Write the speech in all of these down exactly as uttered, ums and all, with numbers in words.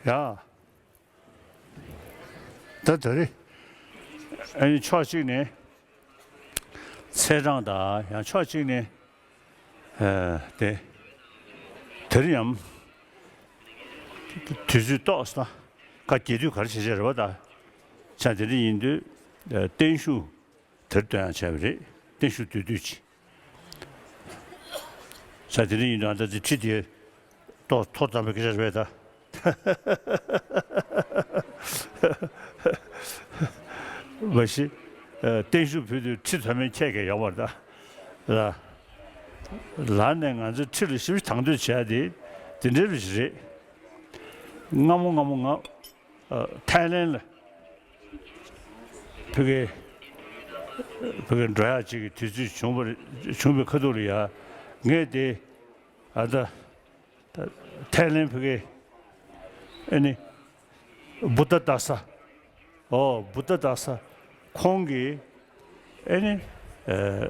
ཡ། ད་ད་རེས་ཨ་ནི་ཕྱོགས་གཅིག་ནས་ཚེས་གྲངས་དང་ཡང་ཕྱོགས་གཅིག་ནས་ཨ་དེ་དེ་རིང་ཡང་དུས་ཚོད་ཏོག་ཙམ་ཁ་རྒྱས་བསྡུས་ག་རེ་བྱེད་བྱེད་རེད་པ། ད་ཆ་དེ་འདྲ་ཡིན་དུས་ཨ་བརྟན་བཞུགས་དེར་སྟོན་ཡང་བྱས་པ་རེད། བརྟན་བཞུགས་བསྡུས་བསྡུས་ཅིག་ས་དེ་རིང་ཡིན་དུས་ཨ་ད་ཅི་ཁྲི་དེ་ཏོག་ཐོག་བརྩམས་པའི་སྐད་ཆ་རེད་ད། མ་གཞི་ཨ་བརྟན་བཞུགས་ཕུལ་དུས་ཁྲི་ཐོག་མའི་ཁྱད་ཀྱང་ཡོད་པ་རེད་ད། ལ་ལ་ནས་ང་ཚོའི་ཁྲི་ལ་ཞིབ་ཞིབ་དང་དོད་བྱས་ཏེ་དེ་འདྲའི་རིགས་རེད། སྔ་མོ་སྔ་མོ་ང་ཨ་ཐའི་ལན་ལ་ཕ་གི་ཕ་གི་འགྲོ་ཡག་ཅིག་གི་དུས་ཚོད་བྱུང་བ་རེད། བྱུང་བའི་ཁ་ཐུག་ལ་ཡ་ངས་དེ་ཨ་ད་ད་ཐའི་ལན་ཕ་གི་ཨ་ནི་བུདྡྷ་དཱ་ས། ཨོ་བུདྡྷ་དཱ་ས་ཁོང་གིས་ཨ་ནི་ཨ་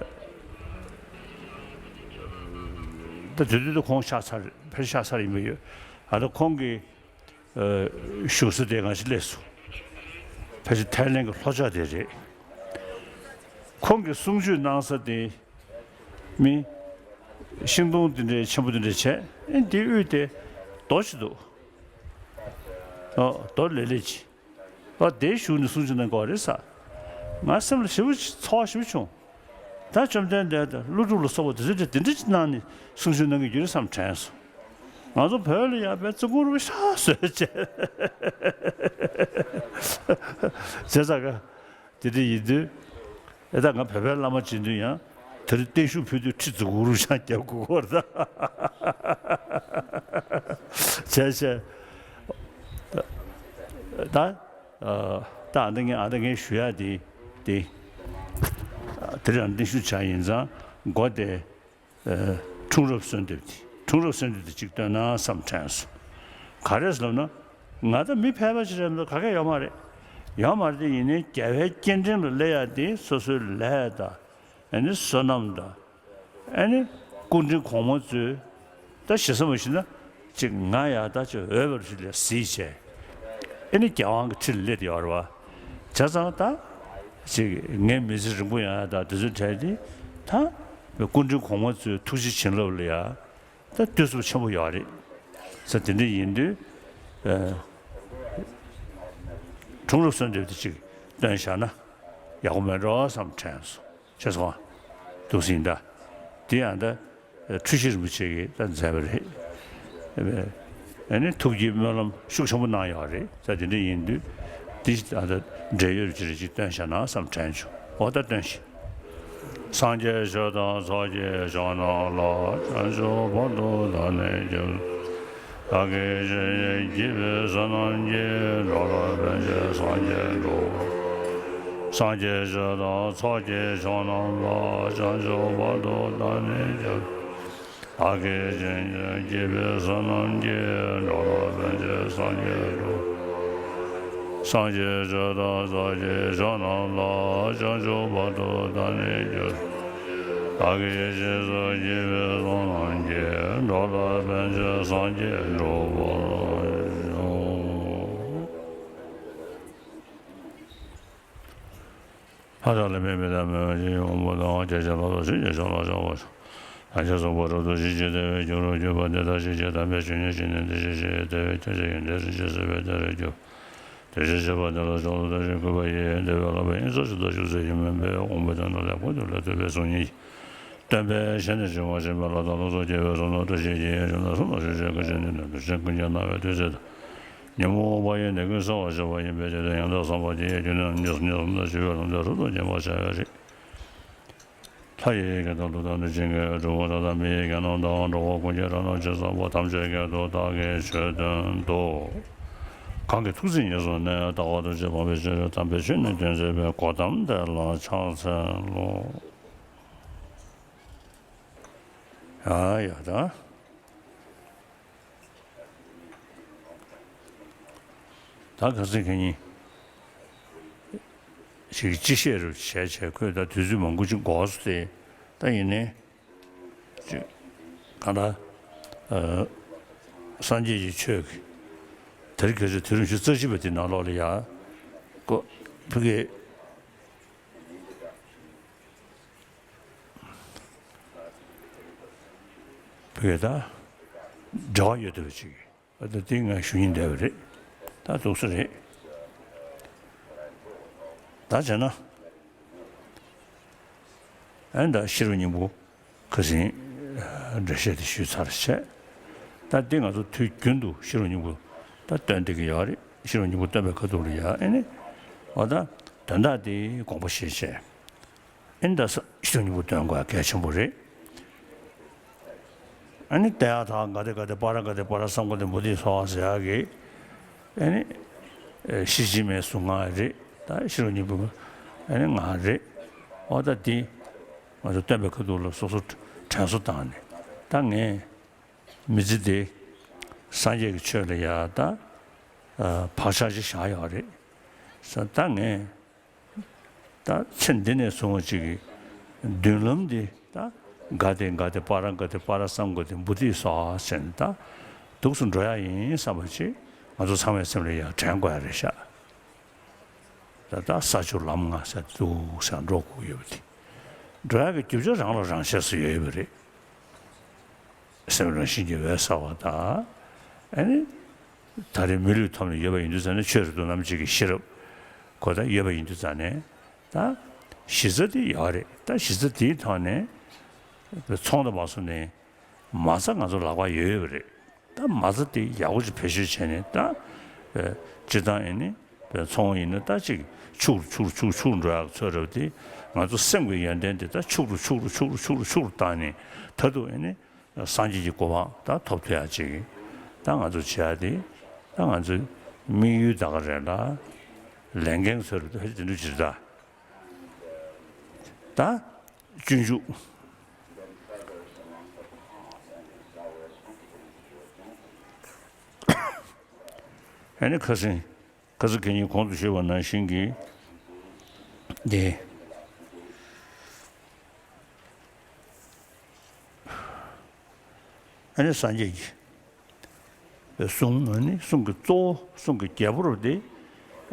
ད་དུས་དུས་དུ་ཁོང་ཤག་ཚར་ཕེབས་ཤག་ཚར་ཡིན་པ་ཡོད། ཨ་ད་ཁོང་གིས་ཨ་བཞུགས་ས་དེ་གང་ཞིག་སླེབས་སོང་། ཕལ་ཆེར་ཐའི་ལན་གྱི་ལྷོ་ཕྱོགས་དེ་རེད། ཁོང་གིས་གསུང་ཆོས་གནང་ས་དེ་མི་ཤིང་སྡོང་དེ་འདྲའི་ཆེན་པོ་དེ་འདྲ་བྱས། ཨེ་འདི་དབུས་དེ་རྡོ་ཞིག་འདུག་ཨོ་རྡོ་ལེབ་ལེབ་ཅིག་ཨོ་དེའི་གཞུག་ནས་གསུང་ཆོས་གནང་དགོས་རེད་ཟེར། ང་སེམས་ལ་ཞེ་པོ་ཅིག་ཚོར་བ་ཞེ་པོ་བྱུང་། ད་བཅོམ་ལྡན་འདས་དང་ཀླུ་སྒྲུབ་ལ་སོགས་པ་དེ་ཚོ་འདྲ་དེ་འདྲ་ཅིག་གནང་ནས་གསུང་ཆོས་གནང་གི་ཡོད་རེད་བསམ་དྲན་སོང་། ང་ཚོ་བོད་ལ་ཡ་བའི་ཙི་གུ་རུ་ཤ་བཟོས་བྱས། བྱས་ཙང་ག་དེ་འདྲ་ཡིན་དུས་ཨེ་ད་ང་བོད་པའི་བླ་མ་བྱེད་དུས་ཡང་དེ་རིང་བརྟན་བཞུགས་ཕུལ་དུས་ཁྲི་ཙི་གུ་རུ་ཤ་རྒྱབ་དགོས་ཀྱི་རེད་ད། བྱས་བྱས་ད་ད་ཨ་ད་ཨ་ད་ངས་ཨ་ད་ངས་ཞུ་ཡག་དེ་དེ་དེ་རང་བརྟན་བཞུགས་བྱ་ཡིན་ཙང་མགོ་དེ། ཨ་འཁྲུངས་རབས་གསོལ་འདེབས་དེ་འཁྲུངས་རབས་གསོལ་འདེབས་དེ་གཅིག་བཏོན་ན་བསམ་དྲན་སོང་། ག་རེ་ཟེར་ལབ་ན་ང་ད་མི་ཕལ་པ་ཞིག་རེད་མི་འདུག་ག་གེ་ཡོད་མ་རེད། ཡོད་མ་རེད་དེ་ཡིན་ནའི་རྒྱལ་བའི་སྐྱེ་ཕྲེང་ལ་སླེབས་ཡག་དེ་སོ་སོའི་ལས་དང་ཨ་ནི་བསོད་ནམས་དང་ཨ་ནི་སྐུ་ཕྲེང་གོང་མ་ཚོས་ད་ཞེ་ས་མ་ཞུས་ན་ཅིག་ང་ཡག་ད་ཅིག་འོས་པ་ཞིག་ལ་གཟིགས་བྱས་ཨ་ནི་རྒྱལ་དབང་གི་ཁྲི་ལ་སླེབས་ཡོད་རེད་བ། བྱས་ཙང་ད། ཅིག་ངའི་མི་ཚེ་རིང་པོ་ཡང་ད་དུས་ཚོད་བྲལ་ཏེ་ད་སྐུ་ཕྲེང་གོང་མ་ཚོའི་ཐུགས་རྗེ་བྱིན་རླབས་ལ་ཡ་ད་བསྟོད་གསོལ་ཆེན་པོ་ཡོད་རེད་ཟེར། དེ་འདྲ་ཡིན་དུས་ཨ་འཁྲུངས་རབས་གསོལ་འདེབས་དེ་ཅིག་བཏོན་བཞག་ན་ཡག་པོ་མེད་འགྲོ་བསམ་དྲན་སོང་། ཤེས་སོང་ཨ། འདུག་སེ་ཡིན་ད། དེ་ཡང་ད་འཁྲུལ་ཞིག་རིན་པོ་ཆེ་གིས་ད་མཛད་པ་རེད། ཨ་ནི་ཐུགས་ཀྱི་སྨོན་ལམ་ཤུགས་ཆེན་པོ་གནང་ཡོད་རེད། ད་དེ་འདྲ་ཡིན་དུས་འདི་ད་ལྟ་འབྲེལ་ཡོད་ཅིག་རེ་ཅིག་སྟོན་བཞག་ན་བསམ་དྲན་བྱུང་། འོ་ད་སྟོན་ཞིག་སངས་རྒྱས་ཆོས་དང་ཚོགས་ཀྱི་མཆོག་རྣམས་ལ། བྱང་ཆུབ་བར་དུ་བདག་ནི་སྐྱབས། བདག་གིས་བྱས་ནས་བགྱིས་པའི་བསོད་ནམས་ཀྱིས། འགྲོ་ལ་ཕན་ཕྱིར་སངས་རྒྱས་འགྲུབ། སངས་རྒྱས་ཆོས་དང་ཚོགས་ཀྱི་མཆོག་རྣམས་ལ། བྱང་ཆུབ་བར་དུ་བདག་ནི་སྐྱབས། བདག་གིས་བྱས་ནས་བགྱིས་པའི་བསོད་ནམས་ཀྱིས། འགྲོ་ལ་ཕན་ཕྱིར་སངས་རྒྱས་འགྲུབ། སངས་རྒྱས་ཆོས་དང་ཚོགས་ཀྱི་མཆོག་རྣམས་ལ། བྱང་ཆུབ་བར་དུ་བདག་ནི་སྐྱབས། བདག་གིས་རྗེས་སུ་བགྱིས་པའི་བསོད་ནམས་ཀྱིས། འགྲོ་ལ་ཕན་ཕྱིར་སངས་རྒྱས་འགྲུབ་པར་ཤོག། ཕ་དག་ལ་མེ་མི་དག་མེ་བ་ཅན་ཡོང་བ་དང་། ཁྱེད་ཅག་ལ་སོགས་ཞིང་གི་ཕྱོགས་ལ་སྦྱོར་བ་སོགས། ལན་ཆགས་སོགས་པ་རབ་ཏུ་ཞི་བྱེད་བདེ་བའི་རྒྱུ་རུ་གྱུར་པ་འདི་དག་ཞི་བྱེད་དམ་པའི་ཆོས་ཉིད་ཀྱི་ནི་འདི་ཞི་ཞི་བའི་བདེ་བའི་ཆོས་ཅན་གྱི་འདི་རིན་ཆེན་སྲིད་པའི་བདེ་བའི་རྒྱུ། དེ་བཞིན་གཤེགས་པ་དེ་ལ་ཕྱག་འཚལ་བསྟོད་ཅིང་གུས་པ་ཡིས། བདེ་བའི་ལག་པས་ཡིན་ཟེར་ཞུ་དང་ཞུ་ཟེར་ཡིན་མིན་པས། དབང་པོའི་དོན་དུ་ལེགས་པར་མཐུ་ལས་བཏུས་པའི་གཟུགས་བརྙན་ཡིས། སྟོན་པའི་ཞལ་ནས་བྱིན་པ་བྱིན་པ་ལ་བདག་སློབ་ཚོགས་རྒྱལ་བའི་གསུང་རྣམས་བཀྲ་ཤིས་ཀྱི་ཡོན་ཆབ་ལ་གསོལ་བ་ཞུ་ཞིང་ཀུན་གྱི་ནང་པའི་བདུད་རྩི་དང་། ཉོན་མོངས་པ་ཡི་ནད་ཀུན་སེལ་བར་ཤོག་པ་ཡིན་པས། དེ་དུས་ཡང་དག་བསམ་པ་དེ་ཡི་རྒྱུན་ནི་ཉིད་སུ་ཉིད་ལ་འདུ་བྱེད་པའི་ལམ་དེ་རབ་ཏུ་མཁྱེན་པར་བྱ་བའི་རིགས། ལྷ་ཡི་སྐད་དང་ཀླུ་དང་གནོད་སྦྱིན་སྐད། གྲུལ་བུམ་དག་དང་མི་ཡི་སྐད་རྣམས་དང་། འགྲོ་བ་ཀུན་གྱི་སྒྲ་རྣམས་ཇི་ཙམ་པ། ཐམས་ཅད་སྐད་དུ་བདག་གིས་ཆོས་བསྟན་ཏོ། གང་གི་ཐུགས་བརྩེ་ཉེར་བཟུང་ནས། ལྟ་བ་ཐམས་ཅད་སྤང་བའི་ཕྱིར། དམ་པའི་ཆོས་ནི་སྟོན་མཛད་པའི། གོ་ཏམ་དེ་ལ་ཕྱག་འཚལ་ལོ། ཡ་ཡ་ད། ད་ག་ཚོད་ཁེ་ཉིན་ཞིག་ཅི་བཤད་རུ་བྱས་བྱས། ཁོས་ད་དུས་ཚོད་མང་པོ་ཅིག་འགོར་སོང་སྟེ། ད་ཡིན་ནའི་ཅིག་གང་ལྟར་ཨ་སངས་རྒྱས་ཀྱི་ཆོས་ཀྱི་ དེ་རིང་ཁ་སང་དུས་རིམ་བཞི་རྩ་བཞི་པའི་དེ་ནང་ལོགས་ལ་ཡ། ཀོ། ཕ་གི། ཕ་གི་ད། འབྲེལ་བ་ཡོད་བསྡད་པ་ཅིག་ཨ་ད་དེ་ང་ཞུ་སྙིང་འདོད་པ་རེད། ད་འདུག་སེ་རེད། ད་བྱས་ན། ཨ་ནི་ད་ཤེས་རབ་སྙིང་པོ་ཁ་སང་འགྲེལ་བཤད་དེ་ཞུས་ཚར་བྱས། ད་འདི་ང་ཚོ་དུས་རྒྱུན་དུ་ཤེས་རབ་སྙིང་པོ་ད་སྟོན་བསྡད་ཀྱི་ཡོད་རེད། ཤེས་རབ་སྙིང་པོ་སྟོན་པའི་ཁ་ཐུག་ལ་ཡ་ཨ་ནི། འོ་ད་དོན་དག་དེ་དགོངས་པ་བཞེས་བྱས། ཨ་ནི་ད་ཤེས་རབ་སྙིང་པོ་སྟོན་དགོས་གལ་ཆེན་པོ་རེད། ཨ་ནི་ཏདྱ་ཐཱ་ག་ཏེ་ག་ཏེ་པཱ་ར་ག་ཏེ་པཱ་ར་སཾ་ག་ཏེ་བོ་དྷི་སྭཱ་ཧཱ་ཟེར་ཡག་གི། ཨ་ནི་ཨེ་ཤེར་ཕྱིན་མའི་གཟུངས་སྔགས་རེད། ད་ཤེས་རབ་སྙིང་པོ་ཨ་ནི་སྔགས་རེད། འོ་ད་འདི་ང་ཚོ་སྟོན་པའི་ཁ་ཐུག་ལ་སོ་སོ་དྲན་གསོ་བཏང་ནས། ད་ངས་མི་ཚེ་འདི་སངས་རྒྱས་ཀྱི་ཆོས་ལ་ཡ་ད་བག་ཆགས་ཅིག་བཞག་ཡོད་རེད། ད་ངས། ད་ཚེ་འདི་ནས་བཟུང་བ་ཅིག་གི་མདུན་ལམ་འདི་ད་ག་ཏེ་ག་ཏེ་པཱ་ར་ག་ཏེ་པཱ་ར་སཾ་ག་ཏེ་བོ་དྷི་སྭཱ་ཧཱ་ཟེར་ནས་ད་འདུག་སེ་འགྲོ་ཡག་ཡིན་བསམ་པ་ཅིག་ང་ཚོ་ཚང་མའི་སེམས་ལ་ཡང་དྲན་དགོས་ཡག་རེད་ཤག་ད་ད་ས་བཅུ་ལམ་ལྔ་ཟེར་འདུག་སེ་འགྲོ་དགོས་ཡོད་པ་དེ། འགྲོ་ཡག་གི་རྒྱུ་ཆ་རང་ལ་རང་ཤེས་སུ་ཡོད་ཡོད་པ་རེད། སེམས་རང་བཞིན་གྱིས་འོད་གསལ་བ་དང་། ཨ་ནི། ད་རེས་མི་ལུས་ཐོབ་ནས་ཡོད་པ་ཡིན་དུས་ཙང་ནས་ཆོས་རབ་ཏུ་རྣམ་འབྱེད་ཀྱི་ཤེས་རབ་ཁོ་ད་ཡོད་པ་ཡིན་དུས་ཙང་ནས་ད་གཞི་རྩ་དེ་ཡོད་རེད། ད་གཞི་རྩ་དེའི་ཐོག་ནས་ཚོང་དང་མ་སོང་ནས་མ་རྩ་ང་ཚོ་ལག་པ་ཡོད་ཡོད་པ་རེད། ད་མ་རྩ་དེ་ཡག་པོ་ཅིག་བེད་སྤྱོད་བྱས་ནས་ད་སྤྱིར་བཏང་ཡིན་ནི་ཚོང་ཡིན་ན་ད་ཅིག་ཕྱུག་ཕྱུག་ཕྱུག་ཕྱུག་འགྲོ་ཡག་ཚོད་རབ་དེ་ང་ཚོ་སེམས་ཀྱི་ཡོན་ཏན་དེ་ད་ཕྱུག་རུ་ཕྱུག་རུ་ཕྱུག་རུ་ཕྱུག་རུ་ཕྱུག་རུ་བཏང་ནས་ད་དུང་ཡིན་ནི། སངས་རྒྱས་ཀྱི་གོ་འཕང་ད་ཐོབ་ཐུབ་ཡག་ཅིག་ད་ང་ཚོ་བྱེད་ཡག་དེ་ད་ང་ཚོའི་དམིགས་ཡུལ་ད་ག་རེད་ལ། ལས་འགན་ཚོ་རེད། ད་དེ་འདྲ་ཅིག་རེད་ད། ད་སྤྱོད་འཇུག་ཨ་ནི་ཁ་སང་། ཁ་སང་ཁ་ཉིན་གོང་དུ་ཞུས་པ་ནང་བཞིན་གྱི་དེ། ཨ་ནི་སངས་རྒྱས་ཀྱི་གསུང་། ཨ་ནི་གསུང་གི་གཙོ་བོ། གསུང་གི་རྒྱལ་པོ་རུ་དེ་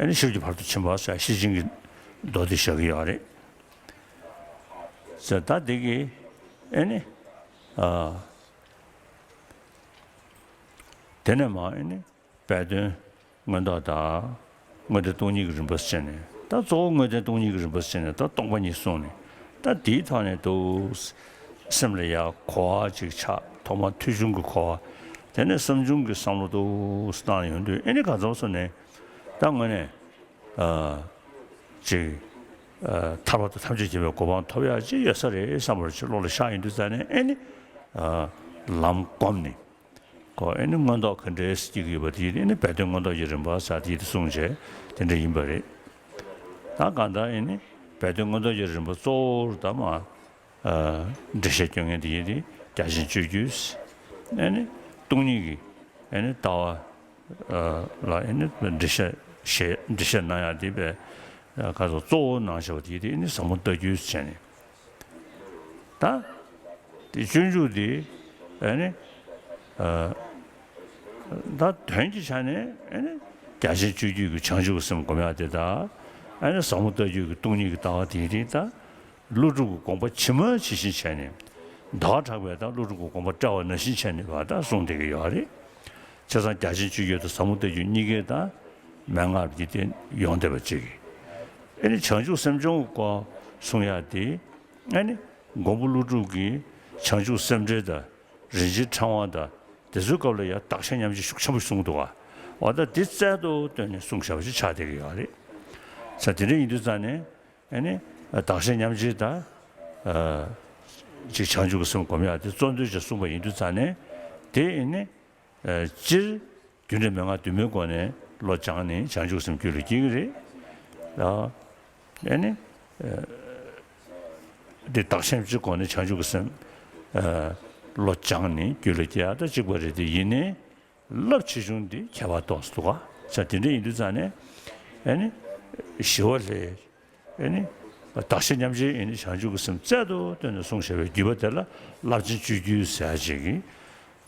ཨ་ནི་ཤེར་ཕྱིན་ཕ་རོལ་ཏུ་ཕྱིན་པ་ཟེར་ཤེར་ཕྱིན་གྱི་མདོ་དེ་བཞག་གི་ཡོད་རེད་ཟེར། ད་དེ་གི་ཨ་ནི་ཨ། དེ་ནས་མ་ཨ་ནི། སྦས་དོན་མངོན་རྟོགས་དང་། དངོས་བསྟན་སྟོང་ཉིད་ཀྱི་རིམ་པ་བྱས་ནས། ད་གཙོ་བོ་དངོས་བསྟན་སྟོང་ཉིད་ཀྱི་རིམ་པ་བྱས་ནས་ད་སྟོང་པ་ཉིད་གསུངས་ནས། ད་དེའི་ཐོག་ནས་འདུག་སེ་སེམས་ལ་ཡ་གོ་བ་ཅིག་ཆགས། ཐོག་མར་ཐོས་བྱུང་གི་གོ་བ། དེ་ནས་བསམ་བྱུང་གི་བསམ་བློ་འདུག་སེ་བཏང་ཡོང་དུས་ཨེ་ནི་ག་ཚོད་སོང་ནས་ད་དངོས་གནས་ཨ་ཅིག་ཨ་ཐར་པ་དང་ཐམས་ཅད་མཁྱེན་པའི་གོ་འཕང་ཐོབ་ཡག་ཅིག་ཡོད་ས་རེད་བསམ་པ་ཅིག་བློ་ལ་ཤར་ཡོང་དུས་ཙང་ནས་ཨེ་ནི་ཨ་ལམ་བསྒོམས་ནས། ཁོ་ཨེ་ནི་མངོན་རྟོགས་ག་འདྲས་སྐྱེ་གི་ཡོད་པ་དེ་ཨེ་ནི་སྦས་དོན་མངོན་རྟོགས་ཀྱི་རིམ་པ་ཟེར་དེ་དེ་གསུངས་བྱས་དེ་འདྲ་ཡིན་པ་རེད། ད་གང་ལྟར་ཨེ་ནི་སྦས་དོན་མངོན་རྟོགས་ཀྱི་རིམ་པ་གཙོ་བོར་ད་མ་ཨ་འགྲེལ་བཤད་སྐྱོན་མཁན་དེ་ཡིན་ཏེ་རྒྱ་ཆེན་སྤྱོད་བརྒྱུད། ཨེ་ནི་སྟོང་ཉིད་ཀྱི་ཨེ་ནི་ལྟ་བ་ཨ་ལ་ཨེ་ནི་འགྲེལ་བཤད་བཤད་འགྲེལ་བཤད་གནང་ཡག་དེ་བས་ཁ་སོ་གཙོ་བོ་གནང་བཞག་པ་དེ་ཡིན་ཏེ་ཨེ་ནི་ཟབ་མོ་ལྟ་བརྒྱུད་བྱས་ནས། ད་དེ་སྤྱོད་འཇུག་དེ་ཨ་ནི་ཨ་ད་དོན་གྱི་ཆ་ནས་ཨ་ནི་རྒྱ་ཆེན་སྤྱོད་བརྒྱུད་ཀྱི་བྱང་ཆུབ་ཀྱི་སེམས་སྒོམ་ཡག་དེ་དང་། ཨ་ནི་ཟབ་མོ་ལྟ་བརྒྱུད་ཀྱི་སྟོང་ཉིད་ཀྱི་ལྟ་བ་དེ་རིགས་ད་ཀླུ་སྒྲུབ་ཀྱི་དགོངས་པ་ཇི་མ་ཇི་བཞིན་བྱས་ནས། ཟླ་བ་གྲགས་པས་ད་ཀླུ་སྒྲུབ་ཀྱི་དགོངས་པ་བཀྲལ་བ་ནང་བཞིན་བྱས་ནས་བ་ད་གསུངས་བསྡད་ཀྱི་ཡོད་རེད། བྱས་ཙང་རྒྱ་ཆེན་སྤྱོད་བརྒྱུད་དང་ཟབ་མོ་ལྟ་བརྒྱུད་གཉིས་ཀའི་ད་མན་ངག་འདི་དེ་ཡོང་བསྡད་པ་ཅིག་ཨ་ནི་བྱང་ཆུབ་སེམས་སྦྱོང་གི་སྐོར་གསུང་ཡག་དེ། ཨ་ནི་མགོན་པོ་ཀླུ་སྒྲུབ་ཀྱིས་བྱང་ཆུབ་སེམས་འགྲེལ་དང་། རིན་ཆེན་ཕྲེང་བ་དང་། དེ་ཚོའི་སྐབས་ལ་ཡང་བདག་གཞན་མཉམ་བརྗེ་ཤུགས་ཆེན་པོ་གསུངས་འདུག་ག་འོ་ད་དེ་རྩལ་དུ་བཏོན་ནས་གསུངས་བཞག་པ་ཞིག་ཆགས་བསྡད་ཀྱི་ཡོད་རེད། ས་དེ་འདྲ་ཡིན་དུས་ཙང་ནས་ཨ་ནི་བདག་གཞན་མཉམ་བརྗེ་དང་། ཅིག་བྱང་ཆུབ་ཀྱི་སེམས་སྒོམ་ཡག་དེ་གཙོ་འདོན་བྱས་གསུངས་པ་ཡིན་དུས་ཙང་ནས་དེ་ཨ་ནི་སྤྱིར། རྒྱུ་འབྲས་མན་ངག་བདུན་མའི་སྒོ་ནས་བློ་སྦྱངས་ནས་བྱང་ཆུབ་སེམས་རྒྱུད་ལ་སྐྱེ་གི་རེད། ཨ་ནི། འདི་བདག་གཞན་སྤྱིའི་སྒོ་ནས་བྱང་ཆུབ་ཀྱི་སེམས་བློ་སྦྱངས་ནས་རྒྱུད་ལ་སྐྱེ་ཡག་ད་གཅིག་པ་རེད། དེ་ཡིན་ནའི་རླབས་ཆེ་ཆུང་འདི་ཁྱད་པར་ཏོག་ཙམ་འདུག་ག་ས་དེ་འདྲ་ཡིན་དུས་ཙང་ནས་ཨ་ནི་ཞི་བ་ལྷས། ཨེ་ནི། བདག་གཞན་མཉམ་བརྗེའི་ཨེ་ནི་བྱང་ཆུབ་ཀྱི་སེམས་རྩལ་དུ་བཏོན་ནས་གསུངས་བཞག་པའི་བརྒྱུད་པ་དེ་ལ་རླབས་ཆེན་སྤྱོད་བརྒྱུད་ཟེར་ཡག་ཅིག་གི་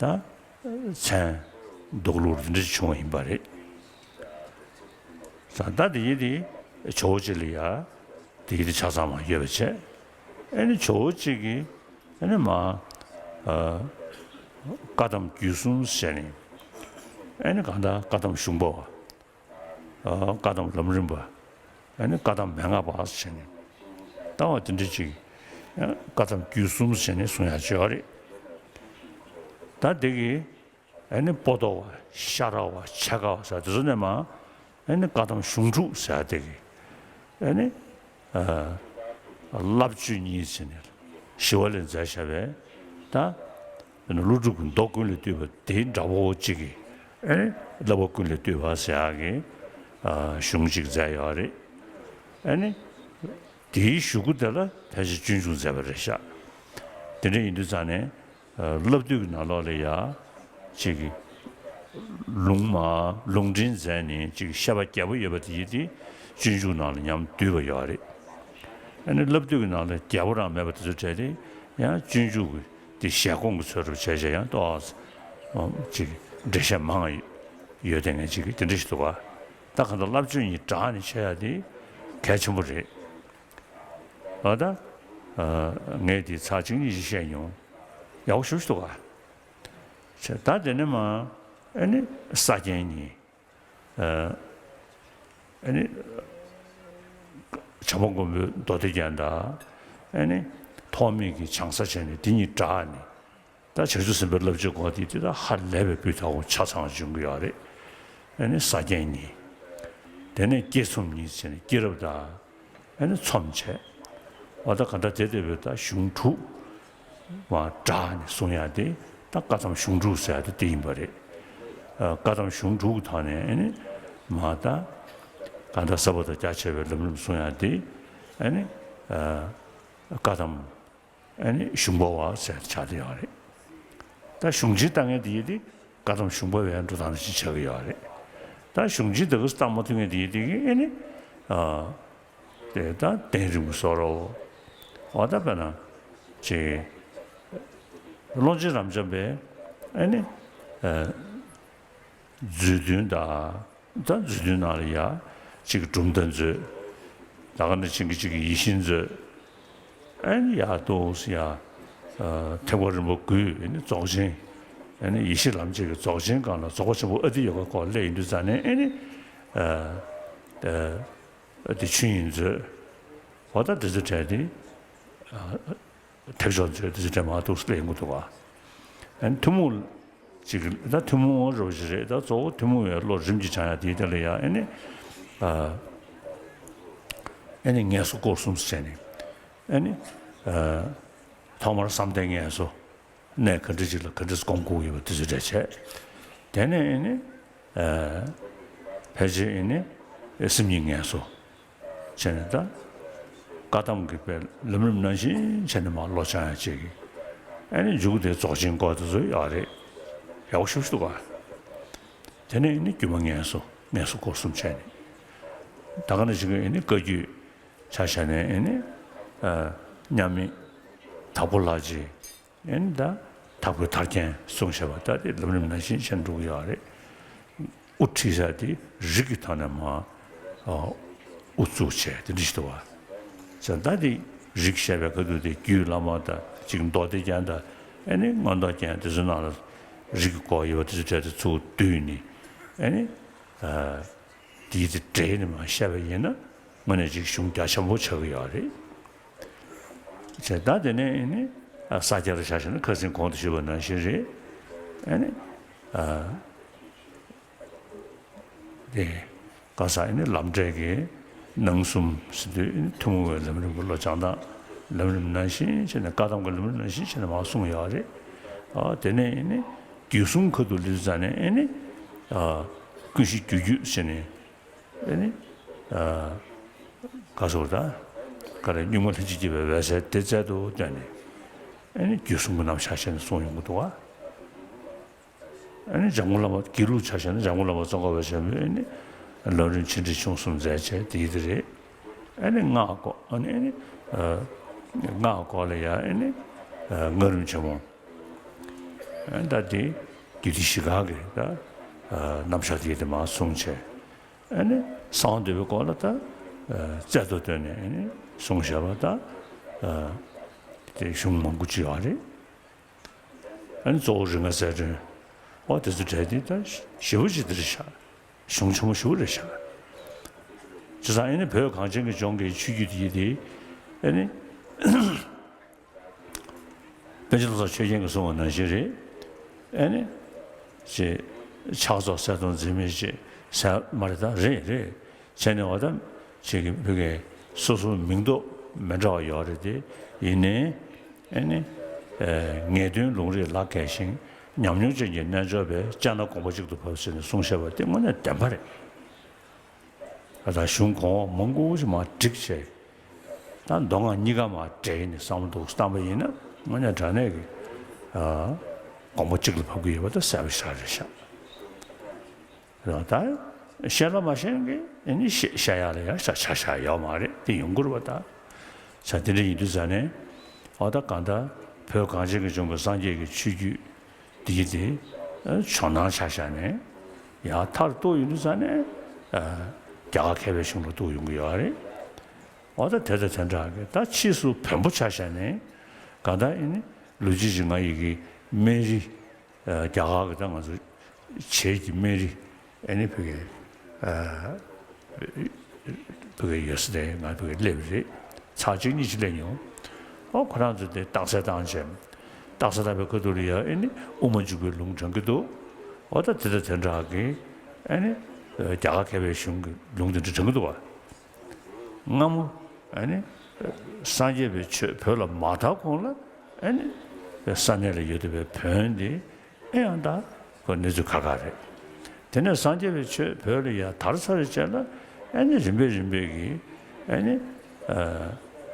ད་མཚན་འདོགས་ལུགས་འདི་འདྲ་བྱུང་བ་ཡིན་པ་རེད། ད་ལྟ་དེ་ཡི་དེ་ཇོ་བོ་གཅིག་ལ་ཡ་དེ་ཡི་དེ་ཆ་ཚང་མ་ཡོད་པ་བྱས། ཨེ་ནི་ཇོ་བོ་གཅིག་གིས་ཨེ་ནི་མ་ཨ་བཀའ་གདམས་རྒྱུད་གསུམ་ཟེར་ནས། ཨེ་ནི་གང་ལྟར་བཀའ་གདམས་ཞུགས་པ་བ། ཨ་བཀའ་གདམས་ལམ་རིམ་པ། ཨེ་ནི་བཀའ་གདམས་མན་ངག་པ་ཟེར་ནས། ལྟ་བ་དེ་འདྲ་ཅིག་ཨེ་བཀའ་གདམས་རྒྱུད་གསུམ་ཟེར་ནས་གསུང་ཡག་ཅིག་ཡོད་རེད། ད་དེ་གི་ཨེ་ནི་པོ་ཏོ་བ་ཤ་ར་བ་ཆ་ག་བ་ཟེར་དེ་ཚོ་ནས་མ་ཨེ་ནི་བཀའ་གདམས་གཞུང་དྲུག་ཟེར་དེ་གི་ཨེ་ནི་ཨ་བསླབ་བྱ་གཉིས་ཟེར་ནས་ཞི་བ་ལྷས་མཛད་བཞག་པའི་ད་ཨེ་ནི་ཀླུ་སྒྲུབ་ཀྱི་མདོ་ཀུན་ལས་བཏུས་པ་དེ་འདྲ་བོ་གཅིག་གི་ཨེ་ནི་བསླབ་པ་ཀུན་ལས་བཏུས་པ་ཟེར་ཡག་གི་ཨ་གཞུང་གཅིག་མཛད་ཡོད་རེད། ཨེ་ནི་དེའི་གཞུག་གུ་དེ་ལ་ཕལ་ཆེར་སྤྱོད་འཇུག་མཛད་པ་རེད་ཤག་དེ་འདྲ་ཡིན་དུས་ཙང་ནས། བསླབ་བཏུས་ཀྱི་ནང་ལོགས་ལ་ཡ། ཅིག་ལུང་མ་ལུང་འདྲེན་མཛད་ནས་ཅིག་བཤད་པ་རྒྱས་པོ་ཡོད་པ་དེ་ཡིན་ཏེ། སྤྱོད་འཇུག་ནང་ལ་ཉམས་བསྡུས་པ་ཡོད་རེད། ཨ་ནི་བསླབ་བཏུས་ཀྱི་ནང་ལ་རྒྱས་པོ་རང་མེད་པ་དེ་ཚོ་བྲལ་ཏེ། ཡང་སྤྱོད་འཇུག་གི་དེ་ཞལ་གོང་གི་ཚོད་རུབ་བྱས་བྱས་ཡང་ཏོག་ཙམ་ཅིག་འགྲེལ་བཤད་མང་ཡོད་དེ་ངས་ཅིག་དེ་འདྲ་ཞིག་འདུག་ག་ད་གང་ལྟར་བསླབ་བྱ་གཉིས་སྦྲགས་ནས་བྱས་ཡ་དེ་གལ་ཆེན་པོ་རེད། ཨ་ད། ངས་དེ་ཚར་གཅིག་གཉིས་ཤིག་བཤད་མྱོང་། ཡག་པོ་ཞེ་པོ་ཞིག་འདུག་ག་ད་དེ་ནས་མ་ཨེ་ནི་ས་སྐྱ་གཉིས། ཨེ་ནི་བྱམས་པ་མགོན་པོའི་མདོ་སྡེ་རྒྱན་དང་། ཨེ་ནི་ཐོགས་མེད་ཀྱི་བྱང་ས་བྱས་ནས་དེ་གཉིས་སྦྲགས་ནས། ད་བྱང་ཆུབ་སེམས་དཔའི་བསླབ་བྱའི་སྐོར་དེ་དེ་ད་ཧ་ལས་པའི་སྤུས་དག་པོ་ཆ་ཚང་བྱུང་གི་ཡོད་རེད། ཨེ་ནི་ས་སྐྱ་གཉིས། དེ་ནས་སྐྱེས་ཚོམས་གཉིས་བྱས་ནས་སྐྱེས་རབས་དང་། ཨེ་ནི་ཚོམས་བྱས། འོ་ད་ག་འདྲ་དེ་ལྟ་བུའི་ད་གཞུང་དྲུག་མ་སྦྲགས་ནས་གསུང་ཡ་དེ་ད་བཀའ་གདམས་གཞུང་དྲུག་ཟེར་ཡ་དེ་དེ་ཡིན་པ་རེད། ཨ་བཀའ་གདམས་གཞུང་དྲུག་གི་ཐོག་ནས་ཨེ་ནི་མ་ད་ག་འདྲ་ཟབ་པ་དང་རྒྱ་ཆེ་བའི་ལམ་རིམ་གསུང་ཡ་དེ་ཨེ་ནི་ཨ་བཀའ་གདམས། ཨ་ནི་གཞུང་པ་བ་ཟེར་ཆགས་བསྡད་ཡོད་རེད། ད་གཞུང་ཆེན་ལྟ་མཁན་དེ་ཡིན་དེ་བཀའ་གདམས་གཞུང་པ་བའི་འགྲོ་སྟངས་ནང་བཞིན་ཆགས་ཀྱི་ཡོད་རེད། ད་གཞུང་ཆེན་དེ་ག་ཚོད་བཏང་མ་ཐུབ་མཁན་དེ་ཡིན་དེ་གི་ཨ་ནི་ཨ་དེ་ད་གདན་རིམ་གྱི་བཟོ་འདྲ་བོ། འོ་ད་དཔེར་ན་ཅིག་ཀློང་ཆེན་རབ་འབྱམས་པའི་ཨ་ནི་ཨ་མཛོད་བདུན་དང་། ད་མཛོད་བདུན་ནང་ལ་ཡ་གཅིག་གི་གྲུབ་མཐའ་མཛོད། ད་ག་ནང་བཞིན་གྱི་གཅིག་གི་ཡིད་བཞིན་མཛོད། ཨ་ནི་ཡ་ཏོག་ཙམ་ཡ་ཨ་ཐེག་པ་རིམ་པ་དགུའི་ཨ་ནི་རྫོགས་ཆེན། ཨ་ནི་ཡེ་ཤེས་ལམ་བྱེད་ཀྱི་རྫོགས་ཆེན་སྒང་ལ་རྫོགས་པ་ཆེན་པོ་ཨ་ཏི་ཡོ་གའི་སྐོར་སླེབས་ཡོང་དུས་ཙ་ནས་ཨ་ནི་ཨ་ཨ་དེ་ཆོས་དབྱིངས་མཛོད། འོ་ད་དེ་ཚོ་གྲས་དེ་ཨ། ཐེག་མཆོག་མཛོད་དེ་ཚོ་འདྲ་མ་གཏོགས་སླེབས་མི་འདུག་ག་ཨ་ནི་ཐུན་མོང་ཅིག་ད་ཐུན་མོང་རོ་ཞིག་རེད། ད་གཙོ་བོ་ཐུན་མོང་བའི་བློ་རིམ་གྱིས་སྦྱང་ཡ་དེའི་ཐད་ལ་ཡ་ཨ་ནི་ཨ་ཨ་ནི་ངལ་གསོ་སྐོར་གསུམ་ཟེར་ནས་ཨ་ནི་ཨ་ཐོག་མར་བསམ་གཏན་ངལ་གསོ་གནས་ག་འདྲ་ཅིག་ལ་ག་འདྲ་སྒོམ་དགོས་ཡོད་པ་དེ་ཚོ་འདྲ་བྱས། དེ་ནས་ཨ་ནི་ཨ་ཕལ་ཆེར་ཨ་ནི་སེམས་ཉིད་ངལ་གསོ། བྱས་ནས་ད་བཀའ་གདམས་ཀྱི་དཔེ་ལམ་རིམ་ནང་བཞིན་བྱས་ནས་མར་བློ་སྦྱང་ཡ་བྱེད་ཀྱི། ཨ་ནི་མཇུག་དེ་རྫོགས་ཆེན་སྐོར་དེ་ཚོ་ཡོད་རེད། ཡག་པོ་ཞེ་པོ་ཞིག་འདུག་ག་དེ་ནས་ཨ་ནི་སྒྱུ་མ་ངལ་གསོ་ངལ་གསོ་སྐོར་གསུམ་བྱས་ནས། ད་ག་ནང་བཞིན་གྱི་ཨ་ནི་བཀའ་བརྒྱུད་ཆ་བཞག་ནས་ཨ་ནི་ཨ་མཉམ་མེད་དྭགས་པོ་ལྷ་རྗེ། ཨེ་ནི་ད་དྭགས་པོའི་ཐར་རྒྱན་གསུངས་བཞག་པ་ད་དེ་ལམ་རིམ་ནང་བཞིན་བྱས་འགྲོ་གི་ཡོད་རེད། དབུ་ཁྲིད་ས་དེ་རིགས་ཀྱི་ཐོག་ནས་མར་ཨ་དབུ་བཙུགས་བྱས་དེ་འདྲ་ཞིག་འདུག་བ། བྱས་ད་དེ་རིགས་བཤད་པའི་ཁ་ཐུག་དེ་རྒྱུད་བླ་མ་དང་གཅིག་མདོ་སྡེ་རྒྱན་དང་ཨེ་ནི་མངོན་རྟོགས་རྒྱན་དེ་ཚོའི་ནང་ལ་རིགས་ཀྱི་སྐོར་ཡོད་པ་དེ་ཚོ་གྲས་དེ་ཚུར་བསྡུས་ནས་ཨེ་ནི་ཨ་དེའི་དེ་འདྲེས་ནས་མར་བཤད་པ་ཡིན་ན་དངོས་གནས་ཅིག་གཞུང་རྒྱ་ཆེན་པོ་ཆགས་ཀྱི་ཡོད་རེད། བྱས་ད་དེ་ནས་ཨེ་ནི་ཨ་ས་སྐྱ་རུ་ཆ་བཞག་ན་ཁ་སང་གོང་དུ་ཞུས་པ་ནང་བཞིན་རེད། ཨེ་ནི་ཨ་དེ་ག་ས་ཨེ་ནི་ལམ་འབྲས་ཀྱི་ནང་གསུམ་ཟེར་དུས་ཨེ་ནི་ཐུན་མོང་བའི་ལམ་རིམ་གྱི་བློ་སྦྱང་སྟངས་ལམ་རིམ་ནང་བཞིན་བྱས་ནས་བཀའ་གདམས་ཀྱི་ལམ་རིམ་ནང་བཞིན་བྱས་ནས་མར་གསུངས་ཡོད་རེད། ཨ་དེ་ནས་ཨེ་ནི་རྒྱུད་གསུམ་ཁ་ཐུག་སླེབས་ཙ་ནས་ཨེ་ནི་ཨ་ཀུན་གཞི་རྒྱུད་རྒྱུད་ཟེར་ནས། ཨེ་ནི་ཨ་ག་ཟེར་ད་ག་རེ་གཉུག་མ་ལྷན་ཅིག་སྐྱེས་པའི་འོད་གསལ་དེ་རྩལ་དུ་བཏོན་ནས་ཨེ་ནི་རྒྱུད་གསུམ་གྱི་རྣམ་གཞག་བྱས་ནས་གསུངས་ཡོང་གི་འདུག་བ། ཨེ་ནི་འཇམ་མགོན་བླ་མ་དགེ་ལུགས་ཆ་བཞག་ན་འཇམ་མགོན་བླ་མ་ཙོང་ཁ་པ་ཆེན་པོས་ཨེ་ནི་ལམ་རིམ་ཆེ་འབྲིང་ཆུང་གསུམ་མཛད་བྱས་དེ་ཡི་དེ་རེད། ཨེ་ནི་སྔགས་སྐོར་ཨེ་ནི་ཨེ་ནི་ཨ་སྔགས་སྐོར་ལ་ཡ་ཨེ་ནི་ཨ་སྔགས་རིམ་ཆེན་མོ། ཨེ་ད་དེ་རྒྱུད་སྡེ་བཞི་ཀ་གི་ད་ཨ་རྣམ་གཞག་དེ་ཡི་དེ་མར་གསུངས་བྱས། ཨ་ནི་ གསང་བ་འདུས་པའི་སྐོར་ལ་ད་རྩལ་དུ་བཏོན་ནས་ནི་གསུངས་བཞག་པ་ད་དེ་གཞུང་མང་པོ་ཅིག་ཡོད་རེད། ཨ་ནི་གཙོ་བོ་རིགས་ལྔ་རྩལ་འདོན། འོ་དེ་ཚོ་གྲས་དེ་ད་ཞེ་པོ་ཅིག་འདིར་བཞག་གཞུང་ཆེན་མོ་ཞེ་པོ་རེད་བཞག་བྱས་ཙང་ཨ་ནི་བོད་གངས་ཅན་གྱི་ལྗོངས་ཀྱི་ཆོས་བརྒྱུད་དེ་དེ་ཨ་ནི། པཎ་ཆེན་བློ་བཟང་ཆོས་རྒྱན་གྱིས་གསུངས་པ་ནང་བཞིན་རེད། ཨེ་ནི། ཅེས། ཕྱག་རྫོགས་གསལ་སྟོང་འཛིན་མེད་ཅེས་ཟེར་མ་རེད་ད་རེད་རེད། བྱས་ནས་འོ་ད་ཅིག་གི་བོད་ཀྱི་སོ་སོའི་མིང་འདོགས་མི་འདྲ་བ་ཡོད་རེད་དེ་ཡིན་ནའི། ཨེ་ནི། ངེས་དོན་ལུང་རིགས་ལ་མཁས་ཤིང་ཉམས་མྱོང་ཅན་གྱི་རྣལ་འབྱོར་པས་དཔྱད་ན་དགོངས་པ་གཅིག་ཏུ་བབས་ཟེར་ནས་གསུངས་བཞག་པ་དེ་དངོས་གནས་བདེན་པ་རེད། ད་གཞུང་གོང་འོག་མང་པོ་ཞིག་མར་བསྒྲིགས་བྱས། ད་མདོ་སྔགས་གཉིས་ཀ་མར་འབྲེལ་ནས་བསམ་བློ་འདུག་བཏང་པ་ཡིན་ན་དངོས་གནས་དྲང་གནས་ཀྱི་ཨ་དགོངས་པ་གཅིག་ལ་བབས་ཀྱི་ཡོད་པ་ད་གསལ་པོ་ཞེ་དྲག་རེད་ཤག་ད་ཤེས་ལ་མ་ཤེས་ཀྱི་ཨེ་ནི་ཤེས་ཤེས་ཡག་ལ་ཡང་ཤ་ཆ་ཤ་ཡོད་མ་རེད་དེ་ཡོང་གི་རེད་པ་ད། ཆ་དེ་འདྲ་ཡིན་དུས་ཙ་ནས་འོ་ད་གང་ལྟར་བོད་གངས་ཅན་གྱི་ལྗོངས་ཀྱི་སངས་རྒྱས་ཀྱི་ཆོས་བརྒྱུད་འདི་དེ་ཇོ་ནང་ཆ་བཞག་ནས་ཡང་མཐར་གཏུགས་ཡོང་དུས་ཙ་ནས་རྒྱ་གར་མཁས་པའི་གཞུང་ལ་གཏུགས་ཡོང་གི་ཡོད་རེད། འོ་ད་དེ་དང་དེ་འདྲ་གི་ད་ཕྱིས་སུ་བོན་པོ་ཆ་བཞག་ནས་གང་ལྟར་ཨེ་ནི་ལོ་རྒྱུས་ཀྱི་ང་ཡི་གི་སྨན་རི་རྒྱ་གར་གི་ད་ང་ཚོ་བྱེས་ཀྱི་སྨན་རི་ཨེ་ནི་བོད་ཀྱི་བོད་ཀྱི་ཡོད་ས་དེ་ང་བོད་ཀྱི་སླེབས་རེད། ཚར་གཅིག་གཉིས་ཀྱི་སླེབས་མྱོང་། ཨོ་ཁོ་རང་ཚོ་དེ་རྟགས་གསལ་བཏང་བྱས། རྟགས་གསལ་བཏང་པའི་ཁ་ཐུག་ལ་ཡ་ཨེ་ནི་དབུ་མ་འཇུག་པའི་ལུང་དྲངས་ཀྱི་འདུག་ཨོ་ད་དེ་དང་དེ་འདྲ་གི་ཨེ་ནི་རྒྱ་གར་མཁས་པའི་གཞུང་གི་ལུང་དེ་འདྲ་དྲངས་ཀྱི་འདུག་བ། སྔ་མོ་ཨེ་ནི་སངས་རྒྱས་པའི་ཆོས་བོད་ལ་མ་དར་གོང་ལ་ཨེ་ནི་ས་གནས་ལ་ཡོད་བསྡད་པའི་བོན་དེ། ཨེ་ཡང་ད་ཁོ་གནས་ཚུལ་ཁག་ཁག་རེད། དེ་ནས་སངས་རྒྱས་པའི་ཆོས་བོད་ལ་ཡར་དར་ཚར་བའི་རྗེས་ལ་ཨེ་ནི་རིམ་པས་རིམ་པས་ཀྱིས་ཨེ་ནི་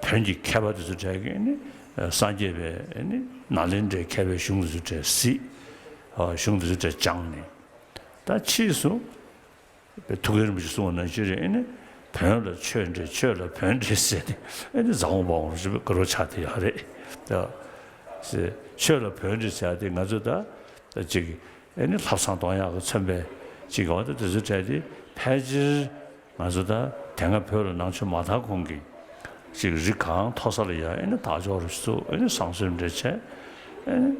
བོན་གྱི་མཁས་པ་དེ་ཚོ་གྲས་ཀྱིས་ཨེ་ནི་སངས་རྒྱས་པའི་ཨེ་ནི་ནཱ་ལེནྡྲའི་མཁས་པའི་གཞུང་དེ་ཚོ་གྲས་གཟིགས། གཞུང་དེ་ཚོ་གྲས་སྦྱངས་ནས་ད་ཕྱིས་སུ། པའི་ཐུགས་རྗེ་རིན་པོ་ཆེ་གསུངས་པ་ནང་བཞིན་རེད། ཨེ་ནི་བོན་ལ་ཆོས་འདྲེས་ཆོས་ལ་བོན་འདྲེས་ཟེར་ཏེ་ཨེ་ནི་རྫ་བོང་འབར་བ་རུ་ཞིག་དགའ་རབ་ཆགས་བསྡད་ཡོད་རེད། ད་ཟེར་ཆོས་ལ་བོན་འདྲེས་ཟེར་ཏེ་ང་ཚོ་ད་ད་ཅིག་ཨེ་ནི་ལྷ་བསང་གཏོང་ཡག་གི་མཚོན་པའི་ཅིག་འོ་ད་དེ་ཚོ་བྲལ་ཏེ་ཕལ་ཆེར་ང་ཚོ་ད་དེ་སྔ་བོད་ལ་ནང་ཆོས་མ་དར་གོང་གི་ཅིག་རི་གངས་མཐོ་ས་ལ་ཡ་ཨེ་ནི་དར་ལྕོག་རུ་ཞིག་བཙུགས། ཨེ་ནི་བསང་གསོལ་འདྲེས་བྱས་ཨེ་ནི།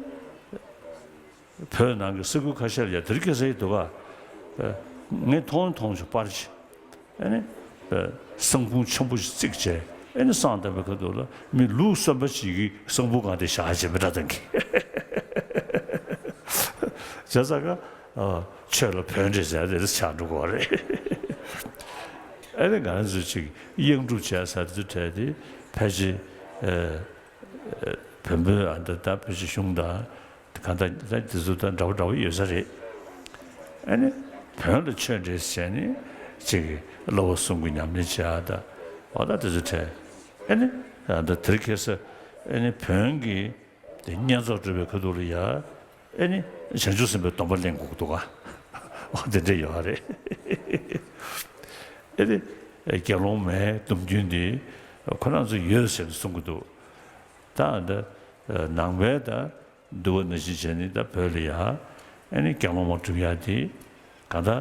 བོད་ནང་གི་ས་ཁུལ་ཁ་ཤས་ལ་ཡ་དེ་རིང་ཁ་སང་ཡི་འདུག་ག་ངས་མཐོང་མཐོང་ཆོག་པར་ཆེ། ཨ་ནི། བསང་ཁུང་ཆེན་པོ་ཞིག་བརྩིགས་བྱས་ཨ་ནི་བསང་བཏང་པའི་ཁ་ཐུག་ལ་མི་ལུག་གསོན་པོ་ཞིག་གིས་བསང་ཕུད་སྒང་དེ་བཞག་བྱས་མི་འདྲ་བཏང་གི་བྱས་ཙང་ཀ་ཆོས་ལ་བོན་འདྲེས་ཟེར་དེ་འདྲ་ཆགས་འགྲོ་གི་རེད། ཨ་ནི་ང་རང་ཚོ་ཅིག་གཡང་སྒྲུབ་བྱས་ས་དེ་ཚོ་བྲལ་ཏེ་ཕལ་ཆེར། བོན་པོའི་ཨ་འདི་ད་བོད་ཀྱི་གཞུང་དང་གང་ལྟར་ད་དེ་ཚོ་དང་འདྲ་བོ་འདྲ་བོ་ཡོད་ས་རེད། ཨ་ནི་བོན་ལ་ཆོས་འདྲེས་བྱས་ནས་ཅིག་གི་བསླབ་པ་གསུམ་གྱི་ཉམས་ལེན་བྱེད་ཡག་དང་འོ་ད་དེ་ཚོ་བྲལ། ཨ་ནི་ཨ་འདི་དེ་རིང་ཁ་སང་ཨ་ནི་བོན་གྱི་དེ་བསྙེན་རྫོགས་སྒྲུབ་པའི་ཁ་ཐུག་ལ་ཡ་ཨ་ནི་བྱང་ཆུབ་སེམས་དཔའི་སྡོམ་པ་ལེན་དགོས་ཀྱི་འདུག་ག་འོ་དེ་འདྲ་ཡོད་རེད། ཨ་ནི་དགེ་སློང་མའི་སྡོམ་རྒྱུན་འདི་ཁོ་རང་ཚོ་ཡོད་ཟེར་ནས་གསུང་གི་འདུག་ད་འདི་ནང་པའི་ད་འདུལ་བ་ནང་བཞིན་བྱས་ནས་ད་བོད་ལ་ཡ་ཨ་ནི་དགེ་སློང་མ་སྒྲུབ་ཡ་དེ་གང་ལྟར་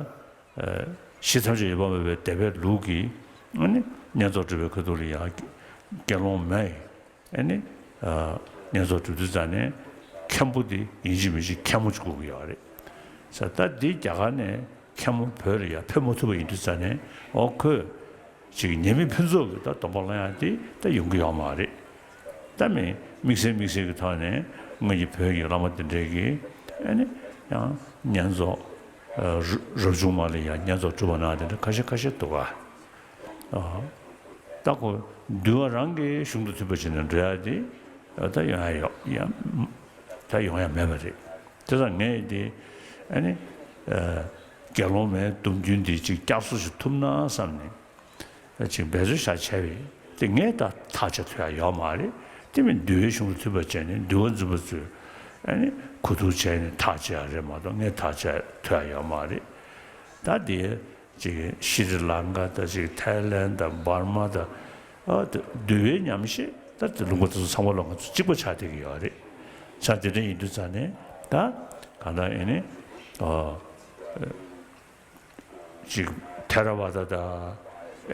ཤེས་ཐམས་ཅད་ཡོད་པར་སྨྲ་བའི་སྡེ་པའི་ལུགས་ཀྱི་ཨ་ནི་བསྙེན་རྫོགས་སྒྲུབ་པའི་ཁ་ཐུག་ལ་ཡ་དགེ་སློང་མའི་ཨ་ནི་བསྙེན་རྫོགས་སྒྲུབ་དུས་ཙ་ནས་མཁན་པོ་དེ་ཡིན་གཅིག་མིན་གཅིག་མཁན་མོ་ཅིག་དགོས་ཀྱི་ཡོད་རེད། ས་ད་འདི་རྒྱ་གར་ནས་མཁན་མོ་བོད་ལ་ཡ་ཕེབས་མ་ཐུབ་པ་ཡིན་དུས་ཙ་ནས་ཨོ་ཁོས། ཅིག་ཉེས་མེད་ཕུན་ཚོགས་ཀྱི་ད་སྡོམ་པ་སློང་ཡག་དེ་ད་ཡོང་གི་ཡོད་མ་རེད། ད་མི་དམིགས་བསལ་དམིགས་བསལ་གྱི་ཐོག་ནས་སྔོན་གྱི་བོད་ཀྱི་བླ་མ་དེ་འདྲས་ཀྱིས་ཨ་ནི་ཡང་བསྙེན་རྫོགས་རབ་བྱུང་མ་ལ་ཡང་བསྙེན་རྫོགས་གྲུབ་པ་གནང་དེ་འདྲ་ཁ་ཤས་ཁ་ཤས་འདུག་ག་ད་ཁོ་འདུལ་བ་རང་གི་གཞུང་དང་མཐུན་པ་བྱས་ནས་འགྲོ་ཡག་དེ་ད་ཡོང་ཡག་ཡོད་ཡང་ད་ཡོང་ཡག་མེད་པ་རེད། དེ་ཙང་ངས་དེ་ཨ་ནི་དགེ་སློང་མའི་སྡོམ་རྒྱུན་དེ་ཅིག་བསྐྱར་གསོ་ཞིག་ཐུབ་ན་བསམ་ནས། ཅིག་འབད་རྩོལ་བྱ་བྱས་པས་དེ་ངས་ད་ཐག་བཅད་ཐུབ་ཡག་ཡོད་མ་རེད། དེ་མིན་འདུལ་བའི་གཞུང་ལ་མཐུན་པ་བྱས་ནས་འདུལ་བ་འཛིན་པ་ཚོས་ཨ་ནི་གོ་བསྡུར་བྱས་ནས་ཐག་བཅད་ཡག་རེད་མ་གཏོགས་ངས་ཐག་བཅད་ཐུབ་ཡག་ཡོད་མ་རེད། ད་དེ་ཅིག་ཤྲི་ལང་ཀ་དང་ཅིག་ཐའི་ལན་དང་འབར་མ་དང་ཨ་དེ་འདུལ་བའི་ཉམས་བཞེས་ད་དེ་ལུང་པ་དེ་ཚོ་ཚང་མ་ལ་ང་ཚོ་གཅིག་པ་ཆགས་བསྡད་ཀྱི་ཡོད་རེད། ཆ་དེ་འདྲ་ཡིན་དུས་ཙང་ནས་ད་གང་ལྟར་ཨ་ནི་ཨ། ཅིག་ཐ་ ཐེ་ར་ཝ་ད་དང་།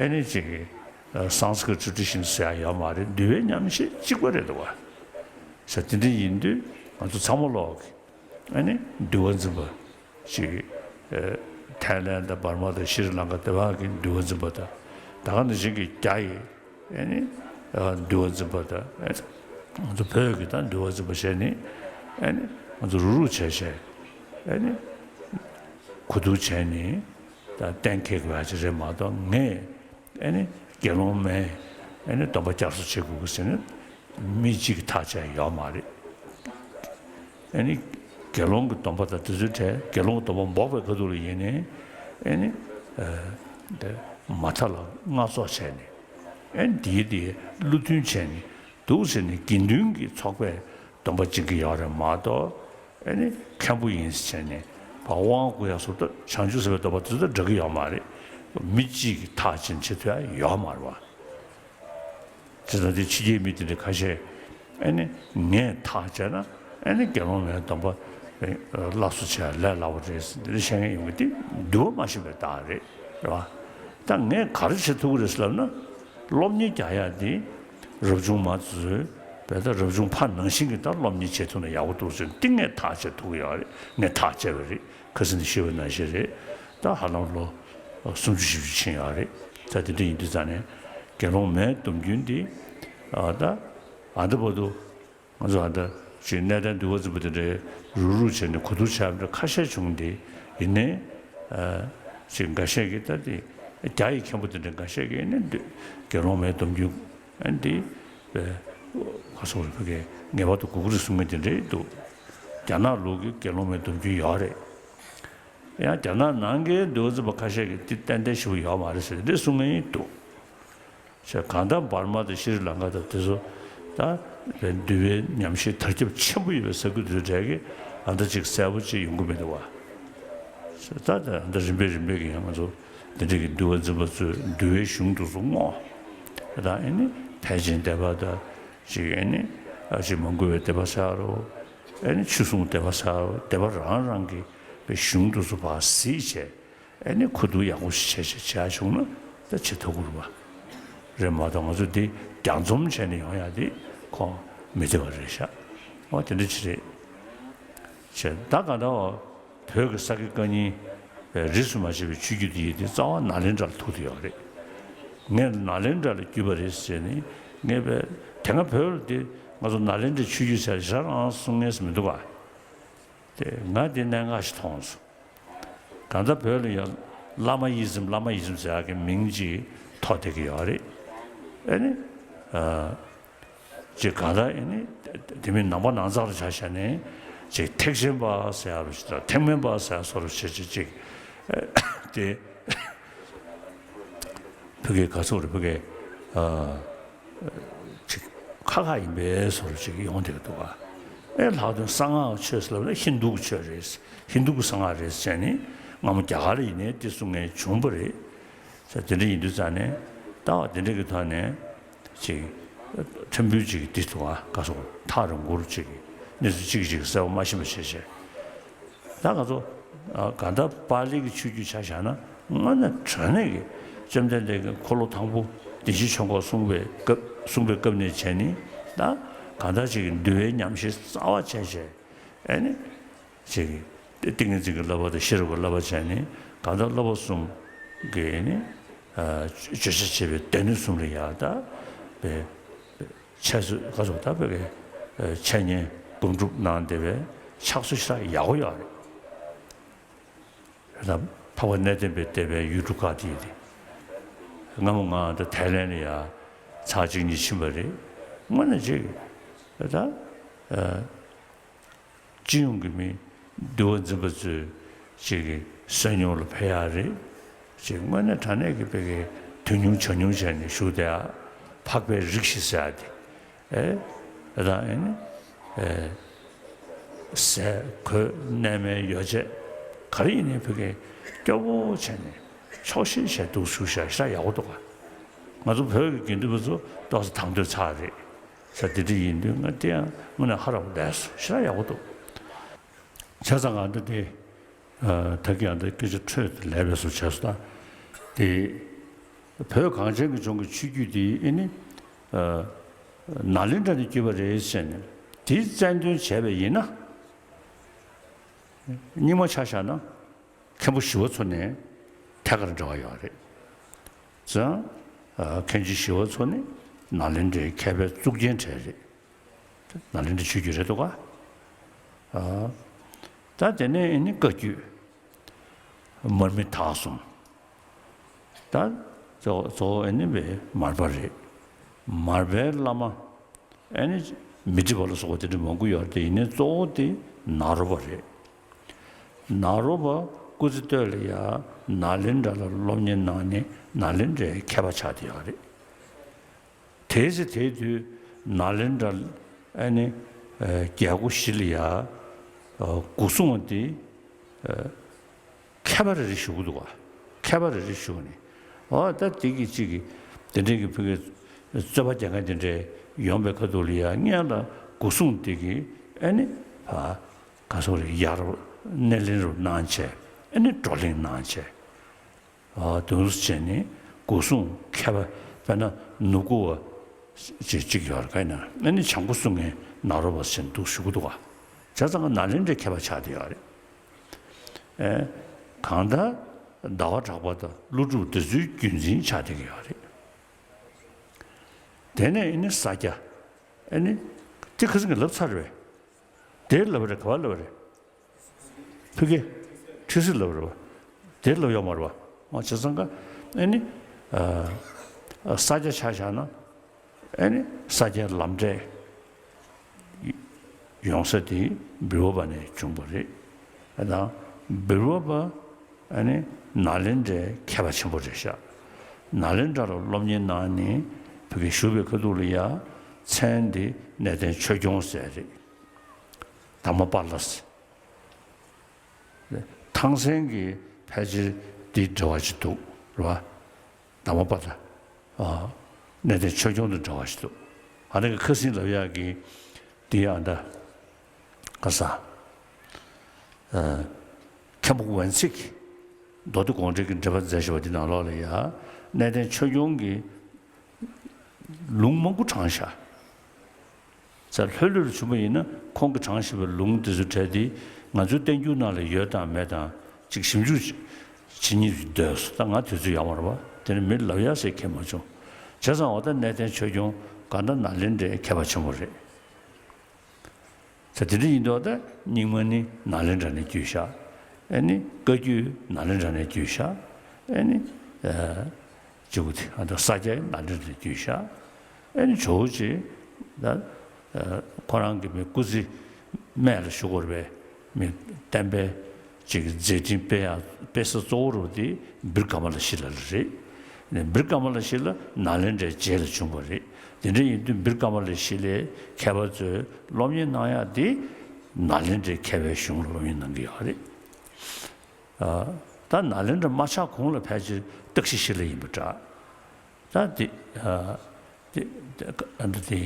ཨེ་ནི་ཅིག་གི་སཾ་སྐྲྀ་ཊ་ཊི་ཌི་ཤན་ཟེར་ཡ་ཡོད་མ་རེད། འདུལ་བའི་ཉམས་བཞེས་གཅིག་པ་རེད་འདུག་བ། ས་དེ་འདྲ་ཡིན་དུས་ང་ཚོ་ཚང་མ་ལོག་གི་ཨེ་ནི་འདུལ་བ་འཛིན་པ་ཅིག་ཨེ་ཐའི་ལེན་དང་འབར་མ་དང་ཤྲི་ལང་ཀ་དེ་བ་གི་འདུལ་བ་འཛིན་པ་དང་། ད་ག་ནང་བཞིན་གྱི་རྒྱ་ཡི་ཨེ་ནི་ཨ་འདུལ་བ་འཛིན་པ་དང་། ཨེ་ང་ཚོ་བོད་ཀྱི་ད་འདུལ་བ་འཛིན་པ་བྱས་ནི་ཨེ་ནི་ང་ཚོ་རུག་རུག་བྱས་བྱས་ཨེ་ནི་གོ་བསྡུར་བྱས་ནི་ད་གཏན་འཁེལ་དགོས་ཡ་ཅིག་རེད་མ་གཏོགས། ངས་ཨེ་ནི་དགེ་སློང་མའི་ཨེ་ནི་སྡོམ་པ་བསྐྱར་གསོ་བྱེད་དགོས་ཀྱི་ཟེར་ནས་མི་གཅིག་གིས་ཐག་བཅད་ཡོད་མ་རེད། ཨེ་ནི་དགེ་སློང་གི་སྡོམ་པ་དང་དེ་ཚོའི་གྲས། དགེ་སློང་གི་སྡོམ་པ་འབོག་པའི་ཁ་ཐུག་ལ་ཡིན་ནའི་ཨེ་ནི་ཨ་དེ་མ་མཐའ་ལ་སྔ་ཚོགས་བྱས་ནས། ཨེ་ནི་དེའི་དེའི་བློ་མཐུན་བྱས་ནས་འདུག་ཟེར་ནས་དགེ་འདུན་གྱི་ཚོགས་པས་སྡོམ་པ་བྱེད་ཀྱི་ཡོད་རེད་མ་གཏོགས། ཨེ་ནི་མཁན་པོ་ཡིན་ཟེར་ནས་ཕར་དབང་བསྐུར་ཡག་སོགས་ད་བྱང་ཆུབ་སེམས་དཔའི་སྡོམ་པ་དེ་ཚོ་དང་འདྲ་གི་ཡོད་མ་རེད། མི་གཅིག་གིས་ཐག་བཅད་བྱེད་ཐུབ་ཡ་ཡོད་མ་རེད་བ། དེ་ཙང་དེ་ཕྱི་རྒྱལ་མི་དེ་འདྲ་ཁ་ཤས་ཨེ་ནི་ངས་ཐག་བཅད་ན་ཨེ་ནི་དགེ་སློང་མའི་སྡོམ་པ་སླར་གསོ་བྱེད་ཡ་ལས་སླ་པོ་རེད་ཟེར་འདི་འདྲ་བཤད་མཁན་ཡོང་གི། དེ་འདུལ་བ་མ་ཤེས་པའི་རྟགས་རེད། རེད་བ། ད་ངས་ག་རེ་བྱེད་ཐུབ་ཀྱི་རེད་ཟེར་ལབ་ན། སློབ་གཉེར་རྒྱག་ཡ་དེ་རབ་བྱུང་མ་ཚོས་བས་ད་རབ་བྱུང་ཕ་ནང་བཞིན་གྱི་ད་སློབ་གཉེར་བྱེད་ཐུབ་ན་ཡག་པོ་འདུག་ཟེར། འདི་ངས་ཐག་བཅད་ཐུབ་ཀྱི་ཡོད་རེད། ངས་ཐག་བཅད་པ་རེད། ཁ་སང་ནས་ཞུས་པ་ནང་བཞིན་རེད། ད་ཧ་ལམ་ལོ་སུམ་ཅུ་བཞི་བཅུ་ཕྱིན་ཡོད་རེད། ད་དེ་འདྲ་ཡིན་དུས་ཙང་ནས་དགེ་སློང་མའི་སྡོམ་རྒྱུན་འདི་ཨ་ད་ཨ་འདི་བར་དུ་ང་ཚོ་ཨ་ད་ཅིག་གནས་བརྟན་འདུལ་བ་འཛིན་པ་དེ་འདྲའི་རུག་རུག་བྱས་ནས་གོ་བསྡུར་བྱས་པ་འདྲ་ཁ་ཤས་བྱུང་སྟེ། ཡིན་ནའི་ཨ་ཅིག་འགའ་ཤས་ཀྱིས་ད་དེ་རྒྱ་ཡི་མཁན་པོ་དེ་འདྲ་འགའ་ཤས་ཀྱིས་ནི་འདི་དགེ་སློང་མའི་སྡོམ་རྒྱུན་ཨ་འདི་ཨ་ག་སོགས་རེ་ཕ་གིའི་ངེས་པར་དུ་དགོས་ཀྱི་རེད་གསུང་མཁན་དེ་འདྲ་འདུག་རྒྱ་ནག་ལུགས་ཀྱི་དགེ་སློང་མའི་སྡོམ་རྒྱུན་ཡོད་རེད། ཡང་རྒྱ་ནག་ནང་གི་འདུལ་བ་འཛིན་པ་ཁ་ཤས་ཀྱིས་འདི་ཏན་ཏན་ཞིབ་པོ་ཡོད་མ་རེད་ཟེར་འདི་གསུང་མཁན་འདུག་ཞེས། གང་ལྟར་འབར་མ་དང་ཤྲི་ལང་ཀ་དང་དེ་ཚོ་ད་འདུལ་བའི་ཉམས་བཞེས་དར་ཁྱབ་ཆེན་པོ་ཡོད་པའི་ས་ཁུལ་དེ་ཚོའི་གྲས་ཀྱིས་ཨ་ད་ཅིག་གསལ་པོ་ཅིག་ཡོང་གི་མི་འདུག་བ། ད་ད་ཨ་ད་རིམ་པས་རིམ་པས་ཀྱི་ཡང་ང་ཚོ་འདི་འདྲ་གི་འདུལ་བ་འཛིན་པ་ཚོས་འདུལ་བའི་གཞུང་དེ་ཚོ་བསྔོགས། ད་ཨེ་ནི་ཕལ་ཆེན་སྡེ་པ་དང་ཅིག་ཨེ་ནི་ཨ་ཅིག་མ་འགུལ་བའི་སྡེ་པ་ཟེར་རོ། ཨེ་ནི་ཆོས་སྲུང་སྡེ་པ་ཟེར་རོ། སྡེ་པ་རང་རང་གི་གཞུང་དེ་ཚོ་ཕར་གཟིགས་བྱས། ཨེ་ནི་གོ་བསྡུར་ཡག་པོ་ཞིག་བྱས་བྱས་བྱས་བྱུང་ན་ད་བྱེད་ཐུབ་ཀྱི་རེད་པ། རེད་མ་གཏོགས་ང་ཚོ་འདི་རྒྱང་འཛོམས་བྱས་ནས་ཡོང་ཡག་འདི་ཁོ་མི་བདེ་བ་རེད་ཤག་འོ་དེ་འདྲ་ཅིག་རེད། བྱས་ད་ག་ད་བ་བོད་ཀྱི་ས་དགེ་བཀའ་རྙིང་རིས་སུ་མ་ཆད་པའི་ཆོས་བརྒྱུད་འདི་ཡི་འདི་རྩ་བ་ནཱ་ལེནྡྲ་ལ་ཐུག་བསྡད་ཡོད་རེད། ངས་ནཱ་ལེནྡྲ་ལ་བརྒྱུད་པ་རེད་ཟེར་ནས་ངས་བས་དེ་སྔ་བོད་ལ་འདི་ང་ཚོ་ནཱ་ལེནྡྲའི་ཆོས་བརྒྱུད་ཟེར་ཞེ་དྲག་རང་གསུང་མཁན་ཞིག་མི་འདུག་ག་དེ་ང་དེ་གནད་འགག་ཞིག་མཐོང་སོང་། གང་ལྟར་བོད་ལ་ཡང་བླ་མ་ཡིད་བཞིན་བླ་མ་ཡིད་བཞིན་ཟེར་ཡག་གི་མིང་ཅིག་ཐོགས་བསྡད་ཀྱི་ཡོད་རེད། ཨེ་ནི་ཨ་ཅིག་གང་ལྟར་ཨེ་ནི་དེ་མིན་ནང་པ་ནང་ཚང་ལ་ཆ་བཞག་ནས་ཅིག་ཐེག་ཆེན་པ་ཟེར་ཡག་རུ་ཞིག་དང་ཐེག་དམན་པ་ཟེར་ཡག་བཟོ་འདྲ་བྱེད་བྱེད་ཅིག་དེ། ཕ་གིའི་ག་ཚོད་རེད། ཕ་གིའི་ཨ་ཅིག་ཁ་ཁ་ཡིན་པའི་བཟོ་འདྲ་ཅིག་ཡོང་བསྡད་འདུག་ག་ཨེ་ལྷག་དོན་གསང་སྔགས་ཆོས་ཟེར་ལབ་ན་ཧིན་དུ་གི་ཆོས་རེད། ཧིན་དུ་གི་གསང་སྔགས་རེད་ཟེར་ནས་སྔ་མོ་རྒྱ་གར་ཡིན་ནའི་དེ་གསུང་མཁན་བྱུང་བ་རེད། ས་དེ་འདྲ་ཡིན་དུས་ཙང་ནས་ལྟ་བ་དེ་འདྲ་གི་ཐོག་ནས་ཅིག་ཕྲན་བུ་ཅིག་འདི་ཐུག་ཨ་ག་སོགས་ཐག་རིང་པོར་ཅིག་གནས་ཚུལ་གཅིག་གཅིག་གསལ་པོ་མ་ཤེས་པ་བྱས་བྱས། ད་ང་ཚོ་ཨ་གང་ལྟར་པཱ་ལི་གི་ཆོས་བརྒྱུད་ཆ་བཞག་ན་དངོས་གནས་དྲང་གནས་ཀྱི་བཅོམ་ལྡན་འདས་ཀྱིས་འཁོར་ལོ་དང་པོ་བདེན་བཞིའི་ཆོས་འཁོར་གསུངས་པའི་སྐབས་གསུངས་པའི་སྐབས་ནས་བྱས་ནས་ད་གང་ལྟར་ཅིག་གི་འདུལ་བའི་ཉམས་བཞེས་རྩ་བ་བྱས་བྱས་ཨེ་ནི། ཅིག་ཏིང་ངེ་འཛིན་གྱི་བསླབ་པ་དང་ཤེས་རབ་ཀྱི་བསླབ་པ་བྱས་ནས་གང་ལྟར་བསླབ་པ་གསུམ་གྱི་ནི་ཨ་བརྗོད་བྱ་བྱས་པའི་སྡེ་སྣོད་གསུམ་ལ་ཡང་ད་པའི་འཆད་རྩོད་ག་ཚོད་ད་པའི་གི་འཆད་ཉན་སྒོམ་སྒྲུབ་གནང་བསྡད་པའི་ཕྱག་སྲོལ་ཞེ་དྲག་ཡག་པོ་ཡོད་རེད། ད་འཕགས་པ་གནས་བརྟན་པའི་སྡེ་པའི་ཡུལ་གྲུ་ཁག་དེ་ཡིན་ཏེ། སྔ་མོ་ང་ད་ཐའི་ལེན་ལ་ཡང་ཚར་གཅིག་གཉིས་ཕྱིན་པ་རེད། དངོས་གནས་ཅིག་ད་ཨ། སྤྱི་ཡོངས་ཀྱི་མི་འདུལ་བ་འཛིན་པ་ཚོས་ཅིག་གི་བསོད་སྙོམས་ལ་ཕེབས་ཡག་རེད། ཅིག་དངོས་གནས་དྲང་གནས་ཀྱི་ཕ་གི་དུས་སྙོམས་ཇ་སྙོམས་བྱས་ནས་བཞུགས་བསྡད་ཡག་འཕགས་པའི་རིགས་ཤིག་ཟེར་ཡག་དེ། ཨེ། ད་ཨེ་ནི། ཨེ། ཟས་གོས་གནས་མལ་ཡོ་བྱད་ག་རེ་ཡིན་ནའི་ཕ་གི་སྐྱོ་པོ་བྱས་ནས་ཆོག་ཤེས་བྱས་འདུག་བཞུགས་ཤག་ཞེ་དྲག་ཡག་པོ་འདུག་ག་ང་ཚོ་བོད་ཀྱི་དགེ་འདུན་པ་ཚོ་ཏོག་ཙམ་དང་དོད་ཚ་རེད། ས་དེ་འདྲ་ཡིན་དུས་ང་དེ་ཡང་དངོས་གནས་ཧ་རག་པོ་བསྡད་སོང་། ཞེ་དྲག་ཡག་པོ་འདུག་བྱས་ཙང་ང་འདི་དེ་ད་གིན་ཨ་འདི་སྐད་ཆ་འཕྲོས་ཏེ་ལས་པའི་བཟོ་བྱས་སོང་། ད་ དེ་བོད་གངས་ཅན་གྱི་ལྗོངས་ཀྱི་ཆོས་བརྒྱུད་དེ་ཨེ་ནི་ཨ་ནཱ་ལེནྡྲ་ནས་བརྒྱུད་པ་རེད་ཟེར་ནས་དེ་རྩ་འདོན་བྱས་པ་ཡིན་ན། རྙིང་མ་ཆ་བཞག་ན་མཁན་པོ་ཞི་བ་འཚོ་ནས་ཐད་ཀར་འབྲེལ་བ་ཡོད་རེད། ཙང་ཨ་མཁན་ཆེན་ཞི་བ་འཚོ་ནི་ནཱ་ལེནྡྲའི་མཁས་པའི་གཙུག་རྒྱན་གྲས་རེད། ནཱ་ལེནྡྲ་ཆོས་བརྒྱུད་རེད་འདུག་ག་ཨ་ད་དེ་ནས་ཨེ་ནི་བཀའ་བརྒྱུད་མར་མི་དྭགས་གསུམ། ད་གཙོ་གཙོ་བོ་ཨེ་ནི་བའི་མར་པ་རེད། མར་པའི་བླ་མ་ཨེ་ནི་མཻ་ཏྲི་པ་ལ་སོགས་པ་དེ་འདྲ་མང་པོ་ཡོད་རེད། དེ་ཡིན་ནའི་གཙོ་བོ་དེ་ནཱ་རོ་པ་རེད། ནཱ་རོ་པ་སྐུ་ཚེ་སྟོད་ལ་ཡ་ནཱ་ལེནྡྲ་ལ་སློབ་གཉེར་གནང་ནས་ནཱ་ལེནྡྲའི་མཁས་པ་ཆགས་བསྡད་ཡོད་རེད། དེའི་ཚེ་དེའི་དུས་ནཱ་ལེནྡྲ་ཨ་ནི་ཨ་རྒྱལ་སྒོ་བཞི་ལ་ཡ་ཨ་སྒོ་སྲུང་བ་དེ་ཨ་མཁས་པ་རེ་རེ་བཞུགས་འདུག་ག་མཁས་པ་རེ་རེ་བཞུགས་ནས་ཨོ་ད་དེ་གི་གཅིག་གི་དེ་འདྲའི་གི་ཕ་གི་རྩོད་པ་རྒྱག་མཁན་དེ་འདྲའི་ཡོང་པའི་ཁ་ཐུག་ལ་ཡ་སྔོན་ལ་སྒོ་སྲུང་དེ་གི་ཨ་ནི་ཕ་ག་སོག་རེ་ཡར་སྣེ་ལེན་རུ་གནང་བྱས་ཨ་ནི་བགྲོ་གླེང་གནང་བྱས། ཨ་དུང་རུ་བྱས་ནས་སྒོ་སྲུང་མཁས་པ་དཔེར་ན་ནུ་གུ་བ་ཅིག་ཅིག་ཡོད་རེད། ག་ཡིན་ན་ཨ་ནི་བྱང་སྒོ་སྲུང་མཁན་ནཱ་རོ་པ་ཟེར་འདུག་ཞུ་གི་འདུག་ག་བྱས་ཙང་ནཱ་ལེནྡྲའི་མཁས་པ་ཆགས་བསྡད་ཡོད་རེད། ཨེ་གང་ལྟར་ཟླ་བ་གྲགས་པ་དང་ཀླུ་སྒྲུབ་དེ་ཚོའི་རྒྱུན་འཛིན་ཆགས་བསྡད་ཀྱི་ཡོད་རེད། དེ་ནས་ཨ་ནི་ས་སྐྱ་ཨ་ནི་དེ་ཁ་སང་གི་ལབ་ཚར་བས། དེར་ལབ་པ་རེད། ག་བ་ལབ་པ་རེད། ཕ་གི་ཁྲི་སྲིད་ལབ་རེད་བ། དེར་ལབ་ཡོད་མ་རེད་བ། ཨ་བྱས་ཙང་ཀ་ཨེ་ནི་ཨ་ས་སྐྱ་ཆ་བཞག་ན་ཨེ་ནི་ས་སྐྱའི་ལམ་འབྲས་ཡོང་ས་དེ་འབུལ་བ་པ་ནས་བྱུང་བ་རེད། ཨ་དང་འབུལ་བ་པ་ཨེ་ནི་ནཱ་ལེནྡྲའི་མཁས་པ་ཆེན་པོ་རེད་ཤག་ནཱ་ལེནྡྲ་ལ་སློབ་གཉེར་གནང་ནས་ཕ་གི་བཞུགས་པའི་ཁ་ཐུག་ལ་ཡ་མཚན་དེ་གནས་བརྟན་ཆོས་སྐྱོང་ཟེར་རེད། དྷརྨ་པཱ་ལ་ཟེར། ཐང་སན་གྱི་ཕལ་ཆེར་འདི་འདྲ་བ་ཞིག་འདུག་རེད་བ། དྷརྨ་པཱ་ལ། ཨ། གནས་བརྟན་ཆོས་སྐྱོང་དང་འདྲ་བ་ཞིག་འདུག་ཨ་ནི་ཁ་སང་ལབ་ཡག་གི་འདི་ཨ་འདྲ། ག་ས། ཨ། མཁན་པོ་ཝན་ཚིག་མདོ་སྡེ་དགོངས་འགྲེལ་གྱི་འགྲེལ་པ་མཛད་བཞག་པ་འདི་ནང་ལོགས་ལ་ཡ། གནས་བརྟན་ཆོས་སྐྱོང་གི་ལུང་མང་པོ་དྲངས་ཤག་ས་ལྷོད་ལྷོད་རུ་བྱུང་བ་ཡིན་ན་ཁོང་གིས་དྲངས་བཞིན་པའི་ལུང་འདི་ཚོ་གྲས་འདི་ང་ཚོའི་བསྟན་འགྱུར་ནང་ལ་ཡོད་དང་མེད་དང་ཅིག་ཞིབ་འཇུག་བྱེད་སྙིང་འདོད་སོང་། ད་ང་དུས་ཚོད་ཡོད་མ་རེད་པ། དེ་ནི་མི་ལབ་ཡག་ཟེར་མཁན་མ་བྱུང་། བྱས་ཙང་འོ་ད་གནས་བརྟན་ཆོས་སྐྱོང་གང་ལྟར་ནཱ་ལེནྡྲའི་མཁས་པ་ཆེན་པོ་རེད། ད་དེ་འདྲ་ཡིན་དུས་ད་རྙིང་མ་ནི་ནཱ་ལེནྡྲ་ནས་བརྒྱུད་བཞག་ཨེ་ནི་བཀའ་བརྒྱུད་ནཱ་ལེནྡྲ་ནས་བརྒྱུད་བཞག་ཨེ་ནི་ཨ་གཅིག་པུ་དེ་ཨ་ད་ས་སྐྱའི་ནཱ་ལེནྡྲ་ནས་བརྒྱུད་བཞག་ཨེ་ནི་ཇོ་བོ་རྗེ་ད་ཨ་ཁོ་རང་གི་མི་སྐུ་ཚེ་སྨད་ལ་བཞུགས་པར་བའི་མི་བསྟན་པའི་ཅིག་མཛད་འཕྲིན་སྤེལ་ཡག་སྤེལ་ས་གཙོ་བོ་རུ་དེ་བིར་ཀ་མ་ལ་ཤཱི་ལ་ལ་རེད། བིར་ཀ་མ་ལ་ཤཱི་ལ་ནཱ་ལེནྡྲའི་རྗེས་ལ་བྱུང་བ་རེད། དེ་འདྲ་ཡིན་དུས་བིར་ཀ་མ་ལ་ཤཱི་ལའི་མཁས་པ་ཚོས་སློབ་གཉེར་གནང་ཡག་དེ་ནཱ་ལེནྡྲའི་མཁས་པའི་གཞུང་ལ་སློབ་གཉེར་གནང་གི་ཡོད་རེད། ཨ། ད་ནཱ་ལེནྡྲ་མ་ཆགས་གོང་ལ་ཕལ་ཆེར་སྟག་ཤི་ཤཱི་ལ་ཡིན་པ་འདྲ། ད་དེ་ཨ་དེ་ཨ་འདི་དེ་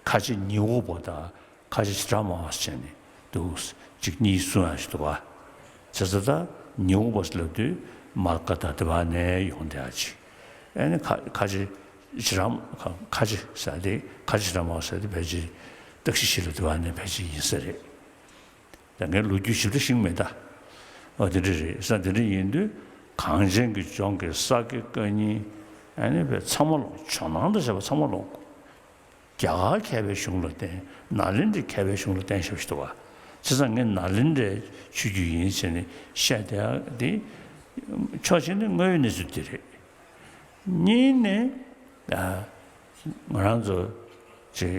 ཁ་ཆེ་ཉི་འོག་པ་དང་། ཁ་ཆེ་ཇི་ཊ་མ་ཝ་ཟེར་ནས་འདུག་ཅིག་གཉིས་གསུང་ཡག་ཞིག་འདུག་ག་བྱས་ཙང་ད་ཉི་འོག་པ་ཟེར་ལབ་དུས་མ་ཀ་དྷ་དི་ཝ་ནས་ཡོང་བསྡད་ཡག་ཅིག་ཨེ་ནི་ཁ་ཁ་ཆེ་ཇི་ཊ་མ་ཁ་ཁ་ཆེ་ཟེར་དེ་ཁ་ཆེ་ཇི་ཊ་མ་ཝ་ཟེར་དེ་ཕལ་ཆེར་སྟག་ཤི་ཤཱི་ལ་དི་ཝ་ནས་ཕལ་ཆེར་ཡིན་ས་རེད། ད་ངས་ལོ་རྒྱུས་ཞིབ་ཕྲ་ཤེས་ཀྱི་མེད་ད། ཨོ་དེ་འདྲ་རེད་ས། དེ་འདྲ་ཡིན་དུས་གངས་ཅན་གྱི་ལྗོངས་ཀྱི་ས་དགེ་བཀའ་རྙིང་ཨ་ནི་བས་ཚང་མ་ལོག་ཇོ་ནང་དུ་བྱས་པ་ཚང་མ་ལོག་རྒྱ་གར་མཁས་པའི་གཞུང་ལ་བརྟེན། ནཱ་ལེནྡྲའི་མཁས་པའི་གཞུང་ལ་བརྟེན་བཞག་པ་ཞིག་འདུག་ག་བྱས་ཙང་ངས་ནཱ་ལེནྡྲའི་ཆོས་བརྒྱུད་ཡིན་ཟེར་ནས་བཤད་བསྡད་ཡག་དེ་ཕྱོགས་གཅིག་ནས་དངོས་ཡོད་གནས་ཚུལ་དེ་རེད། གཉིས་ནས་ཨ་ང་རང་ཚོ་ཅིག་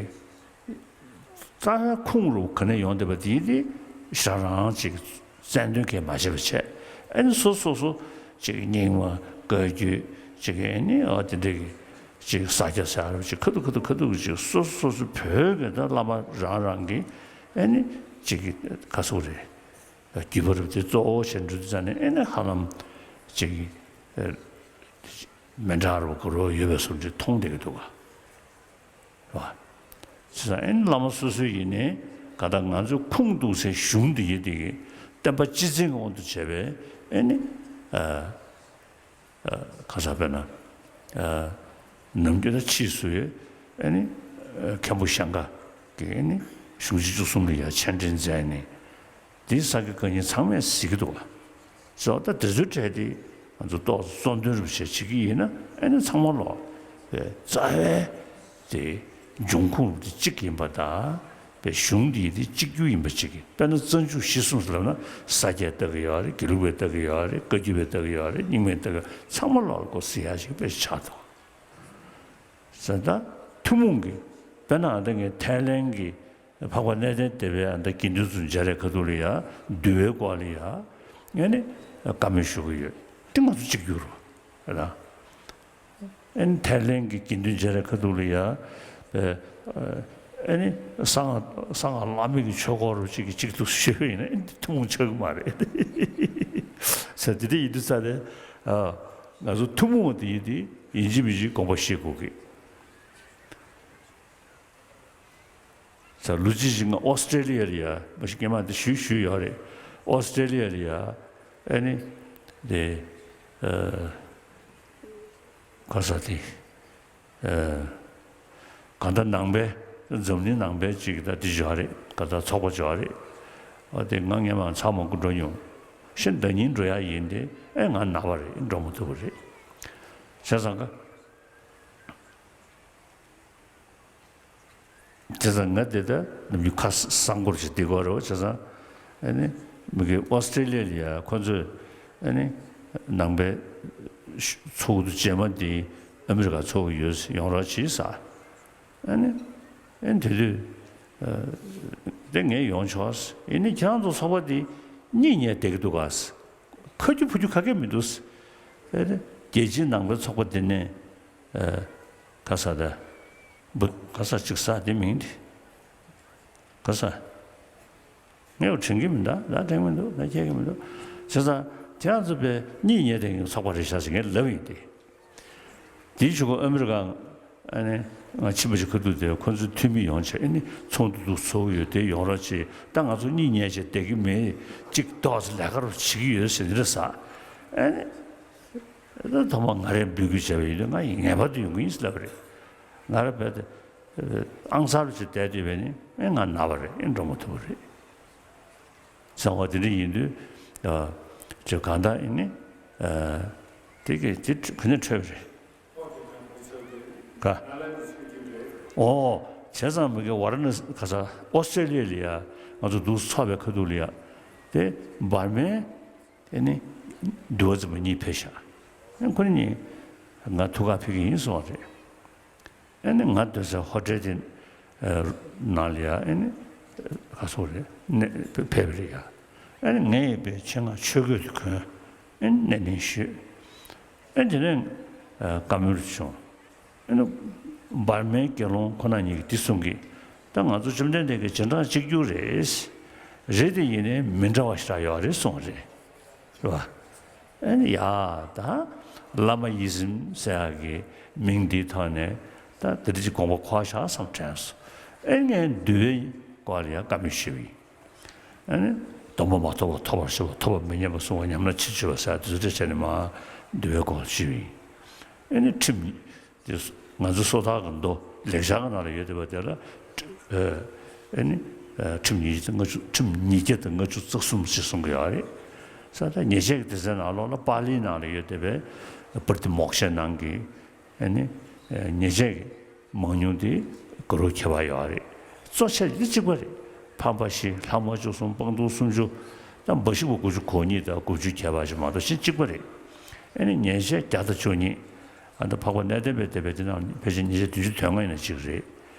རྩ་བའི་ཁུངས་རུ་ག་ནས་ཡོང་བསྡད་པ་དེ་དེ་ཞེ་དྲག་རང་ཅིག་རྩལ་འདོན་གྱིས་མ་བྱས་པ་བྱས། ཨ་ནི་སོ་སོ་སོ་ཅིག་རྙིང་མ་བཀའ་བརྒྱུད་ཅིག་ཨ་ནི་ཨ་དེ་འདྲ་གི་ཅིག་ས་སྐྱ་ཟེར་ཡག་རེད་པ། ཅིག་ཁ་ཐུག་ཁ་ཐུག་ཁ་ཐུག་ཅིག་སོ་སོ་སོ་སོ་བོད་ཀྱི་ད་བླ་མ་རང་རང་གི་ཨ་ནི་ཅིག་ག་སོག་རེད། བརྒྱུད་པ་རུ་དེ་གཙོ་བོ་བྱས་འགྲོ་དུས་ཙང་ནས་ཨེ་ནས་ཧ་ལམ་ཅིག་མི་འདྲ་རུ་ག་རུ་ཡོད་པའི་བཟོ་འདྲ་མཐོང་བསྡད་ཀྱི་འདུག་ག་བྱས་ཙང་ཨེ་ནས་བླ་མ་སོ་སོ་ཡིན་ནའི་ག་ད་ང་ཚོའི་ཁུངས་གཏུགས་སའི་གཞུང་འདི་ཡིན་དེ་གི་བསྟན་པ་སྤྱི་བཙན་གྱི་དབང་དུ་བྱས་པའི་ཨེ་ནས་ཨ་ ག་ས་དཔེར་ན་ནམ་རྒྱུན་ད་ཕྱིས་སུ་ཡོད་ཨ་ནི་མཁན་པོ་ཤང་ཀ་གི་ཨ་ནི་གཞུང་ཆེན་བཅུ་གསུམ་ལ་ཡ་ཆེད་འགྲེལ་མཛད་ནས། དེའི་ས་དགེ་བཀའ་རྙིང་ཚང་མས་གཟིགས་ཀྱི་འདུག་བ། སོ་ད་དེ་ཚོའི་གྲས་དེ་ང་ཚོ་ཏོག་ཙམ་གཙོ་འདོན་རུ་བྱེད་བྱེད་ཀྱི་ཡིན་ན་ཨེ་ནི་ཚང་མ་ལོག་པའི་རྩ་བའི་དེ་འབྱུང་ཁུངས་དེ་གཅིག་ཡིན་པ་དང་པའི་གཞུང་འདི་དེ་གཅིག་གྱུར་ཡིན་པ་གཅིག་གི། དཔེར་ན་བཙན་བཅོས་གཞི་གསུམ་ཟེར་ལབ་ན་ས་སྐྱས་ལྟ་གི་ཡོད་རེད། དགེ་ལུགས་པས་ལྟ་གི་ཡོད་རེད། བཀའ་བརྒྱུད་པས་ལྟ་གི་ཡོད་རེད། རྙིང་མས་ལྟ་གི་ཚང་མ་ལོག་ལ་གོ་ཟེར་ཡ་ཞིག་དཔེ་ཆགས་འདུག་ཟེར་ད་ཐུན་མོང་གི་དཔེར་ན་ཨ་ད་ངས་ཐའི་ལན་གྱི་འཕགས་པ་གནས་བརྟན་སྡེ་པའི་ཨ་ད་དགེ་འདུན་ཚོ་མཇལ་རེས་ཁ་ཐུག་ལ་ཡ་འདུལ་བའི་སྐོར་ལ་ཡ་ཨེ་ནི་བཀའ་མོལ་ཞུ་གི་ཡོད། དེ་ང་ཚོ་གཅིག་གྱུར་རེད། ཨེ་ནི་ཐའི་ལན་གྱི་དགེ་འདུན་མཇལ་རེས་ཁ་ཐུག་ལ་ཡ་ཨེ་ནི་གསང་སྔགས་གསང་སྔགས་བླ་མེད་ཀྱི་ཆོས་སྐོར་རུ་གཅིག་གིས་གཅིག་ཏུ་ཞུས་པ་ཡིན་ན་ཨེ་ནི་ཐུན་མོང་ཆགས་ཀྱི་མ་རེད། ཟེར་དེ་འདྲ་ཡིན་དུས་ཙང་ནས་ང་ཚོ་ཐུན་མོང་བ་དེ་ཡིན་དེ་ཡིན་གཅིག་མིན་གཅིག་དགོངས་པ་བཞེས་དགོས་ཀྱི། ས་ལུ་ཅི་ཞིག་ང་ཨོ་སི་ཀྲེ་ལི་ཡ་རེད་ཡ། མ་གཞི་སྐྱེས་མ་འདི་ཞུས་ཞུས་ཡོད་རེད། ཨོ་སི་ཀྲེ་ལི་ཡ་རེད་ཡ། ཨེ་ནི་དེ་ཨ་ག་ས་དེ་ཨ་གང་ལྟར་ནང་པའི་འཛམ་གླིང་ནང་པའི་ཅིག་ད་དེ་ཡོད་རེད། ག་ད་ཚོགས་པ་ཡོད་རེད། ཨ་དེ་ང་སྔོན་མ་ཚང་མ་སྐུ་འགྲོ་མྱོང་། ཤིན་ད་ཉིན་འགྲོ་ཡ་ཡིན་དེ་ཨེ་ང་ན་བ་རེད། འགྲོ་མ་ཐུབ་པ་རེད། བྱས་ཙང་ག་བྱས་ཙང་ང་དེ་ལྟར་ནམ་རྒྱུན་ཁ་གསང་སྐོར་ཞིག་འདི་དགོས་རེད་བ། བྱས་ཙང་ཨ་ནི་མི་གི་ཨོ་སི་ཀྲེ་ལི་ཡ་ལ་ཡ་ཁོ་ཚོས་ཨ་ནི་ནང་པའི་ཚོགས་འདུ་རྗེས་མ་འདི་ཨ་མི་རི་ཀ་ཚོགས་ཀྱི་ཡོད། ཡོང་རོགས་གྱིས་ཟེར། ཨ་ནི་ཨ་ནི་དེ་དུས་ཨ་དེ་ངས་ཡོང་ཆོག་ཟེར། ཡིན་ནའི་ཁྱེད་རང་ཚོ་ཚོགས་པ་འདི་གཉིད་ཉལ་བསྡད་ཀྱི་འདུག་ག་ཟེར། ཁ་རྒྱུ་ཕུ་རྒྱུ་ག་གེ་མི་འདུག་ཟེར། ཨ་ནི་རྒྱལ་སྤྱིའི་ནང་པའི་ཚོགས་པ་འདི་ནས་ཨ་ག་ས་ད། བུ་ག་ས་གཅིག་ས་དེ་མིང་དེ་ག་ས། ངས་འོ་དྲན་གྱི་མི་འདུག་ད་དྲན་གྱི་མི་འདུག་ད་ཁྱེད་ཀྱི་མི་འདུག་བྱས་ཙང་དེ་ཡང་ཚོ་པའི་གཉིད་ཉལ་དེ་ཚོགས་པ་རེད་ཤག་ཟེར་ངས་ལབ་ཡིན་ཏེ། དེའི་གཞུག་གུ་ཨ་མི་རི་ཀ་ཨ་ནི་ང་ཕྱིན་པ་ཞིག་ཁ་ཐུག་དེ་ཁོ་ཚོའི་འཐུས་མི་ཡོང་བྱས་ཨ་ནི་ཚོགས་འདུ་འདུག་ཚོགས་ཡོད་དེ་ཡོང་རོགས་བྱེད། ད་ང་ཚོ་གཉིད་ཉལ་བྱས་བསྡད་ཀྱི་མེད། གཅིག་ཏོག་ཙམ་ལས་ཀ་རུ་བྱེད་ཀྱི་ཡོད་ཟེར་འདི་རེད་ས། ཨ་ནི། ད་ཐོག་མར་ང་རས་འབོད་སྐུལ་བྱས་པ་ཡིན་དུས་ང་ཡིས་ངེས་པར་དུ་ཡོང་གི་ཡིན་ཟེར་ལབ་པ་རེད། ང་ར་བས་ཏེ་ཨང་གསར་ཅིག་བསྡད་དུས་བས་ནི་ཨེ་ང་ན་བ་རེད། ཨེ་འགྲོ་མ་ཐུབ་པ་རེད། ཚང་བ་དེ་འདྲ་ཡིན་དུས་ཅེས་གང་ལྟར་ཨེ་ནི་དེ་གས་དེ་ག་ནས་འཕྲོས་པ་རེད། ག་ཨོ་བྱས་ཙང་མི་གའི་ཝཱ་ར་ཎ་སི་ག་ས་ཨོ་སི་ཀྲེ་ལི་ཡ་ལ་ཡ་ང་ཚོ་འདུག་ཚོགས་པའི་ཁ་ཐུག་ལ་ཡ་དེ་འབར་མའི། དེ་ནི་འདུལ་བ་འཛིན་པ་གཉིས་ཕེབས་ཤག་ཨེ་ཁོ་གཉིས་ང་ཐུག་ག་ཕེབས་ཀྱི་ཡིན་གསུངས་པ་རེད། ཨེ་ནི་ང་སྡོད་སའི་ཧོ་ཊེལ་དེ་ནང་ལ་ཡ་ཨེ་ནི་ག་སོགས་རེད་ནས་ཕེབས་པ་རེད་ཡ། ཨེ་ནི་ངས་ཡོད་པའི་ཆེད་མངགས་ཆོས་གོས་དེ་གོན་ཨེ་ནི་གནས་མལ་ཞུས། ཨེ་དེ་ནས་བཀའ་མོལ་བྱུང་། ཨེ་ནི་འབར་མའི་དགེ་སློང་ཁོ་ན་ཉིད་ཀྱིས་འདི་གསུང་གི། ད་ང་ཚོ་བཅོམ་ལྡན་འདས་ཀྱི་རྗེས་འབྲང་གཅིག་གྱུར་རེད། རེད་དེ་ཡིན་ནའི་མི་འདྲ་བ་ཞེ་དྲག་ཡོད་རེད་གསུངས་རེད། རེད་བ། ཨེ་ནི་ཡ་ད་བླ་མ་ཡིད་བཞིན་ཟེར་ཡག་གི་མིང་འདིའི་ཐོག་ནས་ད་དེ་འདྲ་ཅིག་དགོངས་པ་འཁོར་ཤག་བསམ་དྲན་སོང་། ཨེ་ངས་འདུལ་བའི་སྐོར་ལ་ཡང་བཀའ་མོལ་ཞུས་པ་ཡིན། ཨ་ནི་སྡོམ་པ་མ་ཐོབ་པ་ཐོབ་པར་བྱེད་པ། ཐོབ་པ་མི་ཉམས་པ་བསྲུང་བ་ཉམས་ན་ཕྱིར་བཅོས་པ་ཟེར་དེ་ཚོ་འདྲ་བྱས་ནས་མར་འདུལ་བའི་སྐོར་ཞུས་པ་ཡིན། ཨ་ནི་ཁྲིམས་དེ་ང་ཚོ་སོ་ཐར་གྱི་མདོ་ལེགས་སྦྱར་གྱི་ནང་ལ་ཡོད་བསྡད་པ་དེ་ལ་ཨ་ནི་ཁྲིམས་ཉིས་བརྒྱ་དང་ལྔ་བཅུ་ཁྲིམས་ཉིས་བརྒྱ་དང་ལྔ་བཅུ་རྩ་གསུམ་ཞེས་གསུང་གི་ཡོད་རེད། ས་ད་ཉེས་བྱས་ཀྱི་སྡེ་ཚན་ནང་ལོགས་ལ་པཱ་ལིའི་ནང་ལ་ཡོད་བསྡད་པའི་པྲ་ཏི་མོག་ཤའི་ནང་གི་ཨ་ནི་ཉེས་བྱས་ཀྱི་མང་ཉུང་དེ་ག་རུ་ཁྱད་པར་ཡོད་རེད། གཙོ་ཆེ་འདི་གཅིག་པ་རེད། ཕམ་པ་བཞི། ལྷག་མ་བཅུ་གསུམ། སྤང་ལྟུང་སུམ་ཅུ། ད་འབའ་ཞིག་པོ་དགུ་བཅུ་གོ་གཉིས་དང་དགུ་བཅུ་ཁྱད་པར་ཞིག་མ་གཏོགས་གཞན་གཅིག་པ་རེད། ཨ་ནི་ཉེས་བྱས་བརྒྱ་དང་བཅུ་གཉིས། ཨ་ད་འཕགས་པ་གནས་བརྟན་པའི་སྡེ་པའི་དེ་ནང་ཕལ་ཆེར་ཉེས་བྱས་བདུན་ཅུ་དོན་ལྔ་ཡིན་ན་གཅིག་རེད།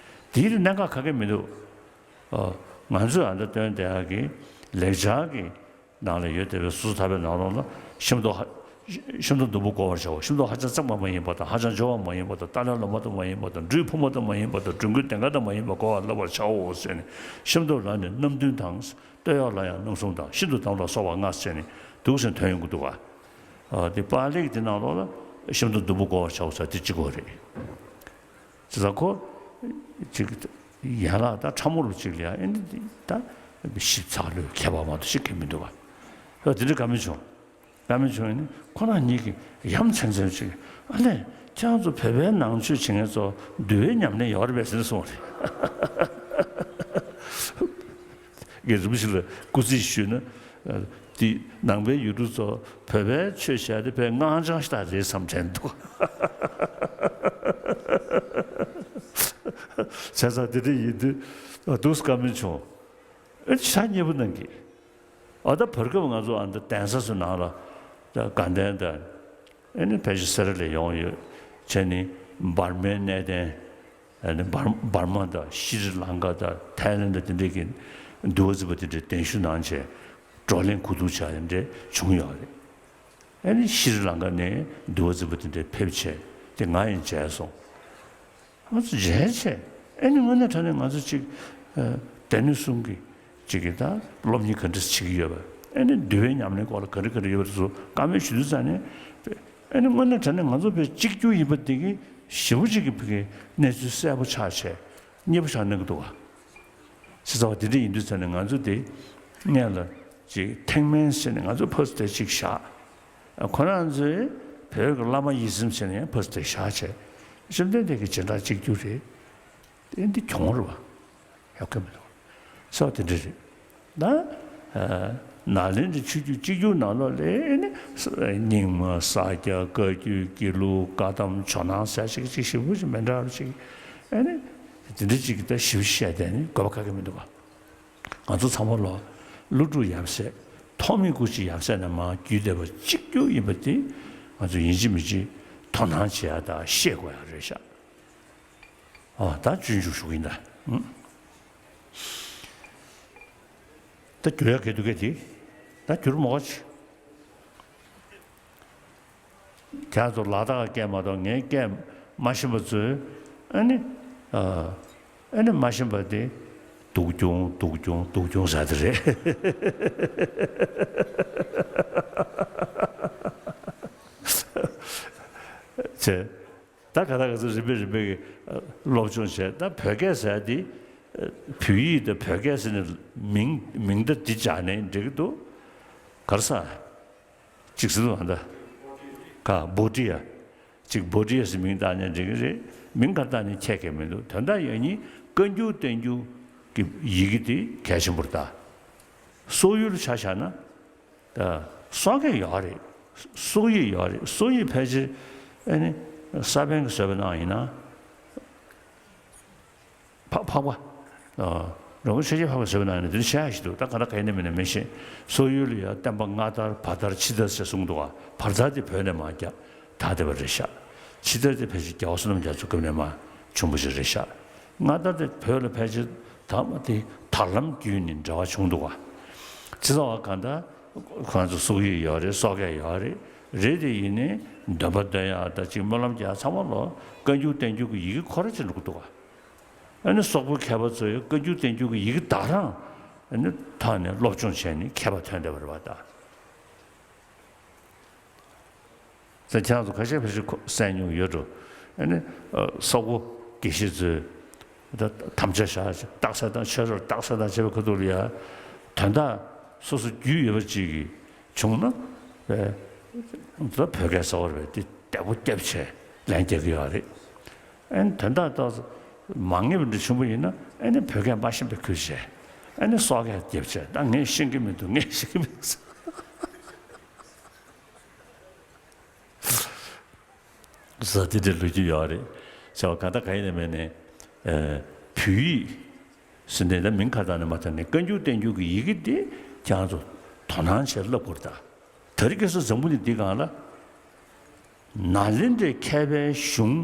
དེའི་གནད་འགག་ག་གེ་མི་འདུག་ཨ་ང་ཚོས་ཨ་ད་སྟོན་བསྡད་ཡག་གི་ལེགས་སྦྱར་གྱི་ནང་ལ་ཡོད་བསྡད་པའི་སོ་སོ་ཐར་པའི་ནང་ལོགས་ལ་ཤིན་ཏུ་ཧ་ཤིན་ཏུ་སྡུག་པོ་བསྒོ་བར་བྱའོ། ཤིན་ཏུ་ཧ་ཅང་གཙང་མ་མ་ཡིན་པ་དང་། ཧ་ཅང་སྦྱོར་བ་མ་ཡིན་པ་དང་། ཏཱ་ལའི་བླ་མ་དང་མ་ཡིན་པ་དང་། སྦྲུལ་ཕོ་མོ་དང་མ་ཡིན་པ་དང་། སྦྲུལ་མགོན་གདེངས་ཀ་དང་མ་ཡིན་པ་བསྒོ་བར་བསླབ་པར་བྱའོ་ཟེར་ནས། ཤིན་ཏུ་ལ་ནི་རྣམ་བདུན་དང་། བསྟོད་ཡག་ལ་ཡང་རྣམ་གསུམ་དང་། ཤིན་ཏུ་དམ་ལ་སོགས་པ་ལྔ་ཟེར་ནས་འདུག་ཟེར་ནས་ཐོན་ཡོང་གི་འདུག་ག་ཨ་དེ་པཱ་ལིའི་དེ་ནང་ལོགས་ལ་ཤིན་ཏུ་སྡུག་པོ་བསྒོ་བར་བྱའོ་ཟེར་དེ་གཅིག་པོ་རེད། དེ་ཚོ་ཁོ་ཅིག་ཡན་ལག་ད་ཕྲ་མོ་རུ་ཅིག་ལ་ཡང་ཨེ་འདི་ད་ཞིབ་ཚགས་ལོས་ཁྱད་པར་མ་གཏོགས་ཞིག་གི་མི་འདུག་བ། ཨ་དེ་འདྲ་ག་མི་བྱུང་། བཀའ་མོལ་བྱུང་ནས་ཁོ་རང་གཉིས་ཀྱིས་ཡ་མཚན་ཚན་ཅིག་ཨ་ལས་ཁྱེད་རང་ཚོ་བོད་པའི་ནང་ཆོས་བྱེད་མཁན་ཚོ་འདུལ་བའི་ཉམས་ལེན་ཡོད་རེད་པས་ཟེར་གསུངས་རེད། ངས་རིམ་བཞིན་ལ་སྐུ་རྩིས་ཞུས་ན། དེ་ནང་པའི་ཡུལ་གྲུ་ཚོ་བོད་པའི་ཆོས་བྱས་ཏེ་བོད་སྔགས་འཆང་ཞིག་རེད་བསམ་དྲན་འདུག་བྱས་ཙང་དེ་འདྲ་ཡིན་དུས་འདུག་བཀའ་མོལ་བྱུང་། ཨེ་ཤ་མཉེས་པོ་གནང་གི། ཨ་ད་བར་སྐབས་ང་ཚོ་ཨ་འདི་གདན་ས་ཚོའི་ནང་ལ་དགའ་ལྡན་དང་། ཨེ་ནི་ཕལ་ཆེར་སེ་ར་ལ་ཡོང་ཡོད། བྱས་ནི་འབར་མའི་གནས་བརྟན། ཨེ་ནི་འབར་འབར་མ་དང་ཤྲི་ལང་ཀ་དང་ཐའི་ལན་དང་དེ་འདྲས་ཀྱི་འདུལ་བ་རྩེ་པོ་དེ་འདྲས་གདན་ཞུ་གནང་བྱས། བགྲོ་གླེང་གོ་བསྡུར་བྱ་ཡ་འདྲས་བྱུང་ཡོད་རེད། ཨེ་ནི་ཤྲི་ལང་ཀ་ནས་འདུལ་བ་རྩེ་པོ་དེ་འདྲས་ཕེབས་བྱས་དེ་ང་ཡང་མཇལ་སོང་། ང་ཚོ་མཇལ་བྱས། ཨེ་ནི་དངོས་གནས་དྲང་གནས་ང་ཚོ་གཅིག་ཨ་སྡེ་སྣོད་གསུམ་གྱི་གཅིག་གི་ད་སློབ་གཉེར་ག་འདྲ་བྱེད་ཀྱི་ཡོད་པ། ཨེ་ནི་འདུལ་བའི་ཉམས་ལེན་སྐོར་ལ་ག་འདྲ་ག་འདྲ་ཡོད་པ་དེ་ཚོ་བཀའ་མོལ་ཞུ་དུས་ཙང་ནས། ཨེ་ནི་དངོས་གནས་དྲང་གནས་ང་ཚོ་བས་གཅིག་གྱུར་ཡིན་པ་དེ་གི་ཞེ་པོ་གཅིག་གི་ཕ་གི་གནས་ཚུལ་གསལ་པོ་ཆགས་བྱས་མཉེས་པོ་ཆགས་གནང་གི་འདུག་བ། བྱས་ཙང་བ་དེ་འདྲ་ཡིན་དུས་ཙང་ནས་ང་ཚོ་དེ་སྔོན་ལ་གཅིག་ཐེག་དམན་ཟེར་ནས་ང་ཚོ་ཕར་ཚུར་དེ་གཅིག་བཞག་ཁོ་རང་ཚོས་བོད་ཀྱི་བླ་མ་ཡིད་བཞིན་ཟེར་ནས་ཡང་ཕར་ཚུར་དེ་བཞག་བྱས། བཅོམ་ལྡན་འདས་ཀྱི་བྱེ་བྲག་གཅིག་གྱུར་རེད། དེ་འདི་གྱོང་རེད་བ། ཡག་གི་མི་འདུག་སོགས་དེ་འདྲ་རེད། ད་ཨ་ནཱ་ལེནྡྲའི་ཆོས་བརྒྱུད་གཅིག་གྱུར་ནང་ལོགས་ལ་ནི་རྙིང་མ་ས་སྐྱ་བཀའ་བརྒྱུད་དགེ་ལུགས་བཀའ་གདམས་ཇོ་ནང་ཟེར་ཅིག་ཅིག་ཞེ་པོ་ཅིག་མི་འདྲ་བ་ཅིག་ཨ་ནི་དེ་འདྲ་ཅིག་ད་ཞེ་པོ་བཤད་བསྡད་ནི་དགོས་པ་ག་གེ་མི་འདུག་བ། ང་ཚོ་ཚང་མ་ལོ་ཀླུ་སྒྲུབ་ཡབ་སྲས་ཐོགས་མེད་སྐུ་མཆེད་ཡབ་སྲས་རྣམས་མར་བརྒྱུད་བསྡད་པ་གཅིག་གྱུར་ཡིན་པ་དེ་ང་ཚོ་ཡིན་གཅིག་མིན་གཅིག་དོ་སྣང་བྱེད་ཡ་དང་ཤེས་དགོས་ཡ་རེད་ཤག་ཨ་ད་སྤྱོད་འཇུག་ཞུ་གི་ཡིན་ད། ཨང་། ད་འགྱུར་ཡ་གལ་འདུག་གལ་ཏེ། ད་འགྱུར་མོ་ཆེ། དེ་ཚོ་ལ་དྭགས་སྐད་མ་གཏོགས་ངའི་སྐད་མ་ཤེས་པ་ཚོས་ཨ་ནི། ཨ་ནི་མ་ཤེས་པ་དེ་སྡུག་གྱོང་སྡུག་གྱོང་སྡུག་གྱོང་ཟེར་དེ་རེད། ཚེ། ད་ག་ད་ག་ཚོད་རིམ་པས་རིམ་པས་ཀྱི་སློབ་སྦྱོང་བྱས། ད་བོད་སྐད་ཟེར་ཡ་དེ་བོད་ཡིག་དང་བོད་སྐད་ཟེར་ནས་མིང་མིང་བརྡ་འདི་སྦྱར་ནས་འགྲིག་གི་འདུག་ག་རེ་ཟ། གཅིག་ཟེར་འདུག་ཨ་ད། ག་བྷོ་ཊི་ཡ། གཅིག་བྷོ་ཊི་ཡ་ཟེར་མིང་བཏགས་ནས་འགྲིག་གི་རེད། མིང་ག་བཏགས་ནས་ཁྱད་ཁྱད་མི་འདུག་དོན་དག་ཡང་སྙིང་བཀའ་འགྱུར་བསྟན་འགྱུར་གྱི་ཡི་གེ་དེ་གལ་ཆེན་པོ་རེད་ད། སོག་ཡུལ་ཆ་བཞག་ན། ད་སོག་སྐད་ཡོད་རེད། སོག་ཡིག་ཡོད་རེད། སོག་ཡིག་ཕལ་ཆེར་ཨ་ནི་ས་པཎ་གྱིས་བཟོས་པ་ནང་ཡིན་ན། འཕགས་འཕགས་པ། རིན་པོ་ཆེ་ཆེན་འཕགས་པས་བཟོས་པ་ནང་ཡིན་ན་དེ་འདྲ་བྱ་ཡ་ཞིག་འདུག་ད་ག་ད་ག་ཡིན་ན་མིན་ན་མི་ཤེས། སོག་ཡུལ་ལ་ཡང་བསྟན་པ་སྔ་དར་བར་དར་ཕྱི་དར་ཞེས་གསུངས་འདུག་བ། བར་དར་དེ་བོད་ནས་མར་རྒྱ་དར་བསྡད་པ་རེད་ཤག་ཕྱི་དར་དེ་ཕལ་ཆེར་རྒྱལ་བ་བསོད་ནམས་རྒྱ་མཚོའི་སྐབས་ནས་མར་བྱུང་བ་ཞིག་རེད་ཤག་སྔ་དར་དེ་བོད་ལ་ཕལ་ཆེར་དར་མ་དེ་དར་ལམ་བརྒྱུད་ནས་འབྲེལ་བ་བྱུང་འདུག་བ། བྱས་ཙང་བ་གང་ལྟར། ཁོང་ཚོ་སོག་ཡིག་ཡོད་རེད། སོག་སྐད་ཡོད་རེད། རེད་དེ་ཡིན་ནའི་འདོན་པ་འདོན་ཡག་དང་ཅིག་སྨོན་ལམ་རྒྱག་ཚང་མ་ལོ་བཀའ་འགྱུར་བསྟན་འགྱུར་གྱི་ཡི་གེ་ཁོ་ར་ཅིག་འགྲོ་གི་འདུག་ག་ཨ་ནི་སོག་པོའི་མཁས་པ་ཚོས་བཀའ་འགྱུར་བསྟན་འགྱུར་གྱི་ཡི་གེ་དག་རང་ཨ་ནི་ཐོག་ནས་སློབ་སྦྱོང་བྱས་ནས་མཁས་པ་ཐོན་བསྡད་པ་རེད་བ་ད། ད་ཁྱེད་རང་ཚོ་ཁ་ཤས་ཕལ་ཆེར་གསན་མྱོང་ཡོད་འགྲོ། ཨ་ནི་སོག་པོ་དགེ་བཤེས་ཚོས་ད་དམ་བཅའ་བཞག་རྟགས་གསལ་དང་ཆོས་རར་རྟགས་གསལ་དང་བཅས་པའི་ཁ་ཐུག་ལ་ཡ་དོན་དག་སོ་སོ་རྒྱུས་ཡོད་པ་ཅིག་གིས། བྱུང་ན། ད་བོད་སྐད་གསར་པ་རེད་པས་དེ་བདེ་པོ་རྒྱབ་བྱས་ལན་རྒྱག་གི་ཡོད་རེད། ཨ་ནི་དོན་དག་ཏོག་ཙམ་མ་ངེས་པ་འདྲ་བྱུང་བ་ཡིན་ན་ཨ་ནི་བོད་སྐད་མ་ཤེས་པའི་ཁུལ་བྱས། ཨ་ནི་སོག་སྐད་རྒྱབ་བྱས་ད་ངས་ཤེས་ཀྱི་མི་འདུག་ངས་ཤེས་ཀྱི་མི་འདུག་ཟེར་དེ་འདྲའི་ལོ་རྒྱུས་ཡོད་རེད། བྱས་པ་ག་ད་ག་ཡིན་ནའི་མིན་ནའི། བོད་ཡིག་ཟེར་ནས་ད་མིང་ཁ་བཏགས་ནས་མ་བཏགས་ནས་བཀའ་འགྱུར་བསྟན་འགྱུར་གྱི་ཡི་གེ་འདི་ཁྱེད་རང་ཚོ་དོ་སྣང་བྱས་བསླབ་དགོས་རེད་ད། དེ་རིང་ཁ་སང་འཛམ་བུ་གླིང་འདི་སྒང་ལ་ནཱ་ལེནྡྲའི་མཁས་པའི་གཞུང་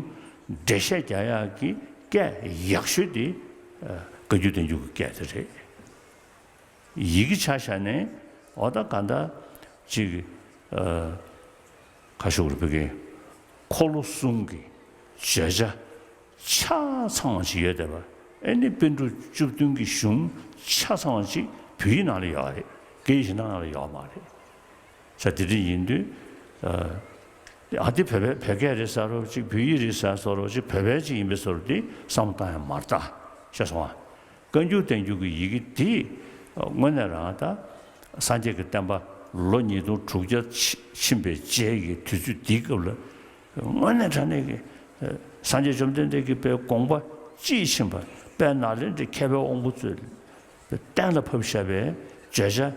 འགྲེལ་བཤད་རྒྱག་ཡག་གི་སྐད་ཡག་ཤོས་དེ་བཀའ་འགྱུར་བསྟན་འགྱུར་གྱི་སྐད་དེ་རེད། ཡི་གེ་ཆ་བཞག་ནས་འོ་ད་ག་འདྲ་ཅིག་ཁ་ཤོག་རུ་བོད་ཀྱི་འཁོར་ལོ་གསུམ་གྱི་བརྗོད་བྱ་ཆ་ཚང་བ་ཞིག་ཡོད་བསྡད་པ། ཨེ་ནི་པཎ་གྲུབ་བཅུ་བདུན་གྱི་གཞུང་ཆ་ཚང་བ་ཞིག་བོད་ཡིག་ནང་ལ་ཡོད་རེད། སྐད་ཡིག་གཞན་དག་ནང་ལ་ཡོད་མ་རེད། ས་དེ་འདྲ་ཡིན་དུས། ཨ་དེ་བོད་པའི་བོད་སྐད་རེད་ཟེར་རོ་ཅིག་བོད་ཡིག་རེད་ཟེར་སོ་རོ་ཅིག་བོད་པའི་ཅིག་ཡིན་པའི་སོ་རོ་དེ་བསམ་བློ་བཏང་ཡ་མ་རེད་ད། ཤེས་སོང་ཨ། བཀའ་འགྱུར་བསྟན་འགྱུར་གྱི་ཡི་གེ་དེ་དངོས་གནས་རང་ད་སངས་རྒྱས་ཀྱི་བསྟན་པ་ ལོ་ཉིས་སྟོང་དྲུག་བརྒྱ་ཕྱིན་པའི་རྗེས་ཀྱི་དུས་ཚོད་འདིའི་སྐབས་ལ། དངོས་གནས་དྲང་གནས་ཀྱི་སངས་རྒྱས་བཅོམ་ལྡན་འདས་ཀྱི་དཔེ་དགོངས་པ་དཔྱིས་ཕྱིན་པ། དཔལ་ནཱ་ལེནྡྲའི་མཁས་པའི་དབང་པོ་ཚོས་གཏན་ལ་ཕབ་བཞག་པའི་བརྗོད་བྱ་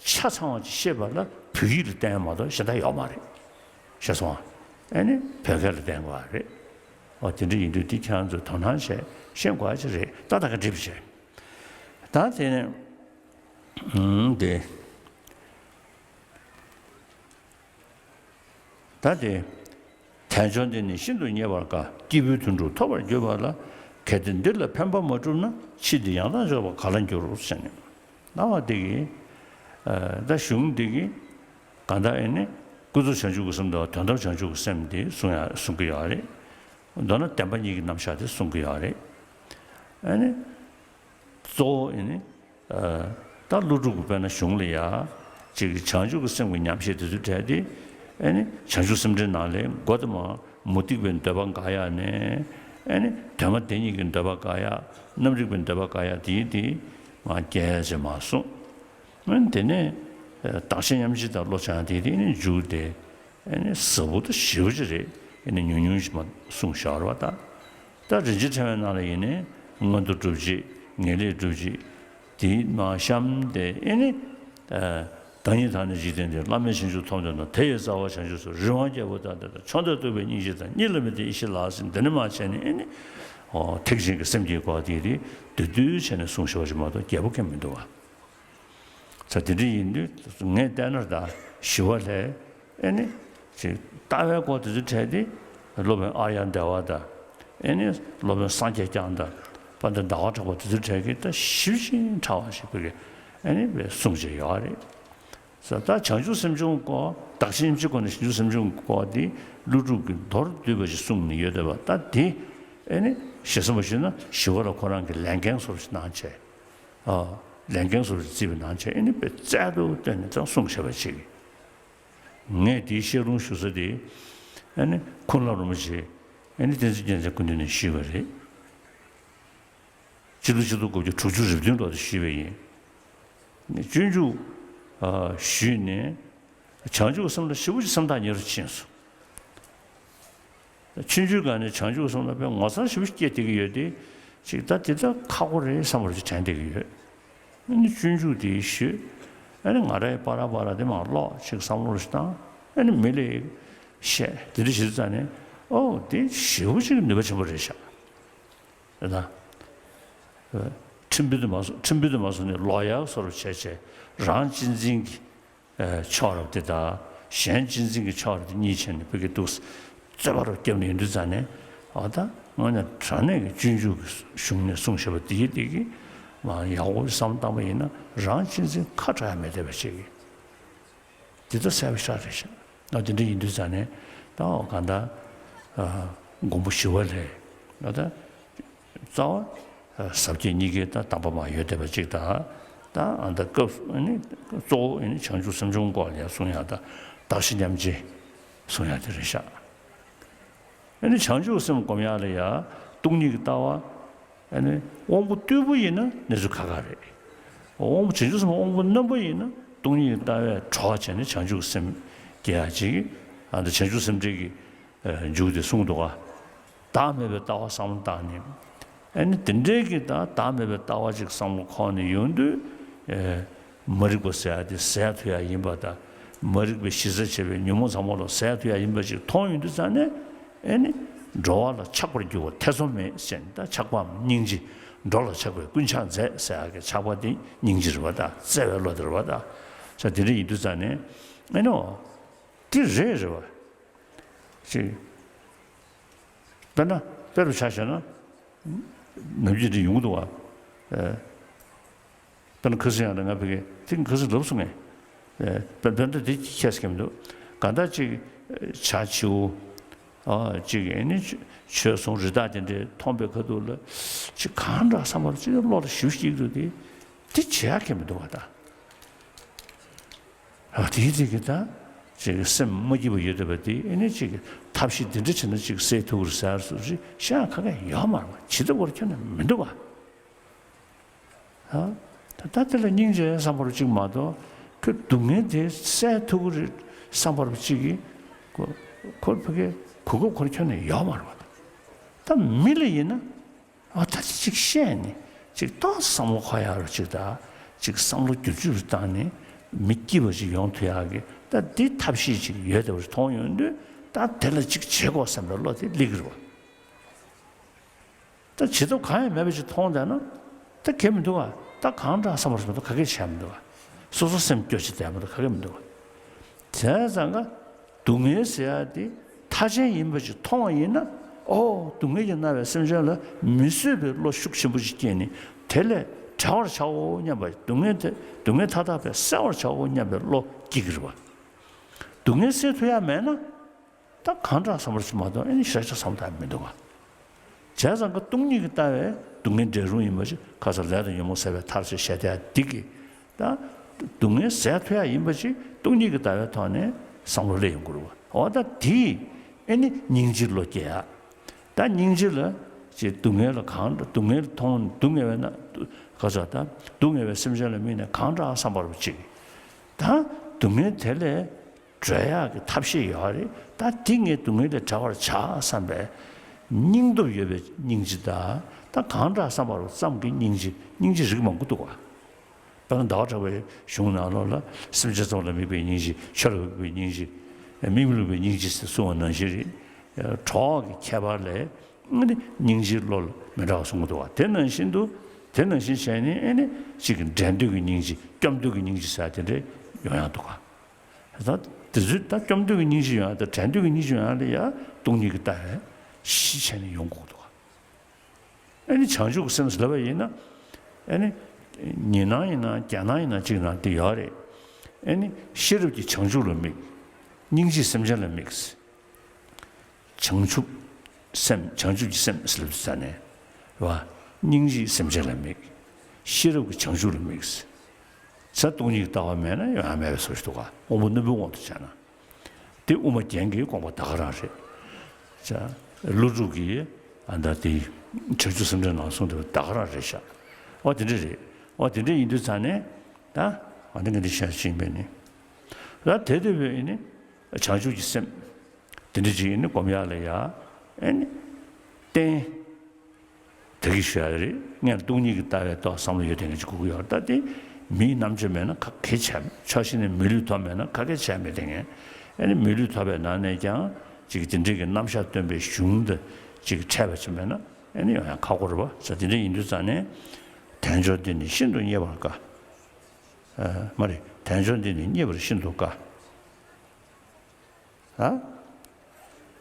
ཆ་ཚང་བ་ཅིག་ཤེས་པ་ལ་བོད་ཡིག་ལ་བརྟེན་མ་གཏོགས་གཞན་དག་ཡོད་མ་རེད། ཤེས་སོང་ཨ། ཨེ་ནི་བོད་སྐད་ལ་བརྟེན་དགོས་པ་རེད། འོ་དེ་འདྲ་ཡིན་དུས་འདི་ཁྱེད་རང་ཚོས་དོ་སྣང་བྱས་ཤེས་དགོས་ཡ་ཅིག་རེད། ད་ད་ག་འགྲིག་པ་བྱས། ད་དེ་ནས་ཨུམ་དེ། ད་དེ། དལ་འབྱོར་འདི་ནི་ཤིན་ཏུ་རྙེད་པར་དཀའ། སྐྱེས་བུའི་དོན་གྲུབ་ཐོབ་པར་གྱུར་པ་ལ། གལ་ཏེ་འདི་ལ་ཕན་པ་མ་བསྒྲུབས་ན། ཕྱིས་འདི་ཡང་དག་འབྱོར་པ་ག་ལ་འགྱུར་ཟེར་ནས། ལྟ་བ་འདི་གིས། ཨ། ད་གཞུང་འདི་གིས་གང་ལྟར་ཨེ་ནི་ཀུན་རྫོབ་བྱང་ཆུབ་ཀྱི་སེམས་དང་དོན་དམ་བྱང་ཆུབ་ཀྱི་སེམས་འདི་གསུང་ཡ་གསུང་གི་ཡོད་རེད། མདོར་ན་བདེན་པ་གཉིས་ཀྱི་རྣམ་གཞག་དེ་གསུང་གི་ཡོད་རེད། ཨེ་ནི། གཙོ་བོ་ཨེ་ནི། ཨ། ད་ཀླུ་སྒྲུབ་ཀྱི་དཔེར་ན་གཞུང་ལ་ཡ། ཅིག་བྱང་ཆུབ་ཀྱི་སེམས་ཀྱི་ཉམས་བཞེས་དེ་ཚོའི་གྲས་དེ། ཨེ་ནི་བྱང་ཆུབ་སེམས་འགྲེལ་ནང་ལས་མགོ་དེ་མ་མུ་སྟེགས་པའི་འདོད་པ་འགག་ཡག་ནས། ཨེ་ནི་དོན་མ་དེ་གཉིས་ཀྱི་འདོད་པ་འགག་ཡག། རྣམ་རིག་པའི་འདོད་པ་འགག་ཡག་དེ་དེ་མ་སྐྱེ་བྱེད་མ་གསུངས། ཨེ་ནི་དེ་ནས་བདག་གཞན་མཉམ་བརྗེ་དང་བློ་སྦྱང་དེ་དེ་ནི་མཇུག་དེ། ཨེ་ནི་ཟབ་པོ་དང་ཞེ་པོ་ཅིག་རེད། ཨེ་ནི་ཉུང་ཉུང་ཞིག་མ་གསུངས་བཞག་རེད་པ། ད་ད་རིན་ཆེན་ཕྲེང་བའི་ནང་ལ་ཡིན་ནའི་མངོན་མཐོ་སྒྲུབ་བྱེད། ངེས་ལེགས་སྒྲུབ་བྱེད། དེའི་ནང་གཤམ་དེ་ཨེ་ནི། ཨ། བདག་ཉིད་དང་ནི་འཇིག་རྟེན་འདིར། བླ་མེད་བྱང་ཆུབ་ཐོབ་འདོད་ན། དེ་ཡི་རྩ་བ་བྱང་ཆུབ་སེམས། རི་དབང་རྒྱལ་པོ་ལྟར་འདོད་དང་། ཕྱོགས་མཐར་ཐུག་པའི་སྙིང་རྗེ་དང་། གཉིས་ལ་མི་ལྟ་ཡེ་ཤེས་ལགས་ཟེར། འདི་ནི་མ་བྱས་ནས་ཨེ་ནི། ཨོ་ཐེག་ཆེན་གྱི་སེམས་ཀྱི་སྐོར་དེ་རེད། བསྡུས་བསྡུས་བྱས་ནས་གསུངས་བཞག་པ་ཞིག་མ་གཏོགས་རྒྱས་པོ་གང་མི་འདུག་བ། ས་དེ་འདྲ་ཡིན་དུས་ངས་བལྟས་ན་ད་ཞི་བ་ལྷས་ཨེ་ནི་ཅིག་ལྟ་བའི་སྐོར་དེ་ཚོ་འཕྲད་དེ། སློབ་དཔོན་ཨཱརྱ་དེ་ཝ་དང་། ཨེ་ནི་སློབ་དཔོན་སངས་རྒྱས་བསྐྱངས་དང་། དཔལ་ལྡན་ཟླ་བ་གྲགས་པ་དེ་ཚོ་འཕྲད་ཀྱི་ད་ཞིབ་ཅིང་ཕྲ་བ་ཞིག་བོད་ཀྱི་ཨེ་ནི་བའི་གསུང་བྱས་ཡོད་རེད། ས་ད་བྱང་ཆུབ་སེམས་བྱུང་སྐོར། བདག་གཞན་མཉམ་བརྗེའི་སྒོ་ནས་བྱང་ཆུབ་སེམས་བྱུང་སྐོར་དེ་ཀླུ་སྒྲུབ་ཀྱིས་མདོར་བསྡུས་པ་ཞིག་གསུངས་ནས་ཡོད་བསྡད་པ། ད་དེ་ཨེ་ནི་ཞེ་ས་མ་ཞུས་ན་ཞི་བ་ལྷ་ཁོ་རང་གི་ལས་འགན་སོགས་ཤིག་གནང་བྱས། ཨ། ལས་འགན་སོགས་ཤིག་བརྩིས་པའི་ནང་བྱས་ཨེ་ནི་དཔེ་རྩལ་དུ་བཏོན་ནས་ཀྱང་གསུངས་བཞག་པ་ཅིག། ངས་དེའི་བཤད་ལུང་ཞུ་ས་དེ་ཨེ་ནི་ཁུངས་ལུང་རིན་པོ་ཆེ་ཨེ་ནི་བསྟན་འཛིན་རྒྱལ་མཚན་སྐུ་མདུན་ནས་ཞུས་པ་རེད། སྤྱི་ལོ་ཆིག་སྟོང་དགུ་བརྒྱ་དྲུག་ཅུ་རེ་བདུན་ལོ་དེ་ཞུས་པ་ཡིན། སྤྱོད་འཇུག་ཨ། ཞུས་ནས། བྱང་ཆུབ་སེམས་ལ་ཞེ་པོ་ཅིག་སེམས་ཐག་ཉེ་རུ་ཕྱིན་སོང་། ཆུང་ཆུང་སྒང་ནས་བྱང་ཆུབ་སེམས་ལ་དཔེ་ངོ་མཚར་ཞེ་པོ་ཅིག་སྐྱེས་བསྡད་ཀྱི་ཡོད་དེ། ཅིག་ད་དེ་ད་ཁག་པོ་རེད་བསམ་པ་ཅིག་དྲན་བསྡད་ཀྱི་ཡོད། ཨ་ནི་སྤྱོད་འཇུག་དེ་ཞུས། ཨ་ནི་ང་རའི་པ་ར་པ་ར་དེ་མར་ཀློག་ཅིག་བསམ་བློ་ཞིག་བཏང་། ཨ་ནི་མི་ལ་བཤད་དེ་འདྲ་བྱེད་ཙང་ནས། ཨོ་དེ་ཞེ་པོ་ཅིག་ནུས་པ་ཆེན་པོ་རེད་ཤག། ད་ཁྲིམས་དཔོན་དུ་མ་སོང་། ཁྲིམས་དཔོན་དུ་མ་སོང་ནས་ལོ་ཡར་བཟོ་འདྲ་བྱས་བྱས་རང་གཅེས་འཛིན་གྱི་ཕྱོགས་རབ་དེ་དང་གཞན་གཅེས་འཛིན་གྱི་ཕྱོགས་རབ་དེ་གཉིས་བྱས་ནས་བོད་ཀྱི་འདུག་རྩོད་པ་རུ་བརྒྱབ་ནས་ཡོང་དུས་ཙང་ནས། ཨ་ད་དངོས་གནས་དྲང་གནས་ཀྱི་སྤྱོད་འཇུག་གི་གཞུང་ནས་གསུངས་བཞག་པ་དེ་ཡིན་དེ་གི་མ་ཡག་པོ་བསམ་བཏང་པ་ཡིན་ན་རང་གཅེས་འཛིན་ཁ་གྲག་ཡ་མེད་བསྡད་པ་ཞིག་གི། དེ་ལྟར་གསལ་པོ་ཞིག་རེད་ཤག། ཨ་དེ་འདྲ་ཡིན་དུས་ཙང་ནས་ད་འོ་གང་ལྟར་ཨ་མགོན་པོ་ཞི་བ་ལྷས་ཨ་ད་རྩ་བ་ཨ་ཟབ་རྒྱས་གཉིས་ཀའི་ད་གདམས་པ་མར་ཡོད་བསྡད་པ་ཅིག་དང་། ད་ཨ་ད་སྐབས་ཨ་ནི་གཙོ་བོ་ཨ་ནི་བྱང་ཆུབ་སེམས་བྱུང་སྐོར་ལ་ཡང་གསུང་ཡག་དང་བདག་གཞན་མཉམ་བརྗེ་གསུང་ཡག་དེ་རེད་ཤག། ཨ་ནི་བྱང་ཆུབ་སེམས་སྒོམ་ཡག་ལ་ཡང་སྟོང་ཉིད་ཀྱི་ལྟ་བ། ཨ་ནི་དབང་པོ་རྟུལ་པོ་ཡིན་ན་གནས་ཚུལ་ཁག་ཁག་རེད། དབང་པོ་བྱང་ཆུབ་སེམས་དབང་པོ་རྣོན་པོ་ཡིན་ན་སྟོང་ཉིད་ཀྱི་ལྟ་བས་གྲོགས་བྱས་ནས་བྱང་ཆུབ་སེམས་སྐྱེ་ཡག་ཅིག། ཨ་ནི་བྱང་ཆུབ་སེམས་འགྲེལ་གྱི་མཇུག་དེ་གསུངས་འདུག་ག། བདག་མེད་པའི་ལྟ་བ་བསམ་བློ་བཏང་ནས། ཨ་ནི་དེ་འདྲའི་གི་ད་བདག་མེད་པའི་ལྟ་བ་ཅིག་བསམ་བློ་འཁོར་ནས་ཡོང་དུས། མ་རིག་པ་ཟེར་ཡག་དེ་ཟད་ཐུབ་ཡག་ཡིན་པ་དང་། མ་རིག་པའི་གཞི་རྩ་བྱས་པའི་ཉོན་མོངས་ཚང་མ་ལོ་ཟད་ཐུབ་ཡག་ཡིན་པ་ཅིག་མཐོང་ཡོང་དུས་ཙང་ནས། ཨེ་ནི་འགྲོ་བ་ལ་ཆགས་པར་འགྱུར་བ་ཐེ་ཚོམ་མེད་ཟེར་ནས། ད་ཆགས་པའམ་སྙིང་རྗེ། འགྲོ་ལ་ཆགས་པས་ཀུན་ཆགས་མཛད་ཟེར་ཡག་གི་ཆགས་པ་དེ་སྙིང་རྗེ་རེད་པ། ད་བརྩེ་བའི་བློ་དེ་རེད་པ། ད་ས་དེ་འདྲ་ཡིན་དུས་ཙང་ནས་ཨེ་ནོ། དེ་རེད་རེད་པ། ཅིག་དཔེར་ན་དཔེ་རུ་ཆ་བཞག་ན་ནམ་རྒྱུན་འདི་ཡོང་གི་འདུག་བ། ཨེ། དཔེར་ན་ཁ་སང་ཡང་ང་ཕ་གི་དེ་ཁ་སང་ལབ་སོང་ངས། ཨེ། དཔེ་དཔེ་འདྲ་དེ་ཁྱད་སྐྱེམ་འདུག། གང་ལྟར་ཅིག་བྱ་བྱིའུ། ཨ་ཅིག་ཨེ་ནི་ཆོས་སྲུང་རི་དྭགས་དེ་འདྲས་མཐོང་པའི་ཁ་ཐུག་ལ་ཅིག་གང་འདྲ་བསམ་པར་ཅིག་བློ་ལ་ཞུ་ཞིག་འདུག། དེ་དེ་བྱེད་ཡག་གི་མི་འདུག་བ་ད། ཨ་དེའི་རིགས་ཀྱི་ད་ཅིག་སེམས་མ་སྐྱིད་པ་ཡོད་བསྡད་པ་དེ་ཨེ་ནི་ཅིག་ཐབས་ཤེས་འདི་འདྲ་བྱས་ན་ཅིག་སེལ་ཐུབ་ཀྱི་རེད་ཟེར་སོགས་ཅིག་བཤད་ཡག་ག་གེ་ཡོད་མ་རེད་བ། བྱེད་ཐབས་བར་ཁྱོན་ནས་མི་འདུག་བ། ཨ། ད་ད་དེ་ལ་སྙིང་རྗེ་བསམ་པ་རུ་གཅིག་མ་གཏོགས་ ཁོས་སྡུག་བསྔལ་དེ་སེལ་ཐུབ་ཀྱི་རེད་བསམ་པ་རུ་གཅིག་གིས་ཁོ་ཁོ་ཕ་གིའི་གོ་སྐབས་ཁོར་ཁྱོན་ནས་ཡོད་མ་རེད་པ། ད་མི་ལ་ཡིན་ན། ཨ་ད་ཅིག་བཤད་ནས་ཅིག་ཏོག་བསམ་བློ་འཁོར་ཡག་རུ་ཅིག་དང་། ཅིག་བསམ་བློ་བསྒྱུར་བཅོས་རུ་བཏང་ནས་མི་སྐྱིད་པ་ཅིག་ཡོང་ཐུབ་ཡག་གི་ད་འདི་ཐབས་ཤེས་ཅིག་ཡོད་བསྡད་པ་ཞིག་མཐོང་ཡོང་དུས། ད་དེ་ལ་ཅིག་བྱེད་དགོས་བསམ་པའི་བློ་དེ་སླེབས་ཀྱི་རེད་པ། ད་བྱེད་ཐབས་གང་ཡང་མེད་པ་ཅིག་མཐོང་བསྡད་ན་ད་གལ་མི་འདུག་ག་ད་གང་དྲག་བསམ་པ་རུ་མ་གཏོགས་ག་གེ་བྱས་མི་འདུག་ག་སོ་སོ་སེམས་སྐྱོ་བྱེད་བསྡད་མ་གཏོགས་ག་གེ་མི་འདུག་ག་བྱས་ཙང་ཀ་སྡུག་བསྔལ་ཟེར་ཡ་དེ་མཐའ་ཅན་ཡིན་པ་ཅིག་མཐོང་བ་ཡིན་ན། ཨོ་སྡུག་བསྔལ་གྱིས་མནར་བའི་སེམས་ཅན་ལ་མི་བཟོད་པའི་བློ་ཤུགས་ཆེན་པོ་ཞིག་སྐྱེས་ནས་དེ་ལས་བྲལ་བར་བྱའོ་སྙམ་པ། སྡུག་བསྔལ་དེ་སྡུག་བསྔལ་མཐའ་དག་པས་སེལ་བར་བྱའོ་སྙམ་པའི་བློ་སྐྱེ་གི་རེད་པ། སྡུག་བསྔལ་སེལ་ཐུབ་ཡ་མེད་ན། ད་གང་དྲག་བསམ་པ་ཞིག་མ་གཏོགས་ཨེ་ནི་ཞེ་དྲག་བསམ་ཐབས་མི་འདུག་ག་བྱས་ཙང་ཀ་སྟོང་ཉིད་ཀྱིས་ལྟ་བའི་སྡུག་བསྔལ་འབྲས་རུང་ཡིན་པ་ཞིག་ཁ་སང་ལས་དང་ཉོན་མོངས་ཟད་པའི་མཐར་ཕྱིན་ཞེས་བྱ་འདི་གིས། ད་སྡུག་བསྔལ་ཟད་ཐུབ་ཡ་ཡིན་པ་ཞིག་སྟོང་ཉིད་ཀྱིས་ལྟ་བའི་ཐོག་ནས་བསམ་བློ་སླེབས་ཡོང་གི་རེད་པ། འོ་ད་དེས་ཨེ་ནི་སྙིང་རྗེའི་བློ་སྐྱེ་ཡ། ད་སྙིང་རྗེ་ལ་ཅིག་སྡུག་བསྔལ་ལ་གང་སྡུག་བསྔལ་མཐོང་སྡུག་བསྔལ་བས་ན། ཁ་སང་ད་སྡུག་བསྔལ་བའི་སེམས་ཅན་ལ་དམིགས་ནས་གང་དྲག་བསམ་པ་རུ་ཅིག་ད་སྡུག་བསྔལ་དེ་ལས་གྲོལ་ཡག་གི་ཐབས་ཤེས་ཡོད་རེད། ད་འདི་ངས་སྡུག་བསྔལ་ལས་བྲལ་བར་བྱ་བསམ་པའི་སྙིང་སྟོབས་ཡོད་པའི་སྙིང་རྗེ་དང་། ད་གང་དྲག་བསམ་པ་རུ་ཙམ་གྱི་སྙིང་རྗེ། སྙིང་རྗེ་རིགས་མང་པོ་འདུག་ག་དཔེར་ན་ཟླ་བ་གྲགས་པའི་གཞུང་ནང་ལོགས་ལ་སེམས་ཅན་ཚང་མ་ལ་དམིགས་པའི་སྙིང་རྗེ། ཆོས་ལ་དམིགས་པའི་སྙིང་རྗེ། དམིགས་མེད་ལ་དམིགས་པའི་སྙིང་རྗེ་ཟེར་གསུངས་པ་ནང་བཞིན་རེད། གྲོགས་ཀྱི་ཁྱད་པར་ལས་སྙིང་རྗེའི་བློ་ལ་མི་འདྲ་བ་གསུང་གི་འདུག་ག་དེ་ནང་བཞིན་དུ། དེ་ནང་བཞིན་བྱས་ནས་ཨེ་ནི་གཅིག་གི་འབྲལ་འདོད་ཀྱི་སྙིང་རྗེ། སྐྱོབ་འདོད་ཀྱི་སྙིང་རྗེ་ཟེར་དེ་འདྲ་ཡོང་ཡག་འདུག་ག་ད་དེ་ཚོའི་ད་སྐྱོབ་འདོད་ཀྱི་སྙིང་རྗེ་ཡོང་ཡ་དང་འབྲལ་འདོད་ཀྱི་སྙིང་རྗེ་ཡོང་ཡ་ལ་ཡ་སྟོང་ཉིད་ཀྱིས་ལྟ་བའི་གཞི་བྱས་ནས་ཡོང་དགོས་འདུག་ག་ཨེ་ནི་བྱང་ཆུབ་ཀྱི་སེམས་ཟེར་ལབ་པ་ཡིན་ན། ཨེ་ནི་ཉིན་སྣང་ཡིན་ན་རྒྱ་སྣང་ཡིན་ན་གཅིག་ན་དེ་ཡོད་རེད། ཨེ་ནི་ཤེས་རབ་ཀྱིས་བྱང་ཆུབ་ལ་དམིགས། སྙིང་རྗེས་སེམས་ཅན་ལ་དམིགས། བྱང་ཆུབ་སེམས། བྱང་ཆུབ་ཀྱི་སེམས་ཟེར་ལབ་དུས་ཙ་ནས་རེད་པ། སྙིང་རྗེས་སེམས་ཅན་ལ་དམིགས། ཤེས་རབ་ཀྱིས་བྱང་ཆུབ་ལ་དམིགས། ས་སྟོང་ཉིད་ཀྱི་ལྟ་བ་མེད་ན་ཡོང་ཡ་མེད་པའི་བཟོ་ཞིག་འདུག་ག་དབང་པོ་རྣོན་པོའི་དབང་དུ་བྱས་ན། དེ་དབུ་མ་རྒྱན་གྱི་དགོངས་པ་ད་ག་རང་རེད། ཅེས་ཀླུ་སྒྲུབ་ཀྱིས་ཨ་ད་དེ་བྱང་ཆུབ་སེམས་འགྲེལ་ནང་གསུངས་དེ་ད་ག་རང་རེད་ཤག་འོ་དེ་འདྲ་རེད། འོ་དེ་འདྲ་ཡིན་དུས་ཙ་ནས་ད་ཨ་ནི་ང་འདི་བཤད་ཤེས་པས་ནི། ད་དེ་དེ་བས་ནི་བྱང་ཆུབ་ཀྱི་སེམས་དེ་འདྲ་ཅིག་ནི་སྒོམ་ཡག་ལ་ཡ་ཨེ་ནི་བརྟེན། དེ་གི་ཞུ་ཡ་རེད། སྔར་སྟོང་ཉིད་ཀྱི་ལྟ་བའི་ཐོག་བསམ་བློ་ཡོད་དེ་ངས་ཅིག་གོ་གི་ཡོད། ད་དེ་མིའི་རྣམ་དཔྱོད་མེད་ན་ག་གེ་བྱས། ཕྱོགས་གཅིག་ནས་མི་ལུས་ཐོབ་མེད་ན་ག་གེ་བྱས་མེད་དེ་ངས། ཨ་ནི་མི་ལུས་ཐོབ་པའི་ནང་ནས་ཀྱང་ཅིག་དེ་འདྲའི་གི་རྣམ་གཞག་སྟོན་པའི་གཞུང་དེ་ཅིག་འཕྲད་པ་ཅིག་མེད་ན་ཨ་ནི་ཡོང་ཡ་ཁག་པོ་རེད་པ། ས་དེ་འདྲ་ཡིན་དུས་ཙ་ནས་དལ་འབྱོར་འདི་ནི་ཤིན་ཏུ་རྙེད་པར་དཀའ། ཨ་མ་རེད། དལ་འབྱོར་འདི་ནི་རྙེད་པར་ཤིན་ཏུ་དཀའ། ཨ།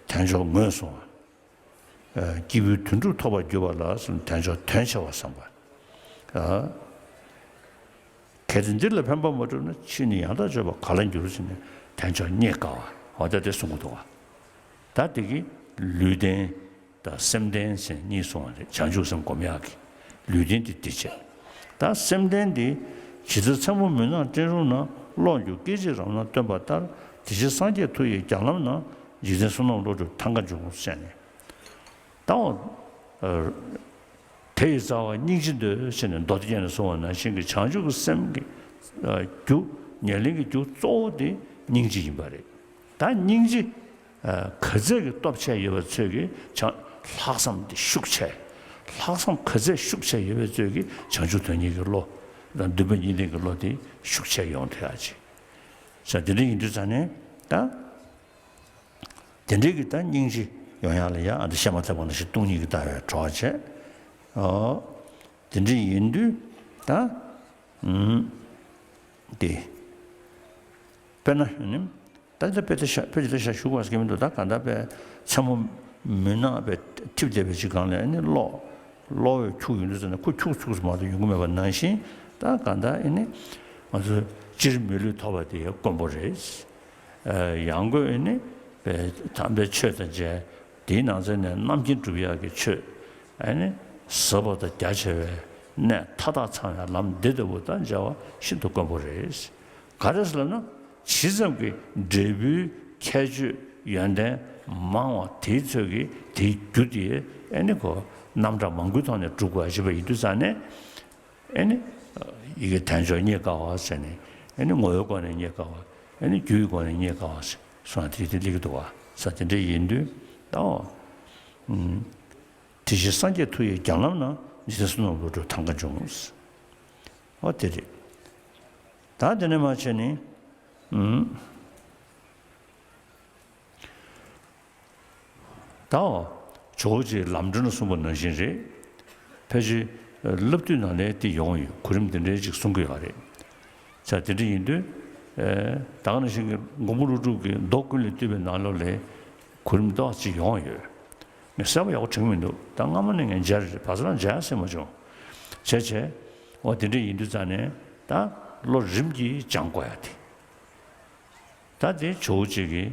དལ་འབྱོར་ངོས་བཟུང་བ། ཨ། སྐྱེས་བུའི་དོན་གྲུབ་ཐོབ་པར་གྱུར་པ་ལ་གསུངས། དལ་འབྱོར་དོན་ཆེ་བ་བསམ་པ། ཨ། གལ་ཏེ་འདི་ལ་ཕན་པ་མ་བསྒྲུབས་ན། ཕྱིས་ནི་ཡང་དག་སྤྱོད་པ་ག་ལ་འགྱུར་ཟེར་ནས་དལ་འབྱོར་རྙེད་དཀའ་བ། འོ་ད་དེ་གསུང་གི་འདུག་ག་ད་དེ་གི་ལུས་རྟེན་དང་སེམས་རྟེན་ཟེར་གཉིས་གསུངས་པ་རེད། བྱང་ཆུབ་སེམས་སྒོམ་ཡག་གི་ལུས་རྟེན་དེ་འདི་བྱས། ད་སེམས་རྟེན་འདི་ཇི་ལྟར་མཚན་མོ་མུན་ནག་སྤྲིན་རུམ་ན། གློག་འགྱུ་སྐད་ཅིག་རབ་སྣང་སྟོན་པ་ལྟར། དེ་ཕྱིར་སངས་རྒྱས་མཐུ་ཡིས་རྒྱ་ལམ་ན། འཇིག་རྟེན་བསོད་ནམས་བློ་གྲོས་ཐང་ག་འབྱུང་། ཟེར་ནས། ད་འོ། དེ་ཡི་རྩ་བ་སྙིང་རྗེ་འདོད། ཟེར་ནས་མདོ་སྡེ་རྒྱན་ནས་གསུངས་པ་ནང་བཞིན་གྱི་བྱང་ཆུབ་ཀྱི་སེམས་ཀྱི་རྒྱུ། ཉེར་ལེན་གྱི་རྒྱུ་གཙོ་བོ་དེ་སྙིང་རྗེ་ཡིན་པ་རེད། ད་སྙིང་རྗེ་ག་ཚད་ཀྱི་སྟོབས་ཆེ་ཡོད་པ་ཚོད་ཀྱིས་བྱང་། ལྷག་བསམ་དེ་ཤུགས་ཆེ། ལྷག་བསམ་ག་ཚད་ཤུགས་ཆེ་ཡོད་པའི་ཚོད་ཀྱིས་བྱང་ཆུབ་དོན་གཉེར་གྱི་བློ་དང་འདུན་པ་གཉིས་ལྡན་གྱི་བློ་དེ་ཤུགས་ཆེ་ཡོང་ཐུབ་ཡག་ཅིག་ས་དེ་འདྲ་ཡིན་དུས་ཙ་ནས་ད། དེ་འདྲའི་གི་ད་སྙིང་རྗེ་ཡོང་ཡག་ལ་ཡ། ཨ་འདི་བཤད་མ་ཐུབ་པ་ནང་བཞིན་སྟོང་ཉིད་ཀྱི་ལྟ་བའི་གྲོགས་བྱས། ཨོ། དེ་འདྲ་ཡིན་དུས་ད། ཨུམ། དེ། དཔེར་ན་ནི། ད་ལྟ་དཔེ་དེ་ཤ་དཔེ་ཅིག་ད་ཤ་ཞུ་དགོས་ཀྱི་མི་འདུག་ད་གང་ལྟར་དཔེ་མཚན་མོ་མུན་ནག་དཔེ་འཐིབས་བསྡད་པའི་ཅིག་སྒང་ལ་ཨ་ནི་གློག་གློག་འོད་འཁྱུག་ཡོང་དུས་ཙ་ན་ཁོ་འཁྱུག་འཁྱུག་སུ་མ་གཏོགས་ཡོང་གི་མེད་པ་ནང་བཞིན། ད་གང་ལྟར་ཨ་ནི་ང་ཚོ་སྤྱིར་མི་ལུས་ཐོབ་པ་དེ་དཀོན་པོ་རེད། ཡང་སྒོས་ཨ་ནི་དམ་པའི་ཆོས་དང་མཇལ། དེའི་ནང་ཚན་ནས་རྣམ་མཁྱེན་སྒྲུབ་ཡག་གི་ཆོས། ཨ་ནི་ཟབ་པ་དང་རྒྱ་ཆེ་བའི་གནས་མཐའ་དག་ཚང་བའི་ལམ་འདི་ལྟ་བུ་དང་མཇལ་བ་ཤིན་ཏུ་དཀོན་པོ་རེད། ག་རེ་ཟེར་ལབ་ན། ཇི་ཙམ་གྱི་འབྲས་བུའི་ཁྱད་ཆོས་ཡོན་ཏན་མང་བ་དེའི་ཚོད་ཀྱིས་དེའི་རྒྱུ་དེ་ཨ་ནི་ཁོ་རྣམ་གྲངས་མང་པོའི་ཐོག་ནས་སྒྲུབ་དགོས་ཞེས་པ་ཡིན་དུས་ཙ་ནས། ཨེ་ནི། ཡི་གེ་དལ་འབྱོར་རྙེད་དཀའ་བ་ཟེར་ནས། ཨ་ནི་ངོ་བོའི་སྒོ་ནས་རྙེད་དཀའ་བ། ཨ་ནི་རྒྱུའི་སྒོ་ནས་རྙེད་དཀའ་བ་ཞེས་གསུངས་པ་དེ་དེ་སླེབས་ཀྱི་འདུག་བ། ས་དེ་འདྲ་ཡིན་དུས་ད་འོ། ཨུམ། དེ་བཞིན་སངས་རྒྱས་ཐུགས་ཡི་རྒྱ་ལམ་ན། འཇིག་རྟེན་བསོད་ནམས་བློ་གྲོས་ཐང་ཀ་འབྱུང་། འོ་དེ་རེད། ད་དེ་ནས་མར་བྱས་ནས། ཨུམ། ད་འོ། ཇོ་བོ་རྗེས་ལམ་སྒྲོན་ལ་གསུངས་པ་ནང་བཞིན་རེད། ཕལ་ཆེར་བསླབ་བཏུས་ནང་ལས་དེ་ཡོང་ཡོད། གོ་རིམ་དེ་འདྲའི་ཅིག་གསུང་གི་ཡོད་རེད། ས་དེ་འདྲ་ཡིན་དུས། ད་ག་ནང་བཞིན་གྱི་མགོན་པོ་ཀླུ་སྒྲུབ་ཀྱི་མདོ་ཀུན་ལས་བཏུས་པའི་ནང་ལོགས་ལས་གོ་རིམ་ཏོག་ཙམ་ཡོང་ཡོད། ངས་གསལ་པོ་ཡག་པོ་དྲན་གྱི་མི་འདུག་ད་སྔ་མོ་ནས་ངས་མཇལ་རེད། བར་སྐབས་ལ་མཇལ་ཡ་སྲིད་མ་བྱུང་། བྱས་བྱས། འོ་དེ་འདྲ་ཡིན་དུས་ཙང་ནས་ད་བློ་རིམ་གྱིས་སྦྱང་དགོས་ཡ་དེ། ད་དེ་ཇོ་བོ་རྗེ་གིས་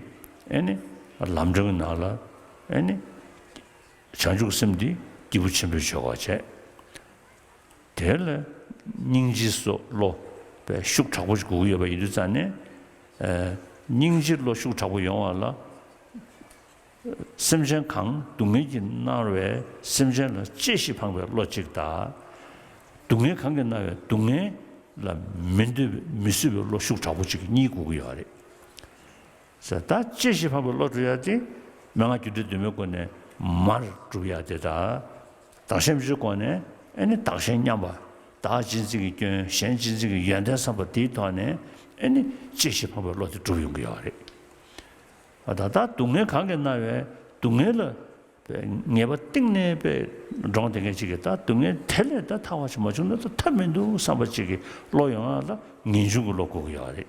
ཨེ་ནི་ལམ་སྒྲོན་གྱི་ནང་ལ་ཨེ་ནི་བྱང་ཆུབ་སེམས་འདི་སྐྱེས་བུ་ཆེན་པོའི་སྦྱོར་བ་བྱས། དེ་ལ་སྙིང་རྗེ་སོགས་བློ་དཔེ་ཤུགས་དྲག་པོ་ཞིག་དགོས་ཀྱི་ཡོད་པ་ཡིན་དུས་ཙང་ནས། ཨེ། སྙིང་རྗེ་བློ་ཤུགས་དྲག་པོ་ཡོང་བ་ལ། སེམས་ཅན་གང་སྡུག་བསྔལ་གྱིས་མནར་བའི་སེམས་ཅན་ལ་གཅེས་ཤིང་ཕངས་པའི་བློ་གཅིག་དང་། སྡུག་བསྔལ་གང་གིས་མནར་བའི་སྡུག་བསྔལ་ལ་མི་འདོད་མི་བཟོད་པའི་བློ་ཤུགས་དྲག་པོ་གཅིག་གཉིས་དགོས་ཀྱི་ཡོད་རེད། ཟེར་ད་གཅེས་ཤིང་ཕངས་པའི་བློ་འགྲོ་ཡ་དེ་མན་ངག་རྒྱུ་འབྲས་ཟློས་མའི་སྒོ་ནས་མར་སྒྲུབ་ཡ་དེ་དང་། བདག་གཞན་མི་ཕྱེད་སྒོ་ནས་ཨེ་ནི་བདག་གཞན་མཉམ་པ། བདག་གཅེས་འཛིན་གྱི་སྐྱོན། གཞན་གཅེས་འཛིན་གྱི་ཡོན་ཏན་བསམ་པ་དེའི་ཐོག་ནས་ཨེ་ནི་གཅེས་ཤིང་ཕངས་པའི་བློ་དེ་འགྲུབ་ཡོང་གི་ཡོད་རེད། ད་ལྟ་སྡུག་བསྔལ་གང་གིས་མནར་བའི་སྡུག་བསྔལ་ལ་ངེས་པ་གཏིང་ནས་དཔེ་འདྲོངས་བསྡད་མཁན་ཅིག་གིས་ད་སྡུག་བསྔལ་དེ་ལས་ད་ཐར་བ་ཞིག་མ་བྱུང་ན་ད་ཐབས་མི་འདུག་བསམ་པ་ཅིག་གི་བློ་ཡོང་ཡ་ལ་ངེས་འབྱུང་གི་བློ་དགོས་ཀྱི་ཡོད་རེད།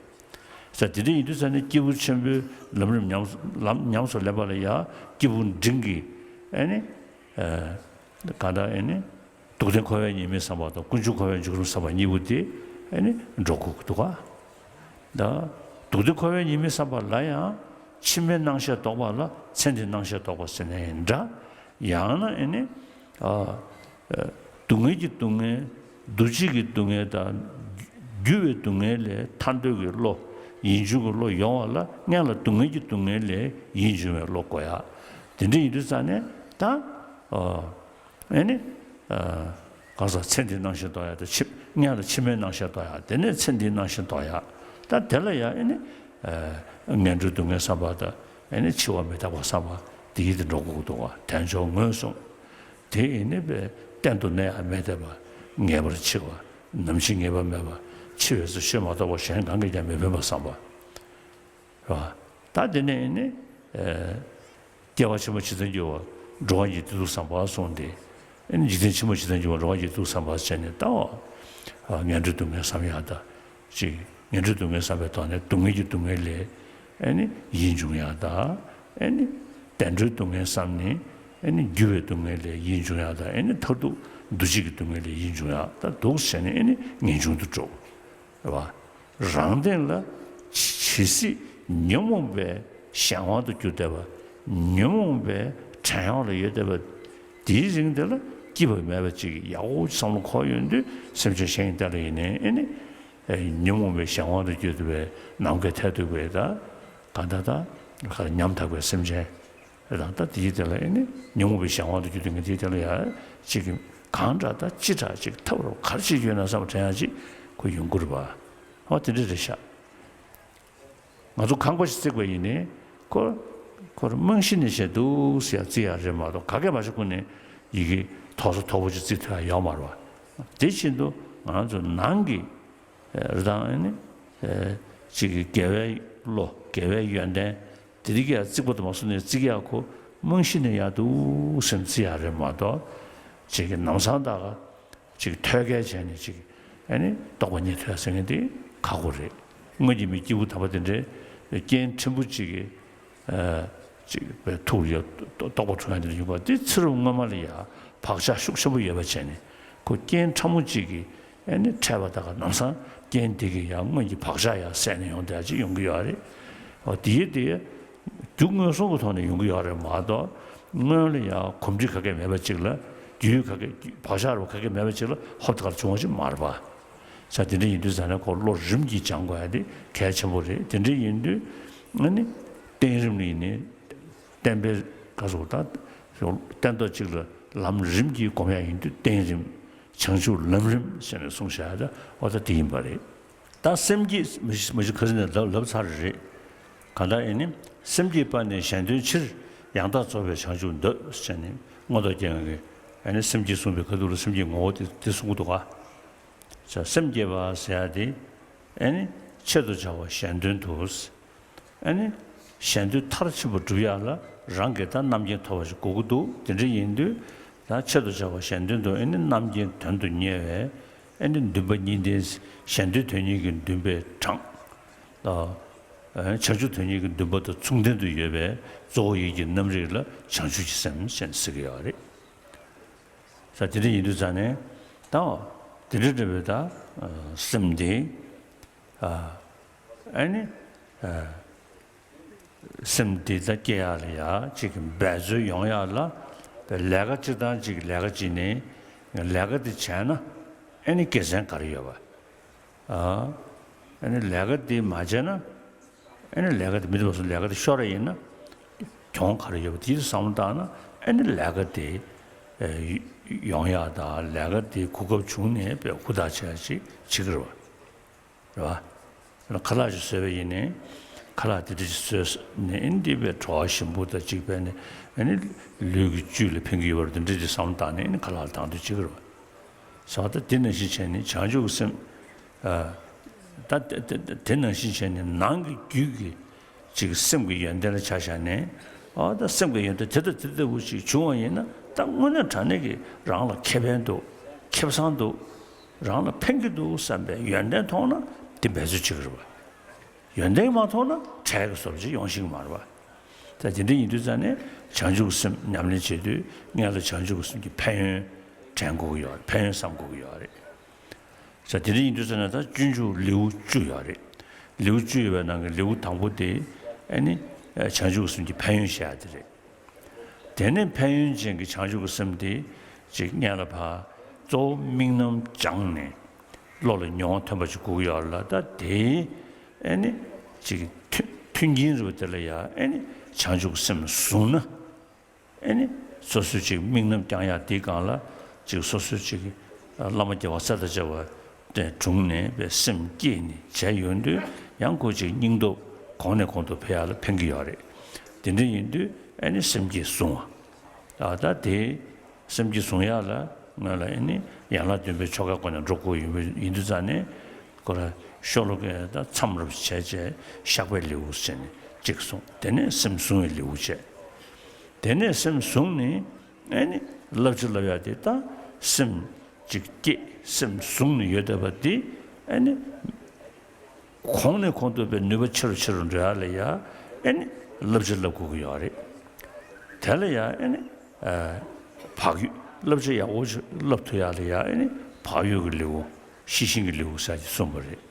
ས་དེ་འདྲ་ཡིན་དུས་ཙང་ནས་སྐྱེས་བུ་ཆེན་པོའི་ལམ་རིམ་ཉམས་ལམ་ཉམས་སུ་ལེན་པ་ལ་ཡ་སྐྱེས་བུ་འབྲིང་གི་ཨེ་ནི། གང་ལྟར་ཨེ་ནི། སྡུག་བདེན་འཁོར་བའི་ཉེས་དམིགས་བསམ་པ་དང་ཀུན་འབྱུང་འཁོར་བའི་འཇིགས་རུང་བསམ་པ་གཉིས་པོ་དེ་ཨེ་ནི་འགྲོ་དགོས་ཀྱི་འདུག་ག་ད་སྡུག་བདེན་འཁོར་བའི་ཉེས་དམིགས་བསམ་པ་ལ་ཡང་ཕྱི་མའི་སྣང་ཤས་ལྡོག་པ་ལ་ཚེ་འདིའི་སྣང་ཤས་ལྡོག་པ་ཟེར་ནའི་འདྲ། ཡང་ན་ཨེ་ནི། ཨ། སྡུག་བསྔལ་གྱི་སྡུག་བསྔལ། འདུ་བྱེད་ཀྱི་སྡུག་བསྔལ་དང་། རྒྱུ་བའི་སྡུག་བསྔལ་ལས་ཐར་འདོད་ཀྱི་བློ། ཡིད་འབྱུང་གི་བློ་ཡོང་བ་ལ་སྔོན་ལ་སྡུག་བསྔལ་གྱི་སྡུག་བསྔལ་ལས་ཡིད་འབྱུང་བའི་བློ་དགོས་ཡ། དེ་འདྲ་ཡིན་དུས་ཙང་ནས་ད། ཨ། ཨེ་ནི། ཨ། གང་ཟག་ཚེ་འདིའི་སྣང་ཤས་ལྡོག་ཡ་དང་ཕྱི་སྔོན་ལ་ཕྱི་མའི་སྣང་ཤས་ལྡོག་ཡ། དེ་ནས་ཚེ་འདིའི་སྣང་ཤས་ལྡོག་ཡ། ད་དེ་ལ་ཡ་ཨེ་ནི། ཨ། ངན་འགྲོའི་སྡུག་བསྔལ་བསམ་པ་དང་ཨེ་ནི་འཆི་བ་མི་རྟག་པ་བསམ་པ་དེ་ཡིད་དུ་འགྲོ་དགོས་ཀྱི་འདུག་ག་དལ་འབྱོར་ངོས་བཟུང་། དེ་ཡིན་ནི་པས་གཏན་དུ་གནས་པ་མེད་བསྡད་པ། ངེས་པར་འཆི་བ། ནམ་འཆི་ངེས་པ་མེད་པ། འཆི་བའི་ཚེ་ཆོས་མ་གཏོགས་པ་གཞན་གང་གིས་ཀྱང་མི་ཕན་པ་བསམ་པ། རེད་བ། ད་དེ་ནས་ནི། ཨེ། སྐྱེ་བ་ཕྱི་མ་ཇི་ལྟར་འགྱུར་བ་འགྲོ་བ་ཉིད་བདེ་སྡུག་བསམ་པ་གསུངས་ཏེ། ཨེ་ནི་འཇིག་རྟེན་ཕྱི་མ་ཇི་ལྟར་འགྱུར་བ་འགྲོ་བ་ཉིད་བདེ་སྡུག་བསམ་པ་བྱས་ནས་ལྟ་བ། ངན་འགྲོའི་སྡུག་བསྔལ་བསམ་ཡག་དང་། ཅིག་ངན་འགྲོའི་སྡུག་བསྔལ་བསམ་པའི་ཐོག་ནས་སྡུག་བསྔལ་གྱི་སྡུག་བསྔལ་ལས་ཨེ་ནི་ཡིད་འབྱུང་ཡག་དང་། ཨེ་ནི་བདེ་འགྲོའི་སྡུག་བསྔལ་བསམ་ནས་ཨེ་ནི་རྒྱུ་བའི་སྡུག་བསྔལ་ལས་ཡིད་འབྱུང་ཡག་དང་། ཨེ་ནི་མཐར་ཐུག་འདུ་བྱེད་ཀྱི་སྡུག་བསྔལ་ལས་ཡིད་འབྱུང་ཡག་དང་འདུག་བྱས་ནས་ཨེ་ནི་ངེས་འབྱུང་དུ་འགྲོ། རེད་བ། རང་སྟེང་ལ་ཇི་ཇི་སྲིད་ཉོན་མོངས་པའི་གཞན་དབང་དུ་གྱུར་བསྡད་པ། ཉོན་མོངས་པའི་བྲན་གཡོག་ལ་ཡོད་བསྡད་པ། དེའི་རིང་དེ་ལ་སྐྱིད་པ་མེད་པ་ཅིག་ཡག་པོ་བསམ་བློ་འཁོར་ཡོང་དུས་སེམས་ཅན་གཞན་གྱི་ལྟ་ལ་ཡིན་ནའི་ཨེ་ནི། ཨེ། ཉོན་མོངས་པའི་གཞན་དབང་དུ་གྱུར་བསྡད་པའི་ནམ་མཁའི་མཐས་གཏུགས་པའི་ད་ག་ད་ད་ག་ལ་ཉམ་ཐག་པའི་སེམས་ཅན། རང་ལྟ་དེའི་དེ་ལ་ཨེ་ནི་ཉོན་མོངས་པའི་གཞན་དབང་དུ་གྱུར་དུས་ངས་དེའི་དེ་ལ་ཡ་ཅིག་གི་གང་འདྲ་ད་ཅི་འདྲ་ཅིག་ཐབས་རོགས་ག་རེ་བྱེད་ཀྱི་ཡོད་ན་བསམ་དྲན་ཡ་ཅིག་ཁོ་ཡོང་གི་རེད་པ། ཨོ་དེ་འདྲ་རེད་ཤག་ང་ཚོ་ཁང་པ་ཞིག་བརྩིགས་པ་ཡིན་ནའི་ཁོ་ཁོར་རྨང་གཞི་ནས་བྱས་འདུག་ཟེར་ཡ་བརྩི་ཡ་རེད་མ་གཏོགས་ག་གེ་མ་བྱས་ཁོ་ནས་ཡི་གེ་མཐོ་ས་མཐོ་པོ་ཅིག་བརྩི་ཐུབ་ཡ་ཡོད་མ་རེད་པ། དེ་བཞིན་དུ་ང་ཚོ་ནང་གི་རེ་དང་ཨེ་ནི། ཅིག་གི་དགེ་བའི་བློ་དགེ་བའི་ཡོན་ཏན་དེ་རིགས་ཀྱི་བརྩིགས་པ་དུ་མ་སོང་ནས་བརྩིགས་ཡག་ཁོ་རྨང་གཞི་ནས་ཡག་འདུག་སེམས་བརྩི་ཡག་རེད་མ་གཏོགས། ཅིག་གི་ནམ་སང་ད་ག་ཅིག་ཐོད་རྒལ་བྱས་ནས་ཅིག་ཨེ་ནི་རྟོགས་པ་རྙེད་ཐུབ་ཡག་ཟེར་མཁན་དེ་ཁག་པོ་རེད། སྔོན་གྱི་མི་སྐྱེས་བུ་དམ་པ་དེ་འདྲའི་རྐྱེན་ཕྲན་བུ་ཅིག་གིས། ཨ། ཅིག་པའི་ཐུགས་ལ་རྟོགས་པ་འཁྲུལ་མཁན་དེ་འདྲ་ཡོང་བ་དེ་ཚེ་རབས་སྔོན་མ་ལ་ཡ་བག་ཆགས་ཤུགས་ཆེན་པོ་ཡོད་པ་བྱས་ནས་ཁོ་རྐྱེན་ཕྲ་མོ་གཅིག་གིས་ཨེ་ནི་འཕྲད་པ་ད་ག་ནམ་སང་རྐྱེན་དེ་གི་ཡང་སྔོན་གྱི་བག་ཆགས་ཡང་ཟད་ནས་ཡོང་བསྡད་ཅིག་ཡོང་གི་ཡོད་རེད། འོ་དེ་ཡི་དེ་རྒྱུ་མངོན་སུམ་གྱི་ཐོག་ནས་ཡོང་གི་ཡོད་རེད་མ་གཏོགས་སྔོན་ལ་ཡང་གོམས་འདྲིས་ག་གེ་མེད་པ་ཅིག་ལ་རྒྱུ་ཡི་ག་གེ་བག་ཆགས་རུ་ག་གེ་མེད་པ་ཅིག་ལ་ཧོབ་ཏེ་ག་ལ་བྱུང་བ་ཅིག་མ་རེད་པ། ས་དེ་འདྲ་ཡིན་དུས་ཙང་ནས་ཁོ་བློ་རིམ་གྱིས་སྦྱང་དགོས་ཡ་དེ་གལ་ཆེན་པོ་རེད། དེ་འདྲ་ཡིན་དུས་ཨ་ནི་བསྟེན་རིམ་ལ་ཡིན་ནའི་བསྟན་པའི་བཀའ་སོགས་ད་སྟན་ཐོག་གཅིག་ལ་ལམ་རིམ་གྱིས་སྒོམ་ཡ་ཡིན་དུས་བསྟེན་རིམ་བྱང་ཆུབ་ལམ་རིམ་ཟེར་ནས་གསུངས་བཞག་ཡ་ད་འོ་ད་དེ་ཡིན་པ་རེད། ད་སེམས་བསྐྱེད་མི་མི་ཤི་ཁ་སེང་ནས་ལབ་ལབ་ཚར་རེད། གང་ལྟར་ཨེ་ནི་སེམས་བསྐྱེད་པ་ནི་གཞན་དོན་ཕྱིར། ཡང་དག་རྫོགས་པའི་བྱང་ཆུབ་འདོད། ཟེར་ནས་མངོན་རྟོགས་རྒྱན་གྱིས་ཨེ་ནི་སེམས་བསྐྱེད་གསུངས་པའི་ཁ་ཐུག་ལ་སེམས་བསྐྱེད་ངོ་བོ་དེ་དེ་གསུང་གི་འདུག་ག་ས་སེམས་བསྐྱེད་པ་ཟེར་ཡ་དེ་ཨེ་ནི་ཆེད་དུ་བྱ་བ་གཞན་དོན་དུ། ཨེ་ནི་གཞན་དོན་མཐར་ཕྱིན་པ་སྒྲུབ་ཡ་ལ་རང་གི་ད་རྣམ་མཁྱེན་ཐོབ་པ་ཞིག་དགོས་ཀྱི་འདུག་དེ་འདྲ་ཡིན་དུས་ད་ཆེད་དུ་བྱ་བ་གཞན་དོན་དུ་ཨེ་ནི་རྣམ་མཁྱེན་དོན་དུ་གཉེར་བའི་ཨེ་ནི་འདུན་པ་གཉིས་ལྡན། གཞན་དོན་དོན་གཉེར་གྱི་འདུན་པས་དྲངས། ཨ། བྱང་ཆུབ་དོན་གཉེར་གྱི་འདུན་པ་དང་མཚུངས་ལྡན་དུ་ཡོད་པའི་གཙོ་བོ་ཡིད་ཀྱི་རྣམ་རིག་ལ་བྱང་ཆུབ་ཀྱི་སེམས་ཞེས་ཟེར་གྱི་ཡོད་རེད། ས་དེ་འདྲ་ཡིན་དུས་ཙང་ནས་ད་དེ་འདྲ་འདྲ་བའི་ད་སེམས་དེ་ཨ་ནི་སེམས་དེ་ད་སྐྱེ་ཡག་ལ་ཡ་གཅིག་འབད་རྩོལ་ཡོང་ཡག་ལ་ལས་ཀ་གཅིག་དང་གཅིག་ལས་ཀ་གཅིག་ནས་ལས་ཀ་དེ་བྱས་ན་ཨ་ནི་དགེ་མཚན་ག་རེ་ཡོད་པ། ཨ་ནི་ལས་ཀ་དེ་མ་བྱས་ན་ཨ་ནི་ལས་ཀ་དེ་མི་འདུག་པ་སོང་ལས་ཀ་དེ་ཤོར་བ་ཡིན་ན་གྱོང་ག་རེ་ཡོད་པ་དེ་བསམ་བློ་བཏང་ན་ཨ་ནི་ལས་ཀ་དེ་ཡོང་ཡག་དང་ལས་ཀ་དེ་གོ་སྐབས་བྱུང་ནས་དཔེ་ཧུར་ཐག་བྱས་ཅིག་བྱེད་ཀྱི་རེད་པ། རེད་པ། ཁ་ལག་ཅིག་བཟོས་པ་ཡིན་ནའི་ཁ་ལག་དེ་འདྲ་ཅིག་བཟོས་ནས་ཨ་ནི་དེ་དཔེ་བྲོ་བ་ཞིམ་པོ་དང་གཅིག་པས་ནི་ཨ་ནི་ལུས་ཀྱི་བཅུད་ལ་ཕན་གྱི་ཡོད་པ་རེད་དེ་འདྲ་ཅིག་བསམ་བློ་བཏང་ནས་ཨ་ནི་ཁ་ལག་ལ་དང་དོད་བྱེད་ཀྱི་རེད་པ། ས་ད་དེ་ནང་བཞིན་བྱས་ནས་བྱང་ཆུབ་ཀྱི་སེམས། ད་དེ་དེ་དེ་ནང་བཞིན་བྱས་ནས་ནང་གི་རྒྱུད་ཀྱི་ཅིག་སེམས་ཀྱི་ཡོན་ཏན་ལ་ཆ་བཞག་ནས། ཨ་ད་སེམས་ཀྱི་ཡོན་ཏན་དེ་ལྟ་དེ་ལྟ་བུ་ཅིག་བྱུང་བ་ཡིན་ན་ད་དངོས་གནས་དྲང་གནས་ཀྱི་རང་ལ་ཁེ་ཕན་འདུག་ཁེ་བཟང་འདུག་རང་ལ་ཕན་གྱི་འདུག་བསམ་པའི་ཡོན་ཏན་མཐོང་ན་དེ་འབད་རྩོལ་བྱེད་ཀྱི་རེད་པ། ཡོན་ཏན་མ་མཐོང་ན་འཕྲལ་གྱི་བཟོ་འདྲ་ཅིག་ཡོང་ཤེས་ཀྱི་མ་རེད་པ། ད་དེ་འདྲ་ཡིན་དུས་ཙང་ནས་བྱང་ཆུབ་ཀྱི་སེམས་ཉམས་ལེན་བྱེད་དུས་སྔོན་ལ་བྱང་ཆུབ་ཀྱི་སེམས་ཀྱི་ཕན་ཡོན་དྲན་དགོས་ཀྱི་ཡོད་རེད། ཕན་ཡོན་བསམ་དགོས་ཀྱི་ཡོད་རེད། ས་དེ་འདྲ་ཡིན་དུས་ཙང་ནས་ད་སྤྱོད་འཇུག་ལེའུ་བཅུ་ཡོད་རེད། ལེའུ་བཅུ་ཡོད་པའི་ནང་གི་ལེའུ་དང་པོ་དེ་ཨ་ནི་བྱང་ཆུབ་ཀྱི་སེམས་ཀྱི་ཕན་ཡོན་བཤད་ཡ་དེ་རེད། དེ་ནས་ཕན་ཡོན་ཅན་གྱི་བྱང་ཆུབ་ཀྱི་སེམས་དེ་ཅིག་སྔོན་ལ་ཕར་གཙོ་བོ་དམིགས་རྣམ་སྦྱངས་ནས་བློ་ལ་མྱོང་བ་ཐོན་པ་ཅིག་དགོས་ཀྱི་ཡོད་རེད་ལ། ད་དེ་ཨ་ནི་ཅིག་མཐུན་མཐུན་རྐྱེན་རེད་པ། དེ་ལ་ཡ་ཨ་ནི་བྱང་ཆུབ་ཀྱི་སེམས་བཟུང་ན། ཨེ་ནི། སོ་སོའི་ཅིག་དམིགས་རྣམ་བསྐྱང་ཡག་དེའི་སྒང་ལ་ཅིག་སོ་སོའི་ཅིག་བླ་མ་རྒྱལ་བ་སྲས་དང་བཅས་པ་དེ་དྲུང་ནས་པའི་སེམས་བསྐྱེད་ནས་བྱས་ཡོང་དུས་ཡང་ཁོ་ཅིག་སྙིང་སྟོབས་གོང་ནས་གོང་དུ་འཕེལ་ཡག་ལ་ཕན་གྱི་ཡོད་རེད། དེ་འདྲ་ཡིན་དུས་ཨེ་ནི་སེམས་བསྐྱེད་བཟུང་བ། ཨ་ད་དེ་སེམས་བསྐྱེད་བཟུང་ཡག་ལ་ང་ལ་ཨེ་ནི་ཡན་ལག་བདུན་པའི་ཆོ་གའི་སྒོ་ནས་འགྲོ་དགོས་ཡིན་པ་ཡིན་དུས་ཙང་ནས་ཁོ་ལ་ཤོ་ལོ་ཀའི་ད་མཚམས་རེ་བྱས་བྱས་བཤགས་པའི་ལེའུ་ཟེར་ནས་གཅིག་གསུངས། དེ་ནས་སེམས་བཟུང་བའི་ལེའུ་བྱས། དེ་ནས་སེམས་བཟུང་ནས་ཨེ་ནི་བསླབ་བྱ་བསླབ་ཡག་དེ་ད་སེམས་ཅིག་སྐྱེས་སེམས་བཟུང་ནས་ཡོད་བསྡད་པ་དེ་ཨེ་ནི་གོང་ནས་གོང་དུ་འཕེལ་ནུས་པ་ཆེ་རུ་ཆེ་རུ་འགྲོ་ཡག་ལ་ཡ་ཨེ་ནི་བསླབ་བྱ་བསླབ་དགོས་ཀྱི་ཡོད་རེད། དེ་ལ་ཡ་ཨེ་ནི་བག་ཡོད་བསླབ་བྱ་ཡག་པོ་ཞིག་བསླབ་ཐུབ་ཡག་ལ་ཡ་ཨེ་ནི་བག་ཡོད་ཀྱི་ལེའུ་ཤེས་བཞིན་གྱི་ལེའུ་ཟེར་གྱི་གསུངས་པ་རེད།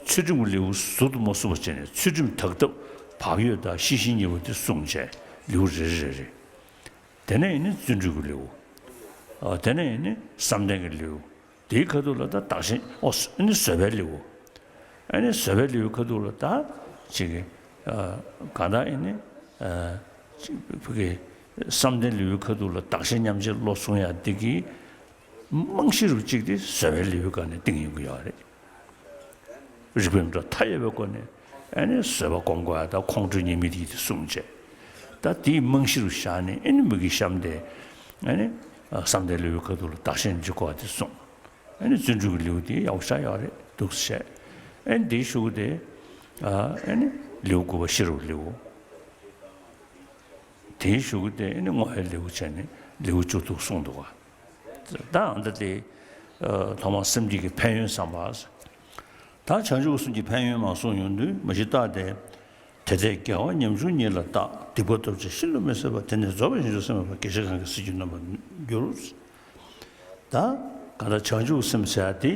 ཚུལ་ཁྲིམས་ཀྱི་ལེའུ་ཟུར་དུ་མ་གསུངས་པ་བྱས་ནས་ཚུལ་ཁྲིམས་དག་ཐབས་བག་ཡོད་དང་ཤེས་བཞིན་གཉིས་པོ་དེ་གསུངས་བྱས་ལེའུ་རེ་རེ་རེ་རེ། དེ་ནས་ཡིན་ནི་བརྩོན་འགྲུས་ཀྱི་ལེའུ། ཨ་དེ་ནས་ཡིན་ནི་བསམ་གཏན་གྱི་ལེའུ། དེའི་ཁ་ཐུག་ལ་ད་བདག་གཞན་ཨོ་ཡིན་ནི་བཟོད་པའི་ལེའུ། ཨ་ནི་བཟོད་པའི་ལེའུའི་ཁ་ཐུག་ལ་ད་ཅིག་གི་ཨ་གང་ལྟར་ཡིན་ནི་ཨ་ཅིག་བུ་གི་བསམ་གཏན་ལེའུའི་ཁ་ཐུག་ལ་བདག་གཞན་མཉམ་བརྗེའི་བློ་བཟུང་ཡག་འདི་གི་རྨང་གཞི་རུ་གཅིག་དེ་བཟོད་པའི་ལེའུའི་སྒང་ནས་བཏིང་ཡོང་གི་ཡོད་རེད། རིགས་པའི་འགྲོ་མཐའ་ཡས་པའི་སྒོ་ནས་ཨ་ནི་བཟོད་པ་སྒོམ་དགོས་ཡ་དང་ཁོང་ཁྲོའི་ཉེས་དམིགས་དེ་དེ་གསུངས་བྱས། ད་དེའི་རྨང་གཞི་རུ་བཞག་ནས་ཨ་ནི་མི་དགེ་བཤམས་ཏེ་ཨ་ནི་བསམ་གཏན་ལེའུའི་ཁ་ཐུག་ལ་བདག་གཞན་འཇིགས་དགོས་པ་དེ་གསུངས། ཨ་ནི་བརྩོན་འགྲུས་ཀྱི་ལེའུ་དེ་ཡག་པོ་ཆགས་ཡོད་རེད་འདུག་ཟེར། ཨ་ནི་དེའི་གཞུག་གུ་དེ་ཨ་ནི་ལེའུ་དགུ་པ་ཤེས་རབ་ལེའུ། དེའི་གཞུག་གུ་དེ་ཨ་ནི་བསྔོ་བའི་ལེའུ་བྱས་ནས་ལེའུ་བཅུ་དྲུག་གསུངས་འདུག་ག་ད་ཨ་ད་དེ་ཐོག་མར་སེམས་བསྐྱེད་ཀྱི་ཕན་ཡོན་བསམ་པ། ད་བྱང་ཆུབ་སེམས་ཀྱི་ཕན་ཡོན་མ་གསུངས་ཡོང་དུས་མ་གཞི་རྟགས་དེ། དེ་ལྟས་དགེ་བ་ཉམ་ཆུང་ཉིད་ལ་བརྟག་སྡིག་པ་སྟོབས་ཆེ་ཤིན་ཏུ་མི་བཟོད་པ་དེ་ནི་རྫོགས་པའི་བྱང་ཆུབ་སེམས་མེད་པར་དགེ་བཤེས་གང་གིས་ཟིལ་གྱིས་གནོན་པར་འགྱུར། ད་གང་ལྟར་བྱང་ཆུབ་སེམས་ཟེར་ཡ་དེ།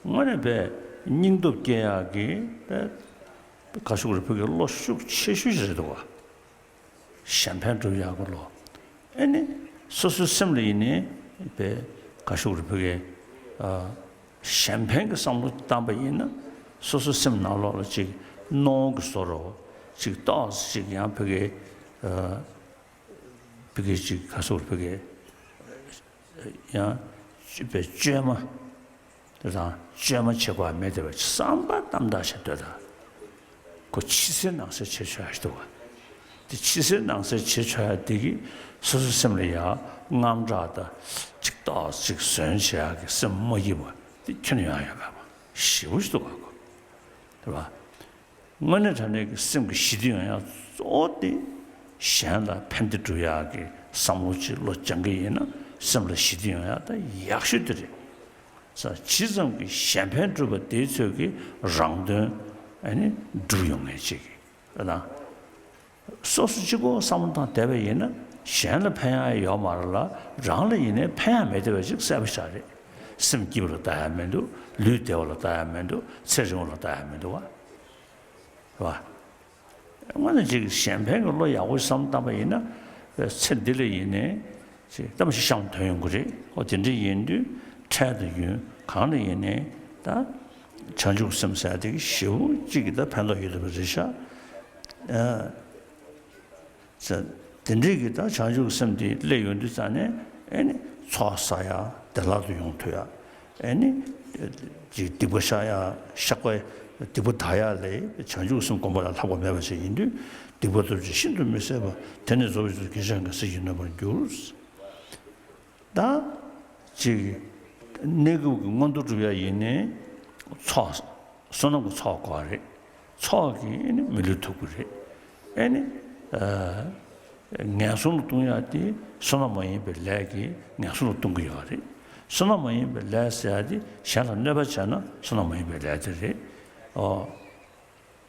དངོས་གནས་པའི་སྙིང་སྟོབས་སྐྱེ་ཡག་གི་དཔེ། ག་ཤུག་རེ་ཕུག་གི་བློ་ཤུགས་ཆེ་ཤོས་ཤིག་རེད་འདུག་བ། གཞན་ཕན་སྒྲུབ་ཡག་གི་བློ། ཨེ་ནི། སོ་སོའི་སེམས་ལ་ཡིན་ནའི་པའི་ག་ཤུག་རེ་ཕུག་གི། གཞན་ཕན་གྱི་བསམ་བློ་བཏང་པ་ཡིན་ན། སོ་སོའི་སེམས་ནང་ལོགས་ལ་ཅིག་གནོང་གི་བཟོ་འདྲ། ཅིག་ཏོག་ཙམ་ཅིག་ཡང་ཕུག་གི། ཕུག་གི་ཅིག་ག་ཤུག་རེ་ཕུག་གི། ཡང་། པའི་བཅོས་མ། དེ་དང་བཅོས་མ་བྱེད་དགོས་མེད་དེ་བས་བསམ་པ་ཏམ་ཏག་བྱས་སྡོད་དང་། ཁོ་ཕྱི་གསལ་ནང་གསལ་བྱེད་ཆོག་ཡ་ཞིག་འདུག་བ། དེ་ཕྱི་གསལ་ནང་གསལ་བྱེད་ཆོག་ཡ་དེ་གིས་སོ་སོའི་སེམས་ལ་ཡ་དངངས་སྐྲག་དང་ཅིག་ཏོག་ཅིག་ཟོན་བྱེད་ཡ་གི་སེམས་མ་སྐྱིད་པ་དེ་ཁྱོན་ནས་ཡོང་ཡ་ཡོད་མེད་པ་ཞེ་པོ་ཞིག་འདུག་བ་ཁོ། དེ་བ། དངོས་གནས་དྲང་གནས་ཀྱི་སེམས་ཀྱི་ཞི་བདེ་ཡོང་ཡ་གཙོ་བོ་དེ་གཞན་ལ་ཕན་བདེ་སྒྲུབ་ཡག་གི་བསམ་བློ་ཅིག་བློ་སྦྱང་གི་ཡིན་ན་སེམས་ལ་ཞི་བདེ་ཡོང་ཡ་ད་ཡག་ཤོས་དེ་རེད། ས་ཇི་ཙམ་གྱི་གཞན་ཕན་སྒྲུབ་པ་དེའི་ཚོད་ཀྱི་རང་དོན་ཨ་ནི་སྒྲུབ་ཡོང་ངེས་ཅིག་གི་ཨ་ན། སོ་སོ་གཅིག་པོ་བསམ་བློ་བཏང་བསྡད་པ་ཡིན་ན་གཞན་ལ་ཕན་ཡག་ཡོད་མ་རེད་ལ་རང་ལ་ཡིན་ནའི་ཕན་ཡག་མེད་བསྡད་པ་ཅིག་གསལ་པོ་ཞིག་རེད། སེམས་སྐྱིད་པ་ལ་ལྟ་ཡག་མི་འདུག་ལུས་བདེ་བ་ལ་ལྟ་ཡག་མི་འདུག་ཚེ་རིང་བ་ལ་ལྟ་ཡག་མི་འདུག་བ། རེད་བ། དངོས་གནས་ཅིག་གཞན་ཕན་གྱི་བློ་ཡག་པོ་བསམ་བཏང་པ་ཡིན་ན་ཚེ་འདི་ལ་ཡིན་ནའི་ཅིག་གཏམ་ཞིག་བཤམས་དོན་ཡོང་གི་རེད། ཨོ་དེ་འདྲ་ཡིན་དུས་འཕྲལ་དུ་ཡུན་གང་ལ་ཡིན་ནའི་ད་བྱང་ཆུབ་སེམས་ཟེར་ཡ་དེ་གི་ཞེ་པོ་ཅིག་གི་ད་ཕན་ཐོགས་ཡོད་པ་རེད་ཤག་ཨ། ཟེར། དེ་འདྲའི་གི་ད་བྱང་ཆུབ་སེམས་དེ་སླེབས་ཡོང་དུས་ཙང་ནས་ཨེ་ནི་ཚོགས་བསགས་ཡ་བདེ་བླག་ཏུ་ཡོང་ཐུབ་ཡ། ཨེ་ནི་ཅིག་སྡིག་པ་བཤགས་ཡ་བཤགས་པ་སྡིག་པ་དག་ཡ་ལས་བྱང་ཆུབ་སེམས་སྒོམ་པ་ལས་ལྷག་པ་མེད་པ་ཞིག་ཡིན་དུས་སྡིག་པ་ཐམས་ཅད་ཤིན་ཏུ་མི་བཟད་པ། དེ་ནི་རྫོགས་པའི་སངས་རྒྱས་ཀྱི་ཞིང་གི་གེགས་བྱེད་ཀྱང་གེགས་བྱེད་ཀྱི་ཉེ་བར་འགྱུར། ད་ཅིག་གནས་སྐབས་ཀྱི་མངོན་མཐོ་སྒྲུབ་ཡ་ཡིན་ནའི་ཚོགས། བསོད་ནམས་ཀྱི་ཚོགས་དགོས་རེད། ཚོགས་ཀྱིས་ཨེ་ནི་མི་ལུས་ཐུབ་ཀྱི་རེད། ཨེ་ནི་ཨ་ངན་སོང་ལ་ལྟུང་ཡ་དེ་བསོད་ནམས་མ་ཡིན་པའི་ལས་ཀྱིས་ངན་སོང་ལ་ལྟུང་གི་ཡོད་རེད། བསོད་ནམས་མ་ཡིན་པའི་ལས་ཟེར་ཡ་དེ་གཞན་ལ་གནོད་པ་བྱས་ན་བསོད་ནམས་མ་ཡིན་པའི་ལས་དེ་རེད། ཨོ།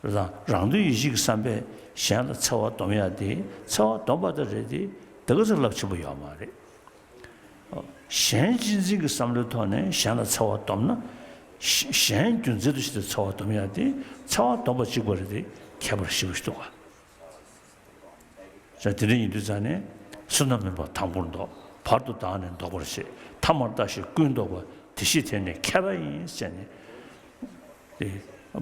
རེད་དང་རང་དོན་ཡིད་བྱེད་ཀྱི་བསམ་པས་གཞན་ལ་འཚེ་བ་སྡོམ་ཡ་དེ་འཚེ་བ་སྡོམ་པ་དེ་རེད་དེ་དེ་ག་ཚོད་རླབས་ཆེན་པོ་ཡོད་མ་རེད། གཞན་གཅེས་འཛིན་གྱི་བསམ་བློའི་ཐོག་ནས་གཞན་ལ་འཚེ་བ་སྡོམ་ན། གཞན་རྒྱུ་མཚན་དུ་བྱས་ཏེ་འཚེ་བ་སྡོམ་ཡ་དེ་འཚེ་བ་སྡོམ་པ་གཅིག་པ་རེད་དེ་ཁྱད་པར་ཞེ་པོ་ཞིག་འདུག་ག་ས་དེ་འདྲ་ཡིན་དུས་ཙང་ནས་བསོད་ནམས་མིན་པ་དང་པོར་འདོགས། བར་དུ་བདག་ནི་འདོགས་པར་བྱེད། ཐ་མར་ལྟ་ཞིག་ཀུན་བཟློག་པ། དེ་ཤེས་དེ་ནི་མཁས་པ་ཡིན་ཟེར་ནས། དེ་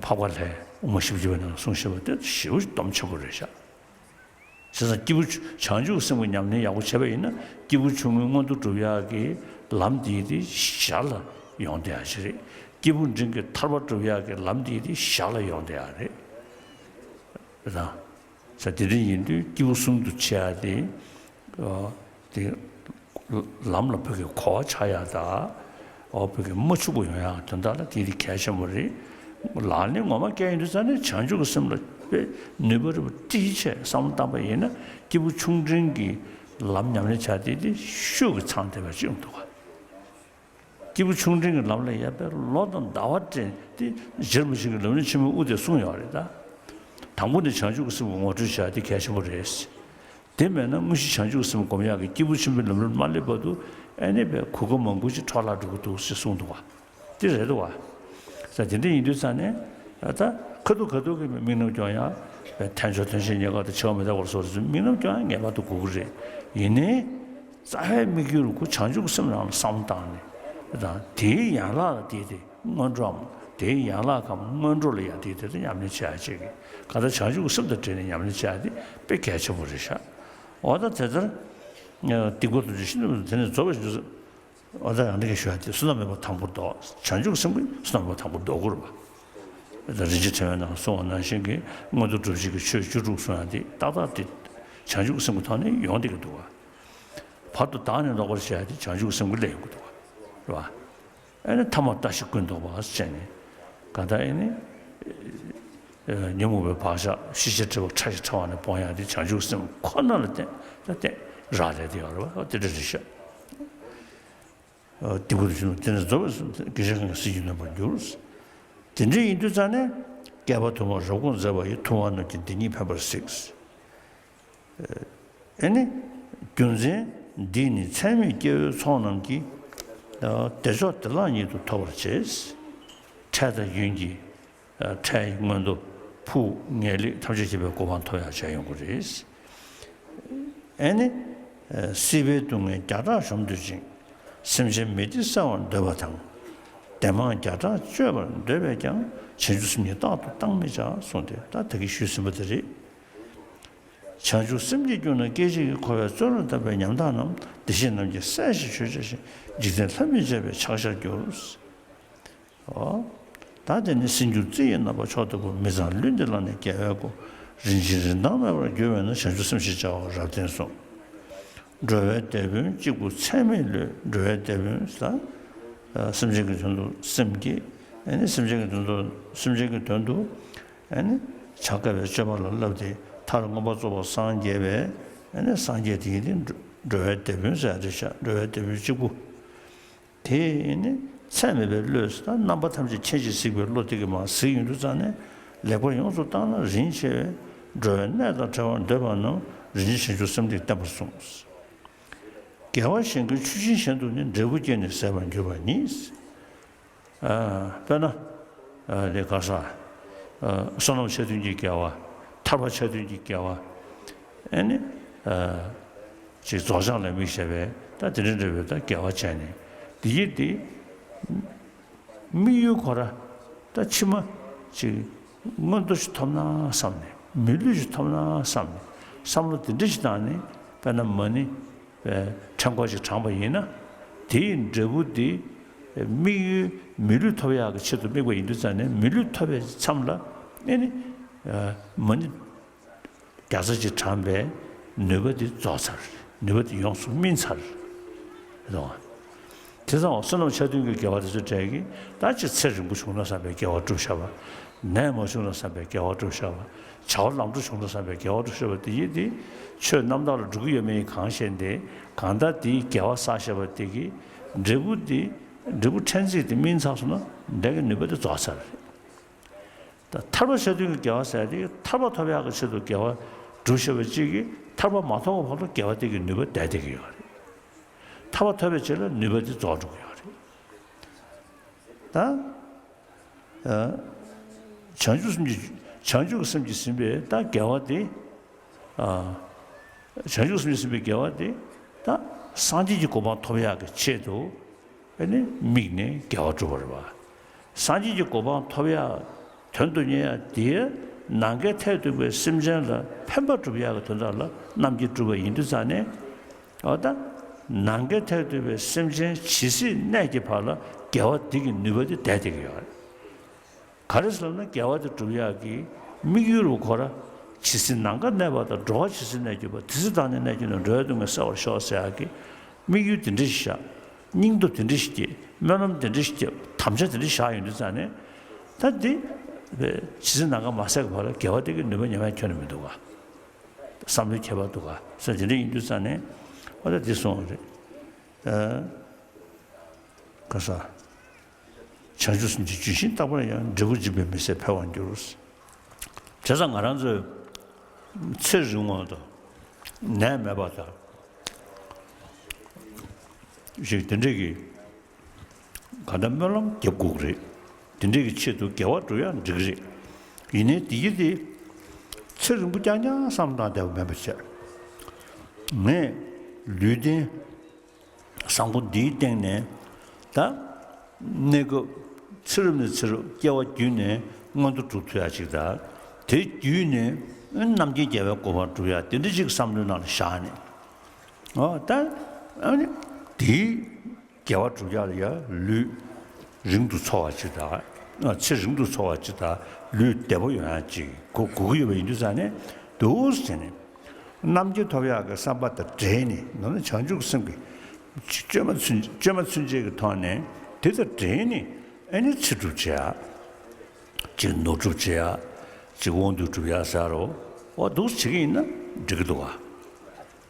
འཕགས་པ་ལྷའི་དབུ་མ་བཞི་བཅུ་པའི་ནང་གསུངས་བཞག་པ་དེ་ཞེ་པོ་སྡོམ་ཆེན་པོ་རེད་ཤག་བྱས་ཙང་སྐྱེས་བུ་བྱང་ཆུབ་སེམས་ཀྱི་ཉམས་ལེན་ཡག་པོ་བྱས་པ་ཡིན་ན་སྐྱེས་བུ་ཆུང་ངུའི་མངོན་མཐོ་སྒྲུབ་ཡག་གི་ལམ་དེ་དེ་ཞར་ལ་ཡོང་བསྡད་ཡག་ཞིག་རེད། སྐྱེས་བུ་འབྲིང་གི་ཐར་པ་སྒྲུབ་ཡག་གི་ལམ་དེ་དེ་ཞར་ལ་ཡོང་བསྡད་ཡག་རེད། རེད་དང་། ས་དེ་འདྲ་ཡིན་དུས་སྐྱེས་བུ་གསུམ་དུ་ཕྱེ་ཡ་དེ། ཨོ། དེ་ལམ་ལ་བོད་ཀྱི་གོ་བ་ཆགས་ཡ་དང་། ཨོ་བོད་ཀྱི་མ་འཆུག་པོ་ཡོང་ཡ་དོན་དག་ལ་དེ་དེ་གལ་ཆེན་པོ་རེད། ལག་ལེན་ངོ་མ་བཀལ་ཡོང་དུས་ཙང་ནས་བྱང་ཆུབ་ཀྱི་སེམས་ལ་དཔེ་ནུས་པ་རེ་བ་ཏིལ་ཆད་བསམ་བློ་བཏང་པ་ཡིན་ན་སྐྱེས་བུ་ཆུང་འབྲིང་གི་ལམ་ཉམས་ལེན་བྱ་དེ་དེ་ཤུགས་ཀྱིས་ཚང་བསྡད་པ་ཅིག་འདུག་ག་སྐྱེས་བུ་ཆུང་འབྲིང་གི་ལམ་ལ་ཡར་དཔེ་ལོ་དང་ཟླ་བ་སྤྲད་དེ་རྗེ་རིན་པོ་ཆེ་གིས་ལམ་རིམ་ཆེན་མོའི་དབུ་དེ་གསུངས་ཡོད་རེད་ད། དང་པོ་ནི་བྱང་ཆུབ་ཀྱི་སེམས་ཀྱི་ངོ་སྤྲོད་བྱ་དེ་གལ་ཆེན་པོ་རེད། དེ་མེད་ན་དངོས་གཞི་བྱང་ཆུབ་ཀྱི་སེམས་སྒོམ་ཡག་གི་སྐྱེས་བུ་ཆེན་པོའི་ལམ་རིམ་མ་སླེབས་བར་དུ་ཨ་ནི་དཔེ་གོ་སྐབས་མང་པོ་ཅིག་འཕྲོ་བརླག་འགྲོ་གི་འདུག་ཅེས་གསུངས་འདུག་བ། དེ་རེད་འདུག་བ། ས་དེ་འདྲ་ཡིན་དུས་ཙང་ནས་ད་ཁ་ཐུག་ཁ་ཐུག་གི་དམིགས་རྣམ་སྐྱོང་ཡག་དཔེ་ཐལ་འགྱུར་དོན་ཆེན་རྙེད་དཀའ་དང་འཆི་བ་མི་རྟག་པ་སོགས་དམིགས་རྣམ་སྐྱོང་ཡག་ངེས་པར་དུ་དགོས་ཀྱི་རེད། ཡིན་ནའི། རྩ་བའི་དམིགས་ཡུལ་ཁོ་བྱང་ཆུབ་ཀྱི་སེམས་རང་ལ་བསམ་བློ་བཏང་ནས་དང་དེའི་ཡན་ལག་ལ་བརྟེན་ཏེ་སྔོན་འགྲོའམ་དེའི་ཡན་ལག་གམ་སྔོན་འགྲོ་ལ་ཡང་བརྟེན་ཏེ་ཉམས་ལེན་བྱེད་ཡག་ཅིག་གི་གང་ལྟར་བྱང་ཆུབ་ཀྱི་སེམས་དང་འབྲེལ་ནས་ཉམས་ལེན་བྱེད་ཡག་དེ་དཔེ་གལ་ཆེན་པོ་རེད་ཤག་འོ་ད་དེ་ལྟར་སྡིག་པ་ཐམས་ཅད་ཤིན་ཏུ་དེ་ནས་རྫོགས་པའི་རྒྱུ། འོ་ད་ཡང་འདི་ག་ཞུ་ཡག་དེ་བསོད་ནམས་མེད་པ་དང་པོ་ལྡོག་བྱང་ཆུབ་ཀྱི་སེམས་ཀྱིས་བསོད་ནམས་མེད་པ་དང་པོ་ལྡོག་དགོས་རེད་པ། ད་རིན་ཆེན་ཕྲེང་བའི་ནང་གསུངས་པ་ནང་བཞིན་གྱི་མངོན་མཐོ་སྒྲུབ་བྱེད་ཀྱི་ཆོས་བཅུ་དྲུག་གསུངས་ཡག་དེ་ཏག་ཏག་དེ་བྱང་ཆུབ་ཀྱི་སེམས་ཀྱི་ཐོག་ནས་ཡོང་བསྡད་ཀྱི་འདུག་བ། བར་དུ་བདག་ནི་འདོགས་པར་བྱ་ཡག་དེ་བྱང་ཆུབ་ཀྱི་སེམས་ཀྱིས་སླེབས་ཡོང་གི་འདུག་བ། རེད་བ། ཨེ་ནི་ཐ་མར་ལྟ་ཞིག་ཀུན་བཟློག་པ་ཟེར་ནས། གང་ལྟར་ཨེ་ནི། ཉོན་མོངས་པའི་བག་ཆགས་ཤེས་བྱའི་སྒྲིབ་པ་ཕྲ་ཞིང་ཕྲ་བ་ནས་སྤོང་ཡག་དེ་བྱང་ཆུབ་སེམས་ཁོ་ན་ལ་བརྟེན་ད་བརྟེན་རག་ལས་དེ་ཡོད་རེད་བ། དེ་འདྲ་རེད་ཤག་སྡིག་པ་ཐམས་ཅད་དེ་ནས་རྫོགས་པའི་སངས་རྒྱས་ཀྱི་གེགས་བྱེད་ཀྱང་གེགས་བྱེད་ཀྱི་ཉེ་བར་འགྱུར། དེ་འདྲ་ཡིན་དུས་ཙང་ནས་བསྐལ་པ་དུ་མར་རབ་དགོངས་མཛད་པ་ཡི་ཐུབ་དབང་རྣམས་ཀྱིས་འདི་ཉིད་ཕན་པར་གཟིགས། ཨེ་ནི། རྒྱུ་མཚན་འདིས་ནི་ཚད་མེད་སྐྱེ་བོའི་ཚོགས་རྣམས་ཀྱིས། བདེ་མཆོག་བདེ་བླག་ཉིད་དུ་ཐོབ་པར་བྱེད། འཕྲལ་དང་ཡུན་གྱིས། འཕྲལ་ཡི་སྔོན་དུ་ཕུགས་ངེས་ལེགས་ཐམས་ཅད་མཁྱེན་པའི་གོ་འཕང་ཐོབ་ཡག་བྱས་ཡོང་གི་རེད། ཨེ་ནི། སྲིད་པའི་སྡུག་བསྔལ་བརྒྱ་ཕྲག་གཞོམ་འདོད་ཅིང་། སེམས་ཅན་མི་བདེ་བསལ་བར་འདོད་པ་དང་། བདེ་མང་བརྒྱ་ཕྲག་སྤྱོད་པར་འདོད་པས་ཀྱང་། བྱང་ཆུབ་སེམས་ཉིད་རྟག་ཏུ་བཏང་མི་བྱ། གསུངས་ཏེ་ད་ད་གིན་ཞུས་ཟིན་པ་དེ་རེད། བྱང་ཆུབ་སེམས་ཀྱི་རྒྱུ་ན་སྐད་ཅིག་གིས་འཁོར་བའི་བཙོན་རར་བཏབ་པའི་ཉམ་ཐག་རྣམས་བདེ་གཤེགས་རྣམས་ཀྱིས་བསལ་ཞིང་ཆོད་བྱ་ཞིང་། འཇིག་རྟེན་ལྷ་མིས་བྱས་པའི་ཕྱག་ཞར་འགྱུར། ཨོ། ད་དེ་ནི་སྲིད་འགྱུར་རྩི་ཡི་རྣམ་པ་མཆོག་ལྟ་བུ། མི་ཚངས་ལུས་འདི་བླངས་ནས་རྒྱལ་བའི་སྐུ། རིན་ཆེན་རིན་ཐང་མེད་པར་འགྱུར་བས་ན། བྱང་ཆུབ་སེམས་ཤིག་བྱ་བ་རབ་བརྟན་གསུངས། འགྲོ་བའི་དེད་དཔོན་གཅིག་པུ་ཚད་མེད་བློས། འགྲོ་བའི་དེད་དཔོན་ཟེར། སེམས་ཅན་གྱི་དོན་དུ་སེམས་བསྐྱེད། ཨ་ནི་སེམས་ཅན་གྱི་དོན་དུ་སེམས་ཅན་གྱི་དོན་དུ། ཨ་ནི་བྱ་དཀའ་བའི་སྤྱོད་པ་ལ་བསླབས་ཏེ། མཐར་མངོན་པར་རྫོགས་པར་སངས་རྒྱས་པའི། ཨ་ནི་སངས་རྒྱས་དེ་ཉིད་དེ་འགྲོ་བའི་དེད་དཔོན་ཟེར་ཡ་དེ་ཤག་འགྲོ་བའི་དེད་དཔོན་གཅིག་པུ། དེ་ནི་ཚད་མེད་པའི་བློས་ད་རྣམ་པ་ཐམས་ཅད་མཁྱེན་ཅིང་གཟིགས་པའི་བློ་དེ་གིས་མར་གཟིགས་ཡོང་དུས་ཙང་ནས། ལེགས་པར་ཡོངས་སུ་བརྟགས་ན་རིན་ཆེ་བས། འགྲོ་བའི་གནས་དང་བྲལ་བར་འདོད་པ་རྣམས། རིན་ཆེན་བྱང་ཆུབ་སེམས་འདི་བསྟེན་པར་གསུངས། དགེ་བ་གཞན་ཀུན་ཆུད་ཕྱིན་གཞན་དུ་ནི། འབྲས་བུ་སྐྱེས་ནས་ཟད་པར་འགྱུར་བ་ཉིད། ཨ། དཔེར་ན། ཨ། དེ་ག་ས། ཨ། བསོད་ནམས་ཆ་མཐུན་གྱི་དགེ་བ། ཐར་པ་ཆ་མཐུན་གྱི་དགེ་བ། ཨ་ནི། ཨ། ཅིག་རྫོགས་བྱང་ལ་དམིགས་བྱས་པའི་ད་དེ་འདྲ་འདྲ་བའི་ད་དགེ་བ་བྱས་ནས། དེ་ཡིས་དེ། དམིགས་ཡུལ་ཁོ་ར་ད་ཕྱི་མ་ཅིག་མངོན་མཐོ་ཞིག་ཐོབ་ན་བསམ་ནས། མི་ལུས་ཞིག་ཐོབ་ན་བསམ་ནས། བསམ་བློ་དེ་འདྲ་ཞིག་བཏང་ནས། དཔེར་ན་མ་ཎི་ཕྲེང་སྐོར་ཞིག་བགྲངས་པ་ཡིན་ན། དེའི་འབྲས་བུ་དེ་དམིགས་ཡུལ་མི་ལུས་ཐོབ་ཡག་གི་ཆེད་དུ་དམིགས་པ་ཡིན་དུས་ཙང་ནས། མི་ལུས་ཐོབ་པའི་མཚམས་ལ་ཨེ་ནི་མ་ཎི་བརྒྱ་རྩ་གཅིག་བགྲངས་པའི་ནུས་པ་དེ་རྫོགས་ཚར། ནུས་པ་དེ་ཡོངས་སུ་སྨིན་ཚར། རེད་དོ། དེ་ཙང་བསོད་ནམས་ཆ་མཐུན་གྱི་དགེ་བ་དེ་ཚོ་འབྲས་ཀྱི་ད་ཅིག་ཚེ་རིང་པོ་བྱུང་ན་བསམ་པའི་དགེ་བ་བསྒྲུབ་བཞག་པ། ནད་མ་བྱུང་ན་བསམ་པའི་དགེ་བ་བསྒྲུབ་བཞག་པ། བྱ་བ་ལམ་འགྲོ་བྱུང་ན་བསམ་པའི་དགེ་བ་བསྒྲུབ་བཞག་པ། དེ་ཡིས་དེ་ཆོས་རྣམ་དག་ལ་འགྲོ་གི་ཡོད་མེད་ཡིན་གང་ཤེས་ཏེ། གང་ལྟར་དེའི་དགེ་བ་བསགས་བཞག་པ་དེ་གི་འབྲས་བུ་དེ། འབྲས་བུ་ཕྲན་ཚེགས་དེ་སྨིན་ཚར་སོང་ན་འབྲས་ཀྱི་ནུས་པ་དེ་རྫོགས་ཚར་རེད། ད་ཐར་པ་ཆ་མཐུན་གྱི་དགེ་བ་ཟེར་དེ་ཐར་པ་ཐོབ་ཡག་གི་ཆེད་དུ་དགེ་བ་སྒྲུབ་ཤེས་པ་གཅིག་གིས་ཐར་པ་མ་ཐོབ་པ་བར་དུ་དགེ་བ་དེ་གི་ནུས་པ་བསྡད་བསྡད་ཀྱི་ཡོད་རེད། ཐར་པ་ཐོབ་པའི་རྗེས་ལ་ནུས་པ་དེ་རྫོགས་འགྲོ་གི་ཡོད་རེད། ད་ཨ། བྱང་ཆུབ་སེམས་ཀྱིས་བྱང་ཆུབ་ཀྱི་སེམས་ཀྱིས་ཟིན་པའི་ད་དགེ་བ་དེ། ཨ། བྱང་ཆུབ་སེམས་ཀྱིས་ཟིན་པའི་དགེ་བ་དེ་ད་སངས་རྒྱས་ཀྱི་གོ་འཕང་ཐོབ་ཡག་གི་ཆེད་དུ། ཨ་ནི་དམིགས་ནས་དགེ་བ་སྒྲུབ་པ་རེད་པ། སངས་རྒྱས་ཀྱི་གོ་འཕང་ཐོབ་ཡག་དོན་དུ་གཉེར་ཡག་དེ་ནམ་མཁའི་མཐས་གཏུགས་པའི་སེམས་ཅན་ལ་ཕན་པ་སྒྲུབ་ཡག་གི་དོན་དག་ལ་རྣམ་མཁྱེན་སྒྲུབ་པ་ཡིན་དུས་ཙང་ནས། འོ་ད། ནམ་མཁའི་མཐས་གཏུགས་པའི་སེམས་ཅན་ཇི་སྲིད་གནས་ཀྱི་བར་ལ་དགེ་བ་འདི་གི་ནུས་པ་དེ་བསྡད་བསྡད་ཀྱི་ཡོད་རེད། ག་རེ་ཟེར་ན་དགེ་བ་དེ་སྒྲུབ་ཡག་གི་དམིགས་ཡུལ་རུ་ཁོ་ར། ཇི་སྲིད་ནམ་མཁའ་གནས་པ་དང་། འགྲོ་བ་ཇི་སྲིད་གནས་གྱུར་པ། དེ་སྲིད་བདག་ནི་གནས་གྱུར་ནས། འགྲོ་བའི་སྡུག་བསྔལ་སེལ་བར་ཤོག་ཟེར་ཡག་གི་དམིགས་ཡུལ་དེ་འདྲ་ཞིག་བཞག་སྙིང་སྟོབས་དེ་འདྲ་ཞིག་སྐྱེས། སྨོན་ལམ་དེ་འདྲ་ཞིག་བརྒྱབ། དམ་བཅའ་དེ་འདྲ་བཞག་ཡོང་དུས་ཙང་ནས། ད་འདི་ཇི་སྲིད་ནམ་མཁའ་མ་ཟད་ཀྱི་བར་ལ་དགེ་བ་དེ་གི་ནུས་པ་ཉམས་ཡག་ཁྱོན་ནས་མི་འདུག་ག་བསམ་བློའི་ཁྱད་པར་འདུག་ག་ཟེར་དེ་འདྲ་ཡིན་དུས་ཙང་ནས། འོ་ད་འདི་སོང་བ་རེད། ཨ། ག་ས། བྱང་ཆུབ་སེམས་ཀྱི་ལྗོན་ཤིང་རྟག་པར་ཡང་། འབྲས་བུ་འབྱིན་པའི་མི་ཟད་འཕེལ་བར་འགྱུར། བྱས་ཙང་ང་རང་ཚོའི་ཚེ་རིང་བ་དང་། ནད་མེད་པ་དང་། ཞིག་དེ་འདྲས་ཀྱི་ག་འདྲ་སྨོན་ལམ་རྒྱབ་དགོས་ཀྱི་རེད། དེ་འདྲས་ཀྱི་ཆེད་དུ་དགེ་བ་སྒྲུབ་ཡང་འགྲིག་གི་རེད། ཡིན་ནའི་དེ་ཡིན་དེ་ཚེ་རིང་པོ་རྐྱང་རྐྱང་བསམ་བཏང་བསྡད་པ་མེད་པ་བྱས། ངས་ལུས་རྟེན་བཟང་པོ་འདིའི་སྟེང་ནས་ད་གནས་སྐབས་ཚེ་རབས་ནས་ཚེ་རབས་སྐྱེ་བ་བརྒྱུད་ནས་མངོན་མཐོ་སྒྲུབ་ཐུབ་ཡག་ཅིག་དང་། དེ་བརྒྱུད་ནས་རྣམ་མཁྱེན་རྒྱལ་བའི་གོ་འཕང་སྒྲུབ་ཡག་དེ་འདྲ་ཅིག་བསམ་བློའི་ནང་ལ་བཞག་ནས། ཨོ་ད་ཨ་ནི་དེའི་དགེ་བ་སྒྲུབ་ཡག་ལ་ཡ་ལུས་རིང་དུ་འཚོ་བ་ཅིག་དང་། ཚེ་རིང་དུ་འཚོ་བ་ཅིག་དང་། ལུས་བདེ་པོ་ཡོང་ཡག་ཅིག་དགོས་དགོས་ཀྱི་ཡོད་པ་ཡིན་དུས་ཙང་ནས་འདུག་ཟེར་ནས། རྣམ་མཁྱེན་ཐོབ་ཡག་གི་བསམ་པ་དང་འབྲེལ་ནས། ནང་ན་བྱང་ཆུབ་སེམས་ཀྱི་བཅོས་མ་ཚུན་བཅོས་མ་ཚུན་ཆད་ཀྱི་ཐོག་ནས་དེ་དང་འབྲེལ་ནས། ཨ་ནི་ཚེ་སྒྲུབ་བྱེད་ཡག་ཅིག་ནོར་སྒྲུབ་བྱེད་ཡག་ཅིག་དབང་སྡུད་སྒྲུབ་ཡག་ཟེར་རོ། འོ་འདུག་བྱེད་ཀྱི་ཡིན་ན་འགྲིག་གི་འདུག་ག་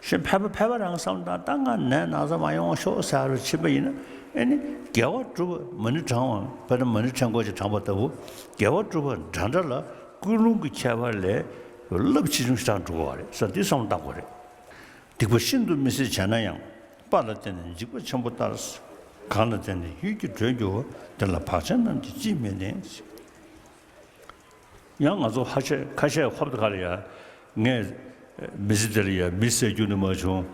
གཞན་ཕལ་པ་ཕལ་པ་རང་བསམ་བཏང་། ད་ང་ནད་ན་ཚ་མ་ཡོང་ཤོག་ཟེར་རོ་ཕྱིན་པ་ཡིན་ན། ཨེ་ནི་དགེ་བ་སྒྲུབ་པ་མ་ཎི་བགྲང་བ། དཔེར་ན་མ་ཎི་ཕྲེང་སྐོར་ཅིག་བགྲངས་པ་ལྟ་བུ། དགེ་བ་སྒྲུབ་པ་འདྲ་འདྲ་ལ་ཀུན་སློང་གི་ཁྱད་པར་ལས་རླབས་ཆེ་ཆུང་ཞེ་དྲག་འགྲོ་གི་ཡོད་རེད་ཟེར། འདི་བསམ་བློ་བཏང་དགོས་རེད། སྡིག་པ་ཤིན་ཏུ་མི་བཟད་བྱས་ན་ཡང་། དཔའ་ལ་བརྟེན་ནས་འཇིགས་པ་ཆེན་པོ་ལྟར། གང་ལ་བརྟེན་ནས་ཡུད་ཀྱིས་སྒྲོལ་འགྱུར་བ། དེ་ལ་བག་ཆགས་རྣམས་ཀྱིས་ཅིས་མི་ལེན། ཡང་ང་ཚོ་ཧ་ཤ་ཁ་ཤས་ཧོབ་ཏེ་ཁ་ལ་ཡ། ངས་མི་ཚེ་འདི་ལ་ཡ་མི་བསད་རྒྱུ་ནི་མ་བྱུང་།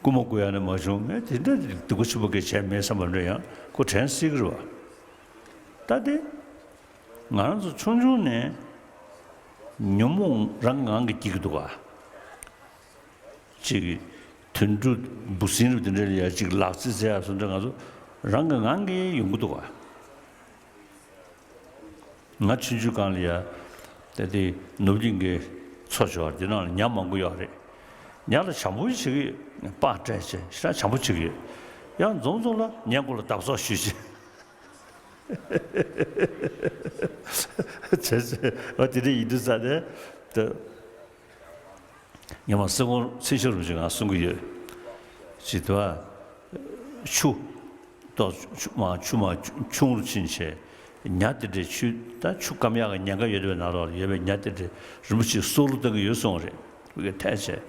རྐུན་མ་རྐུ་ཡག་ནི་མ་བྱུང་། ངས་དེ་འདྲ་སྡིག་པ་ཆེན་པོ་གང་བྱས་མེད་བསམ་པ་འདྲ་ཡང་ཁོ་དྲན་སྲིད་ཀྱི་རེད་བ། ད་དེ་ང་རང་ཚོ་ཆུང་ཆུང་ནས་ཉོན་མོངས་རང་གི་ངང་གིས་སྐྱེ་གི་འདུག་ག་ཅིག་གི་དུད་འགྲོ་འབུ་སྲིན་རུ་དེ་འདྲ་ལ་ཡ་ཅིག་ལག་རྩིས་བྱེད་ཡག་སོགས་འདྲ་ང་ཚོ་རང་གི་ངང་གིས་ཡོང་གི་འདུག་ག་ང་ཆུང་ཆུང་སྒང་ལ་ཡ། དེ་དེ་ནུབ་གླིང་གི་མཚོ་ཆེ་བ་འདི་ནང་ལ་ཉ་མང་པོ་ཡོད་རེད། ཉ་ལ་བྱམས་པོ་བྱེད་ཀྱི་ཡོད། པགས་སྤྲད་བྱས་ཞེ་དྲག་བྱམས་པོ་བྱེད་ཀྱི་ཡོད། ཡང་འཛོམས་འཛོམས་ལ་ཉ་མགོ་ལ་བརྡབ་གསོག་ཞུས་བྱས། བྱས་བྱས་ཨ་དེ་འདྲ་ཡིན་དུས་ཙང་ནས་དེ། ངས་མ་སེ་གོང་ཚེ་ཤོར་རིན་པོ་ཆེ་ང་གསུང་གི་ཡོད། ཅེས་དུ་བ། ཆུ། ཏོག་ཆུ་མ་ཆུ་མ་ཆུང་རུ་ཕྱིན་བྱས། ཉ་དེ་འདྲའི་ཆུ་ད་ཆུ་སྐམ་ཡག་གི་ཉེན་ཁ་ཡོད་པའི་ནང་ལོགས་ལ་ཡོད་པའི་ཉ་དེ་འདྲའི་རིན་པོ་ཆེ་སྲོག་བླུ་བཏང་གི་ཡོད་གསུངས་རེད། ཁོ་གིས་ཐད་བྱས།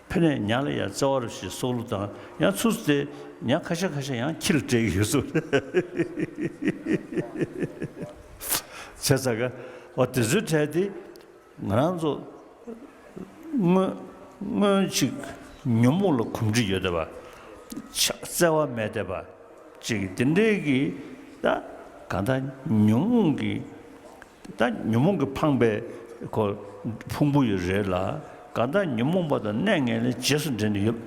ཕ་ནས་ཉ་ལ་ཡང་བརྩེ་བ་རུ་ཞིག་སྲོག་བླུ་བཏང་ཡང་ཚུར་དེ་ཉ་ཁ་ཤས་ཁ་ཤས་ཡང་ཁྱི་ལ་སྤྲད་ཀྱི་ཡོད་གསུངས་རེད། བྱས་ཙང་ག་འོ་དེ་ཚོའི་གྲས་དེ། ང་རང་ཚོ་སྔོན་སྔོན་ཅིག་ཉོན་མོངས་ལ་གོམས་འདྲིས་ཡོད་བསྡད་པ། ཆ་བརྩེ་བ་མེད་བསྡད་པ་ཅིག་དེ་འདྲའི་གི་ད་གང་ལྟར་ཉོན་མོངས་ཀྱི་ད་ཉོན་མོངས་ཀྱིས་འཕངས་པའི་ཁོ་ཕུང་པོ་ཡོད་རེད་ལ། གང་ལྟར་ཉོན་མོངས་པ་དང་གནས་ངན་ལས་རྗེས་སུ་འབྲེལ་ནས་ཡོད།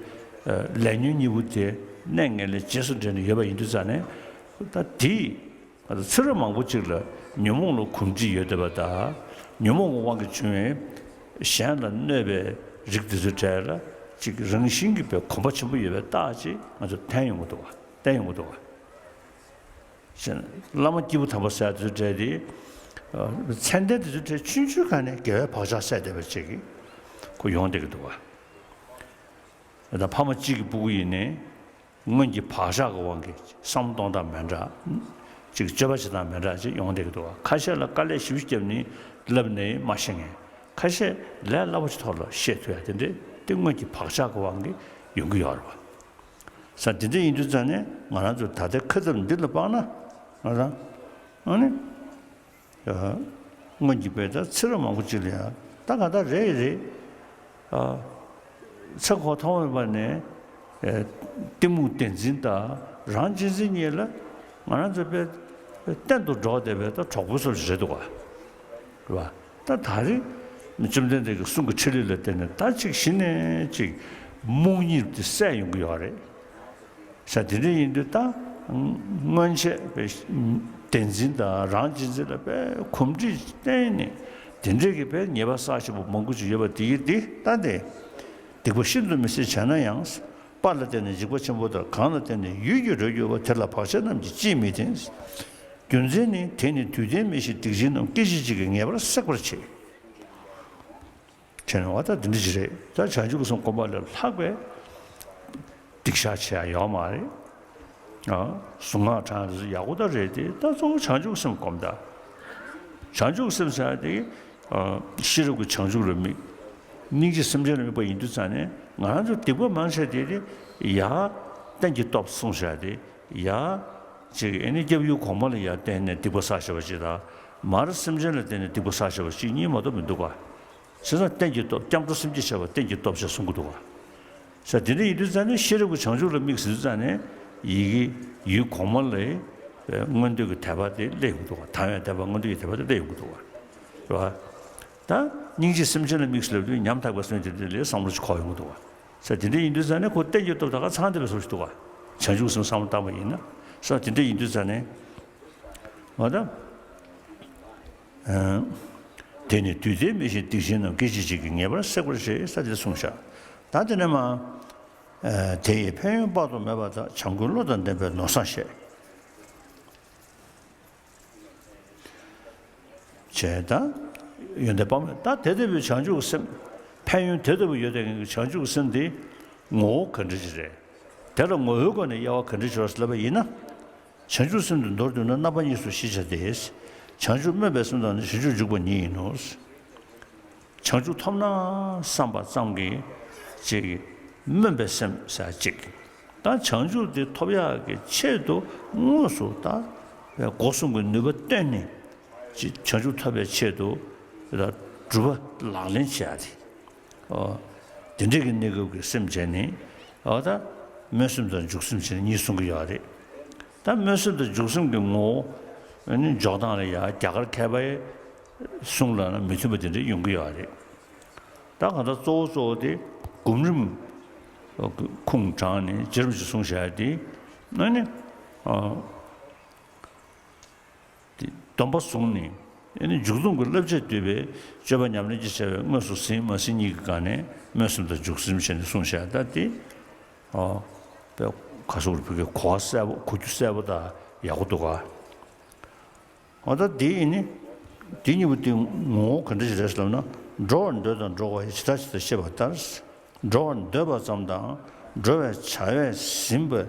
ལས་ཉོན་གཉིས་པོ་དེ་གནས་ངན་ལས་རྗེས་སུ་འབྲེལ་ནས་ཡོད་པ་ཡིན་དུས་ཙང་ནས་ད་དེ། ང་ཚོ་ཚེ་རབས་མང་པོ་ཅིག་ལ་ཉོན་མོངས་ལ་གོམས་འདྲིས་ཡོད་བསྡད་པ་དང་། ཉོན་མོངས་ཀྱི་དབང་གིས་བྱུང་བའི་གཞན་ལ་གནོད་པའི་རིགས་དེ་ཚོའི་གྲས་ལ་ཅིག་རང་བཞིན་གྱིས་པའི་གོམས་པ་ཆེན་པོ་ཡོད་པའི་རྟགས་ཅིག་ང་ཚོ་བསྟན་ཡོང་གི་འདུག་བ། བསྟན་ཡོང་གི་འདུག་བ། ཞེ་ན། བླ་མ་སྐྱེས་བུ་དམ་པ་ཟེར་ཡ་དེ་ཚོའི་གྲས་དེ། མཚན་ལྡན་དེ་ཚོའི་གྲས་ཆུང་ཆུང་སྒང་ནས་དགེ་བའི་བག་ཆགས་སད་བསྡད་པ་ཅིག་གི་ཁོ་ཡོང་བསྡད་ཀྱི་འདུག་བ། ད་ཕ་མ་གཅིག་གི་སྤུ་གུ་ཡིན་ནའི། སྔོན་གྱི་བག་ཆགས་ཀྱི་དབང་གིས་བསམ་གཏོང་སྟངས་མི་འདྲ། ཅིག་སྤྱོད་པ་བྱེད་སྟངས་མི་འདྲ་ཅིག་ཡོང་བསྡད་ཀྱི་འདུག་བ། ཁ་ཤས་ལ་དཀའ་ལས་ཞེ་པོ་བརྒྱབ་ནས་བསླབས་ནས་མ་ཤེས་མཁན། ཁ་ཤས་ལས་སླ་པོ་ཞིག་ཐོག་ལ་ཤེས་ཐུབ་ཡ་དེ་འདྲས་དེ་སྔོན་གྱི་བག་ཆགས་ཀྱི་དབང་གིས་ཡོང་གི་ཡོད་རེད་བ། ས་དེ་འདྲ་ཡིན་དུས་ཙང་ནས་ང་རང་ཚོ་ད་ལྟའི་ཁ་ཐུབ་འདི་ལ་དཔག་ན་ང་རང་ཨ་ནི། སྔོན་གྱི་བོད་ད་ཚེ་རབས་མང་པོ་ཅིག་ལ་ཡང་ད་ག་ད་རེད་རེད། ཚེ་འཁོར་ཐོག་མེད་པ་ནས་གཏི་མུག་བདེན་འཛིན་དང་རང་གཅེས་འཛིན་གཉིས་ལ་ང་རང་ཚོ་དཔེ་གཏན་དུ་འགྲོགས་བསྡད་པའི་ད་གྲོགས་པོ་ཚོ་རེད་འདུག་ག་རེད་བ། ད་ད་རེས་བཅོམ་ལྡན་འདས་ཀྱི་གསུང་གི་ཕྲིན་ལས་ལ་བརྟེན་ནས་ད་ཅིག་གཞི་ནས་ཅིག་རྨོངས་གཉིད་དེ་སད་ཡོང་གི་ཡོད་རེད། ས་དེ་འདྲ་ཡིན་དུས་ད་སྔོན་ཆད་པའི་བདེན་འཛིན་དང་རང་གཅེས་འཛིན་ལ་དཔེ་གོམས་འདྲིས་བསྟེན་ནས་དེ་འདྲའི་གི་དཔེ་ཉེས་པ་བསགས་བཞིན་པ་མང་པོ་ཅིག་ཡོད་པ་དེ་ཡིན་ཏེ་ད་དེ་སྡིག་པ་ཤིན་ཏུ་མི་བཟད་བྱས་ན་ཡང་། དཔའ་ལ་བརྟེན་ནས་འཇིགས་པ་ཆེན་པོ་དང་གང་ལ་བརྟེན་ནས་ཡུལ་གྱི་རོ་གྱུར་པ་དེ་ལ་བག་ཆགས་རྣམས་ཀྱིས་ཅིས་མི་བདེན། རྒྱུ་མཚན་ནི་དེ་ནི་དུས་མཐའི་མི་ཤེས་སྡིག་ཅན་རྣམས་སྐད་ཅིག་གཅིག་གིས་ངེས་པར་སྲེག་པར་བྱེད། བྱས་ན་བ་ད་འདི་འདྲ་ཞིག་རེད། ད་བྱང་ཆུབ་སེམས་སྒོམ་པ་ལས་ལྷག་པའི་སྡིག་བཤགས་བྱེད་ཡ་ཡོད་མ་རེད། ཨ། གཟུངས་སྔགས་བགྲང་ཡ་ཡག་པོ་ད་རེད་དེ། ད་གཙོ་བོ་བྱང་ཆུབ་སེམས་སྒོམ་ད། བྱང་ཆུབ་སེམས་ཟེར་ཡ་དེ། ཨ། ཤེས་རབ་ཀྱི་བྱང་ཆུབ་ལ་དམིགས། སྙིང་རྗེ་སེམས་ཅན་ལ་དམིགས་པ་ཡིན་དུས་ཙང་ནས་ང་རང་ཚོ་སྡིག་པ་མང་ཆེ་དེ་དེ་ཡ། གཏན་གྱི་སྟོབས་གསུངས་བཞག་དེ་ཡ། ཅིག་ཨེ་ནི་སྐྱབས་ཡུལ་གོང་མ་ལ་ཡ་བརྟེན་ནས་སྡིག་པ་བསགས་བཞག་པ་ཅིག་དང་། མར་སེམས་ཅན་ལ་བརྟེན་ནས་སྡིག་པ་བསགས་བཞག་པ་ཅིག་གཉིས་མ་གཏོགས་མི་འདུག་ག་བྱས་ཙང་གཏན་གྱི་སྟོབས་སྐྱབས་འགྲོ་སེམས་བསྐྱེད་བྱ་བ་གཏན་གྱི་སྟོབས་ཞེས་གསུང་གི་འདུག་ག་ས་དེ་འདྲ་ཡིན་དུས་ཙང་ནས་ཤེས་རབ་ཀྱི་བྱང་ཆུབ་ལ་དམིགས་ཟེར་དུས་ཙང་ནས་ཡི་གེ་ཡུལ་གོང་མ་ལ་མངོན་འདོད་ཀྱི་དད་པ་དེ་སླེབས་ཡོང་གི་འདུག་ག་དང་བའི་དད་པ་མངོན་འདོད་ཀྱི་དད་པ་དེ་སླེབས་ཡོང་གི་འདུག་ག་རེད་བ། ད་སྙིང་རྗེ་སེམས་ཅན་ལ་དམིགས་ཟེར་ལབ་དུས་ཉམ་ཐག་པའི་སེམས་ཅན་དེ་ལ་བསམ་བློ་ཞིག་འཁོར་ཡོང་གི་འདུག་ག་ས་དེ་འདྲ་ཡིན་དུས་ཙང་ནས་ཁོ་གཏན་གྱི་སྟོབས་ད་ག་ཚང་བསྡད་པའི་བཟོ་ཞིག་འདུག་ག་བྱང་ཆུབ་སེམས་བསམ་བློ་བཏང་བ་ཡིན་ན། ས་དེ་འདྲ་ཡིན་དུས་ཙང་ནས། འོ་ད། དེ་ནི་དུས་མཐའི་མི་ཤེས་སྡིག་ཅན་རྣམས་སྐད་ཅིག་གཅིག་གིས་ངེས་པར་སྲེག་པར་བྱེད་ས་དེ་གསུངས་བཞག་ད་དེ་ནས་མ། དེ་ཡི་ཕན་ཡོན་དཔག་ཏུ་མེད་པ་དག་བྱམས་མགོན་བློ་དང་ལྡན་པས་ནོར་བཟང་བཤད། བྱས་ད། ཡོན་ཏན་དཔག་མེད་ད་དེ་ལྟ་བུའི་བྱང་ཆུབ་ཀྱི་སེམས། ཕན་ཡོན་དེ་ལྟ་བུ་ཡོད་དེ་ངེས་ཀྱི་བྱང་ཆུབ་ཀྱི་སེམས་དེ་ངོ་བོ་ག་འདྲ་ཞིག་རེད། དེ་ལ་ངོ་བོའི་སྒོ་ནས་དབྱེ་བ་ག་འདྲ་ཞིག་ཡོད་ལབ་པ་ཡིན་ན། བྱང་ཆུབ་སེམས་དེ་མདོར་བསྡུས་ན་རྣམ་པ་གཉིས་སུ་ཤེས་བྱ་སྟེ། བྱང་ཆུབ་སྨོན་པའི་སེམས་དང་ནི་བྱང་ཆུབ་འཇུག་པ་ཉིད་ཡིན་ནོ། བྱང་ཆུབ་ཐོབ་ན་བསམ་པ་ཙམ་གྱིས་ཅིག་སྨོན་པའི་སེམས་ཟེར་ཅིག་ད་བྱང་ཆུབ་དེ་ཐོབ་ཡག་གི་ཆེད་དུ་དངོས་སུ་ད་སྒོ་གསུམ་གྱི་ནུས་པ་བཏོན་ནས་ཅིག་བྱང་ཆུབ་ཐོབ་པའི་ཆེད་དུ་ད་སྒྲུབ་པ་ལག་ལེན་བྱེད་ཡག་དེ། ཨོ། དེ་འདྲས་ཀྱི་གནས་སྐབས་ཀྱི་སེམས་བྱས་ནས། ཨོ་ད། སྨོན་སེམས་དང་འཇུག་སེམས་བྱས་ནས་གཉིས་གསུང་གི་ཡོད་རེད། ད་སྨོན་སེམས་དང་འཇུག་སེམས་ཀྱི་ངོ་བོ། ཨ་ནི་འཇོག་སྟངས་ལ་ཡང་རྒྱ་གར་མཁས་པའི་གསུང་ལ་ན་མི་མཐུན་པ་དེ་འདྲས་ཡོང་གི་ཡོད་རེད། ད་གང་ལྟར་གཙོ་བོ་གཙོ་བོ་དེ་སྒོམ་རིམ་ཁུངས་དྲངས་ནས་རྗེ་རིན་པོ་ཆེས་གསུངས་བཞག་དེ། ཨ་ནི། ཨ། དེ་སྡོམ་པ་བཟུང་ནས་ དེ་ནི་མཇུག་སྡོམ་གྱི་བསླབ་བྱ་བསྡུས་པའི་སྤྱོད་པ་ཉམས་ལེན་གྱི་བྱ་བའི་དངོས་སུ་ཟིན་མ་ཟིན་གཉིས་ཀྱི་སྒང་ནས་སྨོན་སེམས་དང་འཇུག་སེམས་བྱས་ནས་གསུངས་བཞག་ད་དེ། ཨོ། དཔེ་ག་སོགས་རུ་བུ་གའི་གོ་བ་གསལ་པོ་གོ་རྒྱུ་གསལ་པོ་དང་ཡག་པོ་འདུག་ག་ཨོ་ད་དེ་ཡིན་ནི། དེ་གཉིས་པོ་དེ་ངོ་བོ་ག་འདྲ་ཞིག་རེད་ཟེར་ལབ་ན། འགྲོ་བར་འདོད་དང་འགྲོ་བ་ཡི་ཇི་ལྟར་ཇི་ལྟར་ཤེས་པ་ལྟར། འགྲོ་བར་འདོད་པ་ཙམ་དང་འགྲོ་བའི་བྱ་བས་ཟིན་པ་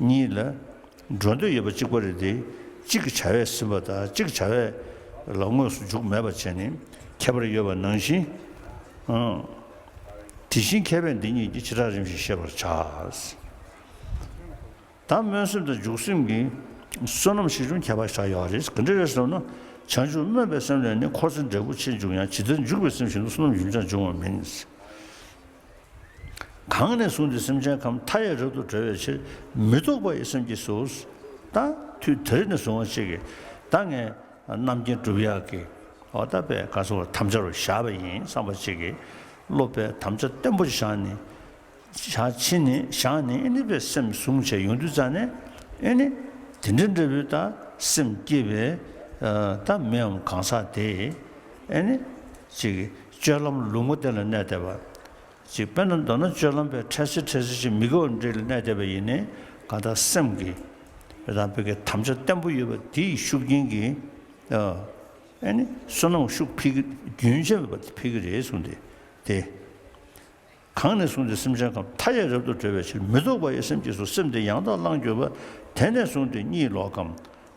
གཉིས་ལ་འགྲོ་འདོད་ཡོད་པ་གཅིག་པ་རེད་དེ། གཅིག་གི་བྱ་བས་ཟིན་པ་དང་གཅིག་བྱ་བས་ལ་དངོས་སུ་འཇུག་མེད་པ་བྱས་ནས་ཁྱད་པར་ཡོད་པ་ནང་བཞིན། ཨང་། དེ་བཞིན་མཁས་པས་འདི་གཉིས་ཀྱི་བྱེ་བྲག་རིམ་བཞིན་ཤེས་པར་བྱ། ད་སྨོན་སེམས་དང་འཇུག་སེམས་ཀྱི་བསོད་ནམས་ཤིང་གྲོང་ཁྱད་པར་ཆགས་ཡོད་རེད། ག་འདྲ་རེད་ཟེར་ན། བྱང་ཆུབ་སྨོན་པའི་སེམས་ལས་ནི་འཁོར་ཚེ་འབྲས་བུ་ཆེར་འབྱུང་ཡང་། ཇི་ལྟར་འཇུག་པའི་སེམས་བཞིན་དུ་བསོད་ནམས་རྒྱུན་ཆགས་འབྱུང་བ་མིན། གང་ནས་བཟུང་སྟེ་སེམས་ཅན་ཁམས་མཐའ་ཡས་རབ་ཏུ་སྒྲོལ་བའི་ཕྱིར་མི་རྟོག་པ་ཡི་སེམས་ཀྱིས་སུ། ད་དུས་དེ་རིང་ནས་བཟུང་བ་ཅིག་གིས་ད་ངས་རྣམ་མཁྱེན་སྒྲུབ་ཡག་གི་འོ་ད་པའི་ག་སོགས་དམ་བཅའ་རུ་བཞག་པ་ཡིན་བསམ་པ་ཅིག་གིས་བློ་པའི་དམ་བཅའ་བརྟན་པོ་བཞག་ནས། བཞག་ཕྱིན་ནས་བཞག་ནས་ཨེ་ནི་པའི་སེམས་བཟུང་བྱས་ཡོང་དུས་ཙང་ནས་ཨེ་ནི་དེ་འདྲ་འདྲ་བོའི་ད་སེམས་བསྐྱེད་པའི་ད་མིའམ་གང་ཟག་དེ་ཨེ་ནི་ཅིག་སྤྱོད་ལམ་ལུང་པ་དེ་ལ་གནས་བསྡད་པ་ཅིག་དཔེར་ན་མདོར་ན་སྤྱོད་ལམ་པའི་འཕྲལ་སེལ་འཕྲལ་སེལ་ཅིག་མི་དགེ་བ་འདྲེ་ལ་གནས་བསྡད་པ་ཡིན་ནའི་གང་ལྟར་སེམས་ཀྱི་རང་བོད་ཀྱི་དམ་བཅའ་བརྟན་པོ་ཡོད་པ་དེའི་ཤུགས་རྐྱེན་གྱིས་ཨེ་ནི་བསོད་ནམས་ཤུགས་འཕེལ་གྱི་རྒྱུན་ཆད་མེད་པ་འཕེལ་གྱི་རེད་གསུངས་ཏེ་དེ། གང་ནས་བཟུང་སྟེ་སེམས་ཅན་ཁམས་མཐའ་ཡས་རབ་ཏུ་སྒྲོལ་བའི་ཕྱིར་མི་རྟོག་པ་ཡི་སེམས་ཀྱིས་སུ། སེམས་དེ་ཡང་དག་བླངས་གྱུར་པ། དེ་ནས་བཟུང་སྟེ་གཉིད་ལོག་གམ།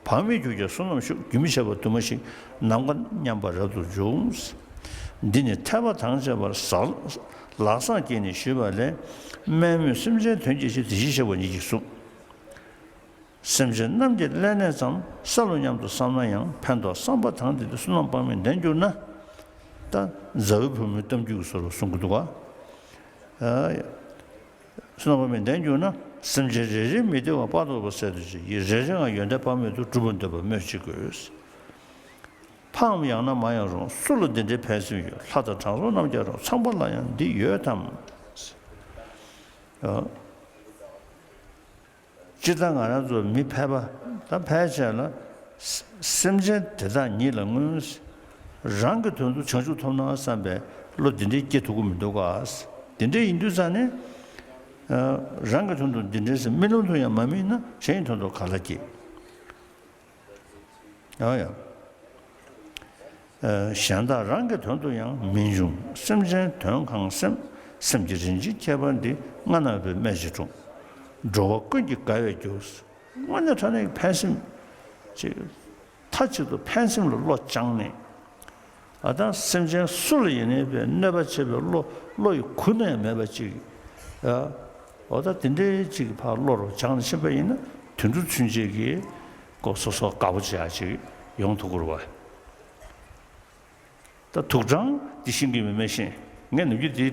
བག་མེད་གྱུར་ཀྱང་བསོད་ནམས་ཤུགས་རྒྱུན་མི་འཆད་པར་དུ་མ་ཞིག་ནམ་མཁའ་མཉམ་པར་རབ་ཏུ་འབྱུང་། འདི་ནི་ཐེག་པ་དང་བཅས་པར་ཟག་ལག་བཟང་བསྐྱེད་ནས་ཞུས་པ་ལས། དམན་མོས་སེམས་ཅན་དོན་གྱི་ཕྱིར་དེ་བཞིན་གཤེགས་པ་ཉིད་ཀྱིས་གསུངས། སེམས་ཅན་རྣམས་ཀྱི་ཀླད་ནད་ཙམ་བསལ་ལོ་སྙམ་དུ་བསམ་ན་ཡང་། ཕན་འདོགས་བསམ་པ་དང་ལྡན་ཏེ་བསོད་ནམས་དཔག་མེད་ལྡན་གྱུར་ན། ད་མཛའ་བོའི་བུ་མོའི་གཏམ་རྒྱུད་ཀྱི་བཟོ་འདྲ་གསུང་གི་འདུག་ག་བསོད་ནམས་དཔག་མེད་ལྡན་གྱུར་ན། སེམས་ཅན་རེ་རེའི་མི་བདེ་བ་དཔག་ཏུ་མེད་པ་བསལ་དུ་བྱེད་ཀྱི། རེ་རེའང་ཡོན་ཏན་དཔག་མེད་དུ་འགྲུབ་པར་འདོད་པ་སྨོས་ཅི་དགོས། ཕའམ་ཡང་ན་མ་ཡང་རུང་སུ་ལ་འདི་འདྲའི་ཕན་སེམས་ཡོད། ལྷ་དང་དྲང་སྲོང་རྣམས་ཀྱང་རུང་ཚངས་པ་ལ་ཡང་འདི་ཡོད་དམ། སྤྱིར་བཏང་ང་རང་ཚོ་མི་ཕལ་པ་དང་ཕལ་ཆེར་ལ་སེམས་ཅན་དེ་དག་ཉིད་ལ་སྔོན་རང་གི་དོན་དུ་བྱང་ཆུབ་ཐོབ་ན་བསམ་པའི་བློ་འདི་འདྲའི་སྐྱེ་ཐུབ་ཀྱི་མི་འདུག་ག་དེ་འདྲ་ཡིན་དུས་ཙང་ནས་རང་གི་དོན་དུ་འདི་འདྲའི་སེམས་རྨི་ལམ་དུ་ཡང་མ་རྨིས་ན་གཞན་གྱི་དོན་དུ་ག་ལ་སྐྱེ། ཡང་ཡང་། གཞན་དག་རང་གི་དོན་དུ་ཡང་མི་འབྱུང་། སེམས་ཅན་དོན་གང་སེམས། སེམས་ཀྱི་རིན་ཆེན་ཁྱད་པར་འདི། སྔ་ན་བུད་མེད་ཅིག་འཁྲུངས། འགྲོ་བ་ཀུན་གྱི་དགའ་བའི་རྒྱུ། དངོས་གནས་དྲང་གནས་ཀྱི་ཕན་སེམས་ཅིག་མཐའ་གཅིག་ཏུ་ཕན་སེམས་ལ་བློ་སྦྱངས་ནས། ཨ་ད་སེམས་ཅན་སུ་ལ་ཡིན་ནའི་པའི་གནོད་པ་བྱེད་པའི་བློ་བློ་ཡི་ཁུག་ན་ཡང་མེད་པ་ཅིག་ཨ། འོ་ད་དེ་འདྲའི་ཅིག་ཕར་བློ་རུ་སྦྱངས་ནས་ཕྱིན་པ་ཡིན་ན་དུད་འགྲོ་ཚུན་ཆད་ཀྱིས་ཁོ་སོ་སོ་དགའ་པོ་བྱེད་ཡག་ཅིག་ཡོང་ཐུབ་ཀྱི་རེད་བ། ད་དུག་སྦྲང་འདི་ཤེས་ཀྱི་མེད་མེད་ཤེས། ངས་ནམ་རྒྱུན་འདི་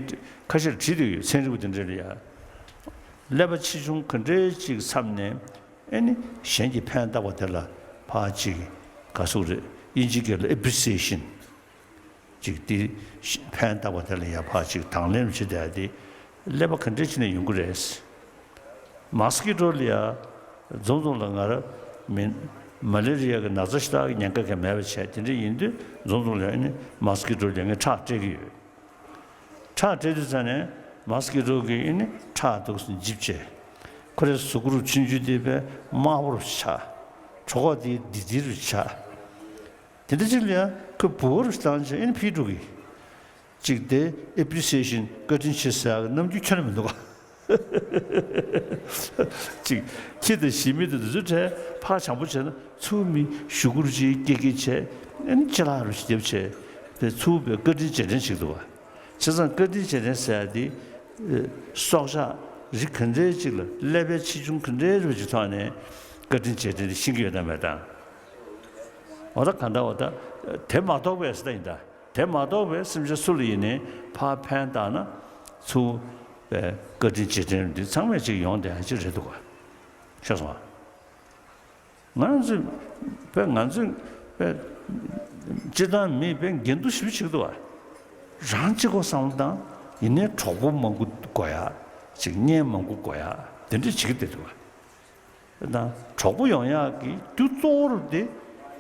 ཁ་ཤས་བྲིས་བསྡད་ཡོད། ཚན་རིག་པ་དེ་འདྲ་ལ་ཡ། ཀླད་པ་ཆེ་ཆུང་ག་འདྲའི་ཅིག་འཚབ་ནས་ཨེ་ནི་གཞན་གྱི་ཕན་བཏགས་པ་དེ་ལ་ཕར་ཅིག་ག་ཟེར་རེད། དབྱིན་ཇི་སྐད་ལ་appreciation ཅིག་དེ་ཕན་བཏགས་པ་དེ་ལ་ཡ་ཕར་ཅིག་དང་ལེན་བྱེད་བསྡད་དེ་ཀླད་པ་ག་འདྲ་བྱས་ནས་ཡོང་གི་རེད། མོ་སི་ཀི་ཊོ་ལ་ཡ་འཛོམས་འཛོམས་ལ་ང་རང་མི་མ་ལེ་རི་ཡ་གི་ན་ཚ་ཞེ་དྲག་གི་ཉེན་ཁ་གང་མེད་པ་བྱས། དེ་འདྲ་ཡིན་དུས་འཛོམས་འཛོམས་ལ་ཡ་ནི་མོ་སི་ཀི་ཊོ་ལ་ཡ་ངས་ཁྲག་སྤྲད་ཀྱི་ཡོད། ཁྲག་སྤྲད་དུས་ཙ་ནས་མོ་སི་ཀི་ཊོ་གིས་ཨེ་ནི་ཁྲག་འདུག་སེ་འཇིབ་བྱས། ཁོ་རའི་གཟུགས་པོ་རུ་ཆུང་ཆུང་དེ་དཔེ་དམར་པོ་རུ་ཆགས། གྲོད་ཁོག་དེ་ལྡིར་ལྡིར་རུ་ཆགས། དེ་འདྲ་ཅིག་ལ་ཡང་ཁོས་འབུ་བ་རུ་བཏང་བྱས་ཨེ་ནི་ཕྱིར་འགྲོ་གི། ཅིག་དེ་ཨེ་པི་རི་སི་ཨེ་ཤན་བཀའ་དྲིན་ཆེ་ཟེར་ཡག་གི་རྣམ་འགྱུར་ཁྱོན་ནས་མི་འདུག་ག་ཅིག་ཁྱི་དང་ཞི་མི་དང་དེ་ཚོའི་གྲས་ཕར་བྱང་པོ་བྱས་ན་ཚུར་མི་ཞུ་སྐུལ་ཅིག་སྐྱེ་སྐྱེ་བྱས་ཨེ་ནི་ཅི་ལ་རུ་ཞིག་རྒྱབ་བྱས་དེ་ཚུར་བའི་བཀའ་དྲིན་རྗེས་དྲན་ཞིག་འདུག་ག་བྱས་ཙང་བཀའ་དྲིན་རྗེས་དྲན་ཟེར་ཡག་དེ་སྲོག་ཆགས་རིགས་ག་འདྲའི་ཅིག་ལ་ཀླད་པའི་ཆེ་ཆུང་ག་འདྲའི་རུ་ཅིག་ཐོག་ནས་བཀའ་དྲིན་རྗེས་དྲན་དེ་ཤེས་ཀྱི་ཡོད་དམ་མེད་དམ། འོ་ད་ག་འདྲ་འོ་ད་དེ་མ་གཏོགས་པའི་ཟེར་ད་ཡིན་ད། དེ་མ་གཏོགས་པའི་སེམས་ཅན་སུ་ལ་ཡིན་ནའི་ཕར་ཕན་བཏགས་ན་ཚུར་བའི་བཀའ་དྲིན་རྗེས་དྲན་འདི་ཚང་མས་ཅིག་ཡོང་བསྡད་ཡག་ཅིག་རེད་འདུག་ག་ཤེས་སོང་ང་། ང་ཚོས་བས་ང་ཚོས་བས་སྤྱིར་བཏང་མི་བས་འགལ་འདུ་ཞེ་པོ་ཅིག་འདུག་ག་རང་གཅིག་པོ་བསམ་བློ་བཏང་ཡིན་ནའི་གྲོགས་པོ་མང་པོ་དགོས་ཡག་ཅིག་གཉེན་མང་པོ་དགོས་ཡག་དེ་འདྲ་བྱེད་ཀྱི་བསྡད་འདུག་ག་དང་གྲོགས་པོ་ཡོང་ཡག་གི་རྒྱུ་གཙོ་བོ་རུ་དེ་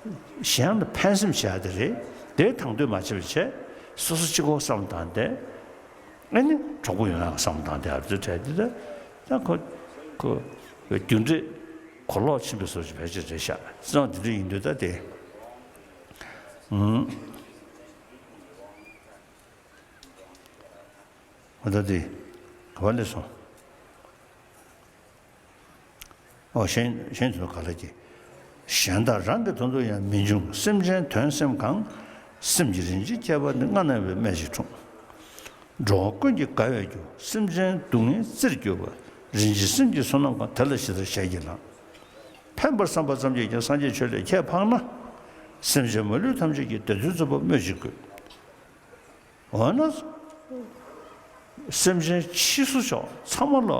གཞན་ལ་ཕན་སེམས་བྱ་ཡ་དེ་རེད། དེ་དང་དོད་མ་བྱས་པ་བྱས། སོ་སོ་གཅིག་པོ་བསམ་བཏང་སྟེ། ཨ་ནི་གྲོགས་པོ་ཡོང་ཡག་བསམ་བཏང་སྟེ། ཨ་ཙི་བྲལ་དེ་ད་ད་ཁོ་ཁོ་རྒྱུ་འབྲས་གོ་ལོག་ཕྱིན་པའི་བཟོ་ཞིག་བེད་སྤྱད་རེད་ཤག་བསམ་དེ་འདྲ་ཡིན་དུས་ད་དེ། ཨུམ། ཨ་ད་དེ་ག་བ་ལས་སོང་། ཨོ་གཞན་གཞན་དུ་ག་ལ་གྱི། གཞན་དག་རང་གི་དོན་དུ་ཡང་མི་འབྱུང་། སེམས་ཅན་དོན་སེམས་གང་། སེམས་ཀྱི་རིན་ཆེན་ཁྱད་པར་ནི། སྔ་ན་བའི་སྨྲས་ཤིང་འཁྲུངས། འགྲོ་བ་ཀུན་གྱི་དགའ་བའི་རྒྱུ། སེམས་ཅན་སྡུག་བསྔལ་རྩིར་གྱུར་པ། རིན་ཆེན་སེམས་ཀྱི་བསོད་ནམས་གང་། དེ་ལ་ཇི་ལྟར་ཞལ་གྱིས་བླངས། ཕན་པར་བསམ་པ་ཙམ་གྱིས་ཀྱང་། སངས་རྒྱས་ཆོས་ལས་ཁྱད་འཕགས་ན། སེམས་ཅན་མ་ལུས་ཐམས་ཅད་ཀྱི། བདེ་དོན་རྫོགས་པར་སྨོས་ཅི་དགོས། འོ་ན། སེམས་ཅན་ཕྱིས་སུ་ཕྱོགས་ཚང་མ་ལ་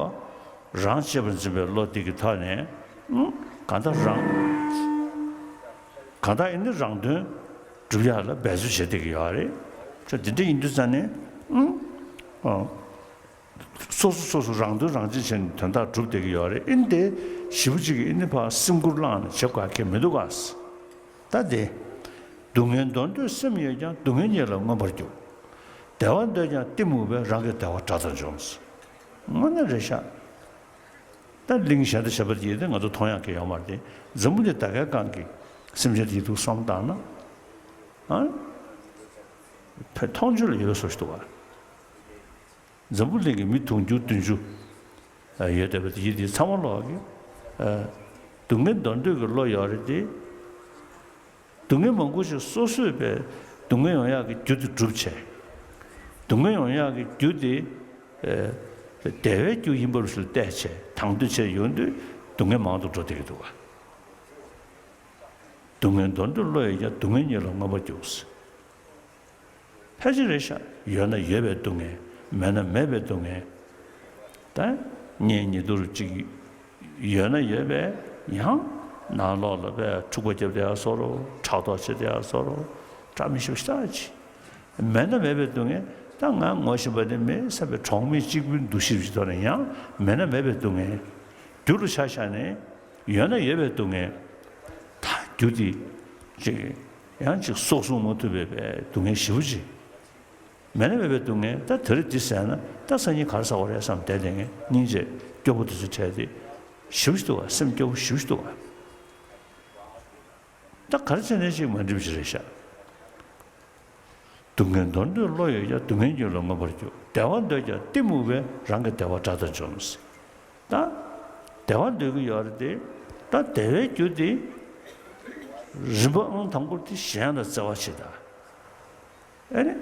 རང་གཅེས་པར་འཛིན་པའི་བློ་འདི་གི་ཐོག་ནས། ཨང་། གང་ལྟར་རང་། གང་ལྟར་ཨེ་ནི་རང་དོན་སྒྲུབ་ཡག་ལ་འབད་རྩོལ་བྱེད་བསྡད་ཀྱི་ཡོད་རེད། ཅོ་འདི་འདྲ་ཡིན་དུས་ཙང་ནས། ཨང་། ཨང་། སོ་སོ་སོ་སོ་རང་དོན་རང་གཅེས་བྱས་ནས་དོན་དག་སྒྲུབ་བསྡད་ཀྱི་ཡོད་རེད། ཨེ་ནི་དེ་ཞེ་པོ་ཅིག་གིས་ཨེ་ནི་ཕར་སེམས་ཁུར་བླངས་ནས་བྱེད་དགོས་མཁན་མི་འདུག་ག་ད་དེ། སྡུག་བསྔལ་འདོར་འདོད་སེམས་ཡོད་ཀྱང་། སྡུག་བསྔལ་ཉིད་ལ་མངོན་པར་རྒྱུག་བདེ་བ་འདོད་ཀྱང་གཏི་མུག་པས། རང་གི་བདེ་བ་དགྲ་ལྟར་འཇོམས། དངོས་གནས་རེད་ཤག་ད་གླིང་གཞན་དང་ཁྱད་པར་ཡོད་དེ་ང་ཚོ་མཐོང་ཡག་གི་ཡོད་མ་རེད་དེ། འཛམ་བུ་གླིང་ད་གའི་སྒང་གི་སེམས་ཅན་དེ་ཡི་འདུག་བསམ་བཏང་ན། ཨ། ཕ་མཐོང་ཆོས་ལ་ཡོད་པའི་བཟོ་ཞིག་འདུག་བ། འཛམ་བུ་གླིང་གི་མི་དུང་ཕྱུར་བདུན་ཅུ་ཡོད་བསྡད་པ་དེ་ཡིན་དེ་ཚང་མ་ལོག་གི། ཨ། སྡུག་བསྔལ་འདོར་འདོད་ཀྱི་བློ་ཡོད་རེད་དེ། སྡུག་བསྔལ་མང་པོ་ཞིག་སོ་སོས་པའི་སྡུག་བསྔལ་ཡོང་ཡག་གི་རྒྱུ་དེ་སྒྲུབ་བྱས། སྡུག་བསྔལ་ཡོང་ཡག་གི་རྒྱུ་དེ། ཨ། བདེ་བའི་རྒྱུ་ཡིན་པ་རུ་སུ་བལྟས་བྱས་དང་དོད་བྱས་ཡོང་དུས་སྡུག་བསྔལ་མང་དུ་འགྲོ་བསྡད་ཀྱི་འདུག་བ། སྡུག་བསྔལ་འདོར་འདོད་བློ་ཡོད་ཀྱང་། སྡུག་བསྔལ་ཉིད་ལ་མངོན་པར་རྒྱུག་ཕལ་ཆེར་རེད་ཤག་ཡོད་ན་ཡོད་པའི་སྡུག་བསྔལ། མེད་ན་མེད་པའི་སྡུག་བསྔལ། ད་གཉེན་ཉེ་དུ་རུ་གཅིག་ཡོད་ན་ཡོད་པའི། ཡང་ནང་ལོགས་ལ་པའི་འཁྲུག་པ་བརྒྱབ་བསྡད་ཡ་བཟོ་འདྲ། ཕྲག་དོག་བྱེད་བསྡད་ཡ་བཟོ་འདྲ། བཀྲ་མི་ཤིས་པ་ཞེ་དྲག་ཅིག་མེད་ན་མེད་པའི་སྡུག་བསྔལ། ད་ང་ངོ་ཤེས་པ་ནི་མེད་བསམ་པའི་གྲོགས་མེད་གཅིག་པུའི་འདུ་ཤེས་ཀྱི་ཐོག་ནས་ཡང་མེད་ན་མེད་པའི་སྡུག་བསྔལ། རྒྱུ་རུ་ཆ་བཞག་ནས་ཡོད་ན་ཡོད་པའི་སྡུག་བསྔལ། ད་རྒྱུ་དེ་ཅིག་ཡང་ཅིག་གསོག་སྲུང་མ་ཐུབ་པའི་སྡུག་བསྔལ་ཞེ་པོ་ཅིག་མེད་ན་མེད་པའི་སྡུག་བསྔལ། ད་དེ་རིང་འདི་ཟས་ན་ད་སང་ཉིན་ག་རེ་ཟ་དགོས་རེད་བསམ་བསྡད་བསྡད་མཁན་སྙིང་རྗེ་སྐྱོ་པོ་དེ་ཚོ་འཕྲད་དེ་ཞེ་པོ་ཅིག་འདུག་བ། སེམས་སྐྱོ་པོ་ཞེ་པོ་ཅིག་འདུག་བ། ད་ག་རེ་བྱས་ནས་ཅིག་མ་འགྲིག་པ་ཅིག་རེད་ཤག་སྡུག་བསྔལ་འདོར་འདོད་བློ་ཡོད་ཀྱང་། སྡུག་བསྔལ་ཉིད་ལ་མངོན་པར་རྒྱུག་བདེ་བ་འདོད་ཀྱང་གཏི་མུག་པས། རང་གི་བདེ་བ་དགྲ་ལྟར་འཇོམས། ད་བདེ་བ་འདོད་ཀྱི་ཡོད་རེད་དེ། ད་བདེ་བའི་རྒྱུ་དེ་རིམ་པ་ཨང་དང་པོ་དེ་གཞན་ལ་བརྩེ་བ་བྱེད་ད། ཨེ་ནི།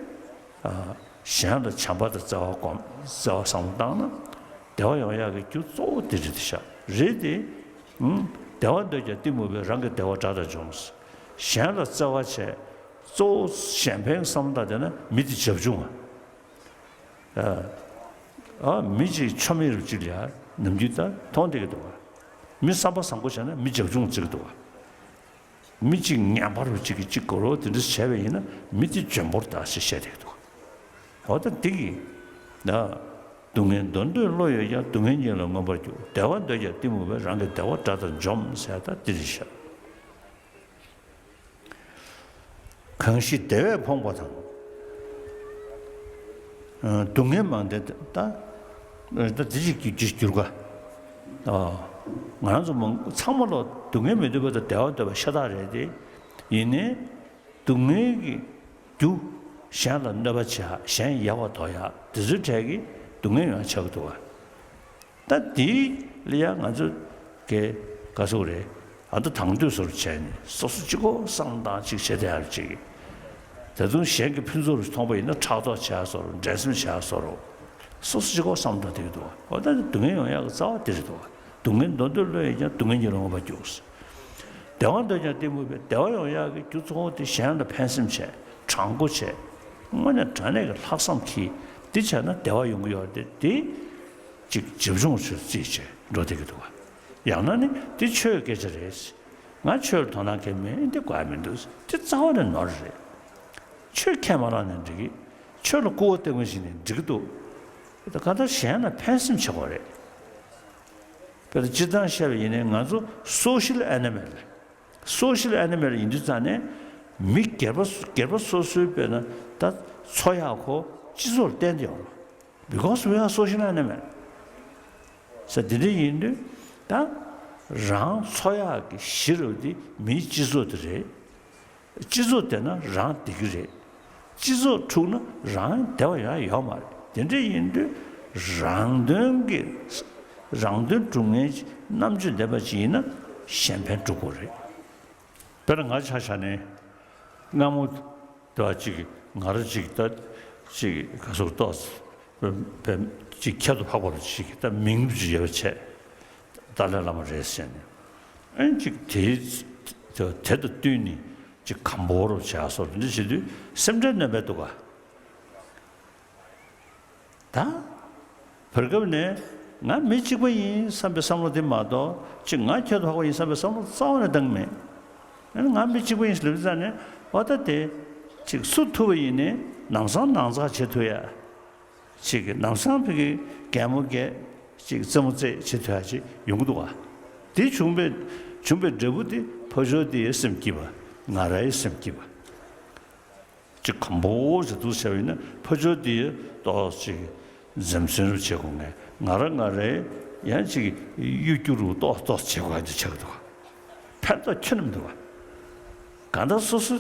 ཨ། གཞན་ལ་བྱམས་པ་དང་བརྩེ་བ་སྒོམ། བརྩེ་བ་བསམ་བློ་བཏང་ན། བདེ་བ་ཡོང་ཡག་གི་རྒྱུ་གཙོ་བོ་དེ་རེད་ཤག་རེད་དེ། ཨུམ། བདེ་བ་འདོད་ཀྱང་གཏི་མུག་པས། རང་གི་བདེ་བ་དགྲ་ལྟར་འཇོམས། གཞན་ལ་བརྩེ་བ་བྱས། གཙོ་བོ་གཞན་ཕན་བསམ་བློ་བཏང་བསྡད་ན་མི་དེ་བྱབ་ཆུང་བ། ཨ། ཨ། མི་གཅིག་ཆོ་མེད་རུ་གཅིག་ལ་ནམ་རྒྱུན་ད་མཐོང་བསྡད་ཀྱི་འདུག་བ། མི་བསམ་པ་བཟང་པོ་བྱས་ན་མི་བྱབ་ཆུང་བྱེད་ཀྱི་འདུག་བ། མི་གཅིག་ངན་པ་རུ་གཅིག་གིས་གཅིག་དགོས་རོགས་དེ་འདྲ་བྱས་པ་ཡིན་ན་མི་དེ་འཇོན་པོར་ལྟ་ཞེས་བཤད་བསྡད་འདུག་འོ་ད་འདི་གིས་ན། སྡུག་བསྔལ་འདོར་འདོད་བློ་ཡོད་ཀྱང་། སྡུག་བསྔལ་ཉིད་ལ་མངོན་པར་རྒྱུག་བདེ་བ་འདོད་ཀྱང་གཏི་མུག་པས། རང་གི་བདེ་བ་དགྲ་ལྟར་འཇོམས་ཟེར་ད་འདི་རེད་ཤག་གང་ཞིག་བདེ་བས་ཕོངས་པ་དང་། སྡུག་བསྔལ་མང་སྟེ་ད། ད་འདི་ཅིག་གི་འགྱུར་ག་ང་རང་ཚོ་མང་ཚང་མ་ལོ་སྡུག་བསྔལ་མི་འདོད་པ་དང་བདེ་བ་འདོད་པ་ཤ་སྟག་རེད་དེ། ཡིན་ནའི་སྡུག་བསྔལ་གྱི་རྒྱུ་གཞན་ལ་གནོད་པ་བྱེད་ཡག་གཞན་ཡལ་བར་དོར་ཡག་དེ་ཚོའི་གྲས་ཀྱི་སྡུག་བསྔལ་ཡོང་ཆགས་ཀྱི་འདུག་བ། ད་འདི་ལ་ཡང་ང་ཚོ་གི་ག་ཟེར་རེད། ཨ་ད་དང་དོད་བཟོ་འདྲ་བྱས་ནས་སོ་སོ་གཅིག་པོ་བསམ་བཏང་གཅིག་བྱེད་བསྡད་ཡག་ཅིག་ད་དུང་གཞན་གྱི་ཕུན་ཚོགས་རུ་མཐོང་པ་ཡིན་ན་ཕྲག་དོག་བྱེད་ཡག་བཟོ་འདྲ། འགྲན་སེམས་བྱེད་ཡག་བཟོ་འདྲ། སོ་སོ་གཅིག་པོ་བསམ་བཏང་བསྡད་ཀྱི་འདུག་འོ་ད་ནི་སྡུག་བསྔལ་ཡོང་ཡག་གི་རྩ་བ་དེ་རེད་འདུག་སྡུག་བསྔལ་འདོར་འདོད་བློ་ཡོད་ཀྱང་། སྡུག་བསྔལ་ཉིད་ལ་མངོན་པར་རྒྱུག་བདེ་བ་འདོད་ཀྱང་གཏི་མུག་པས། བདེ་བ་ཡོང་ཡག་གི་རྒྱུ་གཙོ་བོ་དེ་གཞན་ལ་ཕན་སེམས་བྱས། དྲང་པོ་བྱས། དངོས་གནས་དྲང་གནས་ཀྱི་ལྷག་བསམ་གྱིས་འདི་བྱས་ན་བདེ་བ་ཡོང་གི་ཡོད་རེད་དེ། ཅིག་བྱབ་ཆུང་ཆུ་རྩིས་བྱས་འགྲོ་བསྡད་ཀྱི་འདུག་བ། ཡང་ན་ནི་འདི་ཆོས་སྐད་ཆ་རེད། ང་ཆོས་ལ་དོ་སྣང་གང་མེད། འདི་དགོས་མི་འདུག་འདི་རྩ་བ་ནས་ནོར་རེད། ཆོས་ཁས་མ་བླངས་ན་འགྲིག་གི། ཆོས་ལ་སྐུར་བ་བཏབ་མཁན་ཞིག་ནས་འགྲིག་གི་འདུག་གང་ལྟར་གཞན་ལ་ཕན་སེམས་བྱེད་དགོས་རེད། དཔེར་ན་སྤྱིར་བཏང་བཤད་པ་ཡིན་ནའི་ང་ཚོ་སོ་ཤལ་ཨེ་ནི་མལ་རེད། སོ་ཤལ་ཨེ་ནི་མལ་ཡིན་དུས་ཙང་ནས་མི་སྒེར་པ་སྒེར་པ་སོ་སོའི་དཔེར་ན་ད་འཚོ་ཡག་ཁོ་སྤྱི་ཚོགས་ལ་བརྟེན་ཏེ་ཡོང་རོགས། Because we are social animal. ས་དེ་འདྲ་ཡིན་དུས་ད་རང་འཚོ་ཡག་གི་གཞི་རུ་དེ་མིའི་སྤྱི་ཚོགས་དེ་རེད། སྤྱི་ཚོགས་བསྡད་ན་རང་བསྡད་ཀྱི་རེད། སྤྱི་ཚོགས་འཁྲུག་ན་རང་བསྡད་པ་ཡང་ཡོད་མ་རེད། དེ་འདྲ་ཡིན་དུས་རང་དོན་གྱི་རང་དོན་སྒྲུབ་མཁན་གྱི་རྣམ་དཔྱོད་ལྡན་པ་ཅིག་ཡིན་ན་གཞན་ཕན་སྒྲུབ་དགོས་རེད། དཔེར་ན་ང་ཆ་བཞག་ནས་སྔ་མོ་དེ་བ་ཅིག་ང་རང་ཅིག་ད་ཅིག་ག་ཟེར་ཏོག་ཙམ་ཅིག་ཁྱད་དུ་འཕགས་པ་རུ་ཅིག་ད་མིང་ཅིག་ཡོད་པ་བྱས། ཏཱ་ལའི་བླ་མ་རེད་ཟེར་ནས། ཨན་ཅིག་དེའི་དེ་དང་བསྟུན་ནས་ཅིག་གམ་པོ་རུ་བྱས་སོགས་འདི་བྱེད་དུས་སེམས་ཁྲལ་གནོད་པས་འདུག་ག་ད་བར་སྐབས་ནས་ང་མི་གཅིག་པ་ཡིན་བསམ་པའི་བསམ་བློ་དེ་མ་གཏོགས་ཅིག་ང་ཁྱད་དུ་འཕགས་པ་ཡིན་བསམ་པའི་བསམ་བློ་རྩ་བ་ནས་བཏང་གི་མེད། ཨན་ང་མི་གཅིག་པ་ཡིན་ལབ་ཙང་ནས་འོ་ད་དེ་ཅིག་སུ་ཐུབ་པ་ཡིན་ནའི་ལམ་སང་ནང་ཚགས་བྱེད་ཐུབ་ཡ། ཅིག་གི་ལམ་སང་ཕ་གི་གད་མོ་བགད་ཅིག་རྩེད་མོ་རྩེད་བྱེད་ཐུབ་ཡ་ཅིག་ཡོང་གི་འདུག་ག་དེ་བྱུང་བའི་བྱུང་བའི་འབྲས་བུ་དེ་ཕ་ཆོས་དེའི་སེམས་སྐྱིད་པ་ང་རའི་སེམས་སྐྱིད་པ། ཅིག་གམ་པོ་ཞིག་འདུག་ཟེར་བ་ཡིན་ན་ཕ་ཆོས་དེ་ཏོག་ཅིག་འཛེམ་ཟོན་རུ་བྱེད་དགོས་ངེས། ང་རང་ང་རའི་ཡང་ཅིག་གཡོ་སྒྱུ་རུ་ཏོག་ཏོག་བྱེད་དགོས་འདི་ཆགས་འདུག་ཕན་ཐོགས་ཁྱོན་ནས་མི་འདུག་བ། གང་ལྟར་སོ་སོ་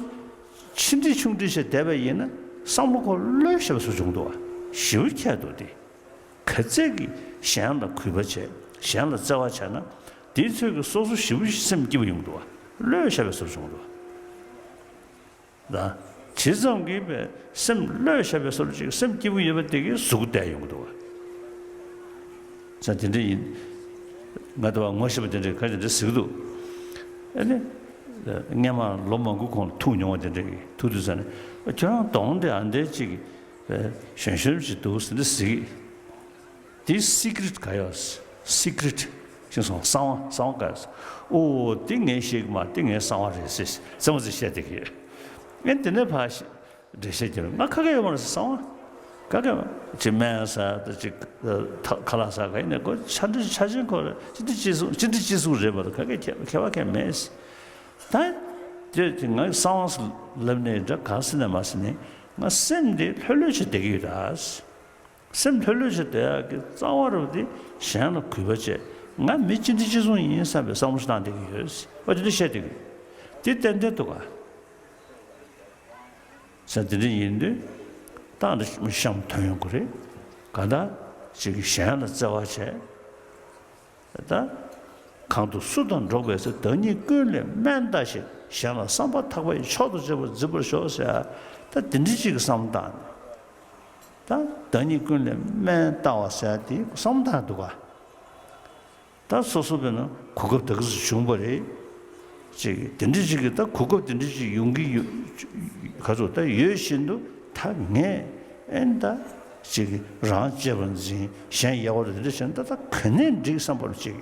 ཆེ་འདྲིས་ཆུང་འདྲིས་བྱས་བསྡད་པ་ཡིན་ན་བསམ་བློ་ཁོ་བློས་བྱས་པ་སུ་བྱུང་འདུག་བ། ཞེ་པོ་ཁྱད་འདུག་སྟེ། ག་ཚད་ཀྱི་གཞན་ལ་གུས་པ་བྱས་གཞན་ལ་བརྩེ་བ་བྱས་ན་དེའི་ཚོད་ཀྱི་སོ་སོ་ཞེ་པོ་སེམས་སྐྱིད་པོ་ཡོང་འདུག་བ། བློས་བྱས་པ་སུ་བྱུང་འདུག་བ། ད་ཇི་ཙམ་གྱིས་པའི་སེམས་བློས་བྱས་པའི་སོར་ཅིག་སེམས་སྐྱིད་པོ་ཡོད་པ་དེ་གིས་གཟུགས་བདེ་ཡོང་གི་འདུག་བ། ས་དེ་འདྲ་ཡིན། ང་དེ་བ་ངོ་ཤེས་པ་དེ་འདྲས་ཁ་ཅིག་འདྲ་ཟེར་གི་འདུག་ཨ་ནི། སྔན་མ་ལོ་མང་པོ་གོང་ལ་ཐུག་མྱོང་བ་དེ་འདྲས་ཀྱིས་ཐུག་དུས་ཙ་ནས་ཁྱོད་རང་གདོང་དེ་ཨ་འདྲས་ཅིག་གཞོན་གཞོན་ཅིག་འདུག་ཟེར་འདྲ་ཟེར་གི། དེ་སི་ཀི་རིཊ་ག་ཡོད། སི་ཀི་རིཊ་ཞེས་སོང་གསང་བ་གསང་བ་ག་ཡོད། ཨོ་དེ་ངས་ཤེས་གི་མ་དེ་ངའི་གསང་བ་རེད་ཟེར་རྩེད་མོ་རྩེ་བཤད་བསྡད་ཀྱི་ཡོད། ངས་དེ་ནས་ཕར་འགྲེལ་བཤད་རྒྱབ་ང་ཁ་སྐད་ཡོད་མ་རེད་ཟེར་གསང་བ། ག་གེ་ཅིག་སྨན་ཟ་དང་ཅིག་ཁ་ལག་ཟ་ག་ཡིན་ནས་ཁོ་ཆ་འདྲི་ཆ་ཆེན་ཁོ་ཅི་འདྲི་ཅི་གསུང་ཅི་འདྲི་ཅི་གསུང་རེད་མ་གཏོགས་ག་གེ་ཁྱད་ཁྱད་པར་གང་མེད་ཟེར། ད་དེ་དེ་ང་གསང་བ་ལབ་ནས་འདྲ་ག་ཟེར་ནས་མ་ཟེར་ནས་ང་སེམས་འདི་ལྷོད་ལྷོད་བྱས་བསྡད་ཀྱི་ཡོད་ད། སེམས་ལྷོད་ལྷོད་བྱས་བསྡད་ཡག་གི་རྩ་བ་རུ་དེ་གཞན་ལ་གུས་པ་བྱས་ང་མི་ཅི་འདྲ་ཅི་བཟུང་ཡིན་བསམ་པའི་བསམ་བློ་ཞིག་བཏང་བསྡད་ཀྱི་ཡོད། ཨོ་དེ་འདྲ་བཤད་བསྡད་ཀྱི་ཡོད། དེ་ཏན་ཏན་འདུག་ག་ས་དེ་འདྲ་ཡིན་དུས་ད་འདི་གཤམ་ཐོན་ཡོང་གི་རེད། ག་ད་ཅིག་གཞན་ལ་བརྩེ་བ་བྱས། ད། གང་དུ་སུ་དང་འགྲོགས་པའི་ཚེ། བདག་ཉིད་ཀུན་ལས་དམན་ལྟ་ཞིང་། གཞན་ལ་བསམ་པ་ཐག་པས་མཆོག་ཏུ་བརྗོད་པར་འཛིན་པར་ཤོག་ཟེར། ད་དེ་འདྲ་ཅིག་གི་བསམ་བློ་བཏང་ནས། ད་བདག་ཉིད་ཀུན་ལས་དམན་ལྟ་བ་ཟེར་དེ་བསམ་བློ་བཏང་འདུག་ག་ད་སོ་སོ་བས་ན་གོ་སྐབས་དེ་ག་ཚོད་བྱུང་བ་རེད། ཅིག་དེ་འདྲ་ཅིག་གི་ད་གོ་སྐབས་དེ་འདྲ་ཅིག་ཡོང་གི་ཡོད། ག་ཚོད་ད་ཡོད་བཞིན་དུ་ད་ངས་ཨེ་ད་ཅིག་རང་གཅེས་པར་འཛིན་གཞན་ཡལ་བར་དེ་འདྲ་བྱས་ན་ད་ད་ག་ནས་འགྲིག་བསམ་པར་ཅིག་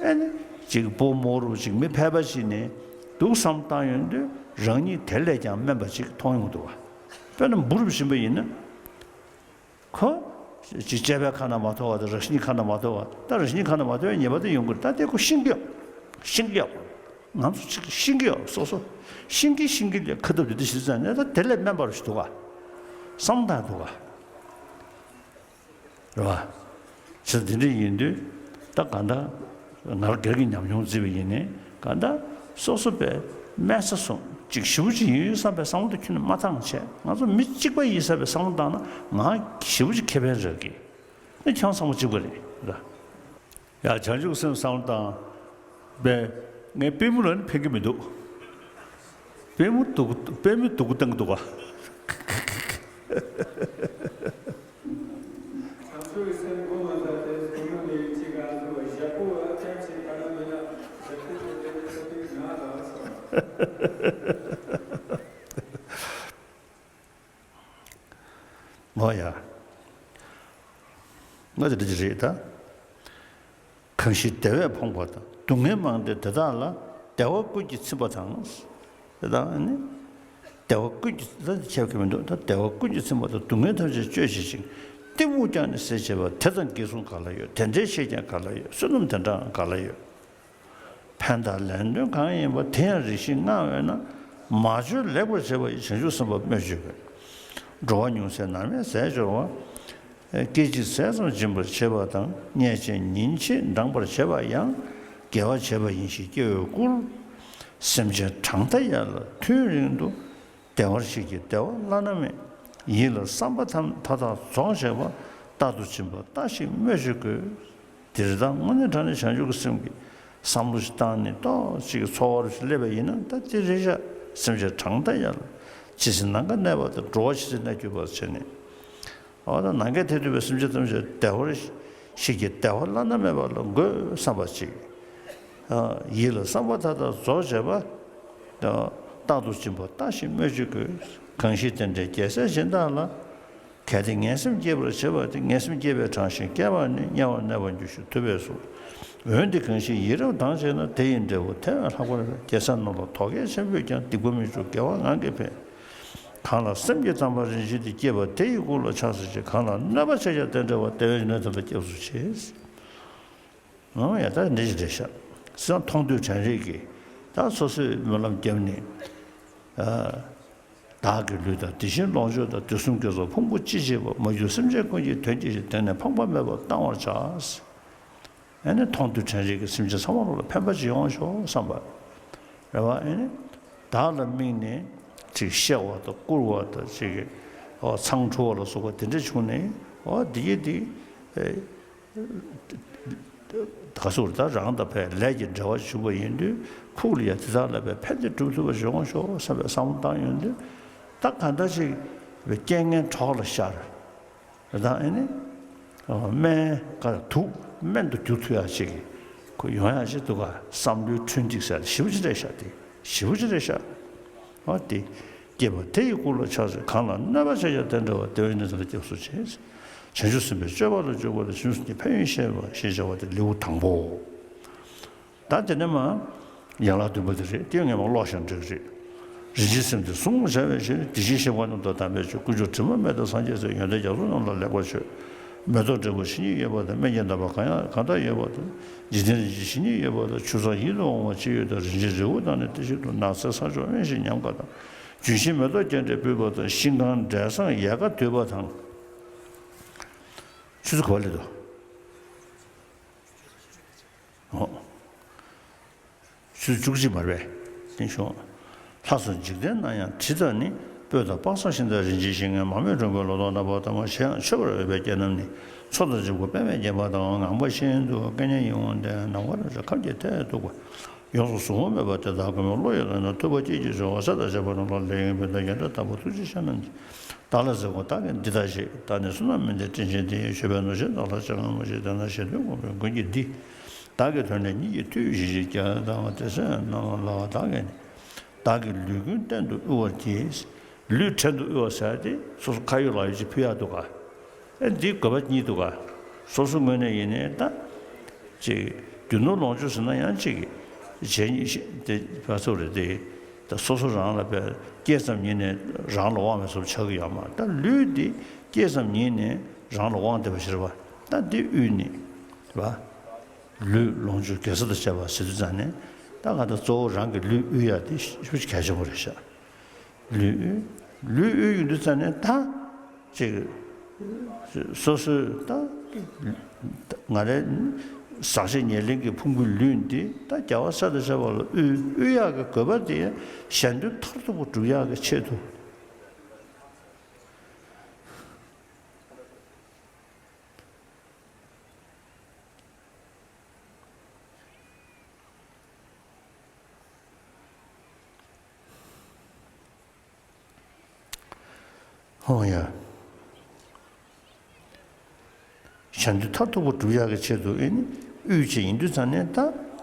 ཨེ་ནི་ཅིག་པོ་མོ་རུ་ཅིག་མི་ཕལ་པ་ཞིག་ནས་འདུག་བསམ་བཏང་ཡོང་དུས་རང་ཉིད་དེ་ལས་ཀྱང་དམན་པ་ཅིག་མཐོང་ཡོང་འདུག་བ། དཔེར་ན་འབུ་རུ་བཞིན་པ་ཡིན་ན། ཁོ། ཅིག་དཔྱད་པའི་ཁ་ན་མ་ཐོ་བ་དང་རང་བཞིན་ཁ་ན་མ་ཐོ་བ་ད་རང་བཞིན་ཁ་ན་མ་ཐོ་བའི་ཉེས་པ་དེ་ཡོང་གི་རེད། ད་དེ་ཁོ་ཤེས་ཀྱི་ཡོད། ཤེས་ཀྱི་ཡོད། ང་ཚོ་ཅིག་ཤེས་ཀྱི་ཡོད་སོ་སོ། ཤེས་ཀྱི་ཤེས་ཀྱི་ལས་ཁ་ཐུབ་དེ་འདྲ་ཞིག་ཙང་ནས་ད་དེ་ལས་དམན་པ་རུ་ཞིག་འདུག་ག་བསམ་བཏང་འདུག་ག་རེད་བ། བྱས་ཙང་དེ་འདྲ་ཡིན་དུས་ད་ག་འདྲ་ང་རང་སྒེར་གྱི་ཉམས་མྱོང་བརྩིས་པ་ཡིན་ནའི་ག་འདྲ་སོ་སོ་པའི་དམན་ས་སོང་ཅིག་ཞེ་པོ་ཅིག་ཡིན་ཡོད་བསམ་པའི་བསམ་བློ་དེ་ཁྱོན་ནས་མ་བཏང་བྱས། ང་ཚོ་མི་གཅིག་པ་ཡིན་བསམ་པའི་བསམ་བློ་བཏང་ན་ང་ཞེ་པོ་ཅིག་ཁེ་ཕན་རག་གི། ཨེ་ཁྱེད་རང་ཚང་མ་གཅིག་པ་རེད་ལ། ཡ་བྱང་ཆུབ་སེམས་བསམ་བློ་བཏང་། པས་ངས་པུས་མོ་ལ་ནི་ཕན་གྱི་མི་འདུག་པུས་མོ་སྡུག་པུས་མོ་སྡུག་པོ་བཏང་གི་འདུག་ག་ངོ་ཡ། ང་དེ་འདྲ་ཅིག་རེད་ད། གང་ཞིག་བདེ་བས་ཕོངས་པ་དང་། སྡུག་བསྔལ་མང་སྟེ་དེ་དག་ལ། བདེ་བ་ཀུན་གྱིས་ཚིམ་པ་དང་། དེ་དག་ནི། བདེ་བ་ཀུན་གྱིས་ད་ཁྱབ་ཀྱི་མི་འདུག་ད་བདེ་བ་ཀུན་གྱིས་ཚིམ་པ་དང་སྡུག་བསྔལ་ཐམས་ཅད་གཅོད་བྱེད་ཅིང་། གཏི་མུག་ཀྱང་ནི་སེལ་བྱེད་པ། དེ་ཙམ་གྱིས་བཟུང་ག་ལ་ཡོད། དེ་འདྲའི་ཆེད་ཀྱང་ག་ལ་ཡོད། བསོད་ནམས་དེ་འདྲའང་ག་ལ་ཡོད། ཕན་བཏགས་ལན་ལྡོན་གང་ཡིན་པ་དེ་ཡང་རེ་ཞིག་མངའ་འོས་ན། མ་བཅོལ་ལེགས་པར་བྱེད་པ་ཡི་བྱང་ཆུབ་སེམས་དཔའ་སྨོས་ཅི་དགོས། འགྲོ་བ་ཉུང་ཚེ་ནམ་ཡང་ཟད་འགྱུར་བ། སྐད་ཅིག་ཟས་ཙམ་སྦྱིན་པར་བྱེད་པ་དང་། གཉེན་ཆེན་ཉིན་ཕྱེད་འགྲངས་པར་བྱེད་པ་ཡང་། དགེ་བ་བྱེད་པ་ཡིན་ཞེས་སྐྱེ་བོས་བཀུར། སེམས་ཅན་གྲངས་མཐའ་ཡས་ལ་ཐུན་རིང་དུ། བདེ་བར་གཤེགས་ཀྱི་བདེ་བ་བླ་ན་མེད། ཡིད་ལ་བསམ་པ་ཐམ་མཐའ་དག་རྫོགས་བྱེད་པ། རྟག་ཏུ་སྦྱིན་པ་ལྟ་ཞིག་སྨོས་ཅི་དགོས། འདིར་ད་དངོས་གནས་དྲང་གནས་བྱང་ཆུབ་ཀྱི་སེམས་ཀྱི་བསམ་བློ་ཞིག་བཏང་ནས་ཏོག་ཅིག་གི་ཚོར་བ་ཞིག་སླེབས་པ་ཡིན་ན། ད་དེ་རེད་ཤག་སེམས་ཅན་གྲངས་མཐའ་ཡས་ལ། ཇི་སྲིད་ནམ་མཁའ་གནས་པ་དང་། འགྲོ་བ་ཇི་སྲིད་གནས་གྱུར་པ་བྱས་ནས། འོ་ད་ནམ་མཁའི་མཐས་གཏུགས་པའི་སེམས་ཅན་ཐམས་ཅད་བདེ་བར་གཤེགས་ཀྱི་བདེ་བ་བླ་ན་མེད་པ་ལ་འགོད་བསམ་པ་ཅིག་ཡིད་ལ་བསམ་པ་མཐའ་དག་རྫོགས་བྱེད་པ། རྟག་ཏུ་སྦྱིན་པ་ལྟ་ཞིག་སྨོས་ཅི་དགོས། གང་ཞིག་དེ་འདྲའི་རྒྱལ་སྲས་གཞན་དག་ལ། གལ་ཏེ་ངན་སེམས་སྐྱེད་པར་བྱེད་པ་དེ། ངན་སེམས་སྐྱེས་པའི་གྲངས་ཤིག་བསྐལ་པ་ནི། དམྱལ་བར་གནས་པར་འགྱུར་ཞིང་ཐུབ་པས་སོ། འོན་ཏེ་གང་ཞིག་ཡིད་རབ་དྭངས་བྱས་ན། དེ་ཡི་འབྲས་བུ་དེ་བས་ལྷག་པར་སྦས། རྒྱལ་སྲས་རྣམས་ལ་དོ་གལ་ཆེན་པོས་ཀྱང་། སྡིག་པ་མི་འཇུག་དགེ་བ་ངང་གིས་འཕེལ། གང་ལ་སེམས་ཀྱི་ཙམ་པ་རིན་ཆེན་དེ། སྐྱེས་པ་དེ་ཡི་སྐུ་ལ་ཕྱག་འཚལ་ཞིང་། གང་ལ་གནོད་པ་བྱས་ཀྱང་དེ་འདྲ་བ། དེ་བས་ཡོན་ཏན་དེ་ལ་སྐྱབས་སུ་མཆི། འོ་ཡ། ད་འདི་ཞིག་རེད་ཤག་སེམས་མཐོང་ཐོས་དྲན་རེག་གིས་ད་སོ་སོས་སྨོན་ལམ་བརྒྱབ་ནས། ཨ། བདག་གི་ལུས་དང་། དེ་བཞིན་ལོངས་སྤྱོད་དང་། དུས་གསུམ་དགེ་སོགས་ཕུང་པོ་ཅི་མཆིས་པ། མ་གྱུར་སེམས་ཅན་ཀུན་གྱི་དོན་བགྱིད་ཅིང་། དེང་ནས་ཕངས་པ་མེད་པར་བཏང་བར་བྱ། ཨ་ནི་མཐོང་ཐོས་དྲན་རེག་གིས་སེམས་ཅན་ཚང་མ་ལོག་ལ་ཕན་པ་ཅིག་ཡོང་ཤོག་བསམ་པ་རེད་བ། ཨ་ནི་བདག་ལ་དམིགས་ནས་ཅིག་གཤེ་བ་དང་བསྐུར་བ་དང་། ཅིག་འོ་ཚང་འཁྲུ་བ་ལ་སོགས་པ་དེ་འདྲ་བྱུང་ནས། འོ་འདི་གིས་འདི་ཨེ་ག་ཟེར་ད། རང་དང་ཕན་ལས་ཀྱི་འབྲེལ་བ་བྱུང་བ་ཡིན་དུས། ཕུགས་ལ་ཡང་དེ་དག་ལ་ཕན་བདེ་སྒྲུབ་ཐུབ་པ་ཞིག་ཡོང་ཤོག་བསམ་པའི་བསམ་བློ་བཏང་ཡོང་དུས། ད་གང་ལྟར་ཅིག་རྐྱེན་ངན་གྲོགས་ལ་ཤར། ད་ཨ་ནི་སྨན་ག་དུག་སྨན་དུ་འགྱུར་ཐུབ་ཡག་ཅིག་གི་ཁོ་ཡོང་ཡག་ཅིག་འདུག་ག་བསམ་བློའི་འཕྲུལ་འདི་ཟེར་ཞེ་པོ་ཅིག་རེད་ཤག་དེ་ཞེ་པོ་ཅིག་རེད་ཤག་འོ་དེ། སྐྱེས་པ་དེ་ཡི་སྐུ་ལ་ཕྱག་འཚལ། གང་ལ་གནོད་པ་བྱས་ཀྱང་དེ་འདྲ་བ། དེ་བས་ཡོན་ཏན་དེ་ལ་སྐྱབས་སུ་མཆི། བྱང་ཆུབ་སེམས་དཔའི་སྤྱོད་པ་ལ་འཇུག་པ་དང་། བྱང་ཆུབ་སེམས་ཀྱི་ཕན་ཡོན་ཤེས་པ་ཞེས་བྱ་བ་དེ་ལེའུ་དང་པོའོ། ད་དེ་ནས་མ་ཡན་ལག་བདུན་པ་དེ་རེད། དེ་ངས་མ་ཀློག་བཞག་འགྲིག་གི་རེད། རིན་ཆེན་སེམས་དེ་བཟུང་བྱ་བའི་ཕྱིར། དེ་བཞིན་གཤེགས་པ་རྣམས་དང་དམ་པའི་ཆོས། དཀོན་མཆོག་དྲི་མ་མེད་དང་སངས་རྒྱས་སྲས། ཡོན་ཏན་རྒྱ་མཚོ་རྣམས་ལ་ལེགས་པར་མཆོད། མེ་ཏོག་འབྲས་བུ་ཇི་སྙེད་ཡོད་པ་དང་། སྨན་གྱི་རྣམ་པ་གང་ཡང་གང་དག་ཡོད་པ་དང་། འཇིག་རྟེན་རིན་ཆེན་ཇི་སྙེད་ཡོད་པ་དང་། ཆུ་གཙང་ཡིད་དུ་འོང་བ་ཅི་ཡོད་དང་། རིན་ཆེན་རི་བོ་དང་ནི་དེ་བཞིན་དུ། ནགས་ཚལ་ས་ཕྱོགས་དབེན་ཞིང་ཉམས་དགའ་དང་། ལྗོན་ཤིང་མེ་ཏོག་རྒྱས་འབྲས་སྤུས་པ་དང་། ཤིང་གང་འབྲས་བཟང་ཡལ་ག་དུད་པ་དང་། ཆུ་ཚོད་ག་པར་སླེབས་འདུག་འོ། ཆུ་ཚོད་བཅུ་གཅིག་མ་རེད་པས། དེ་བྱུང་། ལྷ་སོགས་འཇིག་རྟེན་ན་ཡང་དྲི་དང་ནི། སྤོས་དང་དཔག་བསམ་ཤིང་དང་རིན་ཆེན་ཤིང་། མང་མོས་འགྲོ་མགོན་ལོ་ཏོག་རྣམ་པ་དང་། གཞན་ཡང་མཆོད་པར་འོས་པའི་རྒྱན་རྣམས་ནི། མཚོ་དང་བྱེད་པོ་པདྨས་བརྒྱན་པ་དང་། ངང་པ་ཤིན་ཏུ་སྐད་སྙན་ཡིད་འོང་སྟེ། ནམ་མཁའ་རབ་འབྱམས་ཁམས་ཀྱི་མཐས་གཏུགས་པ། ཡོངས་སུ་གཟུང་བ་མེད་པ་དེ་དག་གོང་མའི་བློ་ཡིས་བླངས་ནས། ཐུབ་པ་སྐྱེས་ཀྱི་འབྱུང་བ་ས་དང་བཅས་པ་རྣམས་ལ། ལས་ཡོན་ཕུན་ཚོགས་ཡོན་ཏན་དམ་པ་ཐུགས་རྗེའི་ཞལ་རྣམས་ཀྱིས། བདག་ལ་གཟིགས་དགོངས་བདག་གིས་འདི་ལྟར་བཞེས། བདག་ནི་བསོད་ནམས་མི་འདིའི་སྤྲིན་ཆེན་འདི། ཞུས་པས་ནོར་ཅན་བདག་ལ་སྤྱན་སྔ་མ་མཆིས། དེ་ན་ཞལ་འདོན་དགོངས་པའི་མགོན་གྱིས་འདི། བདག་གི་དོན་ལས་ཉིད་ཀྱིས་ཐོས་ཤིག་ཅེས་བཀའ་གདམས་པ། དེ་ཚེ་ན་ལ་བདག་གིས་ནི། བདག་གི་ལུས་ཀུན་གཏན་དུ་དབུལ་བར་གྱིས། ལུས་བྲན་དུ་དབུལ་བ་ཟེར་ཏེ་སོ་སོ་ཁ་ཡོད་ལག་ཡོད་ཅིག་ཕུལ་ཡག་འདུག་ག་ཨེ་འདི་དགོས་པ་གཉིས་འདུག་ག་སོ་སོ་ངོས་ནས་ཡིན་ནའི་ད། ཅིག་རྒྱུ་ནོར་ལོངས་སྤྱོད་ཟེར་ན་ཡང་ཅིག་གཞན་གཉིས་ཤི་དེ་ཕར་ཚུར་རེད་དེ། ད་སོ་སོ་རང་ལ་བས་སྐྱེས་ཙམ་ཉིད་ནས་རང་ལ་དབང་བའི་བཟོ་ཆགས་ཀྱི་ཡོད་མ། ད་ལུས་འདི་སྐྱེས་ཙམ་ཉིད་ནས་རང་ལ་དབང་བསྡད་པ་ཞིག་རེད་བ། ད་འདི་དབུལ་ནི་རེད་བ། ལུས་ལོངས་སྤྱོད་དགེ་རྩ་དང་བཅས་པ་ཟེར་དུས་ཙང་ནས། ད་ག་ད་གཙོ་བོ་རང་གི་ལུས་དབུལ་ཡག་དེ་ཞེ་པོ་ཅིག་གལ་ཆེན་པོ་རེད་ཤག་ལུས་དབུལ། ལུས་དབུལ་ཡོང་དུས་ཙང་ནས་ད་ཅིག་སོ་སོའི་ད་ང་རའི་ཟག་བཅས་ཉེར་ལེན་གྱི་ཕུང་པོའི་ལུས་འདི་ད་རྒྱལ་བ་སྲས་དང་བཅས་པ་ལ་དབུལ། དབུལ་ཡག་གི་དགོས་པ་དེ་གཞན་དོན་མཐར་ཐུག་པ་སྒྲུབ་ཡག་གི་ཆེད་དུ། ཧོ་ཡ། གཞན་དོན་མཐར་ཐུག་པ་སྒྲུབ་ཡག་གི་ཆེད་དུ་ཨེ་ནི་དབུལ་བྱས་ཡིན་དུས་ཙང་ནས། ད་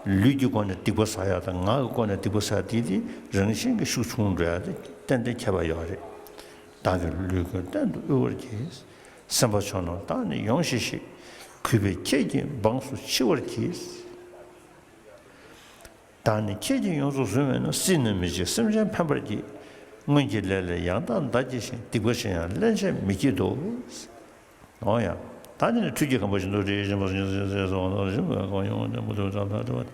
ལུས་ཀྱི་སྒོ་ནས་སྡིག་པ་བསགས་ཡག་དང་། ངག་གི་སྒོ་ནས་སྡིག་པ་བསགས་དེ་དེ་རང་བཞིན་གྱིས་ཤུགས་ཆུང་འགྲོ་ཡག་དེ་ཏན་ཏན་ཁྱད་པར་ཡོད་རེད། བདག་གི་ལུས་ཀུན་གཏན་དུ་དབུལ་བར་གྱིས། སེམས་དཔའ་ཆོས་རྣམས་བདག་ནི་ཡོངས་ཤེས་ཤིང་། གུས་པས་ཁྱེད་ཀྱི་འབངས་སུ་མཆི་བར་གྱིས། བདག་ནི་ཁྱེད་ཀྱིས་ཡོངས་སུ་བཟུང་བས་ན། སྲིད་ན་མི་འཇིགས་སེམས་ཅན་ཕན་པར་བགྱི། སྔོན་གྱི་ལས་ལས་ཡང་དག་བདག་བགྱི་ཞིང་། སྡིག་པ་ཅན་ཡང་སླན་ཆད་མི་བགྱིད་དོ། འོ་ཡ། ད་ནི་ཁྲུས་ཀྱི་ཁང་པ་བཞིན་དུ་རེ་ཞིང་བ་ཞིང་སེ་སོང་བ་ཞིང་བ་གང་ཡོང་བ་མུ་ཏུ་དྲང་ཐག་བྲི་བ།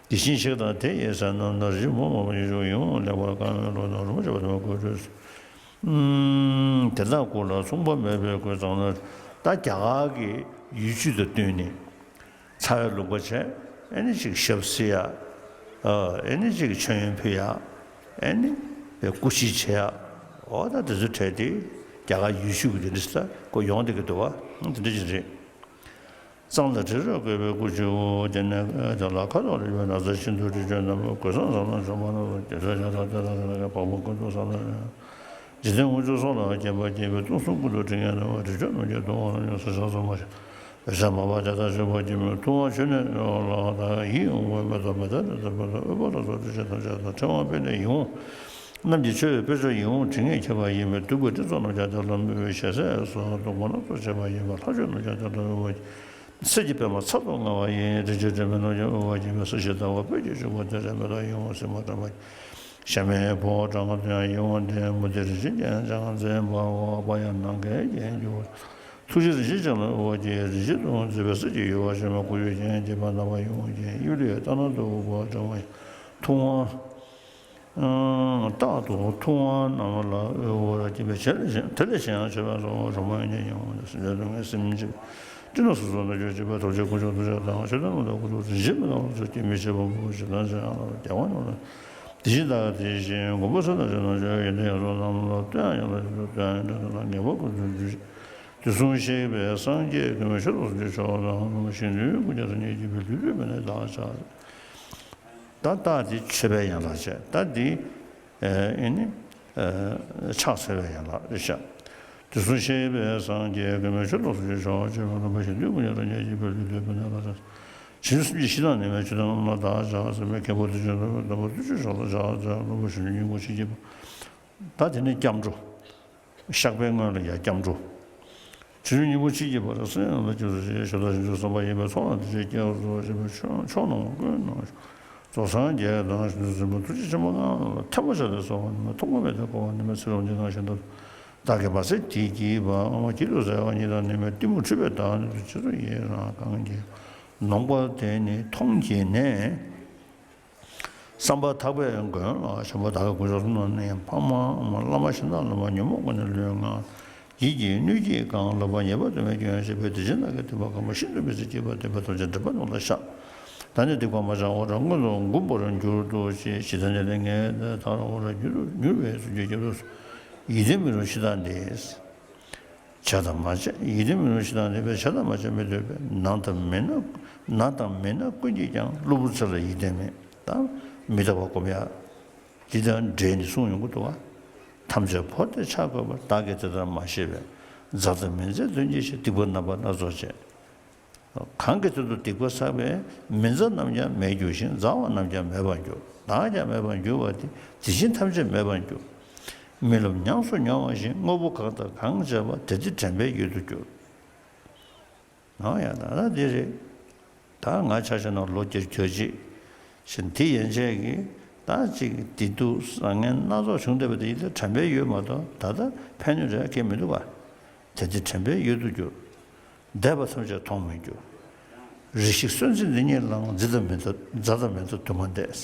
དེ་བཞིན་གཤེགས་དང་དེ་ཡི་སྲས་རྣམས་ལ། རིགས་མང་པོ་ཡིད་འཇུག་ཡིད་འོང་ལེགས་པར་བཀང་བའི་བློ་དང་། རོལ་མོ་རྐྱབ་པ་དེ་མ་བསྐུལ་ཁྲོས་སུ། ཨུམ། དེ་དག་སྐུ་ལ་མཚུངས་པ་མེད་པའི་སྐུའི་མཚམས་ལ། ད་རྒྱ་གར་གྱི་ཡུལ་ཆུ་དང་བསྟུན་ནས་ཚ་བའི་ལུང་པ་བྱས། ཨེ་ནི་ཅིག་ཞབས་བསིལ་ཡ། ཨ། ཨེ་ནི་ཅིག་མཆོད་ཡོན་ཕུལ་ཡ། ཨེ་ནི་སྐུ་ཕྱིར་བྱེད་ཡ། འོ་ད་དེ་ཚོ་གྲས་དེ་རྒྱ་གར་ཡུལ་ཆུ་གི་དེ་འདྲ་ས་ཁོ་ཡོང་བསྡད་ཀྱི་འདུག་བ། དེ་འདྲ་ཅིག་རེད། གཙང་ལ་དྲི་རབ་བཀོད་པའི་སྐུ་ཆུ་བོ། དེ་ནས་དེ་ལ་ཁ་དོག་རིག་པའི་ན་ཚ་ཤིན་ཏུ་རིག་བྱེད་རྣམས། གོས་བཟང་བཟང་ལ་བྱམས་པ་རྣམས་སུ། གེ་སར་ཇ་དང་དེ་དག་དེ་ལ་བག་མ་ཀུན་ཏུ་བསམ་ལ། འཇིག་རྟེན་དངོས་གྲུབ་སོགས་ལ་སྐྱེས་པ་སྐྱེས་པའི། སྟོང་གསུམ་ཀུན་ཏུ་དྲི་ངན་ལ། རིག་བྱེད་རྣམས་ཀྱི་ལྟུང་བ་ཉམས་སུ་བྱང་ཙམ་མ་བྱ། བག་ཆགས་མ་སྤངས་དེ་དག་གཅིག་པུ་སྐྱེས་པའི། ལྟུང་བ་ཆོས་ནི་ལ་དག་ཡིད་འོང་བའི་མེ་ཏོག་མེ་ལྟར་དེ་ལྟར་འཕེལ་ལ། འོད་དཔག་ཏུ་སོགས་རིག་བྱེད་ཐམས་ཅད་དང་། ཕྲེང་བ་སྤོས་ནི་ཡིད་འོང་རྣམས་ཀྱི། མཆོད་པའི་དཔེར་བྱ་ཡིད་འོང་དྲི་ངད་ཁྱབ་པ་ཡིན་པས། བདུག་པའི་སྤྲིན་ཚོགས་རྣམས་ཀྱང་དེ་ལ་འབུལ་བའི། ཞལ་ཟས་སོགས་སྡོང་པོ་སྣ་ཚོགས་བྱེད་པ་ཡིན་པས། ལྷ་མཆོད་རྣམས་ཀྱང་དེ་ལ་འབུལ་བ། གསེར་གྱི་པདྨ་ཚར་དུ་དངར་བ་ཡིན། རིན་ཆེན་སྒྲོན་མེ་རྣམས་ཀྱང་དབུལ་བ་ཡིན་པས། སྲིད་ཞིའི་ཟླ་བ་སྤོས་ཀྱིས་བྱུགས་པ་དེ་འདྲའི་མེ་ཏོག་ཡིད་འོང་སིལ་མ་བཀྲམ་པ་ཡིན། ཞལ་མེ་ཕོ་བྲང་ཁ་དུ་ཡང་ཡིད་འོང་སྟེ། མུ་ཏིག་རིན་ཆེན་རྒྱན་ཀྱང་མཛེས་པའོ། པ་ཡང་ནམ་མཁའི་རྒྱན་གྱུར་པ། ཐུགས་རྗེ་རིན་ཆེན་རྒྱན་ལ་དབུལ་བ་ཡིན། རིན་ཆེན་དུ་མཛེས་པའི་གསེར་གྱི་ཡུ་བ་ཞོན་མ། སྐུ་ཡི་རྒྱན་བརྗིད་པ་རྣམ་པར་ཡིད་འོང་ཡིན། གཡུ་ལོའི་རྟ་སྣ་དུ་དབུལ་བ་འགྲེང་བ་ཡིན། ཐུབ་དབང་། རྟག་ཏུ་ཐུབ་དབང་རྣམས་ལ་དབུལ་བར་བགྱིད་པའི་ཕྱིར། དེ་ལས་གཞན་ཡང་མཆོད་པ་སོགས་རོལ་མོ་ཡང་སྙན་ཡང་འོང་སྟེ། སེམས་ཅན་སྡུག་བསྔལ་སེམས་ཅན་སྤྲིན་ནག་སོ་སོར་སྣང་གྱུར་བྱེད་པའི་རྡོ་རྗེ་དཀོན་མཆོག་ཐུགས་རྗེ་དང་། མཆོད་རྟེན་རྣམས་དང་སྐུ་གསུང་ཐུགས་རྗེ་རྣམས་ལ་སོགས་ཀྱིས་མི་ཕྱེད་པ་མང་པོ་ཞིག་དང་། ཕྱིར་ཡང་ལ་རྒྱལ་བ་རྣམས་ལ། དེ་བཞིན་བདག་དེ་བཞིན་མགོན་པོ་སྲས་དང་བཅས་རྣམས་ཀྱང་། ཡོན་ཏན་ཡོངས་སུ་རྣམས་ལ་སྟོན་ཡང་ཡོངས་ལ་སྟོན་ཡང་ཡོན་ཏན་ལ་ངེས་པར་ཀུན་ཏུ་འགྱུར་ཞིང་། དུས་གསུམ་གཤེགས་པའི་སངས་རྒྱས་ཀུན། མཆོད་རྟེན་དུ་གསོལ་བ་དང་། ཞིང་དུ་ཀུན་ཀྱང་རབ་མཉེས་བགྱིས་པའི། ལུས་བཏུད་པས་ནི་བདག་ཅག་ད་ལྟ་དེ་མཆོད་པའི་ཡན་ལག་བྱས། ད་འདི་ཨེ་ནི་ཨ་ཕྱག་འཚལ་བའི་ཡན་ལག་རེད་ཤག་དུས་གསུམ་གཤེགས་པའི་སངས་རྒྱས་ཀུན། མཆོད་རྟེན་དུ་གསོལ་བ་དང་། ཞིང་དུ་ཀུན་ཀྱང་རབ་མཉེས་བགྱིས་པའི། ལུས་བཏུད་པས་ནི་བདག་ཅག་ཞིང་གསུམ་གྱི་གཞི་དང་ནི་མའི་མཆོད་རྟེན་རྣམས་ལ་བདག་ཅག་ཟེར་བའི་གན་པོ་དེ་བཞིན་དུ་དམ་པ་བདུད་ཀྱི་ཞགས་ལ་ཕྱག་འཚལ། ལྷུན་པོ་ཆོས་དབྱིངས་སྙིང་པོ་ཆེ་བགྱིས་པ། ད་དེ་ནི་སྐྱབས་འགྲོ། བཤགས་པའི་སྔོན་ལ་ཡང་སྐྱབས་འགྲོ། ཆོས་དབྱིངས་སྙིང་པོ་ཆེ་བགྱིས་པ་ལ། སེམས་ཡོངས་ལ་སྐྱབས་སུ་མཆི། ཕྱོགས་དང་ཕྱིན་དྲུག་བསམ་པ་ཡིས་པའི། ཚོགས་ལ་འདི་ཕྱིར་སྐྱེ་བར་བགྱི། ཞེས་པའི་མཆོག་ནི་ཀུན་སྣང་མཆོག་སངས་རྒྱས་དང་། ཞིང་དུ་གསོན་པོ་ཐུགས་རྗེ་ཆེན་པོ་ལྔ་རྣམས་ལ། ཐལ་མོ་སྦྱར་ཏེ་གསོལ་བ་ནི་མ། ཐུགས་ངོ་མས་ཏེ་བསྐོར་བ་ནི་མ། ཚིག་རླུང་འབྱིན་དང་ཞེ་སྡང་། བདག་གིས་མ་བསད་དེ་བགྱིས་པའམ། བགྱིད་དུ་སྩལ་བ་ཉིད་དང་ནི་མ། གཏི་མུག་འཁྲུལ་པས་བདག་ནི་འདུལ། རྗེས་སུ་ཡི་རང་གང་བགྱིས་པ། ནོངས་པ་དེ་ནི་མཐོང་བགྱིས་ནས། བསམ་པ་ཐག་པས་མགོན་ལ་བྱོན་པ། བདག་གི་དཀོན་མཆོག་གསུམ་དང་ནི་ཕ་མ། བླ་མ་གཞན་དང་བླ་མ་ཉོན་མོངས་ཀུན་ནས་བསླུས་ངན། ཡིད་ཀྱི་སྣོད་ཀྱིས་གང་བསླབ་པ། ཉེས་པ་དུ་མས་སྐྱོན་བྱེད་པའི། དེ་བཞིན་བདག་གི་སྡིག་པ་གང་བ་ཤིན་ཏུ་མི་བཟད་བགྱིས་པ། སྡིག་པ་ཐམས་ཅད་སྒྲིབ་པ་རྣམས་ལ་བཤགས། བདག་ནི་སྡིག་པ་མ་བྱང་བར། ཀུན་ཏུ་མགུ་བར་འགྱུར་དུ་གཤེགས། ཇི་ལྟར་ཉེས་དེ་ངས་ཐར་བར། མྱུར་དུ་མྱུར་བའི་གཟུགས་ཀྱིས་སྐྱབས་སུ་གསོལ། ཡིད་བརྟན་མི་རུང་ཕྱི་དང་འདས། བྱ་དང་མ་བྱ་ཡིད་བརྟན་མི་རུང་ཕྱི་དང་འདས་པས། བྱ་དང་མ་བྱ་མི་སྡོད་པས། ནགས་དང་མི་ནགས་ནགས་དང་མི་ནགས་ཀུན་གྱིས་ཀྱང་། གློ་བུར་ཚེ་ལ་ཡིད་བརྟན་མེད། ད་མི་རྟག་པ་སྒོམ་ཡ། འདི་དང་འབྲེལ་ནས་གསུངས་ཡོང་གི་འདུག་བ། ཐམས་ཅད་འཕོ་སྟེ་ཆ་བགོས་པ། བདག་གིས་དེ་ལྟར་མ་ཤེས་པས། མཛའ་དང་མི་མཛའི་དོན་གྱིས་ཤིག་སྡིག་པ་རྣམ་པ་སྣ་ཚོགས་བྱས། གང་གིས་དེ་དུས་སྡིག་པ་བསགས་པས། མི་མཛའ་རྣམས་ཀྱང་མེད་འགྱུར་ཞིང་། མཛའ་བ་རྣམས་ཀྱང་མེད་པར་འགྱུར། བདག་ཀྱང་མེད་པར་འགྱུར་བ་དེ། དེ་བཞིན་ཐམས་ཅད་མེད་པར་འགྱུར། རྨི་ལམ་ཉམས་སུ་མྱོང་བ་བཞིན། དངོས་པོ་གང་དང་གང་བྱས་པ། དེ་དེ་དྲན་པའི་ཡུལ་དུ་འགྱུར། ཨོ་ཡ། ད་ད་འདི་རེད། ད་ང་ཆ་བཞག་ན་ལོ་བརྒྱད་ཅུ་གྱ་གཅིག་བཞིན་དེ་ཡན་ཆད་ཀྱིས་ད་ཅིག་བདེ་སྡུག་བཟང་ངན་སྣ་ཚོགས་བྱུང་བསྡད་པ་དེ་ཡིན་ཏེ། དྲན་པའི་ཡུལ་མ་གཏོགས་ད་ལྟ་ཕན་གནོད་རེ་གང་མི་འདུག་པ། དེ་དེ་དྲན་པའི་ཡུལ་དུ་གྱུར། འདས་པ་ཐམས་ཅད་མཐོང་མི་འགྱུར། རེ་ཞིག་གསོན་ཚེ་འདི་ཉིད་ལའང་། མཛའ་དང་མི་མཛའ་མཛའ་དང་མི་མཛའ་དུ་མ་འདས།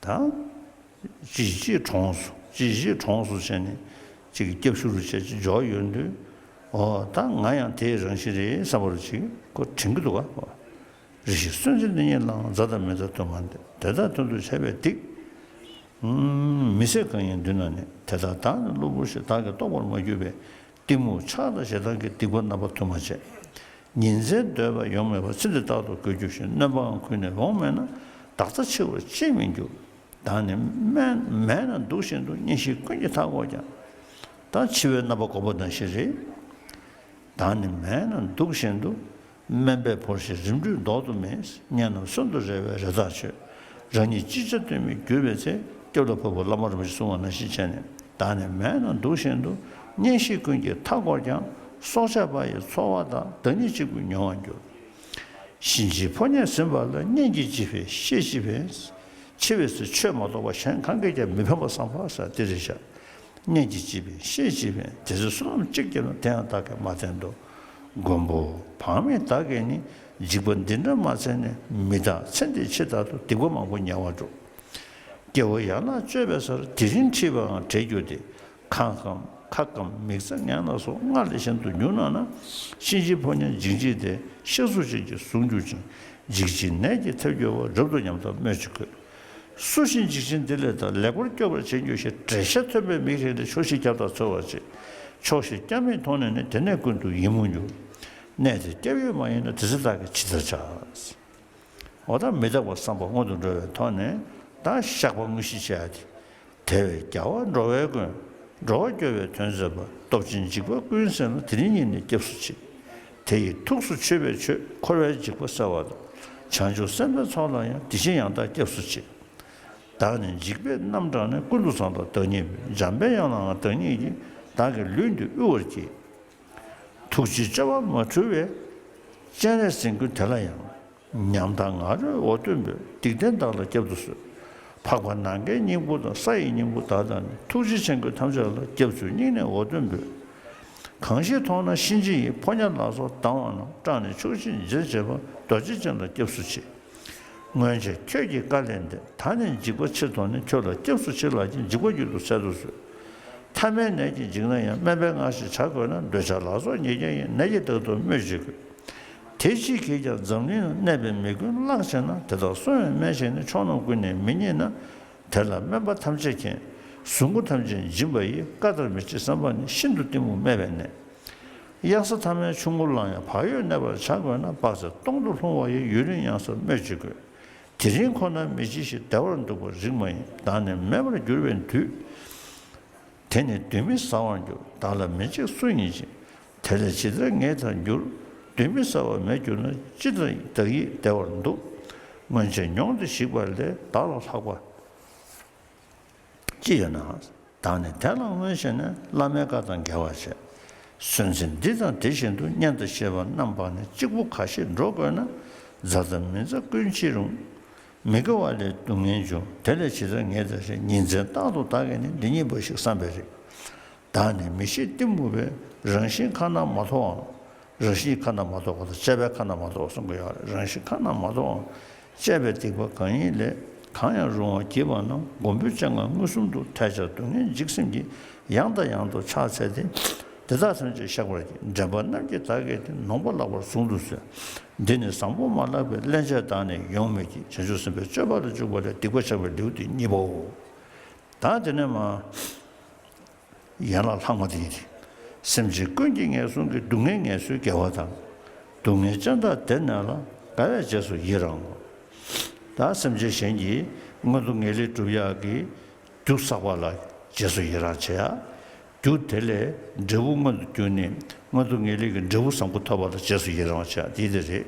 ད་ཅི་ཞིག་གྲོངས་སོ་ཅི་ཞིག་གྲོངས་སོ་བྱས་ནས་ཅིག་སྐྱབས་ཞུ་རུ་བྱས་ཅིག་འཇོག་ཡོང་དུས། ཨོ་ད་ང་ཡང་དེའི་རང་བཞིན་རེད་བསམ་པ་རུ་ཅིག་ཁོ་དྲན་གྱི་འདུག་ག། རེ་ཞིག་གསོན་ཚེ་འདི་ཉིད་ལའང་། མཛའ་དང་མི་མཛའ་དུ་མ་འདས། དེ་དག་དོན་དུ་བྱས་པའི་སྡིག་མི་བཟད་གང་ཡིན་མདུན་ན་ནི། དེ་དག་བདག་ནི་གློ་བུར་ཞིག་བདག་གིས་རྟོགས་པར་མ་གྱུར་པས། གཏི་མུག་ཆགས་དང་ཞེ་སྡང་གི། སྡིག་པ་རྣམ་པ་དུ་མ་བྱས། ཉིན་མཚན་སྡོད་པ་ཡོང་མེད་པར། ཚེ་འདི་རྟག་ཏུ་འགོར་འགྱུར་ཞིང་། སྣོན་པའང་ཁུར་ནས་འོང་མེད་ན། བདག་རྩ་འཆི་བར་ཅིས་མི་འགྱུར། བདག་ནི་སྨན་མལ་ན་འདུག་བཞིན་དུ། གཉེན་བཤེས་ཀུན་གྱིས་མཐའ་བསྐོར་ཀྱང་། ད་འཆི་བའི་རྣམ་པ་འགོག་པ་ནང་བཞིན་རེད། བདག་ནི་མལ་ན་འདུག་བཞིན་དུ། སྨན་པས་བོར་ཞིང་རིམ་གྲོས་ལྡོག་ཏུ་མེད། གཉེན་རྣམས་གསོན་དུ་རེ་བའི་རེ་ཐག་ཆོད། རང་ཉིད་ཅི་བྱ་གཏོལ་མེད་གྱུར་པའི་ཚེ། སྐྱབས་ལ་བབ་པའི་བླ་མ་རིན་པོ་ཆེས་གསུངས་པ་ནང་བཞིན་བྱས་ནས། བདག་ནི་མལ་ན་འདུག་བཞིན་དུ། གཉེན་བཤེས་ཀུན་གྱིས་མཐའ་བསྐོར་ཀྱང་། སྲོག་ཆགས་པ་ཡི་འཚོ་བ་དག། བདག་ཉིད་གཅིག་པུས་མྱོང་བར་འགྱུར། གཤིན་རྗེའི་ཕོ་ཉས་ཟིན་པ་ལ། གཉེན་གྱིས་ཅི་ཕན་བཤེས་ཅི་ཕན། འཆི་བའི་ཚེ་ཆོས་མ་གཏོགས་པ། གཞན་གང་གིས་ཀྱང་མི་ཕན་པ་བསམ་པ་ཟེར་དེ་རེད་བཞག་གཉེན་གྱིས་ཅི་ཕན་བཤེས་ཅི་ཕན། དེ་ཚེ་བསོད་ནམས་གཅིག་བསྐྱེད་ན། དེ་ཡང་བདག་གིས་མ་བསྟེན་ཏོ། མགོན་པོ་བག་མེད་བདག་གིས་ནི། འཇིགས་པ་འདི་འདྲ་མ་འཚལ་ནས། མི་རྟག་ཚེ་འདིའི་ཕྱི་ལྟར་དུ། སྡིག་པ་མང་པོ་ཉེ་བར་འགྲོ། སྐྱེ་བོ་ཡན་ལག་གཅོད་པའི་སར། དེ་རིང་ཁྲིད་པའང་བྲལ་འགྱུར་ཏེ། ཁ་སྐམ་ཁ་སྐམ་མིག་རྩ་ངན་ལ་སོགས། སྔར་ལས་ཞན་དུ་འགྱུར་སྣང་ན། གཤིན་རྗེའི་ཕོ་ཉ་འཇིགས་བྱེད་དེ། གཤེར་གཟུགས་ཅན་གྱི་གཟུགས་འགྱུར་ཅིང་། འཇིགས་བྱེད་ནད་ཀྱིས་ཐེབས་འགྱུར་བ། རབ་ཏུ་ཉམ་ཐག་སྨོས་ཅི་དགོས། སུ་ཞིག་འཇིགས་ཆེན་འདི་ལས་ཐར། ལེགས་པར་སྐྱོབ་པར་བྱེད་འགྱུར་ཞེས། འགྲེལ་བཤད་མཐོན་པོའི་མིག་རིང་ལས། ཕྱོགས་བཞིར་ཁྱབ་བདག་འཚོལ་བར་བྱེད། ཕྱོགས་བཞིར་སྐྱབས་མེད་མཐོང་ནས་ནི། དེ་ནས་ཀུན་ཏུ་ཡིད་མུག་འགྱུར། གནས་དེར་སྐྱབས་ཡུལ་མ་ཡིན་ན། དེ་ཚེ་བདག་གིས་ཇི་ལྟར་བྱ། འོ་ད་མི་རྟག་པ་བསམ་པ་སྔོན་དུ་འགྲོ་བའི་ཐོག་ནས། ད་བཤགས་པ་དངོས་གཞི་བྱ་ཡ་དེ། དེ་བས་རྒྱལ་བ་འགྲོ་བའི་མགོན། འགྲོ་བ་སྐྱོབ་པའི་དོན་མཛད་པ། སྟོབས་ཆེན་འཇིགས་པ་ཀུན་སེལ་ལ། དེ་རིང་ཉིད་ནས་སྐྱབས་སུ་མཆི། དེ་ཡི་ཐུགས་སུ་ཆུད་པའི་ཆོས། འཁོར་བའི་འཇིགས་པ་བསལ་བ་དང་། བྱང་ཆུབ་སེམས་དཔའི་ཚོགས་ལ་ཡང་། དེ་བཞིན་ཡང་དག་སྐྱབས་སུ་མཆི། བདག་ནི་འཇིགས་པས་རྣམ་སྐྲག་ནས། ཀུན་ཏུ་སངས་དང་བདག་ཉིད་འབོད། འཇམ་པའི་དབྱངས་ལའང་བདག་ཉིད་ཀྱིས། བདག་གི་ལུས་འདི་དབུལ་བར་བགྱི། ཐུགས་རྗེའི་སྤྱོད་པ་མ་འཁྲུལ་བས། སྤྱན་རས་གཟིགས་མགོན་དེ་ལ་ཡང་། ཉམ་ཐག་ང་རོས་འོ་དོད་འབོད། སྡིག་ལྡན་བདག་ལ་སྐྱབས་སུ་གསོལ། འཕགས་པ་ནམ་མཁའི་སྙིང་པོ་དང་། ས་ཡི་སྙིང་པོ་བདག་དང་ནི། ཐུགས་རྗེ་ཆེན་པོས་ཐམས་ཅད་ལ། སྐྱབས་སུ་སྙིང་ནས་འོ་དོད་འབོད། གང་ཞིག་མཐོང་ན་གཤིན་རྗེ་ཡི། ཕོ་ཉ་ལ་སོགས་སྡང་བ་རྣམས། སྐྲག་ནས་ཆོག་ཤེས་འཇལ་བྱེད་པ། རྡོ་རྗེ་ཅན་ལ་སྐྱབས་སུ་མཆི། སྔོན་ཆད་ཁྱོད་ཀྱིས་བཀའ་ལན་འདེབས། ད་ནི་འཇིགས་པ་ཕྱིར་དོར་ནས། ཁྱོད་ལ་སྐྱབས་སུ་མཆི་ལགས་ཀྱིས། འཇིགས་པ་མྱུར་དུ་སེལ་དུ་གསོལ། ཐ་མལ་ནད་ཀྱིས་འཇིགས་ན་ཡང་། སྨན་པའི་སྔགས་ཤིག་བྱ་དགོས་ན། འདོད་ཆགས་ལ་སོགས་ཉེས་ཅན་ཡིན། ནད་ཀྱིས་བདག་སྡུག་སྨོས་ཅི་དགོས། དེ་ཅིས་ཁྱེད་ཀྱང་འཛམ་གླིང་ན། གནས་པའི་མི་མགོན་གླགས་ཆེ་ན། དེ་དག་གསོ་བའི་སྨན་ཞིག་ནི། ཕྱོགས་རྣམས་ཀུན་ནས་མི་རྙེད་ན། དེ་ལ་སྨན་པ་ཐམས་ཅད་མཁྱེན། ཟུག་རྔུ་ཐམས་ཅད་འབྱིན་པ་ཡི། བཀའ་ལྟར་མི་བྱེད་བསམ་པ་ནི། ཤིན་ཏུ་གཏི་མུག་སྨད་པའི་ནད། གཡང་ས་ཐ་མའི་ཆུ་མགོ་ལའང་། བག་ཡོད་གནས་པར་བྱ་དགོས་ན། དཔག་ཚད་སྟོང་དུ་ལྷུང་བ་ཡི། ཡུན་རིང་གཡང་སར་སྨོས་ཅི་དགོས། དེ་རིང་ཁོ་ན་མི་འཆི་ཞིང་། བདེ་བར་འདུག་པ་རིགས་མ་ཡིན། བདག་ནི་མེད་པར་གྱུར་པའི་དུས། དེ་ནི་གདོན་མི་ཟ་བར་འགྱུར། བདག་ལ་མི་གཅིག་སུ་ཡིན་ཞིང་། དེ་ལས་ཇི་ལྟར་ངེས་དང་འགྱུར། གདོན་མི་ཟ་བར་མེད་གྱུར་ན། ཅི་ལྟར་བདག་ཡིད་བདེ་བར་འདུག། སྔོན་ཆད་མྱོང་སྟེ་ཞིག་པ་ལས། བདག་ལ་ལྷག་པ་ཅི་ཡོད་ན། བདག་ནི་དེ་ལ་སྔོན་ཞེན་ནས། བླ་མའི་བཀའ་དང་འགལ་བར་བྱེད། སུན་འབྱིན་འདི་དང་དེ་བཞིན་དུ། སྙན་དུ་ཤེས་པ་རྣམ་སྤངས་ནས། གཅིག་པུ་འགའ་ཞིག་འགྲོ་དགོས་ན། མཛའ་དང་མི་མཛའ་ཀུན་འཆི་རུང་། མི་དགེ་བ་ལས་སྡུག་བསྔལ་འབྱུང་། དེ་ལས་ཇི་ལྟར་ངེས་དང་ཞེས། ཉིན་མཚན་རྟག་ཏུ་བདག་གིས་ནི། འདི་ཉིད་འབའ་ཞིག་བསམ་པའི་རིགས། བདག་ནི་མི་ཤེས་གཏི་མུག་པས། རང་བཞིན་ཁ་ན་མ་ཐོའམ། རང་བཞིན་ཁ་ན་མ་ཐོ་བ་དང་། དཔྱད་པའི་ཁ་ན་མ་ཐོ་བ་གསུང་གི་ཡོད་རེད། རང་བཞིན་ཁ་ན་མ་ཐོའམ། དཔྱད་པའི་སྡིག་པ་གང་ཡིན་ལས། གང་ཡང་རུང་བར་བགྱིས་པ་རྣམས། མགོན་པོའི་སྤྱན་སྔར་མངོན་སུམ་དུ། ཐལ་ཆ་སྡུག་བསྔལ་འཇིགས་སེམས་ཀྱིས། ཡང་དང་ཡང་དུ་ཕྱག་འཚལ་ཏེ། དེ་དག་ཐམས་ཅད་བཤགས་པར་བགྱི། འདྲེན་པ་རྣམས་ཀྱིས་བདག་གི་དེ། ནོངས་པ་ལགས་པར་གཟུང་དུ་གསོལ། འདི་ནི་བཟང་པོ་མ་ལགས་པའི། སླན་ཆད་བདག་ནི་ཡོང་མི་བགྱིད། བྱང་ཆུབ་སེམས་དཔའི་སྤྱོད་པ་ལ་འཇུག་པ་ལས། སྡིག་པ་བཤགས་པའི་ལེའུ་སྟེ་གཉིས་པའོ། ད་དེ་ནས་མ། ཡན་ལག་ལྷག་མ་དེ་ཡིན་ཏེ། སེམས་ཅན་ཀུན་གྱི་ངན་སོང་གི། སྡུག་བསྔལ་ངལ་གསོའི་དགེ་བ་དང་། སྡུག་བསྔལ་ཅན་དག་བདེར་གནས་ལ། དགའ་བས་རྗེས་སུ་ཡི་རང་ངོ་། ད་སེམས་ཅན་གཞན་གྱི་མངོན་མཐོ་ངེས་ལེགས་སྒྲུབ་ཡག་གི་རྒྱུ་བསགས་པ་ལ་རྗེས་སུ་ཡི་རང་བྱེད་ཡ། རྒྱུ་དེ་ལས་འབྲས་བུ་མངོན་དུ་གྱུར་ནས། མངོན་མཐོ་ངེས་ལེགས་ཀྱི་འབྲས་བུ་བཟང་པོ་ཐོབ་པ་ལ་རྗེས་སུ་ཡི་རང་བྱེད་ཡ་དེ་དེ་རེད།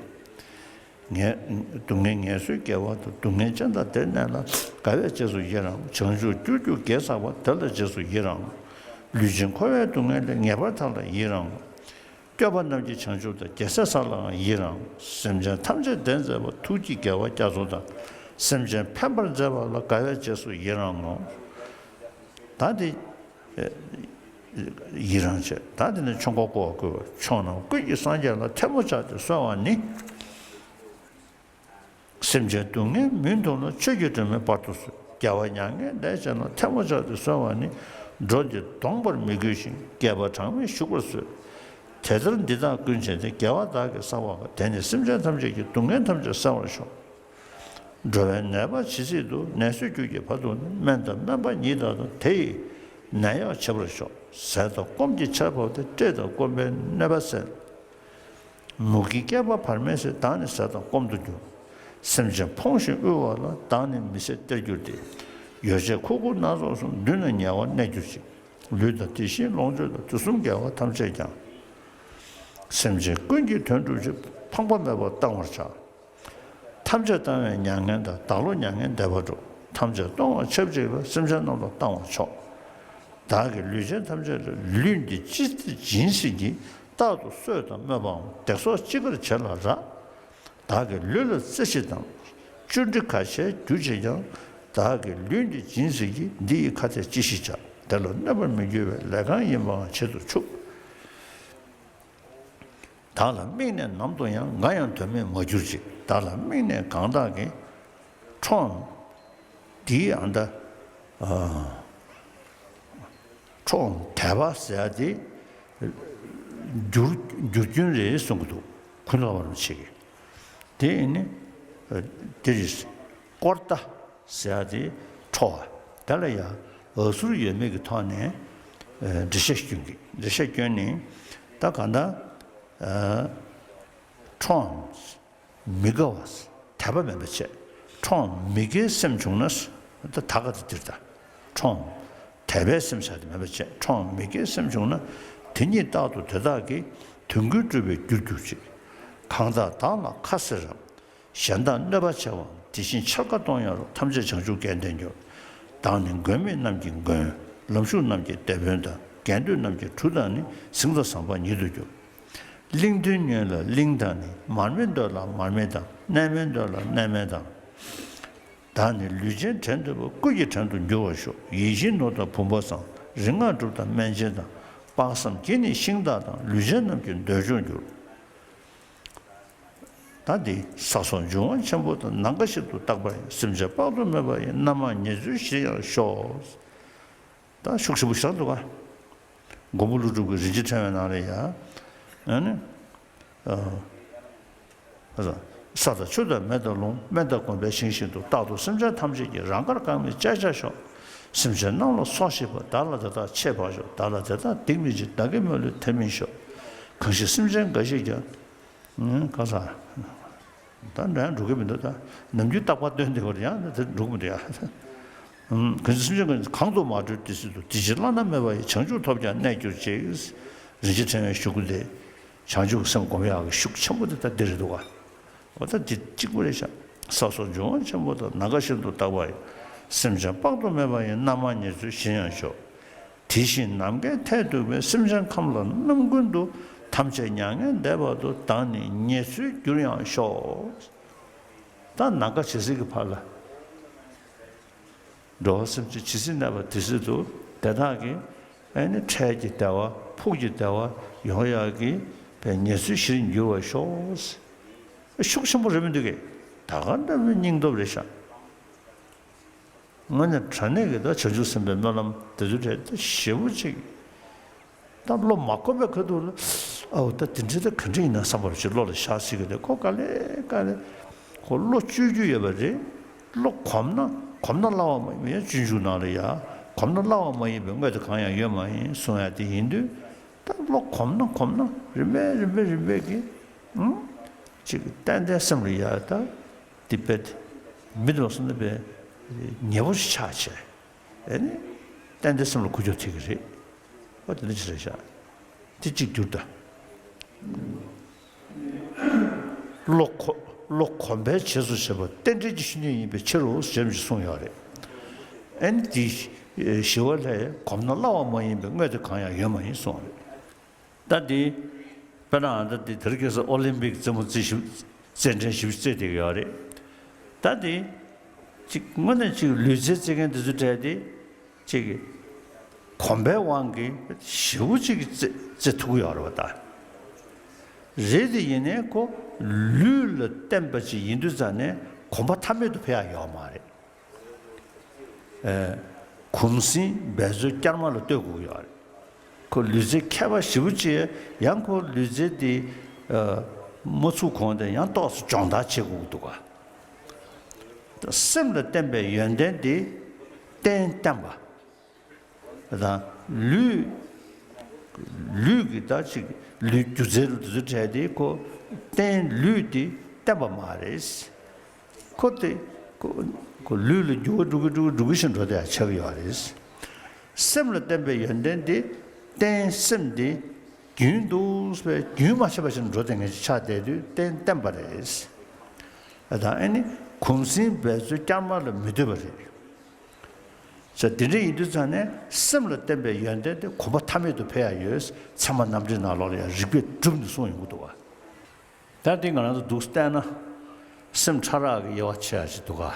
ངས། སྡུག་བསྔལ་ངལ་གསོའི་དགེ་བ་དང་། སྡུག་བསྔལ་ཅན་དག་བདེར་གནས་ལ། དགའ་བས་རྗེས་སུ་ཡི་རང་ངོ་། བྱང་ཆུབ་རྒྱུར་གྱུར་དགེ་བསགས་པ། དེ་ལ་རྗེས་སུ་ཡི་རང་ངོ་། ལུས་ཅན་འཁོར་བའི་སྡུག་བསྔལ་ལས། ངེས་པར་ཐར་ལ་ཡི་རང་ངོ་། སྐྱོབ་པ་རྣམས་ཀྱི་བྱང་ཆུབ་དང་། རྒྱལ་སྲས་ས་ལའང་ཡི་རང་ངོ་། སེམས་ཅན་ཐམས་ཅད་བདེར་མཛད་པ། ཐུགས་ཀྱི་དགེ་བ་རྒྱ་མཚོ་དང་། སེམས་ཅན་ཕན་པར་མཛད་པ་ལ། དགའ་བས་རྗེས་སུ་ཡི་རང་ངོ་། ད་འདི། ཡི་རང་བྱེད། ད་འདི་ནི་ཆོ་ག་བསྐོར་བར་བསྐུལ་བ། ཕྱོགས་རྣམས་ཀུན་གྱི་སངས་རྒྱས་ལ། ཐལ་མོ་སྦྱར་ཏེ་གསོལ་བ་ནི། སེམས་ཅན་སྡུག་བསྔལ་མུན་འཐུམས་ལ། ཆོས་ཀྱི་སྒྲོན་མེ་སྤར་དུ་གསོལ། རྒྱལ་བ་མྱ་ངན་འདས་བྱེད་ལ། ཐལ་མོ་སྦྱར་ཏེ་གསོལ་བ་ནི། འགྲོ་འདི་སྡོམ་པར་མི་དགོས་ཤིང་། བསྐལ་པ་གྲངས་མེད་བཞུགས་པར་གསོལ། དེ་ལྟར་འདི་དག་ཀུན་བྱས་ཏེ། དགེ་བ་བདག་གིས་བསགས་པ་དགའ། དེས་ནི་སེམས་ཅན་ཐམས་ཅད་ཀྱི། སྡུག་བསྔལ་ཐམས་ཅད་བསལ་བར་ཤོག། འགྲོ་བའི་ནད་པ་ཇི་སྲིད་དུ། ནད་སོས་གྱུར་གྱི་བར་དུ་ནི། སྨན་དང་སྨན་པ་ཉིད་དག་དང་། དེ་ཡིས་ནད་གཡོག་བྱེད་པར་ཤོག། ཟས་དང་སྐོམ་གྱི་ཆར་བབས་ཏེ། བཀྲེས་དང་སྐོམ་པའི་གནོད་པ་བསལ། མུ་གེའི་བསྐལ་པ་བར་མེད་སེལ། བདག་ནི་ཟས་དང་སྐོམ་དུ་འགྱུར། སེམས་ཅན་ཕོངས་ཤིང་དབུལ་བ་ལ། བདག་ནི་མི་ཟད་སྟེར་འགྱུར་ཏེ། ཡོ་བྱད་ཁུར་ཁུར་སྣ་ཚོགས་གསུམ། མདུན་ན་ཉེ་བར་གནས་གྱུར་ཅིག། ལུས་དང་དེ་བཞིན་ལོངས་སྤྱོད་དང་། དུས་གསུམ་དགེ་བ་ཐམས་ཅད་ཀྱང་། སེམས་ཅན་ཀུན་གྱི་དོན་སྒྲུབ་ཕྱིར། ཕངས་པ་མེད་པར་བཏང་བར་བྱ། ཐམས་ཅད་བཏང་བས་མྱ་ངན་འདའ། བདག་བློ་མྱ་ངན་འདས་པ་འགྲུབ། ཐམས་ཅད་གཏོང་བ་ཆབས་ཅིག་ལ། སེམས་ཅན་རྣམས་ལ་བཏང་བ་མཆོག། བདག་གིས་ལུས་ཅན་ཐམས་ཅད་ལ། ལུས་འདི་ཅི་སྟེ་སྦྱིན་སྲེག་གྱིས། རྟག་ཏུ་གསོད་དང་སྨོད་པའམ། བརྡེག་སོགས་ཅི་དགར་བྱེད་ལ་རག། བདག་གི་ལུས་ལ་རྩེ་གཅིག་དང་། བཅུ་དྲི་ག་ཆད་རྒྱུ་གཅིག་ཀྱང་། བདག་གི་ལུས་འདི་སྦྱིན་སྲེག་གྱིས། འདི་ཡི་ཁ་ཏས་ཅི་ཞིག་བྱ། དེ་ལ་གནོད་པར་མི་འགྱུར་བའི། ལས་གང་ཡིན་པའང་བྱེད་དུ་ཆུག། བདག་ལ་དམིགས་ནས་ནམ་དུ་ཡང་། འགའ་ཡང་དོན་མེད་མ་གྱུར་ཅིག། བདག་ལ་དམིགས་ནས་གང་དག་གིས། ཁྲོའམ། འདིའི་ཨ་ད། ཨ། ཁྲོའམ་དད་པ་ཟེར་ཡ་དེ། འགྱུར་འགྱུར་རྒྱུན་རེད་གསུང་གི་འདུག། ཀུན་ལེགས་པ་རིན་པོ་ཆེ་གིས། དེ་ནི། དེ་རེད། ཀོརྟ་ཟེར་ཡ་དེ་ཁྲོ་བ། དེ་ལ་ཡང་འ་ཟུར་ཡོད་མེད་ཀྱི་ཐོག་ནས། ཨ། འགྲེལ་བཤད་སྐྱོན་གྱི། འགྲེལ་བཤད་སྐྱོན་ནི། ད་གང་ལྟར། ཨ། ཁྲོའམ། མི་དགའ་བ། དད་པ་མེད་པ་བྱས། ཁྲོའམ་མི་དགའི་སེམས་བྱུང་ན། ད་ད་ག་དེ་འདིར་ད། ཁྲོའམ། དད་པའི་སེམས་བྱ་སྟེ་མེད་པ་བྱས། ཁྲོའམ་མི་དགའི་སེམས་བྱུང་ན། དེ་ཉིད་རྟག་ཏུ་དེ་དག་གི། དོན་ཀུན་སྒྲུབ་པའི་རྒྱུར་གྱུར་ཅིག། གང་དག་བདག་ལ་ཁ་ཟེར་རམ། གཞན་དག་གནོད་པ་བྱེད་པའམ། དེ་བཞིན་འཕྱར་ཀ་གཏོང་ཡང་རུང་། ཐམས་ཅད་བྱང་ཆུབ་དགེ་འདུན་གྱུར། བདག་ནི་མགོན་མེད་རྣམས་ཀྱི་མགོན། ལམ་ཞུགས་རྣམས་ཀྱི་དེད་དཔོན་དང་། དགེ་འདུན་རྣམས་ཀྱི་གྲུ་དང་ནི། གཟིངས་དང་ཟམ་པ་ཉིད་དུ་གྱུར། གླིང་མཐུན་ཉོན་ལ་གླིང་དང་ནི། མར་མེ་འདོད་ལ་མར་མེ་དང་། གནས་མལ་འདོད་ལ་གནས་མལ་དང་། བདག་ནི་ལུས་ཅན་བྲན་འདོད་པ། ཀུན་གྱི་བྲན་དུ་འགྱུར་བར་ཤོག། ཡིད་བཞིན་ནོར་དང་བུམ་པ་བཟང་། རིག་སྔགས་གྲུབ་དང་སྨན་ཆེན་དང་། དཔག་བསམ་གྱིས་ནི་ཤིང་རྟ་དང་། ལུས་ཅན་རྣམས་ཀྱི་འདོད་འཇོར་འགྱུར། ད་འདི་ས་སོགས་འབྱུང་བ་ཆེན་པོ་དང་། ནམ་མཁའ་བཞིན་དུ་རྟག་པ་ཡི། སེམས་ཅན་དཔག་ཏུ་མེད་པ་ཡི། རྣམ་མང་ཉེར་འཚོའི་གཞིར་ཡང་ཤོག། ད་ཤུགས་ཆེན་པོ་ཞིག་འདུག་ག། མགོན་པོ་ཀླུ་སྒྲུབ་ཀྱི་རིན་ཆེན་ཕྲེང་བའི་ནང་ལ་ཡ། ཨ་ནི། ཨ། ས་དང་ཆུ་དང་མེ་དང་རླུང་། སྨན་དང་གོམས་པས་ཞིང་བཞིན་དུ། རྟག་ཏུ་སེམས་ཅན་ཐམས་ཅད་ཀྱི། རང་དགར་བཀང་བའི་བཅད་བྱ་ཤོག། སེམས་ཅན་རྣམས་ལ་སོགས་བཞིན་པ། བདག་ལ་དེ་དག་ཆེས་བག་ཤོག། བདག་ལ་དེ་དག་སྡིག་མི་བྱེད། བདག་གི་མི་ལུས་དེ་མིན་ཤོག། གང་ཞིག་སེམས་ཅན་འགའ་ཞིག་ཀྱང་། ཨང་། ག་ས། ད་འདྲ་ཡང་འགྲོ་གི་མི་འདུག། ད་ནམ་རྒྱུན་རྟག་པར་སྟོན་དེ་བར་ཡང་ད་འགྲོ་གི་མི་འདུག་ཡ། ཨང་། གང་ཞིག་སེམས་ཅན་འགའ་ཞིག་གང་དུ་མ་གྲོལ་དེ་སྲིད་དུ། དེ་ཕྱིར་བླ་ན་མེད་པ་ཡི། བྱང་ཆུབ་ཐོབ་ཀྱང་གནས་གྱུར་ཅིག། རིན་ཆེན་ཕྲེང་བའི་ཞུ་སྐུལ་དེ། བྱང་ཆུབ་སེམས་སྒོམ་ཡག་གི་ཤུགས་ཆེན་པོ་དེ་ད་འདི་རེད་འདུག་ག། འོ་ད་འདི་གཅིག་པུ་རེད་ཤག། ས་སོགས་འབྱུང་བ་ཆེན་པོ་དང་། ནམ་མཁའ་བཞིན་དུ་རྟག་པ་ཡི། སེམས་ཅན་དཔག་ཏུ་མེད་པ་ཡི། རྣམ་མང་ཉེར་འཚོའི་གཞིར་ཡང་ཤོག། དེ་བཞིན་ནམ་མཁའི་མཐས་གཏུགས་པའི། སེམས་ཅན་ཁམས་ལ་རྣམ་ཀུན་ཏུ། ཐམས་ཅད་མྱ་ངན་འདས་པ་དུ། བདག་ནི་ཉེར་འཚོའི་རྒྱུར་ཡང་ཤོག། ད་ནམ་མཁའ་ཇི་སྲིད་ཀྱི་བར་ལ། འགྲོ་བ་སེམས་ཅན་ཇི་སྲིད་གནས་པ་དེ་སྲིད་དུ་དེ་དག་གི། ཨ་ནི་འཕྲལ་གྱི་བདེ་བ་ཕུགས་ཀྱི་བདེ་བ་ཡོང་ཡག་གི་བའི་ཉེར་འཚོའི་གཞིར་འགྱུར་བར་ཤོག། ཤུགས་ཆེན་པོ་རེད་མི་འདུག་གས། ད་ག་འདྲ་བའི་སྙིང་སྟོབས་རེད་ཤག། དངོས་གནས་དྲང་གནས་ཀྱི་ད་བྱང་ཆུབ་སེམས་དཔའི་སྨོན་ལམ་དེ་ཚོ་རེད་ད་ཞེ་པོ་ཅིག། ད་བློ་མ་གོམས་པའི་ཁ་ཐུག་ལ། ཨའོ་ད་དེ་འདྲ་ད་ག་འདྲ་ཡིན་ན་བསམ་པ་ཅིག་བློ་ལ་ཤར་སྲིད་ཀྱི་རེད། ཁོ་དཀའ་ལས་དཀའ་ལས། ཁོ་བློ་བཅོས་རྒྱུ་ཡོད་པ་རེད། བློ་གོམས་ན་གོམས་ན་སླ་བ་མ་ཡིན་པའི་སྤྱོད་འཇུག་ནང་ལ་ཡ། གོམས་ན་སླ་བ་མ་ཡིན་པའི་དངོས་དེ་གང་ཡང་ཡོད་མ་ཡིན་གསུང་ཡ་དེ་ཡིན་དུས། ད་བློ་གོམས་ན་གོམས་ན་རིམ་པས་རིམ་པས་རིམ་པས་ཀྱི། ཨང་། ཅིག་ཏན་ཏན་སེམས་ལ་ཡ་ད། དེ་བས་མི་དེ་བ་སོང་ན་བས་ཉེ་པོ་ཞིག་ཆགས་བྱས། ཨེ་ནི། ཏན་ཏན་སེམས་ལ་འགུལ་སྐྱོད་ཐེབས་ཀྱི་རེད། ཨོ་དེ་འདྲ་ཞིག་རེད་ཤག། དེ་གཅིག་གྱུར་ད། བློ་གོ་བློ་གོམས་པའི་རྗེས་སུ་བྱེད་པ་རྟེན་འབྲེལ་གྱི་ཆོས་ཉིད་ཡིན་པའི་ཕྱིར་རོ་ཞེས་གསུངས་ཡོད་རེད། ཨེ་ནི་དེ་ཞི་བ་ལྷས་གོམས་ན་སླ་བ་མ་ཡིན་པའི་དངོས་དེ་གང་ཡང་ཡོད་མ་ཡིན་གསུངས་རེད། ད་འདི། དཔེར་ན་ཨ་ད་འདི་དེ་རིང་ཁ་སང་ཨོ་ལིམ་པིག་རྩེད་མོ་རྩེ་ཞིབ་རྩེད་འགྲན་ཞིབ་རྩེ་བསྡད་ཀྱི་ཡོད་རེད། ད་འདི། ཅིག་དངོས་གནས་ཅིག་ལུས་རྩལ་རྩེ་མཁན་དེ་ཚོ་གྲས་དེ། ཅིག་གོམས་པའི་དབང་གིས་ཞེ་པོ་ཅིག་རྩེ་རྩེ་ཐུབ་ཀྱི་ཡོད་རེད་བ་ད། རེད་དེ་ཡིན་ནའི་ཁོ་ལུས་ལ་བརྟེན་པ་ཅིག་ཡིན་དུས་ཙང་ནས་གོམས་པ་མཐའ་མེད་དུ་འཕེལ་ཡག་ཡོད་མ་རེད། ཨེ། གོམས་སྲིད་འབད་རྩོལ་བསྐྱར་མ་ལ་ལྟོས་དགོས་ཀྱི་ཡོད་རེད། ཁོ་ལུས་རྩལ་མཁས་པ་ཞེ་པོ་ཅིག་ཡང་ཁོ་ལུས་རྩལ་དེ། ཨ། མ་ཚུགས་གོང་དེ་ཡང་ཏོག་ཙམ་སྦྱོང་བརྡར་བྱེད་དགོས་ཀྱི་འདུག་ག། སེམས་ལ་བརྟེན་པའི་ཡོན་ཏན་དེ་རྟེན་བརྟེན་པ་དང་། ལུས། ལུས་ཀྱི་ད་ཅིག་ལུས་སྒྱུ་རྩལ་ལ་དེ་ཚོ་བྲལ་ཏེ་ཁོ་རྟེན་ལུས་དེ་བརྟེན་པ་མ་རེད། ཁོ་དེ། ཁོ། ཁོ་ལུས་ལ་འགྱུར་བ་འགྲོ་གི་འགྲོ་གི་འགྲོ་གི་ཞིག་འགྲོ་བསྡད་ཡ་ཆགས་ཀྱི་ཡོད་རེད། སེམས་ལ་བརྟེན་པའི་ཡོན་ཏན་དེ་རྟེན་སེམས་དེ་རྒྱུན་དུ་བས་རྒྱུན་མ་ཆད་པ་ཞིག་འགྲོ་བསྡད་མཁན་ཞིག་ཆགས་བསྡད་དུས་རྟེན་བརྟེན་པ་རེད། ད་ཨ་ནི་གོམས་སྲིད་འབད་རྩོལ་བསྐྱར་མ་ལ་མི་ལྟོས་པ་རེད། ས་དེ་འདྲ་ཡིན་དུས་ཙང་ནས་སེམས་ལ་བརྟེན་པའི་ཡོན་ཏན་དེ་གོམས་པ་མཐའ་མེད་དུ་འཕེལ་ཡ་ཡོད། ཚད་མ་རྣམ་འགྲེལ་ནང་ལོགས་ལ་ཡང་རིགས་པས་བསྒྲུབས་ནས་གསུངས་ཡོང་གི་འདུག་བ། ད་འདི་ང་རང་ཚོ་འདུག་བལྟས་ན། སེམས་ཕྲ་རགས་ཀྱི་དབྱེ་བ་ཕྱེ་ཡ་ཅིག་འདུག་ག།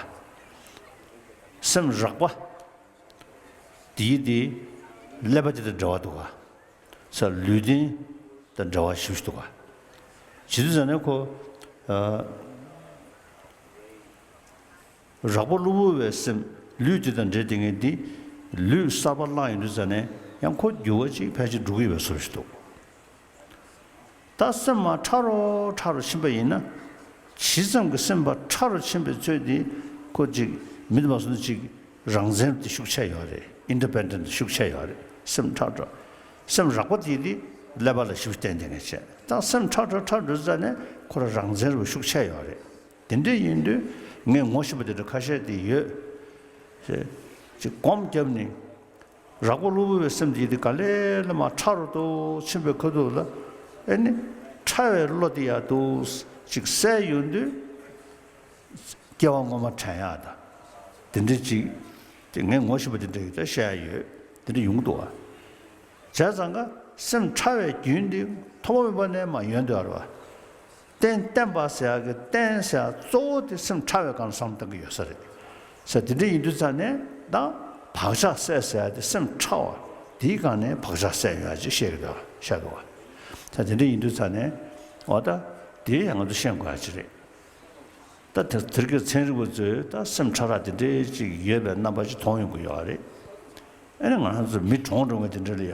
སེམས་རགས་པ། དེའི་དེ། ཀླད་པ་དེ་དང་འབྲེལ་བ་འདུག་ག། ས་ལུས་རྟེན་དང་འབྲེལ་བ་ཞེ་པོ་ཅིག་འདུག་ག། བྱེད་དུས་ཙ་ནས་ཁོ། ཨ། རགས་པ་གློ་བུར་བའི་སེམས་ལུས་འདི་དང་འབྲེལ་བསྡད་མཁན་འདི། ལུས་གསར་པ་བླངས་ཡོང་དུས་ཙ་ནས་ཡང་ཁོ་འགྱུར་བ་ཅིག་ཕལ་ཆེར་འགྲོ་གི་ཡོད་པའི་བཟོ་ཞིག་འདུག་ད་སེམས་མ་ཕྲ་རུ་ཕྲ་རུ་ཕྱིན་པ་ཡིན་ན། ཇི་ཙམ་གྱི་སེམས་པ་ཕྲ་རུ་ཕྱིན་པའི་ཚོད་འདི་ཁོ་ཅིག་མི་དུ་མ་སོང་ན་ཅིག་རང་བཙན་དེ་ཤུགས་ཆེ་ཡོད་རེད། ཨིན་ཌི་པེན་ཌེན་ཊི་ཤུགས་ཆེ་ཡོད་རེད། སེམས་ཕྲ་རུ། སེམས་རགས་པ་དེ་དེ་ཀླད་པ་ལ་ཞིབ་བརྟེན་དེ་ངས་བྱས། ད་སེམས་ཕྲ་རུ་ཕྲ་རུ་ཙ་ནས་ཁོ་རང་རང་བཙན་རུ་ཤུགས་ཆེ་ཡོད་རེད། དེ་འདྲ་ཡིན་དུས་ངས་ངོ་ཤེས་པ་དེ་འདྲ་ཁ་ཤས་དེ་ཡོད། ཅེས་ཅིག་སྒོམ་བརྒྱབ་ནས། རགས་པ་གློ་བུར་བའི་སེམས་དེ་ཡིད་དེ་ག་ལེ་ལ་མ་ཕྲ་རུ་ཏོག་ཕྱིན་པའི་ཁ་ཐུག་ལ། ཨེ་ནི། ཕྲ་བའི་བློ་དེ་ཡར་ཏོག་ཅིག་གསལ་ཡོང་དུས། སྐྱེ་བ་སྔོན་མ་དྲན་ཡག་དང་། དེ་འདྲ་ཅིག་དེ་ངས་ངོ་ཤེས་པ་དེ་འདྲ་ཡིས་ད་བཤད་ཡག་ཡོད། དེ་འདྲ་ཡོང་གི་འདུག་བ། བྱས་ཙང་ཀ་སེམས་ཕྲ་བའི་རྒྱུན་དེ་ཐོག་མ་མེད་པ་ནས་མ་ཡོང་དུས་ཨ་རེད་བ། རྟེན་བརྟེན་པ་ཟེར་ཡག་གི་རྟེན་ཟེར་ཡག་གཙོ་བོ་དེ་སེམས་ཕྲ་བའི་སྒང་ལ་བསམ་བློ་གཏོང་གི་ཡོད་ས་རེད། ས་དེ་འདྲ་ཡིན་དུས་ཙ་ནས་ད་བག་ཆགས་སད་ཟེར་ཡག་དེ་སེམས་ཕྲ་བ་དེའི་སྒང་ནས་བག་ཆགས་སད་ཡོང་ཡག་ཅིག་བཤད་གི་འདུག་བཤད་འདུག་བ། ས་དེ་འདྲ་ཡིན་དུས་ཙ་ནས་འོ་ད་དེ་ཡང་ང་ཚོ་ཤེས་དགོས་ཡག་ཅིག་རེད། ད་དེ་དེར་གྱི་ཚན་རིག་པ་ཚོས་ད་སེམས་ཕྲ་རགས་དེ་འདྲའི་ཅིག་ཡོད་པའི་རྣམ་པ་ཅིག་མཐོང་ཡོང་གི་ཡོད་རེད། ཨ་ནི་ང་རང་ཚོ་མི་གྲོངས་འགྲོ་མཁན་དེ་འདྲ་ལ་ཡ་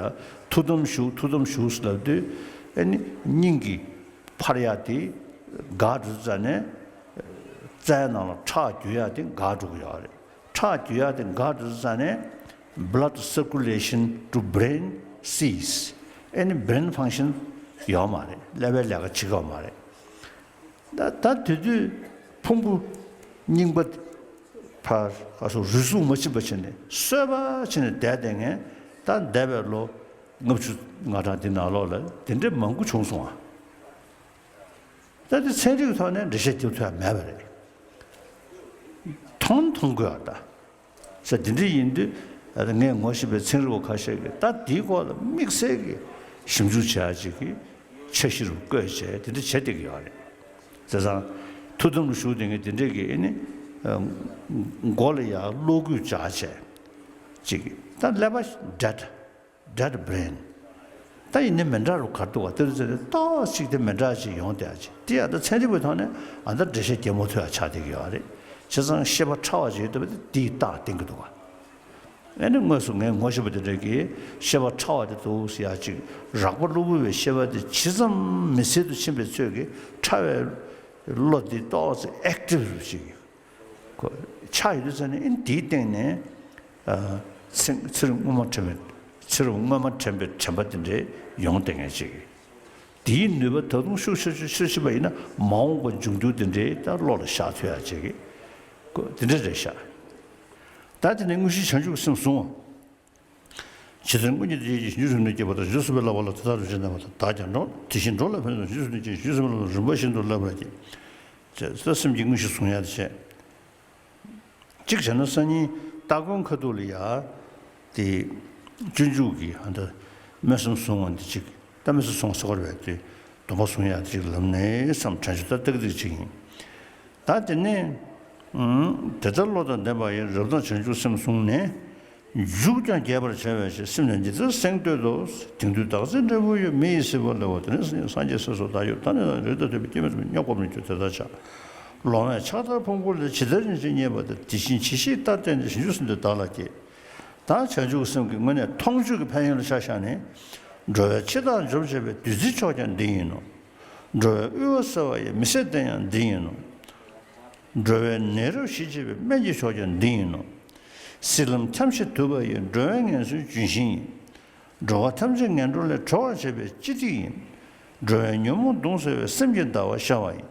ཐུགས་དམ་བཞུགས། ཐུགས་དམ་བཞུགས་ཟེར་ལབ་དུས། ཨ་ནི་སྙིང་གི་འཕར་ཡག་དེ་འགག་འགྲོ་ཙ་ནས། རྩའི་ནང་ལ་ཁྲག་རྒྱུ་ཡག་དེ་འགག་འགྲོ་གི་ཡོད་རེད། ཁྲག་རྒྱུ་ཡག་དེ་འགག་འགྲོ་ཙ་ནས། Blood circulation to brain cease. ཨ་ནི་brain function ཡོད་མ་རེད། ཀླད་པའི་ལས་ཀ་བྱེད་ཀྱི་ཡོད་མ་རེད། ད་ད་དེ་དུས་ཕུང་པོ་རྙིང་པ་ཕར་ག་སོ་རུལ་སུངས་མ་ཕྱིན་པ་བྱས་ནས་གསོས་པ་བྱས་ནས་བསྡད་བསྡད་མཁན། ད་འདས་པའི་ལོ་ལྔ་བཅུ་ང་གྲངས་འདི་ནང་ལོགས་ལ་དེ་འདྲའི་མང་པོ་བྱུང་སོང་ཨ། ད་དེ་ཚན་རིག་ཐོག་ནས་འགྲེལ་བཤད་རྒྱབ་ཐུབ་ཡག་མེད་པ་རེད། མཐོང་མཐོང་དགོས་ཨ་ད། ས་དེ་འདྲ་ཡིན་དུས། ངས་ངོ་ཤེས་པའི་ཚན་རིག་པ་ཁ་ཤས་ཀྱིས་ད་དེའི་སྐོར་ལ་དམིགས་བསལ་གྱི་ཞིབ་འཇུག་བྱེད་ཡག་ཅིག་གི་འཆར་གཞི་རུ་བཀོད་བྱས་དེ་འདྲ་བྱེད་བསྡད་ཀྱི་ཡོད་རེད། བྱས་ཙང་ཐུགས་དམ་རུ་བཞུགས་བསྡད་མཁན་དེ་འདྲས་ཀྱི་ཨེ་ནི། མགོ་ལ་ཡར་གློག་སྐུད་སྦྱར་བྱས་ཅིག་ད་ཀླད་པ་dead, dead brain. ད་ཡིན་ནའི་མི་འདྲ་རུ་ག་རེ་འདུག་བ། དེ་རུ་ཚེ་ཏོག་ཅིག་དེ་མི་འདྲ་ཅིག་ཡོང་བསྡད་ཡག་ཅིག་དེ་ཡང་ད་ཚན་རིག་པའི་ཐོག་ནས་ཨ་ད་འགྲེལ་བཤད་རྒྱག་མ་ཐུབ་ཡག་ཆགས་བསྡད་ཀྱི་ཡོད་རེད། བྱས་ཙང་ཤེས་པ་ཕྲ་བ་ཅིག་ཡོད་བསྡད་པ་དེ་དེའི་རྟགས་བསྟན་གྱི་འདུག་བ། ཨེ་ནི་དངོས་སུ་ངས་ངོ་ཤེས་པ་དེ་འདྲ་གིས་ཤེས་པ་ཕྲ་བ་དེ་འདུག་ཟེར་ཡག་ཅིག་རགས་པ་གློ་བུར་བའི་ཤེས་པ་དེ་ཇི་ཙམ་མི་སེལ་དུ་ཕྱིན་པའི་ཚོད་ཀྱིས་ཕྲ་བའི་བློ་དེ་ཏོག་ཙམ་ཨེག་ཊིབ་རུ་ཅིག་ཁོ་ཆགས་ཡོད་དུས་ཙ་ནས་ཨེ་ནི་དེའི་སྟེང་ནས། ཨ། ཚེ་ཚེ་རབས་སྔོན་མ་དྲན་པའི་ཚེ་རབས་སྔོན་མ་དྲན་པའི་དྲན་པ་དེ་འདྲའི་ཡོང་བསྡད་མཁན་ཅིག་དེའི་ནུས་པ་ད་དུང་ཤུགས་ཆེ་ཆེ་ཆེ་ཆེ་བ་ཡིན་ན་མ་འོངས་པ་འབྱུང་འགྱུར་དེ་འདྲའི་ད་བློ་ལ་ཤར་ཐུབ་ཡག་ཅིག་གི་ཁོ་དེ་འདྲ་རེད་ཤག་ད་དེ་ནས་དངོས་གཞི་བྱང་ཆུབ་སེམས་བཟུང་བ། ཇི་ལྟར་སྔོན་གྱི་དེ་ཡིས་བྱང་ཆུབ་སེམས་ནི་བསྐྱེད་པ་དང་། བྱང་ཆུབ་སེམས་དཔའི་བསླབ་པ་ལ་དེ་ལྟར་རིམ་བྱོན་བསྟན་པ་དང་། བདག་ཀྱང་འགྲོ་དེ་བཞིན་འགྲོ་ལ་ཕན་ཚུན་བྱང་ཆུབ་སེམས་ནི་བསྐྱེད། བྱང་ཆུབ་སེམས་དཔའི་བསླབ་པ་རིམ་པ་བཞིན་དུ་བསླབ་པར་བགྱི། ད་སེམས་ཀྱི་དངོས་གཞི་བཟུང་ཡག་དེ་བྱས། གཅིག་བྱས་ན་སང་ཉིན་སྟ་གོན་ཁ་ཐུག་ལ་ཡ། དེ་སྤྱོད་འཇུག་གི་ཨ་ད་སྨོན་སེམས་བཟུང་བ་འདི་གཅིག་ད་སྨོན་སེམས་བཟུང་བ་ཟེར་བ་རེད་པས། དེ་སྡོམ་པ་བཟུང་ཡག་དེ་གཅིག་ལམ་ནས་བསམ་དྲན་བྱུང་། ད་ཏག་ཏག་ཅིག་ཡིན། ད་དེ་ནས། ཨང་། དེ་ལྟར་བློ་དང་ལྡན་པ་ཡིས། རབ་དང་བྱང་ཆུབ་སེམས་བཟུང་ནས། མཇུག་ཀྱང་རྒྱས་པར་བྱ་བའི་ཕྱིར། སེམས་ནི་འདི་ལྟར་གསེང་བསྟོད་དོ། དེང་དུས་བདག་ཚེ་འབྲས་བུ་ཡོད། མི་ཡི་སྲིད་པ་ལ་འོ། དེ་ནས་སངས་རྒྱས་སྲས་སུ་བདག་ཡོད། ད་ནི་རི་དྭགས་ཐོད་པའི་སྐྱེད་མོས་ཚལ་མི་རྙོག་པར་མི་འགྱུར་དེ་ལྟར་བྱ། ལོང་བས་ཕྱག་དར་ཕུང་པོ་ལས། ཇི་ལྟར་ཡིན་ཕྱིར་རྙེད་པ་དང་། དེ་བཞིན་ཇི་ཞིག་ལྟར་བསྟན་ཏེ། བྱང་ཆུབ་སེམས་དེ་བདག་ལ་བསྐྱེད། ད་བྱང་ཆུབ་སེམས་ཀྱི་དངོས་གནས་མཐོང་ཆོས་ཀྱི་ཕན་ཡོན་ལ་ཆ་བཞག་ནས། འགྲོ་བའི་འཆི་བདག་འཇོམས་བྱེད་པའི། བདུད་རྩིའི་མཆོག་ཀྱང་འདི་ཡིན་ནོ། འགྲོ་བའི་དབུལ་བ་སེལ་བ་ཡི། མི་ཟད་གདེང་ཡང་འདི་ཡིན་ནོ། འགྲོ་བའི་ནད་རབ་ཞི་བྱེད་པའི། སྨན་གྱི་མཆོག་ཀྱང་འདི་ཡིན་ནོ། སྲིད་ལམ་འཁྱམས་ཤིང་དུབ་པ་ཡི། འགྲོ་བའི་ངལ་གསོའི་ལྗོན་ཤིང་ཡིན། འགྲོ་བ་ཐམས་ཅད་ངན་འགྲོ་ལས། གྲོལ་བར་བྱེད་པའི་སྤྱི་ཏི་ཡིན། འགྲོ་བའི་ཉོན་མོངས་གདུང་སེལ་བའི། སེམས་ཀྱི་ཟླ་བ་ཤར་བ་ཡིན།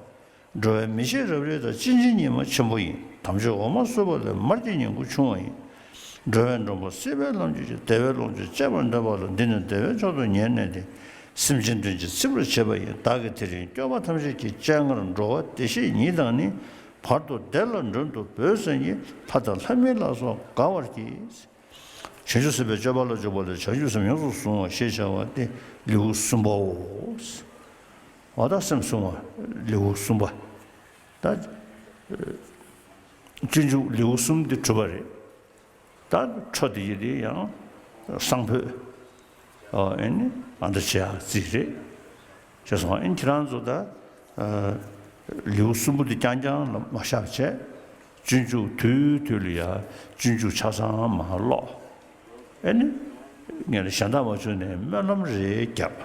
འགྲོ་བའི་མི་ཤེས་རབ་རིབ་དག། སྤྱི་འཇིགས་ཉི་མ་ཆེན་པོ་ཡིན། དམ་ཆོས་འོ་མ་བསྲུབས་པ་ལས། མར་གྱི་ཉིང་ཁུ་ཕྱུང་བ་ཡིན། འགྲོ་བའི་མགྲོན་པོ་སྲིད་པའི་ལམ་གྱི་ཆོས། བདེ་བའི་ལོངས་སྤྱོད་སྤྱད་པར་འདོད་པ་ལ། འདི་ནི་བདེ་བའི་མཆོག་ཏུ་ངེས་གནས་ཏེ། སེམས་ཅན་དོན་ཕྱིར་ཚིམ་པར་བྱེད་པ་ཡིན། བདག་གིས་དེ་རིང་སྐྱོབ་པ་ཐམས་ཅད་ཀྱི། སྤྱན་སྔར་འགྲོ་བ་བདེ་གཤེགས་ཉིད་དང་ནི། བར་དུ་བདེ་ལ་མགྲོན་དུ་བོས་ཟིན་གྱིས། ལྷ་དང་ལྷ་མིན་ལ་སོགས་དགའ་བར་གྱིས། བྱང་ཆུབ་སེམས་དཔའི་སྤྱོད་པ་ལ་འཇུག་པ་ལས། བྱང་ཆུབ་སེམས་ཡོངས་སུ་བཟུང་བ་ཞེས་བྱ་བ་སྟེ་ལེའུ་གསུམ་པའོ། འོ་ད་སེམས་བཟུང་བ་ལེའུ་གསུམ་པ། ད་སྤྱོད་འཇུག་ལེའུ་གསུམ་འདི་གྲུབ་པ་རེད། ད་འཕྲོ་འདི་ཡི་དེ་ཡང་གསང་ཕུད། ཨ་ནི་ཨ་འདྲ་བྱེད་ཡག་རྩིས་རེད། ཞེས་སོང་། ཨ་ནི་ཁྱེད་རང་ཚོ་ད། ལེའུ་གསུམ་པོ་འདི་རྐྱང་རྐྱང་ལ་མ་བཞག་བྱས། སྤྱོད་འཇུག་དུས་དུས་ལ་ཡ་སྤྱོད་འཇུག་ཆ་ཚང་མར་ཀློག་ཨེ་ནི། ངས་ལ་གཞན་དག་མ་བྱུང་ནས་སྨོན་ལམ་རེ་བརྒྱབ།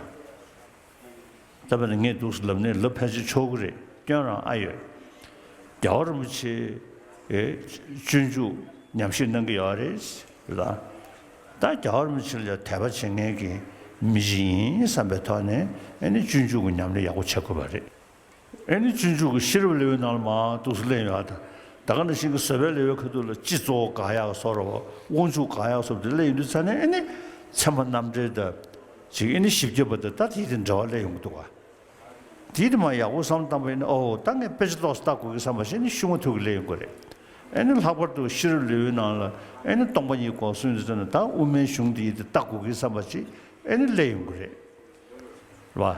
ད་བར་ནས་ངས་འདུག་སེ་ལབ་ནས་ལབ་ཕལ་ཆེར་ཆོག་གི་རེད། སྐྱོན་རང་ཨ་ཡོད། རྒྱལ་བ་རིན་པོ་ཆེ་ཨེ་སྤྱོད་འཇུག་ཉམས་ཞིབ་གནང་གི་ཡོད་རེད་ལ། ད་རྒྱལ་བ་རིན་པོ་ཆེ་ལ་ཡ་དད་པ་བྱེད་མཁན་གྱི་མི་ཞིག་ཡིན་བསམ་པའི་ཐོག་ནས་ཨེ་ནི་སྤྱོད་འཇུག་གི་ཉམས་ལེན་ཡག་པོ་བྱེད་དགོས་པ་རེད། ཨེ་ནི་སྤྱོད་འཇུག་གི་ཤེས་རབ་ལེའུའི་ནང་ལ་མར་འདུག་སེ་གླེང་ཡོད་ད། ད་ག་ནང་བཞིན་གྱི་བཟོད་པའི་ལེའུའི་ཁ་ཐུག་ལ་སྤྱི་གཙོ་བོ་དགག་ཡག་བཟོ་འདྲ་བོ། དབང་ཕྱུག་དགག་ཡག་བཟོ་འདྲ་དེ་གླེང་ཡོང་དུས་ཙ་ནས་ཨེ་ནི་ཚད་མ་རྣམ་འགྲེལ་དང་། ཅིག་ཨེ་ནི་བཞི་བརྒྱ་པ་དང་ད་དེའི་དེ་འབྲེལ་བ་གླེང་ཡོང་གི་འདུག་ག་དེའི་དེ་མར་ཡག་པོ་བསམ་བཏང་པ་ཡིན་ན། ཨོ་ད་ངས་དཔེ་ཆ་ཏོག་ཙམ་ལྟ་དགོས་ཀྱི་བསམ་པ་ཞིག་ནི་ཤུགས་མ་ཐུག་གི་གླེང་ཡོང་གི་རེད། ཨེ་ནི་ལྷག་པར་དུ་ཤེས་རབ་ལེའུའི་ནང་ལ་ཨེ་ནི་སྟོང་པ་ཉིད་སྐོར་གསུངས་ཡོང་དུས་ཙ་ནས་ད་དབུ་མའི་གཞུང་དེའི་དེ་ལྟ་དགོས་ཀྱི་བསམ་པ་ཅིག་ཨེ་ནི་གླེང་ཡོང་གི་རེད། རེད་བ།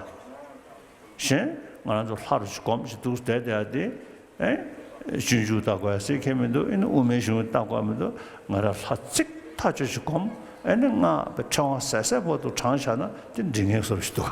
གཞན་ང་རང་ཚོ་ལྷ་རུ་ཅིག་སྒོམ་ཞིག་འདུག་བསྡད་བསྡད་དེ། ཨེ། སྤྱོད་འཇུག་ལྟ་དགོས་ཟེར་མཁན་མི་འདུག་ཨེ་ནི་དབུ་མའི་གཞུང་ལྟ་དགོས་མི་འདུག་ང་རང་ལྷ་གཅིག་ཐག་ཆོད་ཅིག་སྒོམ། ཨེ་ནི་ང་ཕྲེང་བ་ཟད་ཟད་བར་དུ་བགྲངས་བཞག་ན་དེ་འགྲིག་ངེས་བཟོ་ཞིག་འདུག